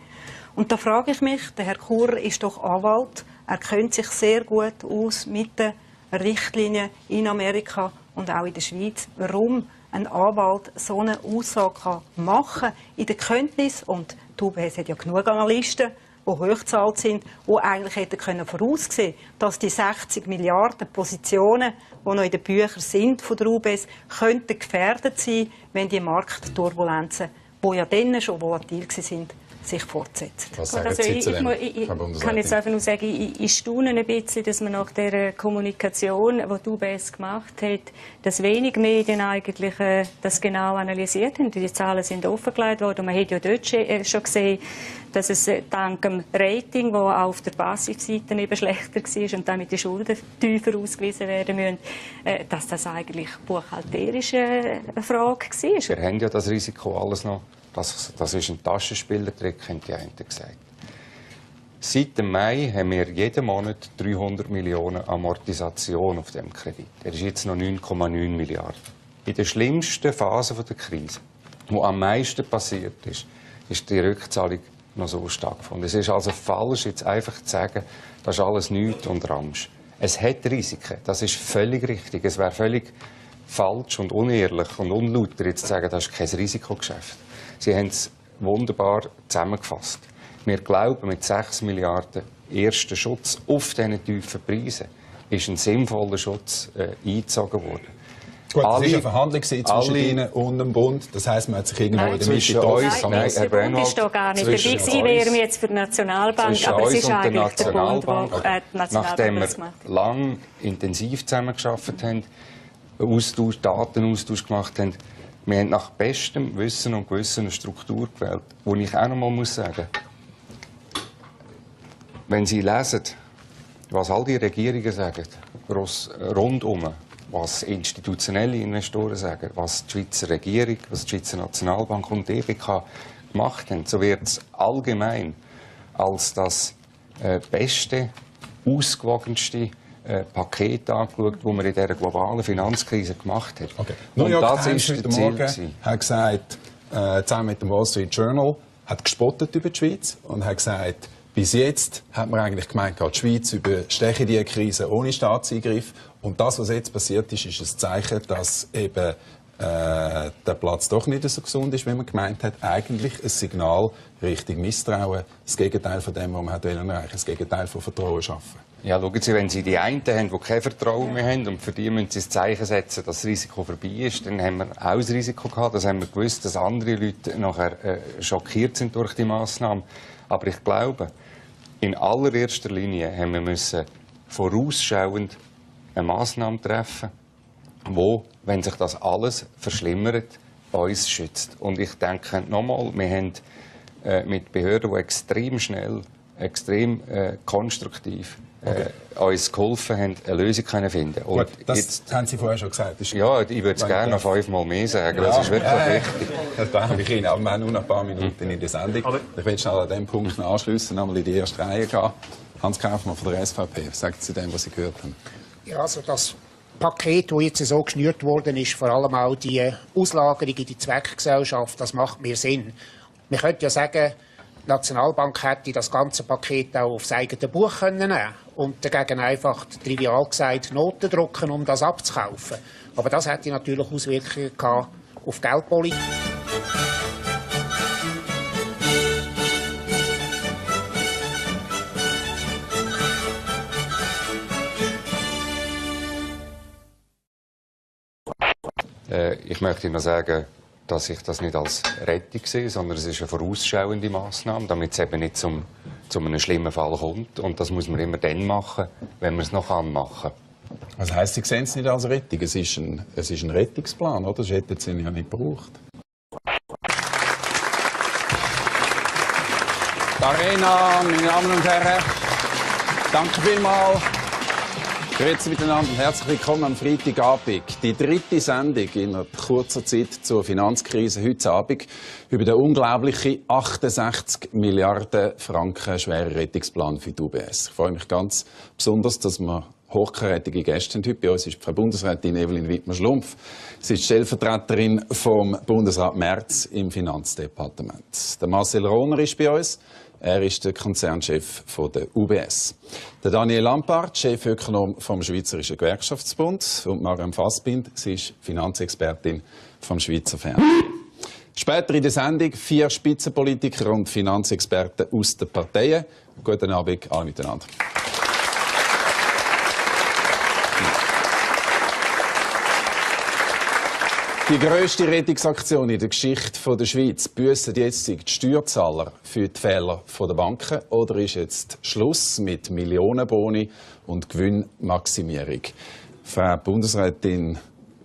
Und da frage ich mich, der Herr Chur ist doch Anwalt, er kennt sich sehr gut aus mit den Richtlinien in Amerika und auch in der Schweiz, warum ein Anwalt so eine Aussage machen kann in der Kenntnis, und die UBS hat ja genug Analysten, die hochgezahlt sind, die eigentlich hätten voraussehen können, dass die 60 Milliarden Positionen, die noch in den Büchern sind von der UBS, könnten gefährdet sein, wenn die Marktturbulenzen, die ja dann schon volatil waren, sich fortsetzen. Was sagen Sie zu dem? Ich kann jetzt einfach nur sagen, ich staune ein bisschen, dass man nach der Kommunikation, die die UBS gemacht hat, dass wenig Medien eigentlich das genau analysiert haben. Die Zahlen sind offengelegt worden. Man hat ja dort schon gesehen, dass es dank dem Rating, das auch auf der Passivseite eben schlechter war und damit die Schulden tiefer ausgewiesen werden müssen, dass das eigentlich buchhalterisch eine Frage war. Wir haben ja das Risiko alles noch. Das ist ein Taschenspielertrick, haben die einen gesagt. Seit dem Mai haben wir jeden Monat 300 Millionen Amortisation auf dem Kredit. Er ist jetzt noch 9,9 Milliarden. In der schlimmsten Phase der Krise, wo am meisten passiert ist die Rückzahlung noch so stattgefunden. Es ist also falsch, jetzt einfach zu sagen, das ist alles nichts und Ramsch. Es hat Risiken, das ist völlig richtig. Es wäre völlig falsch und unehrlich und unlauter, jetzt zu sagen, das ist kein Risikogeschäft. Sie haben es wunderbar zusammengefasst. Wir glauben, mit 6 Milliarden ersten Schutz auf diesen tiefen Preisen ist ein sinnvoller Schutz eingezogen worden. Gut, es war eine Verhandlung zwischen Ihnen und dem Bund. Das heisst, man hat sich irgendwo in der Mitte getroffen. Nein, der Bund ist da gar nicht dabei. Ich wäre mir jetzt für die Nationalbank, aber es ist eigentlich der Bund, der die Nationalbank das macht. Nachdem wir lang intensiv zusammengearbeitet haben, Datenaustausch gemacht haben, wir haben nach bestem Wissen und Gewissen eine Struktur gewählt, wo ich auch noch mal sagen muss, wenn Sie lesen, was all die Regierungen sagen, rundum, was institutionelle Investoren sagen, was die Schweizer Regierung, was die Schweizer Nationalbank und die EBK gemacht haben, so wird es allgemein als das beste, ausgewogenste Paket angeschaut, das man in dieser globalen Finanzkrise gemacht hat. Okay. Und New York das Times ist heute das Ziel Morgen hat gesagt, zusammen mit dem Wall Street Journal, hat gespottet über die Schweiz und hat gesagt, bis jetzt hat man eigentlich gemeint, die Schweiz übersteche die Krise ohne Staatseingriff. Und das, was jetzt passiert ist, ist ein Zeichen, dass eben der Platz doch nicht so gesund ist, wie man gemeint hat. Eigentlich ein Signal Richtung Misstrauen. Das Gegenteil von dem, was man erreichen wollte. Das Gegenteil von Vertrauen schaffen. Ja, schauen Sie, wenn Sie die einen haben, die kein Vertrauen mehr haben und für die müssen Sie ein Zeichen setzen, dass das Risiko vorbei ist, dann haben wir auch das Risiko gehabt, das haben wir gewusst, dass andere Leute nachher schockiert sind durch die Massnahmen. Aber ich glaube, in allererster Linie haben wir müssen vorausschauend eine Massnahme treffen, wo, wenn sich das alles verschlimmert, uns schützt. Und ich denke nochmal, wir haben mit Behörden, die extrem schnell, extrem konstruktiv uns geholfen haben, eine Lösung zu finden. Und gut, das jetzt, haben Sie vorher schon gesagt. Ja, ich würde es gerne noch 5-mal mehr sagen. Das ist wirklich wichtig. Das darf ich Ihnen. Aber wir haben nur noch ein paar Minuten in der Sendung. Ich will schnell an diesem Punkt noch anschliessen, nochmal in die erste Reihe gehen. Hans Kaufmann von der SVP, sagen Sie dem, was Sie gehört haben. Ja, also das Paket, das jetzt so geschnürt worden ist, vor allem auch die Auslagerung in die Zweckgesellschaft, das macht mir Sinn. Man könnte ja sagen, die Nationalbank hätte das ganze Paket auch aufs eigene Buch nehmen können und dagegen einfach, trivial gesagt, Noten drucken, um das abzukaufen. Aber das hätte natürlich Auswirkungen gehabt auf Geldpolitik. Ich möchte noch sagen, dass ich das nicht als Rettung sehe, sondern es ist eine vorausschauende Massnahme, damit es eben nicht zu einem schlimmen Fall kommt. Und das muss man immer dann machen, wenn man es noch machen kann. Was heisst, Sie sehen es nicht als Rettung? Es ist ein Rettungsplan, oder? Das hätten Sie ja nicht gebraucht. Die Arena, meine Damen und Herren, danke vielmals. Grüezi miteinander und herzlich willkommen am Freitagabend. Die dritte Sendung in kurzer Zeit zur Finanzkrise heute Abend über den unglaublichen 68 Milliarden Franken schweren Rettungsplan für die UBS. Ich freue mich ganz besonders, dass wir hochkarätige Gäste haben. Heute bei uns ist Frau Bundesrätin Evelyn Wittmer-Schlumpf. Sie ist Stellvertreterin vom Bundesrat Merz im Finanzdepartement. Der Marcel Rohner ist bei uns. Er ist der Konzernchef der UBS. Der Daniel Lampard, Chefökonom vom Schweizerischen Gewerkschaftsbund. Und Mariam Fassbind, sie ist Finanzexpertin vom Schweizer Fernsehen. Später in der Sendung 4 Spitzenpolitiker und Finanzexperten aus den Parteien. Guten Abend alle miteinander. Die grösste Rettungsaktion in der Geschichte der Schweiz. Büssen jetzt die Steuerzahler für die Fehler der Banken? Oder ist jetzt Schluss mit Millionenboni und Gewinnmaximierung? Frau Bundesrätin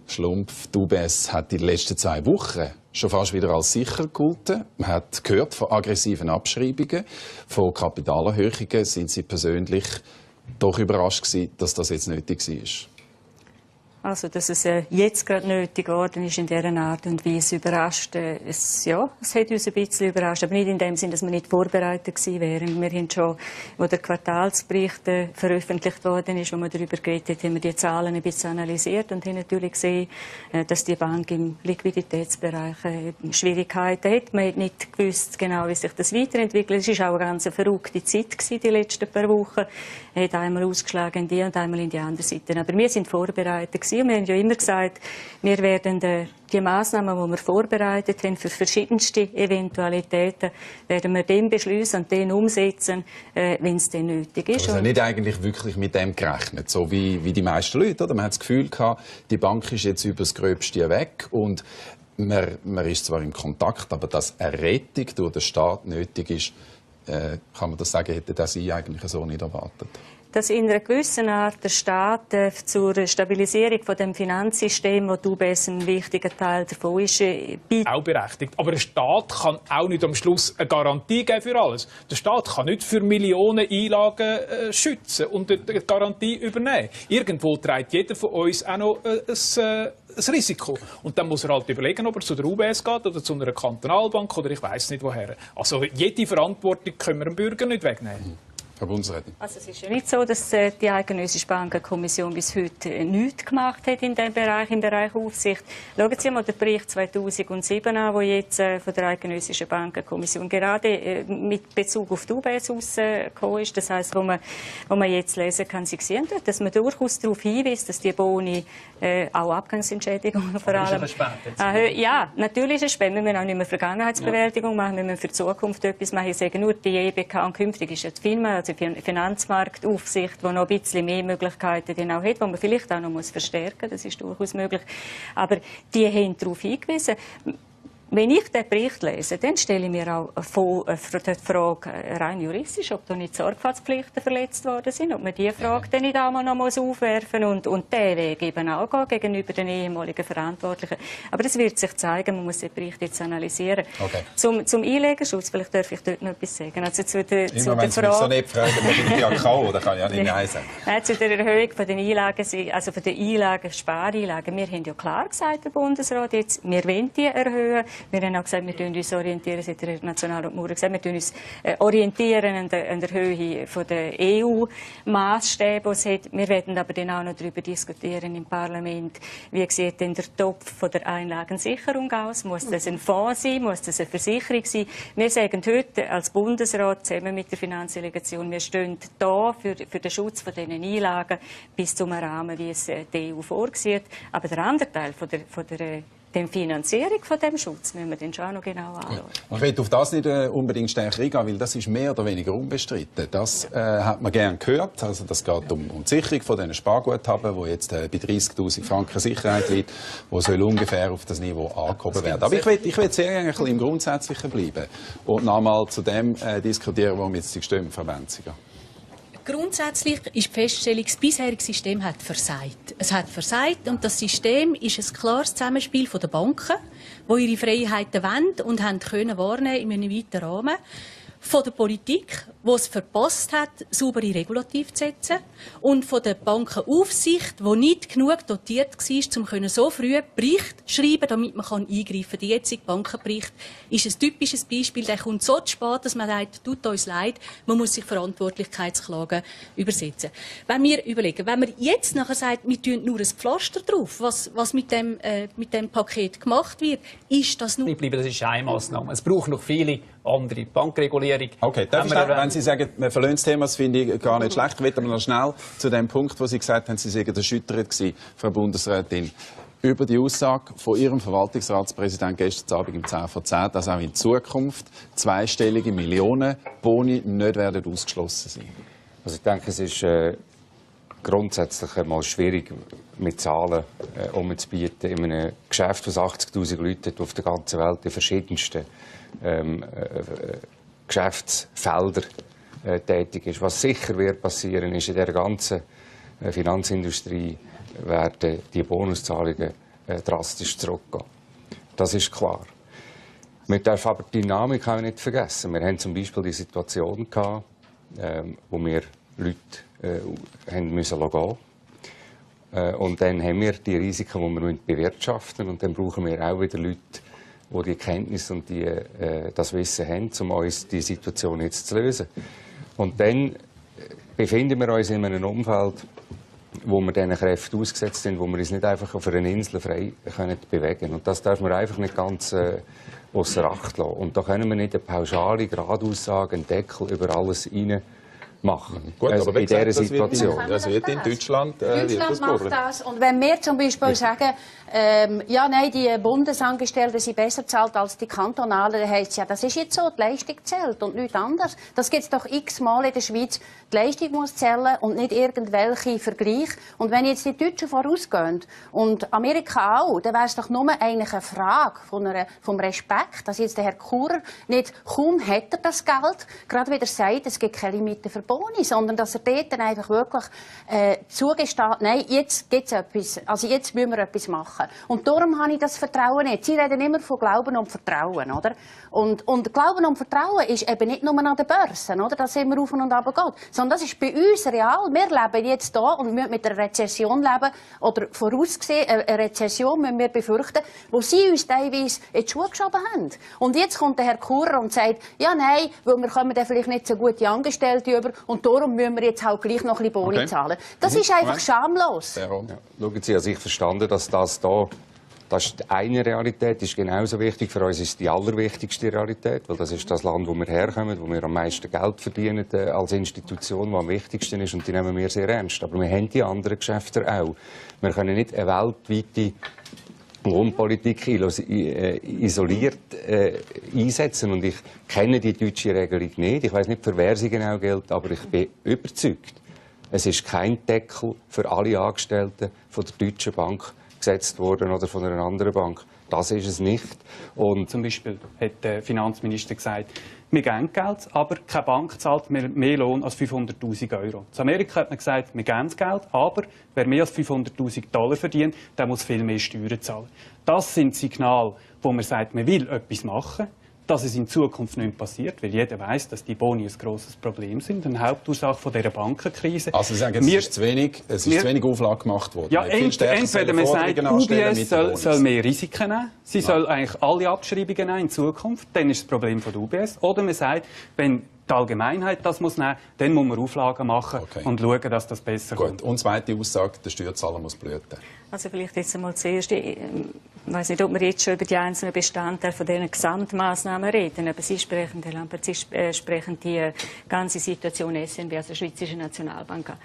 Schlumpf, die UBS hat in den letzten 2 Wochen schon fast wieder als sicher gegolten. Man hat gehört von aggressiven Abschreibungen, von Kapitalerhöhungen. Sind Sie persönlich doch überrascht gewesen, dass das jetzt nötig war? Also, dass es jetzt gerade nötig geworden ist in dieser Art und Weise, überrascht. Es hat uns ein bisschen überrascht, aber nicht in dem Sinn, dass wir nicht vorbereitet gewesen wären. Wir haben schon, wo der Quartalsbericht veröffentlicht worden ist, wo wir darüber geredet haben, haben wir die Zahlen ein bisschen analysiert und haben natürlich gesehen, dass die Bank im Liquiditätsbereich Schwierigkeiten hat. Man hat nicht gewusst genau, wie sich das weiterentwickelt. Es war auch eine ganz verrückte Zeit gewesen, die letzten paar Wochen. Er hat einmal ausgeschlagen in die und einmal in die andere Seite. Aber wir sind vorbereitet gewesen. gewesen. Wir haben ja immer gesagt, wir werden die Massnahmen, die wir vorbereitet haben für verschiedenste Eventualitäten, werden wir dann beschließen und dann umsetzen, wenn es dann nötig ist. Also nicht eigentlich wirklich mit dem gerechnet, so wie die meisten Leute, oder? Man hat das Gefühl gehabt, die Bank ist jetzt über das Gröbste weg und man ist zwar in Kontakt, aber dass eine Rettung durch den Staat nötig ist, kann man das sagen, hätte das Sie eigentlich so nicht erwartet? Dass in einer gewissen Art der Staat zur Stabilisierung von dem Finanzsystem, wo die UBS ein wichtiger Teil davon ist, auch berechtigt. Aber der Staat kann auch nicht am Schluss eine Garantie geben für alles. Der Staat kann nicht für Millionen Einlagen schützen und eine Garantie übernehmen. Irgendwo trägt jeder von uns auch noch ein Risiko. Und dann muss er halt überlegen, ob er zu der UBS geht oder zu einer Kantonalbank oder ich weiss nicht woher. Also jede Verantwortung können wir dem Bürger nicht wegnehmen. Frau Bundesrätin. Also es ist ja nicht so, dass die Eidgenössische Bankenkommission bis heute nichts gemacht hat in diesem Bereich, im Bereich Aufsicht. Schauen Sie mal den Bericht 2007 an, der jetzt von der Eidgenössischen Bankenkommission gerade mit Bezug auf die UBS rausgekommen ist. Das heisst, wo man jetzt lesen kann, Sie sehen dort, dass man durchaus darauf hinweist, dass die Boni auch Abgangsentschädigungen vor allem... Ja, natürlich ist es spät. Wir müssen auch nicht mehr Vergangenheitsbewältigung machen, wir müssen für die Zukunft etwas machen. Ich sage nur, die EBK und künftig ist jetzt viel mehr, also die Finanzmarktaufsicht, die noch ein bisschen mehr Möglichkeiten dann auch hat, die man vielleicht auch noch verstärken muss, das ist durchaus möglich. Aber die haben darauf hingewiesen. Wenn ich den Bericht lese, dann stelle ich mir auch die Frage rein juristisch, ob da nicht Sorgfaltspflichten verletzt worden sind, ob man diese Frage dann nicht einmal noch aufwerfen muss und diesen Weg eben auch gehen gegenüber den ehemaligen Verantwortlichen. Aber das wird sich zeigen, man muss den Bericht jetzt analysieren. Okay. Zum Einlegerschutz, vielleicht darf ich dort noch etwas sagen. Also zu der Frage... Wenn Sie mich so nicht fragen, dann bin ich ja K.O., da kann ich ja nicht Nein sagen. Nein, zu der Erhöhung von den Einlagen, also von den Einlagen, Spareinlagen. Wir haben ja klar gesagt, der Bundesrat jetzt, wir wollen die erhöhen. Wir haben auch gesagt, wir uns orientieren, das hat der National- und Maurer gesagt, wir uns orientieren an der Höhe der EU-Maßstäbe, die es hat. Wir werden aber dann auch noch darüber diskutieren im Parlament, wie sieht denn der Topf von der Einlagensicherung aus? Muss das ein Fonds sein? Muss das eine Versicherung sein? Wir sagen heute als Bundesrat zusammen mit der Finanzdelegation, wir stehen da für den Schutz von diesen Einlagen bis zum Rahmen, wie es die EU vorsieht. Aber der andere Teil von der Finanzierung von dem Schutz müssen wir den schon noch genau anschauen. Ich will auf das nicht unbedingt stärker eingehen, weil das ist mehr oder weniger unbestritten. Das hat man gerne gehört. Also das geht um die Sicherung von diesen Sparguthaben, die jetzt bei 30'000 Franken Sicherheit liegt, die soll ungefähr auf das Niveau angehoben werden. Aber ich will sehr gerne ein bisschen im Grundsätzlichen bleiben und nochmal zu dem diskutieren, wo wir jetzt die Stimme verwenden. Grundsätzlich ist die Feststellung, das bisherige System hat versagt. Es hat versagt und das System ist ein klares Zusammenspiel der Banken, die ihre Freiheiten wollen und haben können wahrnehmen in einem weiten Rahmen. Von der Politik, die es verpasst hat, saubere Regulativ zu setzen. Und von der Bankenaufsicht, die nicht genug dotiert war, um so früh Bericht zu schreiben, damit man eingreifen kann. Der jetzige Bankenbericht ist ein typisches Beispiel. Der kommt so spät, dass man sagt, tut uns leid, man muss sich Verantwortlichkeitsklagen übersetzen. Wenn wir überlegen, wenn man jetzt nachher sagt, wir tun nur ein Pflaster drauf, was mit dem Paket gemacht wird, ist das nur... Das ist eine Massnahme. Es braucht noch viele andere Bankregulierung. Okay, wenn Sie sagen, wir verlassen das Thema, das finde ich gar nicht schlecht. Ich will aber noch schnell zu dem Punkt, wo Sie gesagt haben, Sie seien erschüttert gewesen, Frau Bundesrätin, über die Aussage von Ihrem Verwaltungsratspräsidenten gestern Abend im 10 vor 10, dass auch in Zukunft zweistellige Millionenboni nicht werden ausgeschlossen sein. Also ich denke, es ist grundsätzlich einmal schwierig, mit Zahlen umzubieten. In einem Geschäft, das 80'000 Leute hat, auf der ganzen Welt die verschiedensten Geschäftsfelder tätig ist. Was sicher wird passieren, ist, in der ganzen Finanzindustrie werden die Bonuszahlungen drastisch zurückgehen. Das ist klar. Wir dürfen aber die Dynamik auch nicht vergessen. Wir haben zum Beispiel die Situation gehabt, wo wir Leute haben müssen gehen. Und dann haben wir die Risiken, die wir bewirtschaften müssen. Und dann brauchen wir auch wieder Leute, die die Kenntnis und das Wissen haben, um uns die Situation jetzt zu lösen. Und dann befinden wir uns in einem Umfeld, wo wir diesen Kräften ausgesetzt sind, wo wir uns nicht einfach auf einer Insel frei bewegen können. Und das darf man einfach nicht ganz ausser Acht lassen. Und da können wir nicht eine pauschale Gradaussage, einen Deckel über alles machen. Gut, aber in dieser Situation. Das wird in Deutschland, Deutschland macht das. Und wenn wir zum Beispiel sagen, ja, nein, die Bundesangestellten sind besser bezahlt als die kantonalen, dann heisst es ja, das ist jetzt so, die Leistung zählt und nichts anderes. Das gibt es doch x-mal in der Schweiz. Die Leistung muss zählen und nicht irgendwelche Vergleiche. Und wenn jetzt die Deutschen vorausgehen und Amerika auch, dann wäre es doch nur eigentlich eine Frage vom Respekt, dass jetzt der Herr Churer nicht, kaum hätte er das Geld, gerade wieder sagt, es gibt keine Limite für Boni, sondern dass er dort dann einfach wirklich zugesteht, nein, jetzt gibt es etwas, also jetzt müssen wir etwas machen. Und darum habe ich das Vertrauen nicht. Sie reden immer von Glauben und Vertrauen, oder? Und Glauben und Vertrauen ist eben nicht nur an den Börsen, oder? Dass immer auf und runter geht. Sondern das ist bei uns real. Wir leben jetzt hier und müssen mit einer Rezession leben. Oder vorausgesehen, eine Rezession müssen wir befürchten, wo sie uns teilweise in die Schuhe geschoben haben. Und jetzt kommt der Herr Churer und sagt, ja, nein, weil wir kommen dann vielleicht nicht so gute Angestellte über und darum müssen wir jetzt halt gleich noch ein bisschen Boni zahlen. Das ist einfach schamlos. Ja. Schauen Sie, also ich verstanden, dass das ist eine Realität, ist genauso wichtig. Für uns ist es die allerwichtigste Realität, weil das ist das Land, wo wir herkommen, wo wir am meisten Geld verdienen als Institution, die am wichtigsten ist, und die nehmen wir sehr ernst. Aber wir haben die anderen Geschäfte auch. Wir können nicht eine weltweite Lohnpolitik isoliert einsetzen. Und ich kenne die deutsche Regelung nicht. Ich weiß nicht, für wer sie genau gilt, aber ich bin überzeugt, es ist kein Deckel für alle Angestellten von der Deutschen Bank gesetzt worden oder von einer anderen Bank. Das ist es nicht. Und zum Beispiel hat der Finanzminister gesagt, wir geben Geld, aber keine Bank zahlt mehr Lohn als 500'000 €. In Amerika hat man gesagt, wir geben das Geld, aber wer mehr als 500'000 $ verdient, der muss viel mehr Steuern zahlen. Das sind Signale, wo man sagt, man will etwas machen, dass es in Zukunft nicht passiert, weil jeder weiß, dass die Boni ein grosses Problem sind, eine Hauptursache von dieser Bankenkrise. Also Sie sagen, es ist zu wenig Auflage gemacht worden. Ja, entweder man sagt, UBS soll mehr Risiken nehmen, sie soll eigentlich alle Abschreibungen nehmen in Zukunft, dann ist das Problem von der UBS. Oder man sagt, wenn die Allgemeinheit das muss nehmen, dann muss man Auflagen machen und schauen, dass das besser kommt. Und zweite Aussage, der Steuerzahler muss blüten. Also vielleicht jetzt einmal zuerst, ich weiß nicht, ob wir jetzt schon über die einzelnen Bestandteile von diesen Gesamtmaßnahmen reden, aber Sie sprechen, Herr Lampert, Sie sprechen die ganze Situation SNB, also Schweizerische Nationalbank an.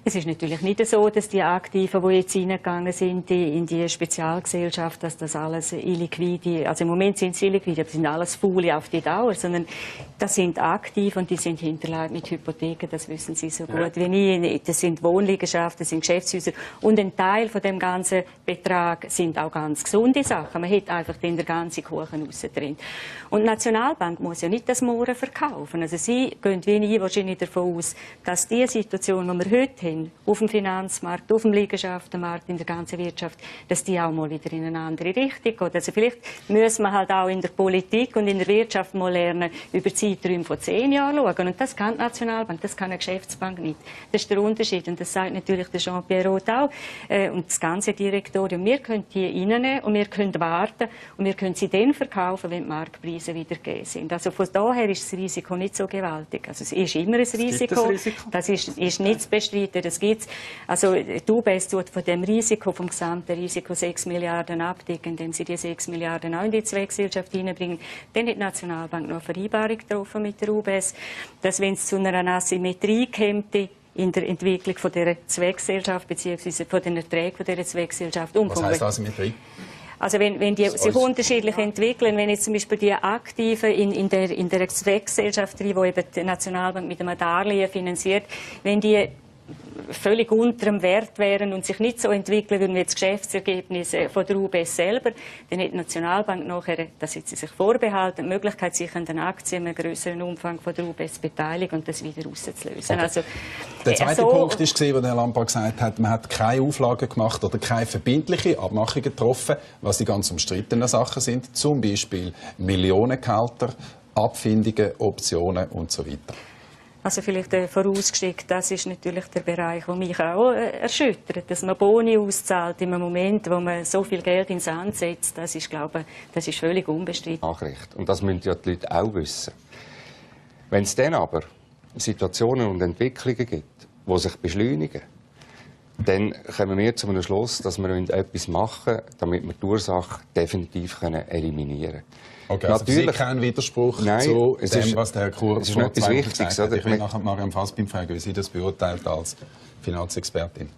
Es ist natürlich nicht so, dass die Aktiven, die jetzt reingegangen sind in die Spezialgesellschaft, dass das alles illiquide, also im Moment sind sie illiquide, aber sind alles Faule auf die Dauer, sondern das sind aktiv und die sind hinterlegt mit Hypotheken, das wissen Sie so gut wie ich. Das sind Wohnliegenschaften, das sind Geschäftshäuser und ein Teil von dem ganzen Betrag sind auch ganz gesunde Sachen. Man hat einfach den ganzen Kuchen raus drin. Und die Nationalbank muss ja nicht das Mohren verkaufen. Also Sie gehen wie ich wahrscheinlich davon aus, dass die Situation, die wir heute haben, auf dem Finanzmarkt, auf dem Liegenschaftenmarkt, in der ganzen Wirtschaft, dass die auch mal wieder in eine andere Richtung geht. Also vielleicht müssen wir halt auch in der Politik und in der Wirtschaft mal lernen, über Zeiträume von 10 Jahren schauen. Und das kann die Nationalbank, das kann eine Geschäftsbank nicht. Das ist der Unterschied. Und das sagt natürlich der Jean-Pierre Roth auch. Und das ganze Direktorium. Wir können die reinnehmen und wir können warten und wir können sie dann verkaufen, wenn die Marktpreise wieder gegeben sind. Also von daher ist das Risiko nicht so gewaltig. Also es ist immer ein Risiko. Das ist nicht zu bestreiten. Das gibt's. Also die UBS tut von dem Risiko, vom gesamten Risiko 6 Milliarden abdecken, indem sie die 6 Milliarden auch in die Zweckgesellschaft hineinbringen. Dann hat die Nationalbank noch eine Vereinbarung getroffen mit der UBS, dass wenn es zu einer Asymmetrie käme, in der Entwicklung von dieser Zweckgesellschaft bzw. von den Erträgen von dieser Zweckgesellschaft. Was heisst Asymmetrie? Also wenn die sich unterschiedlich entwickeln, wenn jetzt zum Beispiel die Aktiven in der Zweckgesellschaft, die eben die Nationalbank mit einem Darlehen finanziert, wenn die völlig unter dem Wert wären und sich nicht so entwickeln würden wie das Geschäftsergebnis von der UBS selber, dann hat die Nationalbank nachher, das hat sie sich vorbehalten, die Möglichkeit, sich an den Aktien einen größeren Umfang von der UBS zu beteiligen und das wieder rauszulösen. Okay. Also, der zweite Punkt war, wo Herr Lampert gesagt hat, man hat keine Auflagen gemacht oder keine verbindlichen Abmachungen getroffen, was die ganz umstrittenen Sachen sind, zum Beispiel Millionengehälter, Abfindungen, Optionen und so weiter. Also vielleicht vorausgeschickt, das ist natürlich der Bereich, der mich auch erschüttert. Dass man Boni auszahlt in einem Moment, wo man so viel Geld ins Sand setzt, das ist, glaube ich, das ist völlig unbestritten. Nachricht. Und das müssen ja die Leute auch wissen. Wenn es dann aber Situationen und Entwicklungen gibt, die sich beschleunigen, dann kommen wir zu einem Schluss, dass wir etwas machen müssen, damit wir die Ursache definitiv eliminieren können. Okay, also natürlich kein Widerspruch zu dem, was der Herr Chur vor 2 Wochen gesagt hat. Ich will nachher Mariam Fassbind fragen, wie sie das beurteilt als Finanzexpertin.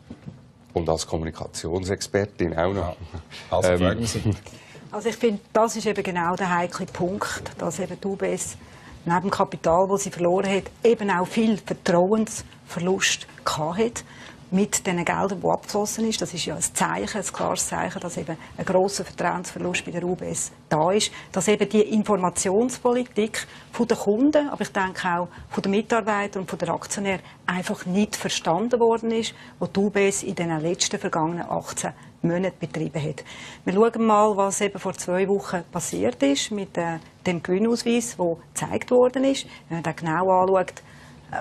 Und als Kommunikationsexpertin auch noch. Ja. Also fragen Sie. Also ich finde, das ist eben genau der heikle Punkt, dass eben die UBS neben dem Kapital, das sie verloren hat, eben auch viel Vertrauensverlust gehabt hat. Mit den Geldern, die abgeflossen ist. Das ist ja ein Zeichen, ein klares Zeichen, dass eben ein grosser Vertrauensverlust bei der UBS da ist. Dass eben die Informationspolitik der Kunden, aber ich denke auch von den Mitarbeitern und von den Aktionären einfach nicht verstanden worden ist, was die UBS in den letzten vergangenen 18 Monaten betrieben hat. Wir schauen mal, was eben vor 2 Wochen passiert ist mit dem Gewinnausweis, der gezeigt worden ist. Wenn man den genau anschaut,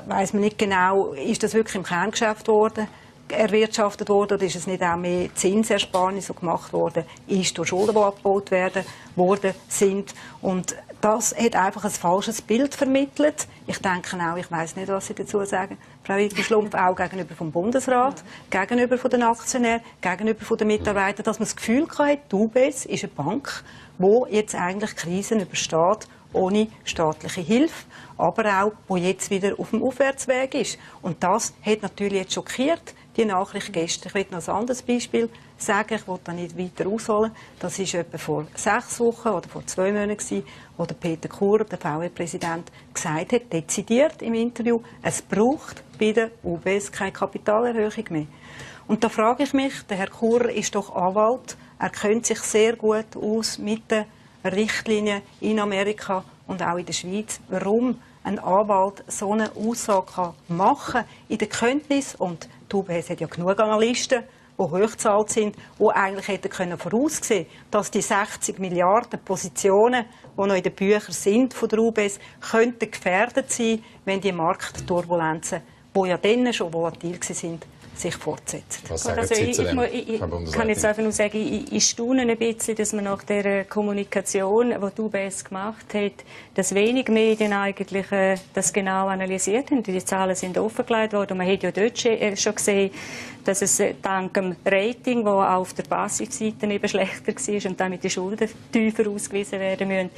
weiss man nicht genau, ist das wirklich im Kerngeschäft erwirtschaftet worden oder ist es nicht auch mehr Zinsersparnisse gemacht worden, ist durch Schulden, die abgebaut worden sind. Und das hat einfach ein falsches Bild vermittelt. Ich denke auch, ich weiss nicht, was Sie dazu sagen, Frau Wittgenschlumpf, auch gegenüber vom Bundesrat, gegenüber von den Aktionären, gegenüber von den Mitarbeitern, dass man das Gefühl hatte, die UBS ist eine Bank, die jetzt eigentlich Krisen übersteht, ohne staatliche Hilfe, aber auch, wo jetzt wieder auf dem Aufwärtsweg ist. Und das hat natürlich jetzt schockiert, die Nachricht gestern. Ich will noch ein anderes Beispiel sagen, ich will da nicht weiter ausholen. Das war etwa vor 6 Wochen oder vor 2 Monaten, wo der Peter Chur, der VW-Präsident, gesagt hat, dezidiert im Interview, es braucht bei der UBS keine Kapitalerhöhung mehr. Und da frage ich mich, der Herr Chur ist doch Anwalt, er kennt sich sehr gut aus mit den Richtlinien in Amerika und auch in der Schweiz, warum ein Anwalt so eine Aussage machen kann in der Kenntnis, und die UBS hat ja genug Analysten, die hochgezahlt sind, die eigentlich hätten voraussehen können, dass die 60 Milliarden Positionen, die noch in den Büchern sind von der UBS, könnten gefährdet sein, wenn die Marktturbulenzen, die ja dann schon volatil waren, sich fortsetzen. Was sagen Sie zu dem? Ich kann jetzt einfach nur sagen, ich staune ein bisschen, dass man nach der Kommunikation, die die UBS gemacht hat, dass wenig Medien eigentlich das genau analysiert haben. Die Zahlen sind offengelegt worden. Man hat ja dort schon gesehen, dass es dank dem Rating, das auf der Passivseite eben schlechter war und damit die Schulden tiefer ausgewiesen werden müssen,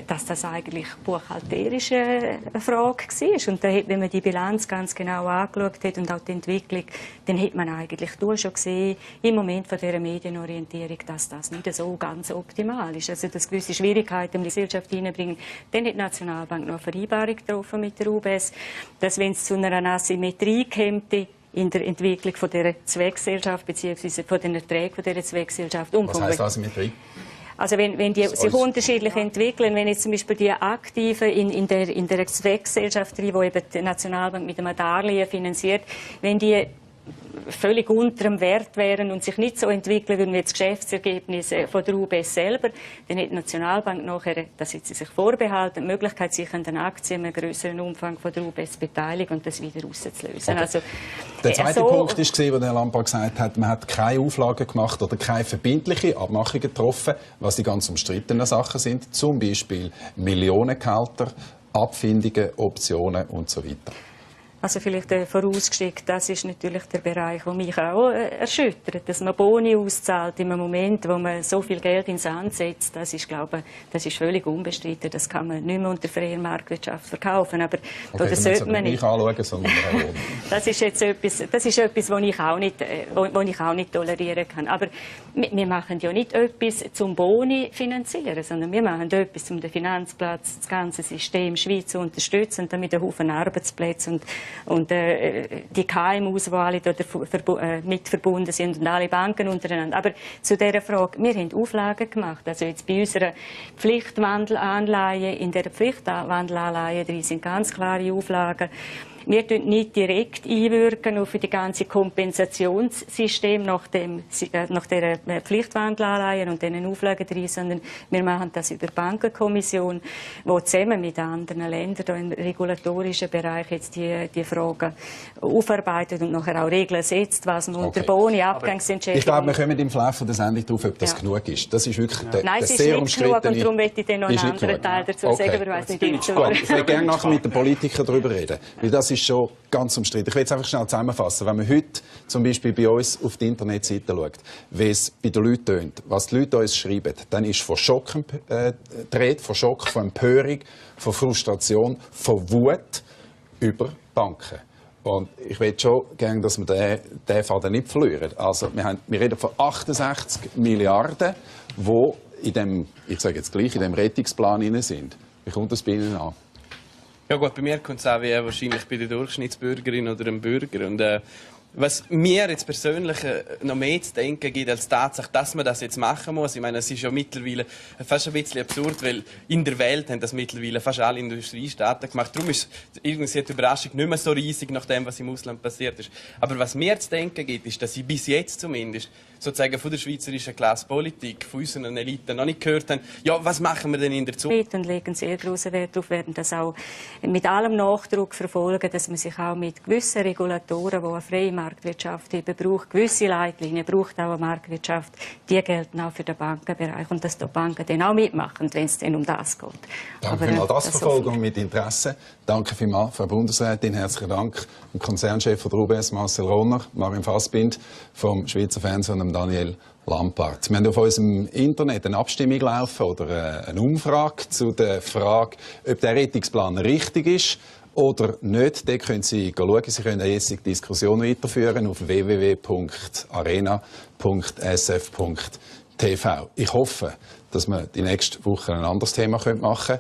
dass das eigentlich buchhalterisch eine Frage war. Und da hat, wenn man die Bilanz ganz genau angeschaut hat und auch die Entwicklung, dann hat man eigentlich schon gesehen, im Moment von dieser Medienorientierung, dass das nicht so ganz optimal ist. Also, dass gewisse Schwierigkeiten in die Gesellschaft hineinbringen. Dann hat die Nationalbank noch eine Vereinbarung getroffen mit der UBS, dass wenn es zu einer Asymmetrie käme, in der Entwicklung von dieser Zweckgesellschaft bzw. von den Erträgen von dieser Zweckgesellschaft. Was heisst Asymmetrie? Also wenn die sich unterschiedlich entwickeln, wenn jetzt zum Beispiel die Aktiven in der Zweckgesellschaft, die eben die Nationalbank mit einem Darlehen finanziert, wenn die völlig unter dem Wert wären und sich nicht so entwickeln würden wie das Geschäftsergebnis von der UBS selber, dann hat die Nationalbank nachher, das hat sie sich vorbehalten, die Möglichkeit, sich an den Aktien einen größeren Umfang von der UBS beteiligen und das wieder rauszulösen. Okay. Also, der zweite Punkt war, wo der Herr Lampard gesagt hat, man hat keine Auflagen gemacht oder keine verbindlichen Abmachungen getroffen, was die ganz umstrittenen Sachen sind, zum Beispiel Millionengehälter, Abfindungen, Optionen und so weiter. Also vielleicht vorausgeschickt, das ist natürlich der Bereich, der mich auch erschüttert. Dass man Boni auszahlt in einem Moment, wo man so viel Geld ins Sand setzt, das ist, glaube ich, das ist völlig unbestritten. Das kann man nicht mehr unter freier Marktwirtschaft verkaufen. Aber okay, das sollte man nicht anschauen, sondern das ist jetzt etwas, was ich auch nicht tolerieren kann. Aber wir machen ja nicht etwas zum Boni finanzieren, sondern wir machen etwas, um den Finanzplatz, das ganze System Schweiz zu unterstützen und damit einen Haufen Arbeitsplätze und die KMUs, die alle dort mit verbunden sind und alle Banken untereinander. Aber zu dieser Frage, wir haben Auflagen gemacht. Also jetzt bei unserer Pflichtwandelanleihe, in der Pflichtwandelanleihe drin sind ganz klare Auflagen. Wir wirken nicht direkt einwirken auf die ganze Kompensationssystem nach der Pflichtwandelanleihe und diesen Auflagen drin, sondern wir machen das über die Bankenkommission, die zusammen mit anderen Ländern im regulatorischen Bereich jetzt die Fragen aufarbeitet und nachher auch Regeln setzt, was man unter Boni, Abgangsentschädigung... Ich glaube, wir kommen im Verlauf der Sendung darauf, ob das genug ist. Das ist wirklich Nein, es ist nicht genug und darum möchte ich dann noch einen anderen Teil dazu sagen, aber ich weiss nicht, ich will gerne nachher mit den Politikern darüber reden. Weil das ist schon ganz umstritten. Ich will es einfach schnell zusammenfassen. Wenn man heute zum Beispiel bei uns auf die Internetseite schaut, wie es bei den Leuten tönt, was die Leute uns schreiben, dann ist von Schock die Rede, von Schock, von Empörung, von Frustration, von Wut über Banken. Und ich will schon gerne, dass wir diesen Faden nicht verlieren. Also, wir reden von 68 Milliarden, die in dem, ich sage jetzt gleich, in dem Rettungsplan drin sind. Wie kommt das bei Ihnen an? Ja gut, bei mir kommt es auch wie wahrscheinlich bei der Durchschnittsbürgerin oder dem Bürger. Und was mir jetzt persönlich noch mehr zu denken gibt, als Tatsache, dass man das jetzt machen muss. Ich meine, es ist ja mittlerweile fast ein bisschen absurd, weil in der Welt haben das mittlerweile fast alle Industriestaaten gemacht. Darum ist irgendwie die Überraschung nicht mehr so riesig nach dem, was im Ausland passiert ist. Aber was mir zu denken gibt, ist, dass ich bis jetzt zumindest sozusagen von der schweizerischen Klasse-Politik, von unseren Eliten noch nicht gehört haben, ja, was machen wir denn in der Zukunft? Und legen sehr großen Wert darauf, werden das auch mit allem Nachdruck verfolgen, dass man sich auch mit gewissen Regulatoren, die eine freie Marktwirtschaft eben braucht, gewisse Leitlinien braucht auch eine Marktwirtschaft, die gelten auch für den Bankenbereich und dass die Banken dann auch mitmachen, wenn es dann um das geht. Danke vielmals. Das verfolgen wir mit Interesse. Danke vielmals, Frau Bundesrätin. Herzlichen Dank dem Konzernchef von der UBS, Marcel Rohner, Marin Fassbind vom Schweizer Fernsehen und Daniel Lampard. Wir haben auf unserem Internet eine Abstimmung laufen oder eine Umfrage zu der Frage, ob der Rettungsplan richtig ist oder nicht. Da können Sie schauen. Sie können jetzt die Diskussion weiterführen auf www.arena.sf.tv. Ich hoffe, dass wir die nächste Woche ein anderes Thema machen können.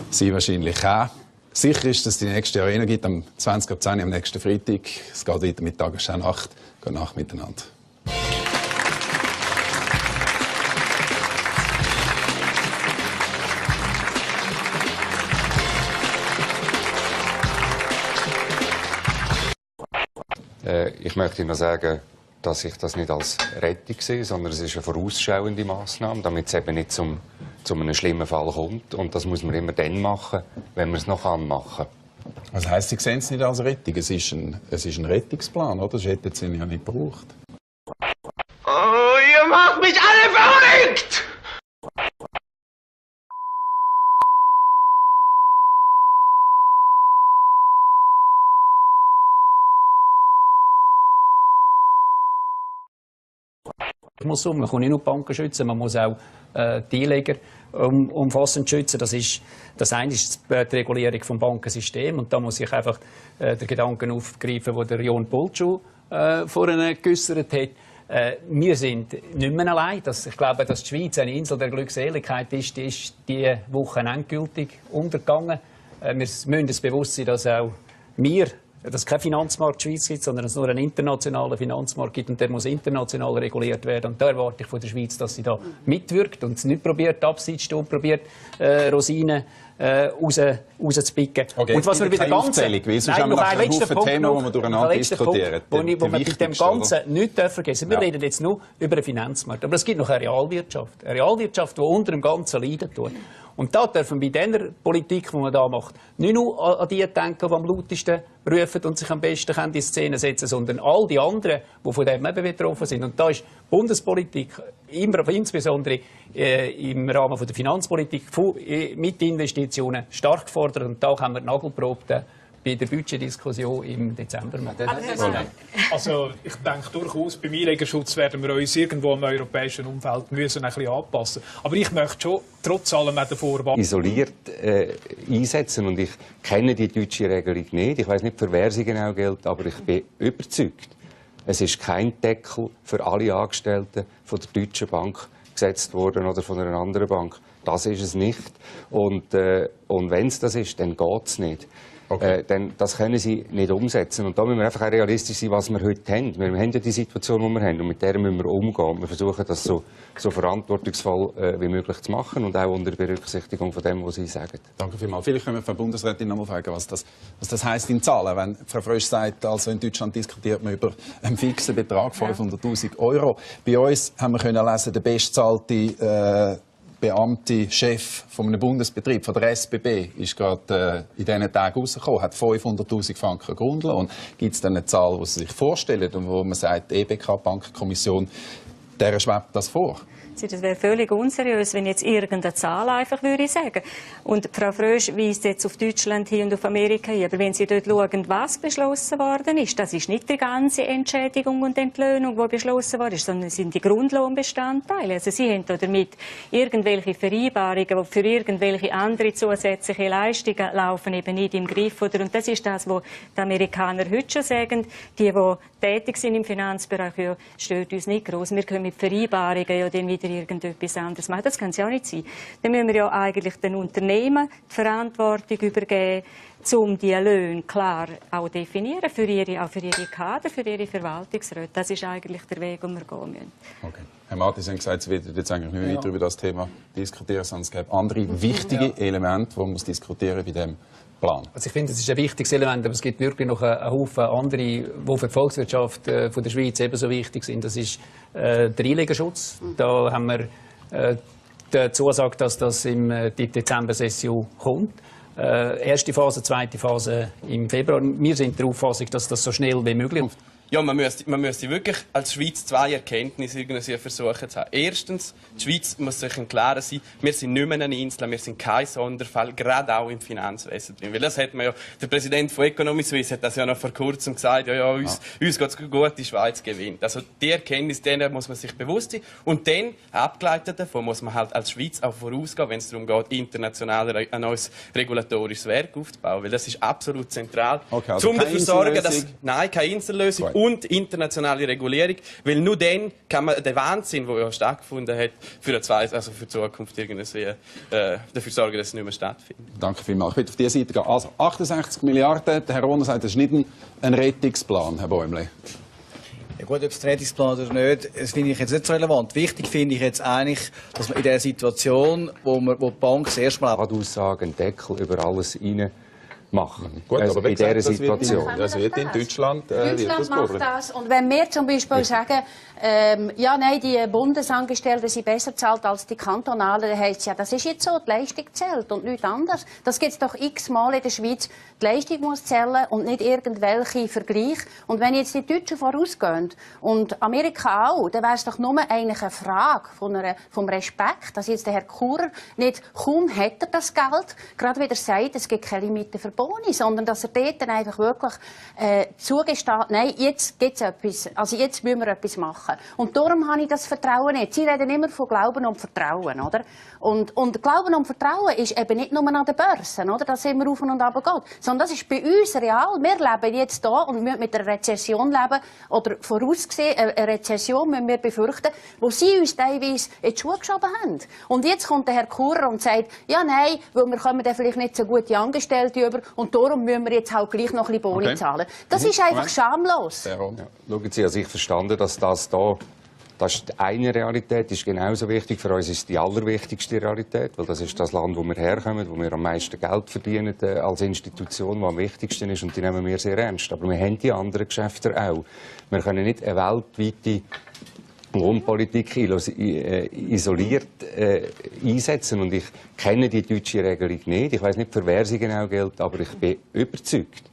Sie wahrscheinlich auch. Sicher ist, dass es die nächste Arena gibt, am 20.10 am nächsten Freitag. Es geht weiter mit Tagesschau Nacht. Gute Nacht miteinander. Ich möchte noch sagen, dass ich das nicht als Rettung sehe, sondern es ist eine vorausschauende Massnahme, damit es eben nicht zu einem schlimmen Fall kommt. Und das muss man immer dann machen, wenn man es noch machen kann. Was heisst, Sie sehen es nicht als Rettung? Es ist ein Rettungsplan, oder? Das hätten Sie ja nicht gebraucht. Oh, ihr macht mich alle verrückt! Man kann nicht nur die Banken schützen, man muss auch die Einleger umfassend schützen. Das eine ist die Regulierung des Bankensystems. Und da muss ich einfach den Gedanken aufgreifen, den der Jon Pultschuh vorhin geäussert hat. Wir sind nicht mehr allein. Ich glaube, dass die Schweiz eine Insel der Glückseligkeit ist, die ist diese Woche endgültig untergegangen. Wir müssen uns bewusst sein, dass auch dass es keinen Finanzmarkt in der Schweiz gibt, sondern dass es nur einen internationalen Finanzmarkt gibt und der muss international reguliert werden. Und da erwarte ich von der Schweiz, dass sie da mitwirkt und es nicht probiert, abseits und probiert, Rosinen rauszupicken. Okay, und was wir bei der ganzen... Nein, noch ein letzter Punkt Themen, wo wir durcheinander diskutieren. Wo wir mit dem Ganzen nichts vergessen dürfen. Wir reden jetzt nur über den Finanzmarkt. Aber es gibt noch eine Realwirtschaft. Eine Realwirtschaft, die unter dem Ganzen leiden tut. Und da dürfen wir bei dieser Politik, die man da macht, nicht nur an die denken, die am lautesten rufen und sich am besten in die Szene setzen, sondern all die anderen, die von dem eben betroffen sind. Und da ist Bundespolitik, insbesondere im Rahmen der Finanzpolitik, mit Investitionen stark gefordert. Und da haben wir Nagelprobe bei der Budgetdiskussion im Dezember. Also ich denke durchaus, beim Einlegerschutz werden wir uns irgendwo im europäischen Umfeld müssen ein bisschen anpassen. Aber ich möchte schon trotz allem auch davor warnen. Isoliert einsetzen und ich kenne die deutsche Regelung nicht. Ich weiß nicht, für wer sie genau gilt, aber ich bin überzeugt, es ist kein Deckel für alle Angestellten von der Deutschen Bank gesetzt worden oder von einer anderen Bank. Das ist es nicht. Und wenn es das ist, dann geht es nicht. Okay. Denn das können sie nicht umsetzen. Und da müssen wir einfach auch realistisch sein, was wir heute haben. Wir haben ja die Situation, die wir haben, und mit der müssen wir umgehen. Wir versuchen, das so verantwortungsvoll wie möglich zu machen und auch unter Berücksichtigung von dem, was Sie sagen. Danke vielmals. Vielleicht können wir Frau Bundesrätin noch mal fragen, was das heisst in Zahlen. Wenn Frau Frösch sagt, also in Deutschland diskutiert man über einen fixen Betrag, 500'000 €. Bei uns haben wir können lesen, der bestzahlte Beamte, Chef von einem Bundesbetrieb, von der SBB, ist gerade in diesen Tagen rausgekommen, hat 500'000 Franken Grundlohn. Gibt es dann eine Zahl, die Sie sich vorstellen und wo man sagt, die EBK-Bankkommission, der schwebt das vor? Das wäre völlig unseriös, wenn jetzt irgendeine Zahl einfach würde ich sagen. Und Frau Frösch weist jetzt auf Deutschland hin und auf Amerika hin. Aber wenn Sie dort schauen, was beschlossen worden ist, das ist nicht die ganze Entschädigung und Entlöhnung, die beschlossen worden ist, sondern es sind die Grundlohnbestandteile. Also Sie haben damit irgendwelche Vereinbarungen, die für irgendwelche andere zusätzliche Leistungen laufen, eben nicht im Griff. Und das ist das, was die Amerikaner heute schon sagen. Die tätig sind im Finanzbereich, ja, stört uns nicht groß. Wir können mit Vereinbarungen ja dann wieder irgendetwas anderes machen. Das kann es ja auch nicht sein. Dann müssen wir ja eigentlich den Unternehmen die Verantwortung übergeben, um die Löhne klar auch definieren, für ihre Kader, für ihre Verwaltungsräte. Das ist eigentlich der Weg, den wir gehen müssen. Okay. Herr Martin, Sie haben gesagt, Sie werden jetzt eigentlich nicht weiter über das Thema diskutieren, sondern es gibt andere wichtige Elemente, die man diskutieren bei diesem Plan. Also ich finde, es ist ein wichtiges Element, aber es gibt wirklich noch einen Haufen andere, die für die Volkswirtschaft von der Schweiz ebenso wichtig sind. Das ist der Einlegerschutz. Da haben wir die Zusage, dass das in die Dezember-Session kommt. Erste Phase, zweite Phase im Februar. Wir sind der Auffassung, dass das so schnell wie möglich kommt. Ja, man müsste wirklich als Schweiz zwei Erkenntnisse irgendwie versuchen zu haben. Erstens, die Schweiz muss sich im Klaren sein, wir sind nicht mehr eine Insel, wir sind kein Sonderfall, gerade auch im Finanzwesen drin. Weil das hat man ja, der Präsident von Economy Suisse hat das ja noch vor kurzem gesagt, uns geht es gut, die Schweiz gewinnt. Also die Erkenntnis, denen muss man sich bewusst sein. Und dann, abgeleitet davon, muss man halt als Schweiz auch vorausgehen, wenn es darum geht, international ein neues regulatorisches Werk aufzubauen. Weil das ist absolut zentral, okay, also um dafür zu sorgen, dass... Nein, keine Insellösung. Und internationale Regulierung, weil nur dann kann man den Wahnsinn, der ja stattgefunden hat, für die Zukunft irgendwie dafür sorgen, dass es nicht mehr stattfindet. Danke vielmals. Ich will auf diese Seite gehen. Also 68 Milliarden, der Herr Rohner sagt, das ist nicht ein Rettungsplan, Herr Bäumle. Ja gut, ob es ein Rettungsplan ist oder nicht, das finde ich jetzt nicht so relevant. Wichtig finde ich jetzt eigentlich, dass man in der Situation, wo die Bank das erste Mal... Aussagen, einen Deckel über alles rein machen. Gut, also aber in dieser Situation. Das wird in Deutschland Deutschland macht das. Und wenn wir zum Beispiel sagen, ja, nein, die Bundesangestellten sind besser bezahlt als die kantonalen, dann heisst es ja, das ist jetzt so, die Leistung zählt und nichts anderes. Das gibt es doch x-mal in der Schweiz. Die Leistung muss zählen und nicht irgendwelche Vergleiche. Und wenn jetzt die Deutschen vorausgehen und Amerika auch, dann wäre es doch nur eigentlich eine Frage vom Respekt, dass jetzt der Herr Kurer nicht, kaum hätte er das Geld, gerade wieder sagt, es gibt keine Limite für Boni, sondern dass er dort dann einfach wirklich zugesteht, nein, jetzt gibt es etwas, also jetzt müssen wir etwas machen. Und darum habe ich das Vertrauen nicht. Sie reden immer von Glauben und Vertrauen, oder? Und Glauben und Vertrauen ist eben nicht nur an den Börsen, oder? Dass immer rauf und runter geht. Sondern das ist bei uns real. Wir leben jetzt hier und müssen mit einer Rezession leben. Oder vorausgesehen, eine Rezession müssen wir befürchten, wo sie uns teilweise in die Schuhe geschoben haben. Und jetzt kommt der Herr Kurer und sagt, ja, nein, weil wir kommen dann vielleicht nicht so gute Angestellte über und darum müssen wir jetzt halt gleich noch ein bisschen Boni zahlen. Das ist einfach schamlos. Ja. Schauen Sie, also ich verstanden, dass das ist eine Realität, die ist genauso wichtig. Für uns ist es die allerwichtigste Realität, weil das ist das Land, wo wir herkommen, wo wir am meisten Geld verdienen als Institution, die am wichtigsten ist, und die nehmen wir sehr ernst. Aber wir haben die anderen Geschäfte auch. Wir können nicht eine weltweite Lohnpolitik isoliert einsetzen, und ich kenne die deutsche Regelung nicht. Ich weiß nicht, für wer sie genau gilt, aber ich bin überzeugt,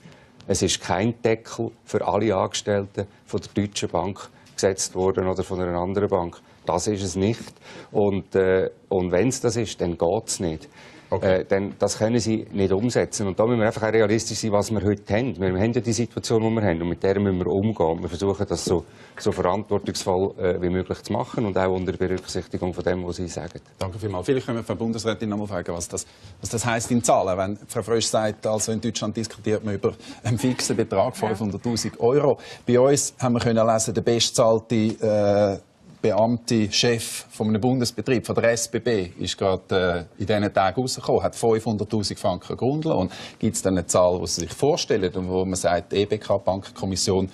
es ist kein Deckel für alle Angestellten von der Deutschen Bank gesetzt worden oder von einer anderen Bank. Das ist es nicht. Und wenn es das ist, dann geht es nicht. Okay. Denn das können sie nicht umsetzen. Und da müssen wir einfach auch realistisch sein, was wir heute haben. Wir haben ja die Situation, die wir haben, und mit der müssen wir umgehen. Wir versuchen, das so verantwortungsvoll wie möglich zu machen, und auch unter Berücksichtigung von dem, was Sie sagen. Danke vielmals. Vielleicht können wir Frau Bundesrätin noch mal fragen, was das heisst in Zahlen. Wenn Frau Frösch sagt, also in Deutschland diskutiert man über einen fixen Betrag, 500'000 €. Bei uns haben wir können lesen, der bestzahlte Beamte, Chef von einem Bundesbetrieb, von der SBB, ist gerade in diesen Tagen rausgekommen, hat 500'000 Franken Grundlohn. Gibt es dann eine Zahl, die Sie sich vorstellen und wo man sagt, die EBK-Bankenkommission,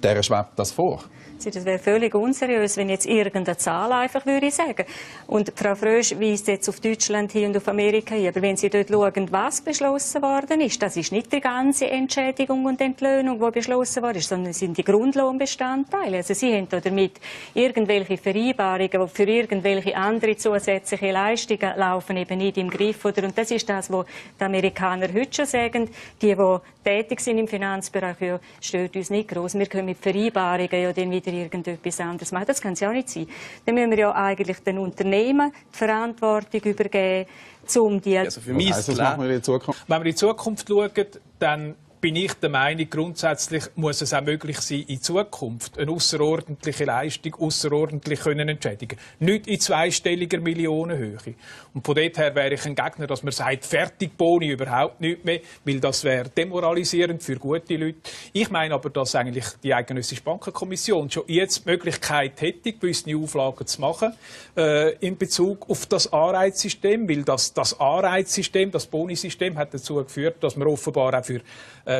der schwebt das vor? Das wäre völlig unseriös, wenn jetzt irgendeine Zahl einfach würde sagen. Und Frau Frösch weist jetzt auf Deutschland hin und auf Amerika hin. Aber wenn Sie dort schauen, was beschlossen worden ist, das ist nicht die ganze Entschädigung und Entlöhnung, die beschlossen worden ist, sondern es sind die Grundlohnbestandteile. Also Sie haben damit irgendwelche Vereinbarungen, die für irgendwelche andere zusätzliche Leistungen laufen, eben nicht im Griff. Und das ist das, was die Amerikaner heute schon sagen. Die tätig sind im Finanzbereich, ja, stört uns nicht groß. Wir können mit Vereinbarungen ja dann wieder wieder irgendetwas anderes machen. Das kann es ja auch nicht sein. Dann müssen wir ja eigentlich den Unternehmen die Verantwortung übergeben, um die... Also für mich ist es klar. Wenn wir in die Zukunft schauen, dann bin ich der Meinung, grundsätzlich muss es auch möglich sein, in Zukunft eine außerordentliche Leistung außerordentlich entschädigen können. Nicht in zweistelliger Millionenhöhe. Und von dort her wäre ich ein Gegner, dass man sagt, Fertigboni überhaupt nicht mehr, weil das wäre demoralisierend für gute Leute. Ich meine aber, dass eigentlich die Eidgenössische Bankenkommission schon jetzt die Möglichkeit hätte, gewisse Auflagen zu machen in Bezug auf das Anreizsystem, weil das Anreizsystem, das Bonisystem hat dazu geführt, dass man offenbar auch für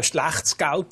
schlechtes Geld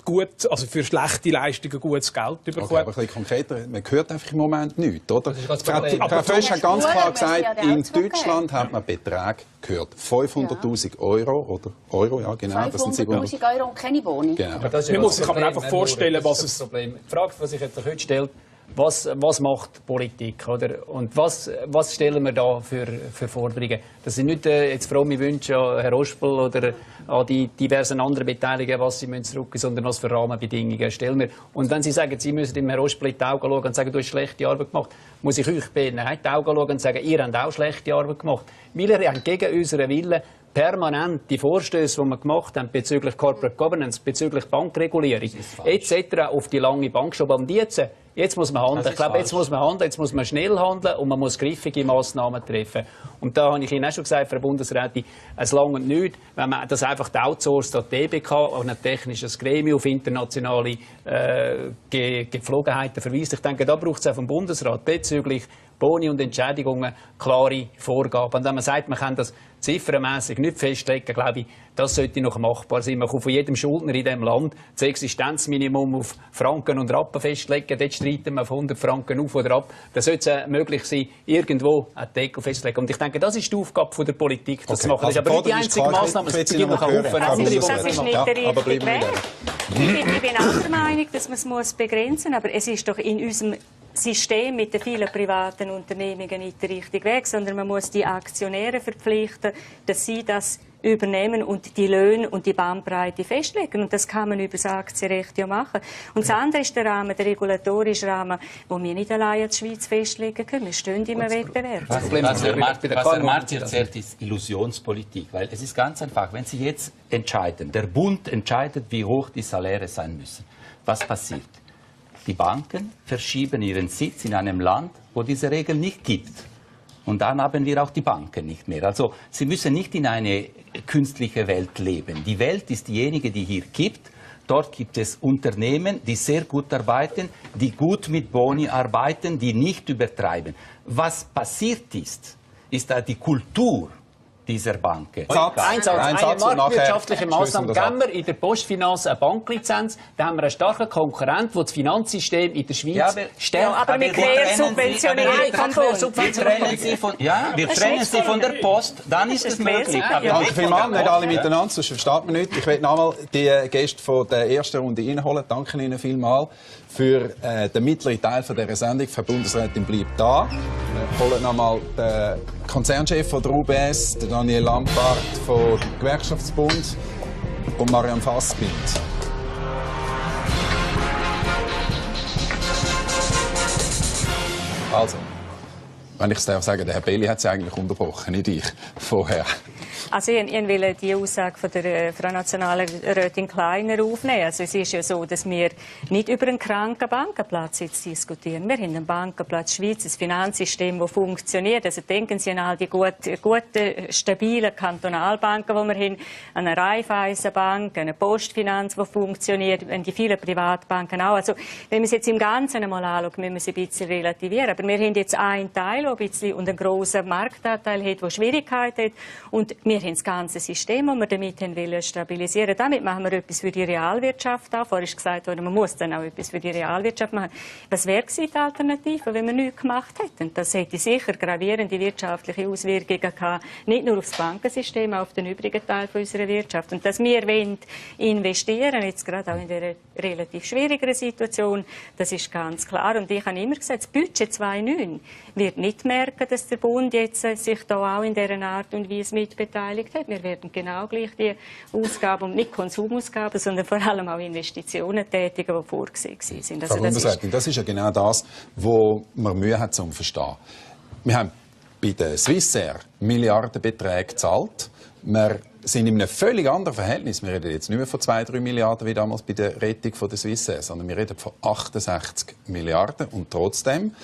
also für schlechte Leistungen gutes Geld bekommt. Okay, aber ein bisschen konkreter, man hört einfach im Moment nichts, oder? Frau Fösch hat ganz klar gesagt, in Deutschland hat man Beträge gehört. 500'000 Euro, oder Euro, ja genau. 500'000 Euro und keine Boni. Genau. Man muss sich aber einfach vorstellen, was es... Problem. Die Frage, die sich jetzt heute stellt, was macht Politik, oder? Und was stellen wir da für Forderungen? Das sind nicht jetzt fromme Wünsche an Herrn Ospel oder an die diversen anderen Beteiligten, was sie zurückgeben müssen, sondern was für Rahmenbedingungen stellen wir. Und wenn Sie sagen, Sie müssen dem Herrn Ospel in die Augen schauen und sagen, du hast schlechte Arbeit gemacht, muss ich euch bitten, in die Augen schauen und sagen, ihr habt auch schlechte Arbeit gemacht. Weil ihr habt gegen unseren Willen permanent die Vorstöße, die wir gemacht haben bezüglich Corporate Governance, bezüglich Bankregulierung etc. auf die lange Bank geschoben. Und jetzt muss man handeln. Ich glaube, jetzt muss man handeln, jetzt muss man schnell handeln und man muss griffige Massnahmen treffen. Und da habe ich Ihnen auch schon gesagt, Frau Bundesrätin, es langt nicht, wenn man das einfach outsourced an die DBK, an ein technisches Gremium, auf internationale Gepflogenheiten verweist. Ich denke, da braucht es auch vom Bundesrat bezüglich Boni und Entschädigungen klare Vorgaben. Und wenn man sagt, man kann das ziffernmässig nicht festlegen, glaube ich, das sollte noch machbar sein. Man kann von jedem Schuldner in diesem Land das Existenzminimum auf Franken und Rappen festlegen. Dort streiten wir auf 100 Franken auf oder ab. Da sollte es möglich sein, irgendwo einen Deckel festzulegen. Und ich denke, das ist die Aufgabe der Politik, das zu machen. Das ist aber nicht die einzige Maßnahme. Es gibt noch einen Haufen andere, die das ist nicht der richtige Weg. Ich bin auch der Meinung, dass man es begrenzen muss. Aber es ist doch in unserem System mit den vielen privaten Unternehmungen nicht der richtige Weg, sondern man muss die Aktionäre verpflichten, dass sie das übernehmen und die Löhne und die Bandbreite festlegen. Und das kann man über das Aktienrecht ja machen. Und das andere ist der Rahmen, der regulatorische Rahmen, wo wir nicht allein als Schweiz festlegen können. Wir stehen im Wettbewerb. Was Herr Marti erzählt, ist Illusionspolitik. Weil es ist ganz einfach, wenn Sie jetzt entscheiden, der Bund entscheidet, wie hoch die Saläre sein müssen. Was passiert? Die Banken verschieben ihren Sitz in einem Land, wo diese Regel nicht gibt. Und dann haben wir auch die Banken nicht mehr. Also Sie müssen nicht in eine künstliche Welt leben. Die Welt ist diejenige, die hier gibt. Dort gibt es Unternehmen, die sehr gut arbeiten, die gut mit Boni arbeiten, die nicht übertreiben. Was passiert ist da die Kultur dieser Banken. Ein Satz, eine marktwirtschaftliche Maßnahme. Geben wir in der Postfinanz eine Banklizenz, dann haben wir einen starken Konkurrent, der das Finanzsystem in der Schweiz stärkt. Ja, aber mit quersubventionieren. Wir trennen sie von der Post, dann ist es möglich. Danke vielmals, nicht alle miteinander, sonst versteht man nicht. Ich will nochmal die Gäste von der ersten Runde reinholen. Danke Ihnen vielmals für den mittleren Teil dieser Sendung. Frau Bundesrätin bleibt da. Wir holen nochmal den Konzernchef von der UBS, den Daniel Lampard vom Gewerkschaftsbund und Marianne Fassbind. Also, wenn ich es darf sagen, der Herr Belli hat es eigentlich unterbrochen, nicht ich, vorher. Also ich will die Aussage von der Frau Nationalrätin Kleiner aufnehmen. Also es ist ja so, dass wir nicht über einen kranken Bankenplatz jetzt diskutieren. Wir haben einen Bankenplatz Schweiz, ein Finanzsystem, das funktioniert. Also denken Sie an all die guten, stabilen Kantonalbanken, die wir haben, an eine Raiffeisenbank, eine Postfinanz, die funktioniert, an die vielen Privatbanken auch. Also wenn wir es jetzt im Ganzen einmal anschauen, müssen wir es ein bisschen relativieren. Aber wir haben jetzt einen Teil, der ein bisschen und einen grossen Marktanteil hat, der Schwierigkeiten hat. Und wir haben das ganze System, das wir damit stabilisieren wollen. Damit machen wir etwas für die Realwirtschaft auch. Vorhin ist gesagt worden, man muss dann auch etwas für die Realwirtschaft machen. Was wäre die Alternative, wenn wir nichts gemacht hätten? Das hätte sicher gravierende wirtschaftliche Auswirkungen gehabt. Nicht nur auf das Bankensystem, auch auf den übrigen Teil unserer Wirtschaft. Und dass wir investieren, jetzt gerade auch in dieser relativ schwierigeren Situation, das ist ganz klar. Und ich habe immer gesagt, das Budget 2009 wird nicht merken, dass der Bund jetzt sich da auch in dieser Art und Weise mitbeteiligt. beteiligt hat. Wir werden genau gleich die Ausgaben, und nicht Konsumausgaben, sondern vor allem auch Investitionen tätigen, die vorgesehen sind. Frau Bundesrätin, das ist ja genau das, wo man Mühe hat, zu verstehen. Wir haben bei der Swissair Milliardenbeträge gezahlt. Wir sind in einem völlig anderen Verhältnis. Wir reden jetzt nicht mehr von 2-3 Milliarden wie damals bei der Rettung von der Swissair, sondern wir reden von 68 Milliarden. Und trotzdem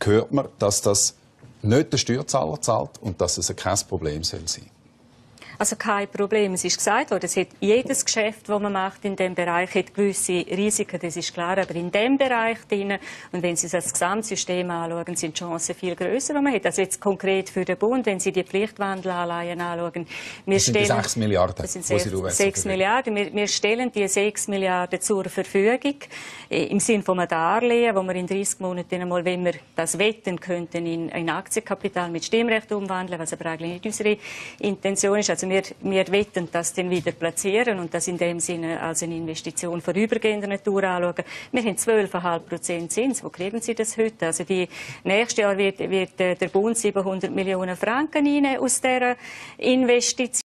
hört man, dass das nicht der Steuerzahler zahlt und dass es kein Problem sein soll. Also kein Problem. Es ist gesagt worden, jedes Geschäft, das man macht in diesem Bereich, hat gewisse Risiken, das ist klar. Aber in diesem Bereich drin, und wenn Sie das Gesamtsystem anschauen, sind die Chancen viel grösser, die man hat. Also jetzt konkret für den Bund, wenn Sie die Pflichtwandelanleihen anschauen. Das sind die 6 Milliarden. Das sind 6 Milliarden. Wir stellen die 6 Milliarden zur Verfügung im Sinne von einem Darlehen, wo wir in 30 Monaten einmal, wenn wir das wetten könnten, in Aktienkapital mit Stimmrecht umwandeln, was aber eigentlich nicht unsere Intention ist. Also wir wetten das dann wieder platzieren und das in dem Sinne als eine Investition vorübergehender Natur anschauen. Wir haben 12,5% Zins. Wo kriegen Sie das heute? Also nächstes Jahr wird der Bund 700 Millionen Franken einnehmen aus dieser Investition.